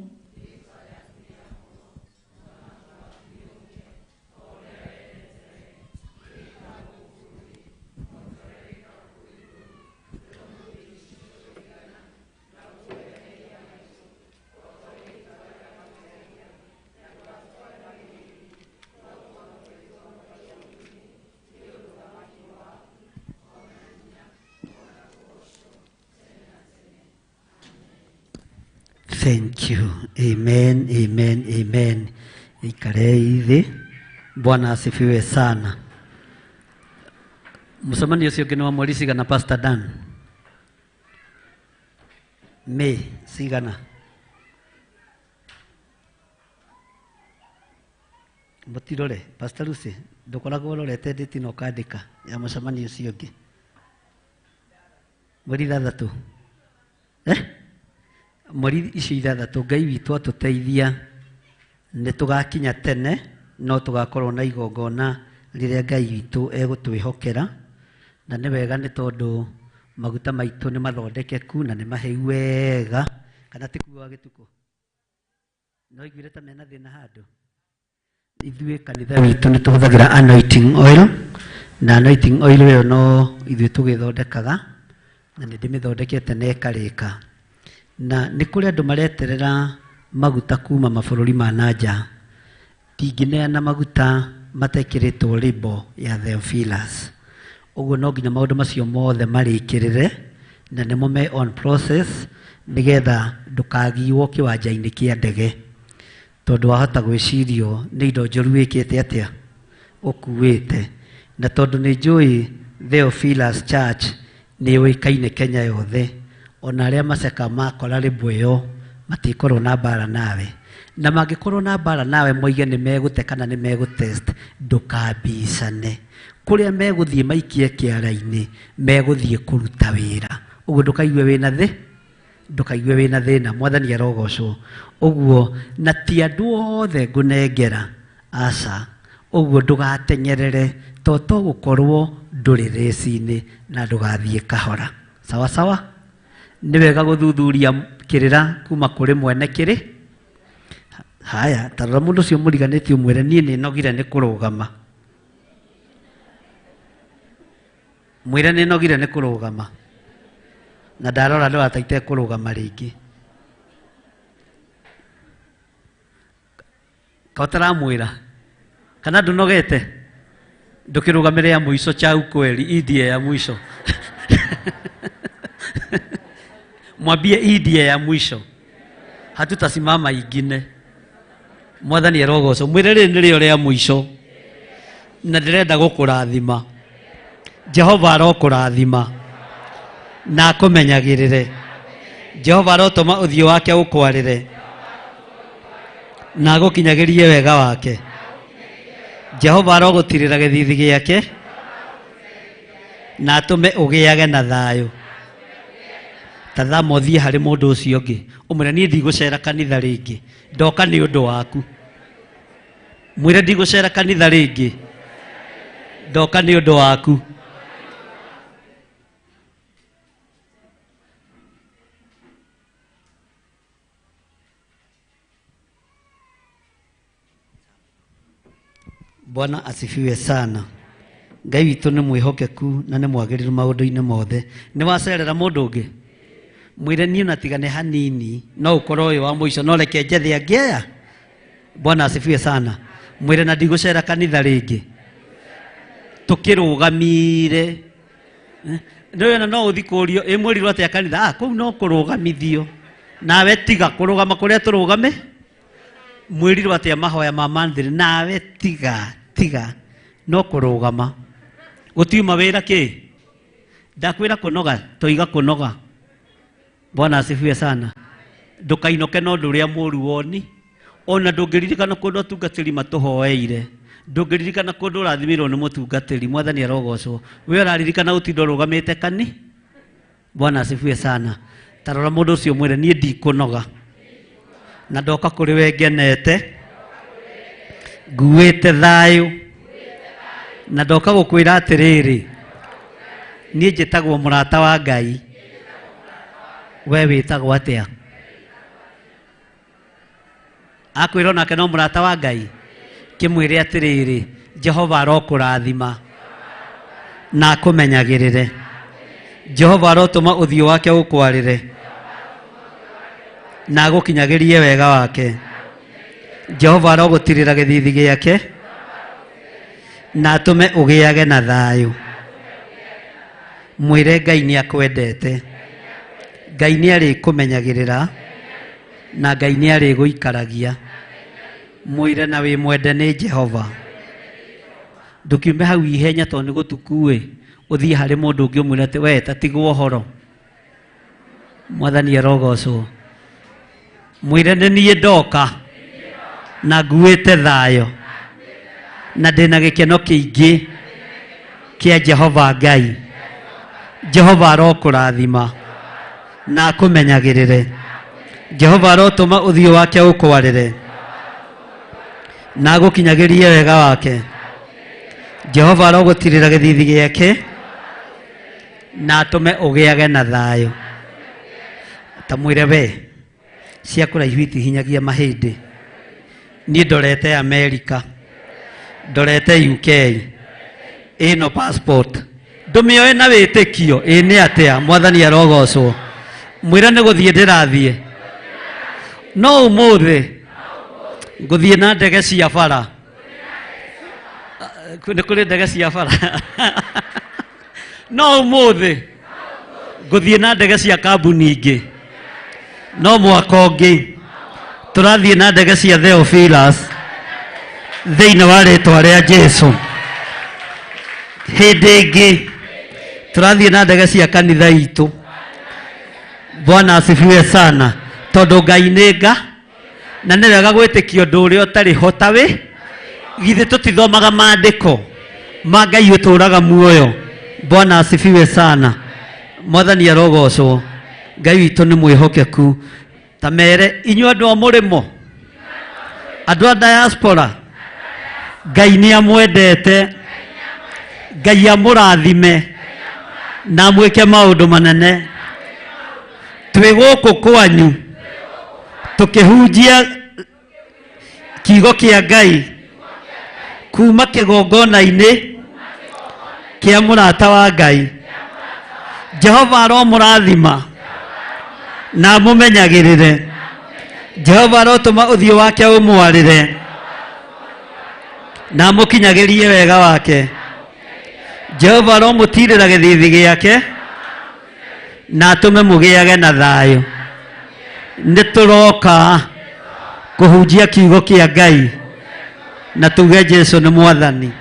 S4: Thank you. Amen, amen, amen. Ikarei thĩ. Bwana asifiwe sana. Mũcemanio ũcio ũngĩ nĩ wa mweri cigana, Pastor Dan? May cigana? Mũtirore, Pastor Lucy, ndũkoragwo ũrorete ndĩti na ũkandĩka ya mũcemanio ũcio ũngĩ. Mweri 6. Mweri icio 6, Ngai witũ atũteithia nĩ tũgakinya tene, no tũgakorwo na igongona rĩrĩa Ngai witũ egũtwĩhokera. Na nĩ wega nĩ tondũ maguta maitũ nĩ mathondekeku na nĩ mahĩu wega, kana ti kuo gĩtukũ? No iguire ta mena thĩna handũ. Ithuĩ kanitha witũ nĩ tũhũthagĩra anointing oil, na anointing oil ĩyo no ithuĩ tũgĩthondekaga. Na nĩ ndĩmĩthondekete na ĩkarĩka. Na nĩ kũrĩ andũ mareterera maguta kuma mabũrũri ma na nja. Ndingĩneana maguta matekĩrĩtwo label ya Theophilus. Ũguo no nginya maũndũ macio mothe marĩkĩrĩre na nĩmo me on process nĩgetha ndũkagiwo kĩwanja-inĩ kĩa ndege, tondũ wahota gwĩcirio nĩ indo njũru wĩkĩte atĩa ũkuĩte. Na tondũ nĩ njũĩ Theophilus Church nĩ yũĩkaine Kenya yothe, ona arĩa maceka makora label ĩyo matikorwo na mbara nawe, na mangĩkorwo na mbara nawe moige nĩ megũte kana nĩ megũtest, ndũkambicane. Kũrĩa megũthiĩ maikie kĩara-inĩ, megũthiĩ kũruta wĩra. Ũguo ndũkaigue wĩna thĩ, ndũkaigue wĩna thĩna. Mwathani arogocwo. Ũguo na ti andũ othe ngũnengera, aca. Ũguo ndũgatenyerere, to gũkorwo ndũrĩ rĩci-inĩ na ndũgathiĩ kahora. Sawa sawa? Nĩ wega gũthuthuria kĩrĩra kuma kũrĩ mwene kĩrĩ. Haya, ta rora mũndũ ũcio mũriganĩtie ũmwĩre niĩ nĩ nogire nĩ kũrũgama. Mwĩre nĩ nogire nĩ kũrũgama. Na ndarora ndũgataite kũrũgama rĩngĩ. Ka ũtaramwĩra? Kana ndũnogete? Ndũkĩrũgamĩre ya mũico cha ukweli, indie ya mwisho. Mwambie indie ya mwisho. Hatutasimama ingine. Mwathani arogocwo. Mwĩre rĩrĩ nĩrĩo rĩa mũico. Na ndĩrenda gũkũrathima. Jehova arokũrathima na akũmenyagĩrĩre. Jehova arotũma ũthiũ wake ũkwarĩre na agũkinyagĩrie wega wake. Jehova arogũtirĩra gĩthithi gĩake na atũme ũgĩage na thayũ. Tathama ũthiĩ harĩ mũndũ ũcio ũngĩ ũmwĩre niĩ ndigũcera kanitha rĩngĩ, ndoka nĩ ũndũ waku. Mwĩre ndigũcera kanitha rĩngĩ, ndoka nĩ ũndũ waku. Bwana asifiwe sana. Ngai witũ nĩ mwĩhokeku na nĩ mwagĩrĩru maũndũ-inĩ mothe. Nĩ wacerera mũndũ ũngĩ? Mwĩre niĩ ona tigane hanini, no ũkorwo ũyũ wa mũico, no reke njethe angĩ aya. Bwana asifiwe sana. Mwĩre na ndigũcera kanitha rĩngĩ. Tũkĩrũgamire. Nĩ ona no ũthi kũũrio, ĩ mwĩrirwo atĩa kanitha? Ah, kũu no kũrũgamithio. Nawe tiga kũrũgama kũrĩa tũrũgame. Mwĩrirwo atĩa mahoya ma monthly? Nawe tiga, tiga. No kũrũgama. Gũtiuma wĩra kĩ? Ndakwĩra kũnoga, toiga kũnoga. Bwana asifiwe sana. Ndũkainũke na ũndũ ũrĩa mũũru woni. Ona ndũngĩririkana kũndũ atungatĩri matũhoeire. Ndũngĩririkana kũndũ ũrathimirwo nĩ mũtungatĩri. Mwathani arogocwo. We ũraririkana ũtinda ũrũgamĩte kani? Bwana asifiwe sana. Ta rora mũndũ ũcio mwĩre niĩ ndikũnoga. Na ndoka kũrĩ we ngenete, nguĩte thayũ. Na ndoka gũkwĩra atĩrĩrĩ, niĩ njĩtagwo mũrata wa Ngai. We wĩtagwo atĩa? Akwĩra onake no mũrata wa Ngai. Kĩmwĩre atĩrĩrĩ, Jehova arokũrathima na akũmenyagĩrĩre. Jehova arotũma ũthiũ wake ũkwarĩre na agũkinyagĩrie wega wake. Jehova arogũtirĩra gĩthithi gĩake na atũme ũgĩage na thayũ. Mwĩre Ngai nĩ akwendete. Ngai nĩ arĩkũmenyagĩrĩra na Ngai nĩ arĩgũikaragia. Mwĩre na wĩ mwende nĩ Jehova. Ndũkiume hau ihenya tondũ nĩ gũtuku-ĩ, ũthiĩ harĩ mũndũ ũngĩ ũmwĩre atĩ we ta tigwo ũhoro. Mwathani arogocwo. Mwĩre nĩ niĩ ndoka na nguĩte thayũ na ndĩna gĩkeno kĩingĩ kĩa Jehova Ngai. Jehova arokũrathima na akũmenyagĩrĩre. Jehova arotũma ũthiũ wake ũkwarĩre na agũkinyagĩrie wega wake. Jehova arogũtirĩra gĩthithi gĩake na atũme ũgĩage na thayũ. Ta mwĩre we cia kũraihu itihinyagia mahĩndĩ. Niĩ ndorete Amerika, ndorete UK, ĩno passport, Ndũmĩoe na wĩtĩkio. Ĩ nĩ atĩa? Mwathani arogocwo. Mwĩre nĩ gũthiĩ ndĩrathiĩ. No ũmũthĩ ngũthiĩ na ndege cia bara. Nĩ kũrĩ ndege cia bara. No ũmũthĩ ngũthiĩ na ndege cia kambuni ingĩ. No mwaka ũngĩ tũrathiĩ na ndege cia Theophilus thĩinĩ wa rĩtwa rĩa Jesu. Hĩndĩ ĩngĩ tũrathiĩ na ndege cia kanitha itũ. Bwana asifiwe sana. Tondũ Ngai nĩ nga na nĩ wega gwĩtĩkia ũndũ ũrĩa ũtarĩ ho ta wĩ. Githĩ tũtithomaga maandĩko ma Ngai ũtũũraga muoyo. Bwana asifiwe sana. Mwathani arogocwo. Ngai witũ nĩ mwĩhokeku. Ta mere inyuĩ andũ a mũrĩmo, andũ a diaspora, Ngai nĩ amwendete. Ngai amũrathime na amwĩke maũndũ manene. Twĩ gũkũ kwanyu tũkĩhunjia kiugo kĩa Ngai kuma kĩgongona-inĩ kĩa mũrata wa Ngai. Jehova aromũrathima na amũmenyagĩrĩre. Jehova arotũma ũthiũ wake ũmwarĩre na amũkinyagĩrie wega wake. Jehova aromũtirĩra gĩthithi gĩake na atũme mũgĩage na thayũ. Nĩ tũroka kũhunjia kiugo kĩa Ngai na tuge Jesu nĩ mwathani.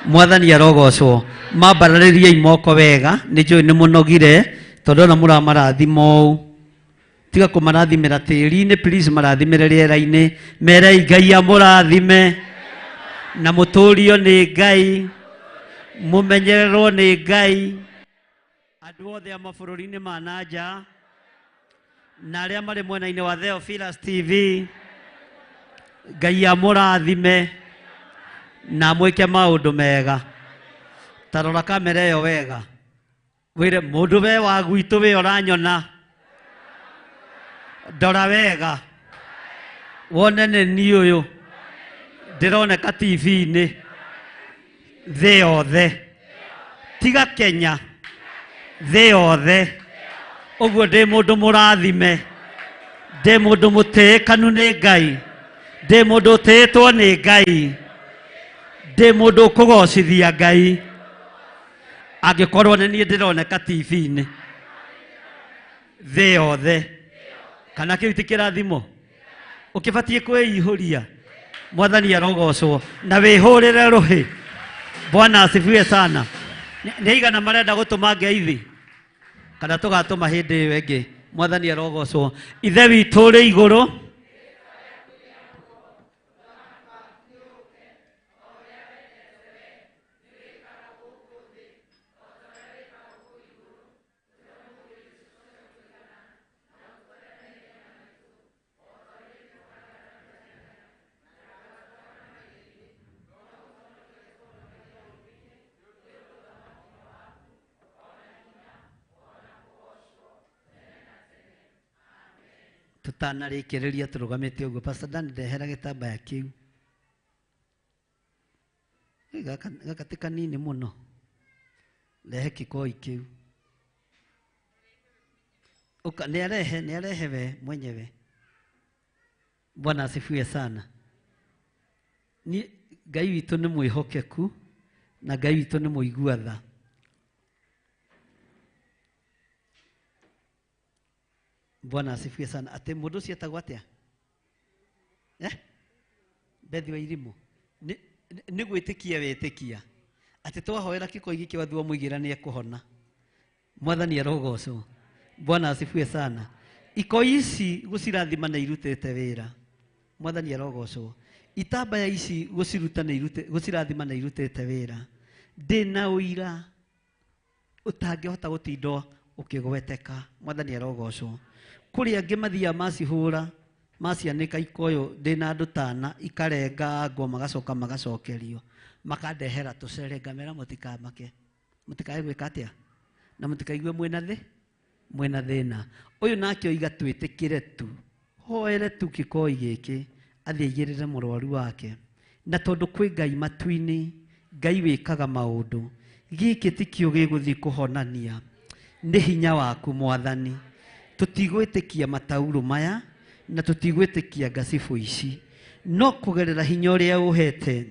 S4: Mwathani arogocwo. Mambararĩriei moko wega, nĩ njũĩ nĩ mũnogire tondũ ona mũramarathima ũũ. Tiga kũmarathimĩra tĩri-inĩ, please marathimĩre rĩera-inĩ. Merei Ngai amũrathime na mũtũrio nĩ Ngai, mũmenyererwo nĩ Ngai. Andũ othe a mabũrũri-inĩ ma na nja na arĩa marĩ mwena-inĩ wa Theophilus TV, Ngai amũrathime na amwĩke maũndũ mega. Ta rora kamera ĩyo wega, wĩre mũndũ we wa gwitũ we ũranyona, ndora wega wone nĩ niĩ ũyũ ndĩroneka TV-inĩ thĩ yothe, tiga Kenya, thĩ yothe. Ũguo ndĩ mũndũ mũrathime, ndĩ mũndũ mũtĩĩkanu nĩ Ngai, ndĩ mũndũ ũtĩĩtwo nĩ Ngai, ndĩ mũndũ ũkũgocithia Ngai. Angĩkorwo nĩ niĩ ndĩroneka TV-inĩ thĩ yothe, kana kĩu ti kĩrathimo? Ũkĩbatiĩ kwĩihũria. Mwathani arogocwo na wĩhũrĩre rũhĩ. Bwana asifiwe sana. Nĩ aigana marenda gũtũma ngeithi kana tũgatũma hĩndĩ ĩyo ĩngĩ? Mwathani arogocwo. Ithe witũ ũrĩ igũrũ, tũtanarĩkĩrĩria tũrũgamĩte ũguo. Pastor Dan, ndehera gĩtambaya kĩu. Gaka ti kanini mũno, rehe kĩkoi kĩu. Ũka, nĩ arehe we mwenyewe. Bwana asifiwe sana. Ni Ngai witũ nĩ mwĩhokeku na Ngai witũ nĩ mũigua tha. Bwana asifiwe sana. Atĩ mũndũ ũcio etagwo atĩa? Bethi wa Irimũ. Nĩ gwĩtĩkia wetĩkia atĩ twahoera kĩkoi gĩkĩ wathi wa mũigĩra nĩ ekũhona. Mwathani arogocwo. Bwana asifiwe sana. Ikoi ici gũcirathima nĩ irutĩte wĩra. Mwathani arogocwo. Itambaya ici gũciruta nĩ irute, gũcirathima nĩ irutĩte wĩra. Ndĩna ũira ũtangĩhota gũtindwo ũkĩgweteka. Mwathani arogocwo. Kũrĩ angĩ mathiaga macihũra, macianĩka ikoyo, ndĩna andũ tana, ikarengangwo magacoka magacokerio, makandehera tũcere, ngamera mũtikamake, mũtikae gwĩka atĩa, na mũtikaigue mwĩna thĩ, mwĩna thĩna. Ũyũ nake oiga twĩtĩkĩre tu, hoere tu kĩkoi gĩkĩ, athiĩ aigĩrĩre mũrwaru wake. Na tondũ kwĩ Ngai matu-inĩ, Ngai wĩkaga maũndũ, Gĩkĩ tikĩo gĩgũthiĩ kũhonania, nĩ hinya waku Mwathani. Tũtigwĩtĩkia mataurũ maya na tũtigwĩtĩkia ngacibũ ici, no kũgerera hinya ũrĩa ũhete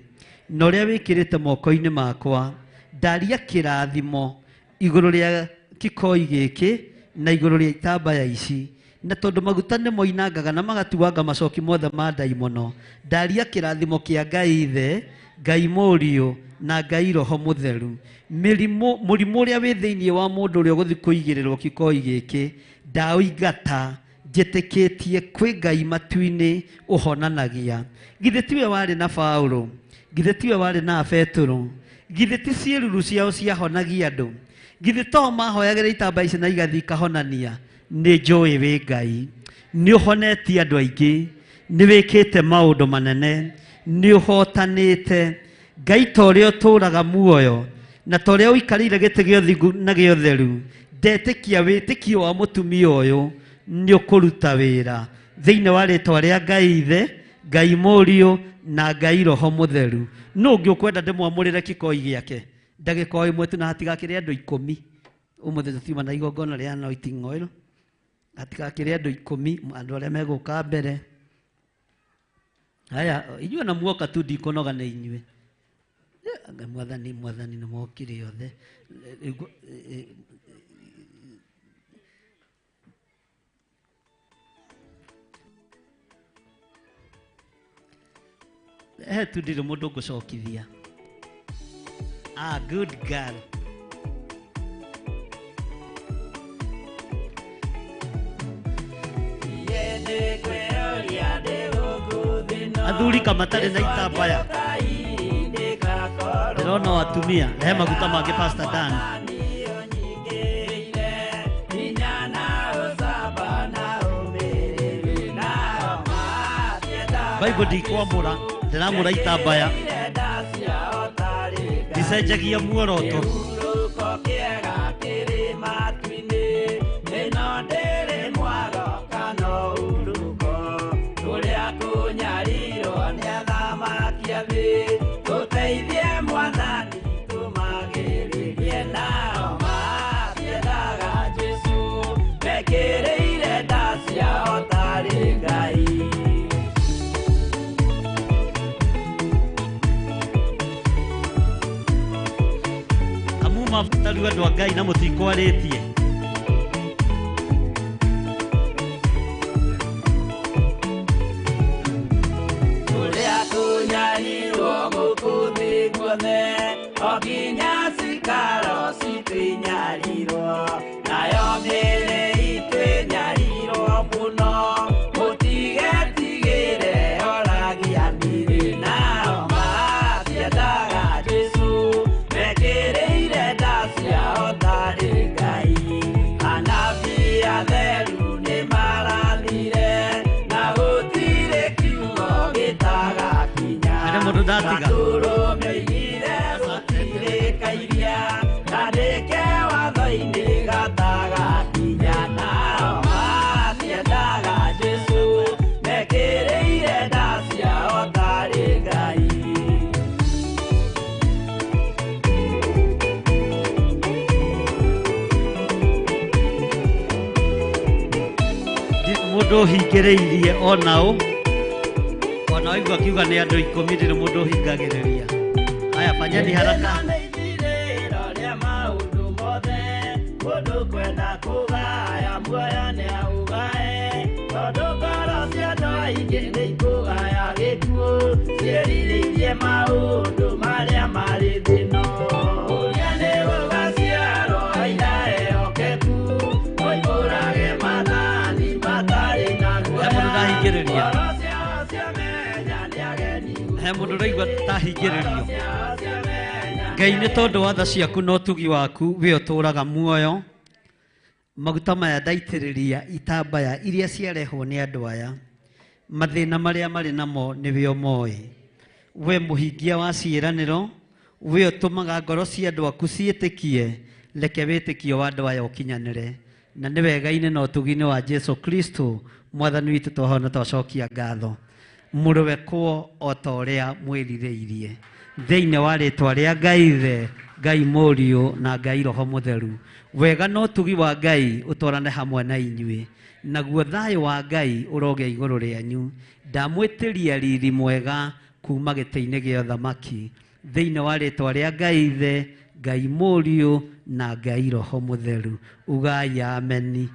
S4: na ũrĩa wĩkĩrĩte moko-inĩ makwa, ndaria kĩrathimo igũrũ rĩa kikoi gĩkĩ na igũrũ rĩa itambaya ici. Na tondũ maguta nĩ moinangaga na magatuanga macoki mothe ma ndaimono, ndaria kĩrathimo kĩa Ngai Ithe, Ngai Mũriũ na Ngai Roho Mũtheru. Mũrimũ ũrĩa wĩ thĩinĩ wa mũndũ ũrĩa ũgũthiĩ kũigĩrĩrwo kikoi gĩkĩ, ndaũingata njĩtĩkĩtie kwĩ Ngai matu-inĩ ũhonanagia. Githĩ tiwe warĩ na Paũlũ? Githĩ tiwe warĩ na Petũrũ? Githĩ ti ciĩruru ciao ciahonagia andũ? Githĩ to mahoyagĩra itambaya ici na igathiĩ ikahonania? Nĩ njũĩ wĩ Ngai, nĩ ũhonetie andũ aingĩ, nĩ wĩkĩte maũndũ manene, nĩ ũhotanĩte. Ngai ta ũrĩa ũtũũraga muoyo na ta ũrĩa ũikarĩire gĩtĩ gĩa ũthingu na gĩa ũtheru, ndetĩkia wĩtĩkio wa mũtumia ũyũ nĩ ũkũruta wĩra thĩinĩ wa rĩtwa rĩa Ngai Ithe, Ngai Mũriũ na Ngai Roho Mũtheru. Nũ ũngĩ ũkwenda ndĩmwamũrĩre kĩkoi gĩake ndagĩka o ĩmwe tu na hatigakĩrĩ andũ 10? Ũmũthĩ tũtiuma na igongona rĩa anointing oil, hatigakĩrĩ andũ 10, andũ arĩa megũka mbere. Haya, inyuĩ na muoka tu ndikũnoga nĩ inyuĩ. Mwathani, Mwathani nĩ mokire othe. He tu ndirĩ mũndũ ngũcokithia. Ah, good girl. Athuri kamatarĩ na itambaya, ndĩrona atumia. He maguta mangĩ Pastor Dan. Bible ndikwamũra, ndĩramũra itambaya, ndicenjagia muoroto. Mabuta andũ a Ngai na mũtikwarĩtie.
S11: Kũrĩa kũnyarirwo gũkũ thĩ guothe, o nginya cikaro citũ inyarirwo, nayo mĩĩrĩ itũ ĩnyarirwo mũno, mũtigetigĩre oragia mĩĩrĩ nao matiendaga Jesũ, mekĩrĩire nda ciao tarĩ Ngai. Anabii atheru nĩmarathire, na gũtirĩ kiugo gĩtagakinya.
S4: Harĩ mũndũ ndatiga.
S11: Gatũrũmĩire gũtirĩ kairia, kandĩke watho-inĩ gatagakinya. Nao matiendaga Jesũ, mekĩrĩire nda ciao tarĩ Ngai.
S4: Mũndũ ũhingĩrĩirie onao, ona waigua akiuga nĩ andũ 10, ndirĩ mũndũ ũhingagĩrĩria. Haya, fanyeni haraka.
S11: Ithirĩro rĩa maũndũ mothe, mũndũ kwenda kũgaya muoyo nĩaũgae, tondũ ngoro cia andũ aingĩ nĩikũgaya gĩkuũ, ciĩrirĩirie maũndũ marĩa marĩ thĩ ĩno. Ũrĩa nĩ gũgaciarwo aira ehokeku, moimbũrage maathani matarĩ na
S4: He
S11: guoya.
S4: mũndũ ndahingĩrĩria.
S11: Ngoro ciao ciamenya nĩ ageni
S4: He mũndũ ũraigua tahingĩrĩrio. Ngai nĩ tondũ wa tha ciaku na ũtugi waku wĩ ũtũũraga muoyo, maguta maya ndaitĩrĩria itambaya iria ciarehwo nĩ andũ aya, mathĩna marĩa marĩ namo nĩwe ũmoĩ. We mũhingia wa ciĩranĩro, we ũtũmaga ngoro cia andũ aku ciĩtĩkie, reke wĩtĩkio wa andũ aya ũkinyanĩre. Na nĩ wega-inĩ na ũtugi-inĩ wa Jesu Kristo Mwathani witũ twahona twacokia ngatho. Mũrũwekwo o ta ũrĩa mwĩrirĩirie. Thĩinĩ wa rĩtwa rĩa Ngai Ithe, Ngai Mũriũ na Ngai Roho Mũtheru. Wega na ũtugi wa Ngai ũtwarane hamwe na inyuĩ, naguo thayũ wa Ngai ũrogĩa igũrũ rĩanyu. Ndamwĩtĩria riri mwega kuma gĩtĩ-inĩ gĩa ũthamaki thĩinĩ wa rĩtwa rĩa Ngai Ithe, Ngai Mũriũ na Ngai Roho Mũtheru. Ugai ameni.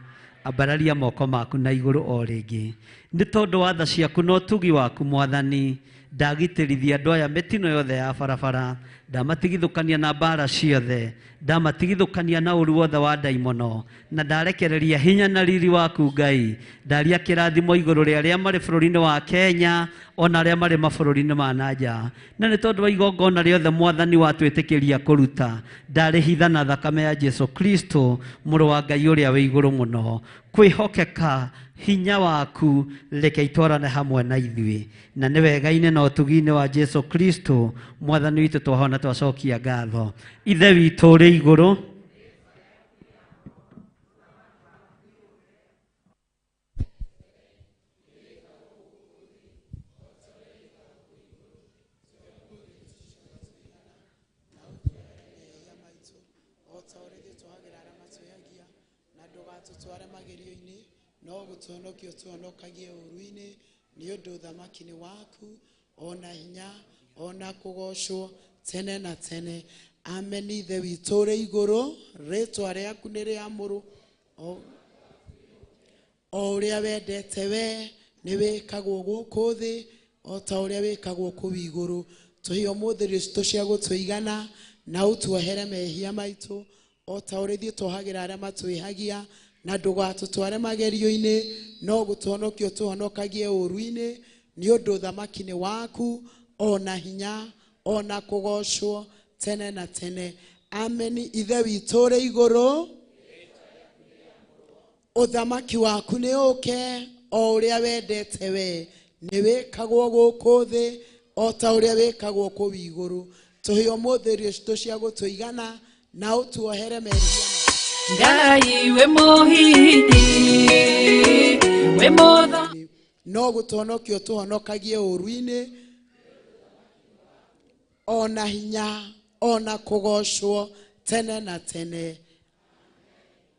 S4: Ambararia moko maku na igũrũ o rĩngĩ. Nĩ tondũ wa tha ciaku na ũtugi waku Mwathani, ndagitĩrithia andũ aya mĩtino yothe ya barabara, ndamatigithũkania na mbara ciothe, ndamatigithũkania na ũru wothe wa ndaimono, na ndarekereria hinya na riri waku Ngai. Ndaria kĩrathimo igũrũ rĩa arĩa marĩ bũrũri-inĩ wa Kenya ona arĩa marĩ mabũrũri-inĩ ma na nja. Na nĩ tondũ wa igongona rĩothe Mwathani watwĩtĩkĩria kũruta, ndarĩhitha na thakame ya Jesu Kristo mũrũ wa Ngai ũrĩa wĩ igũrũ mũno. Kwĩhokeka hinya waku reke itwarane hamwe na ithuĩ, na nĩ wega-inĩ na ũtugi-inĩ wa Jesu Kristo Mwathani witũ twahona twacokia ngatho. Ithe witũ ũrĩ igũrũ,
S14: o ta ũrĩa ithuĩ twohagĩra arĩa matwĩhagia, na ndũgatũtware magerio-inĩ, no gũtũhonokia ũtũhonokagie ũũru-inĩ, nĩ ũndũ ũthamaki nĩ waku, ona hinya, ona kũgoocwo tene na tene. Amen. Ithe witũ ũrĩ igũrũ, rĩtwa rĩaku nĩ rĩamũrwo, o ũrĩa wendete we nĩ wĩkagwo gũkũ thĩ o ta ũrĩa wĩkagwo kũu igũrũ. Tũhe ũmũthĩ irio citũ cia gũtũigana, na ũtuohere mehia maitũ o ta ũrĩa ithuĩ tuohagĩra arĩa matwĩhagia, na ndũgatũtware magerio-inĩ, no gũtũhonokia ũtũhonokagie ũũru-inĩ, nĩ ũndũ ũthamaki nĩ waku, ona hinya, ona kũgoocwo tene na tene. Amen. Ithe witũ ũrĩ igũrũ, ũthamaki waku nĩ ũke, o ũrĩa wendete we nĩ wĩkagwo gũkũ thĩ o ta ũrĩa wĩkagwo kũu igũrũ. Tũhe ũmũthĩ irio citũ cia gũtũigana, na ũtuohere mehia.
S6: Ngai wĩ mũhihinyi, wĩ mũtho
S14: no gũtũhonokia ũtũhonokagie ũũru-inĩ, ona hinya, ona kũgoocwo tene na tene.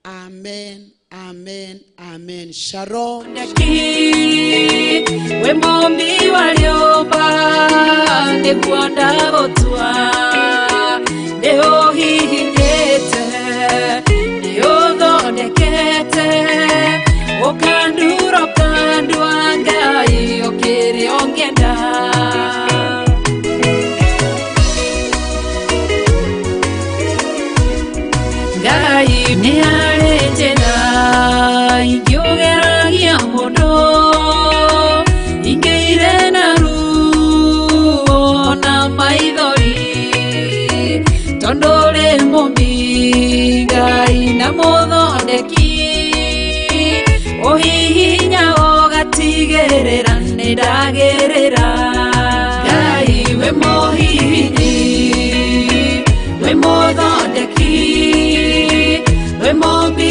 S14: Amen, amen, amen. Shalom.
S6: Wĩ mũmbi wa rĩũmba, nĩguo ndagũtua, nĩ ũhihinyĩte, nĩ ũthondekete, ũkandura ũkandua, Ngai ũkĩrĩ ũngĩenda. Ngai nĩ harĩ njĩra ingĩũgeragia mũndũ, ingĩire na ruo na maithori, tondũ ũrĩ mũmbi Ngai na mũthondeki, ũhihinya ũgatigĩrĩra nĩ ndagĩrĩra. Ngai wĩ mũhihinyi, wĩ mũthondeki, wĩ mũmbi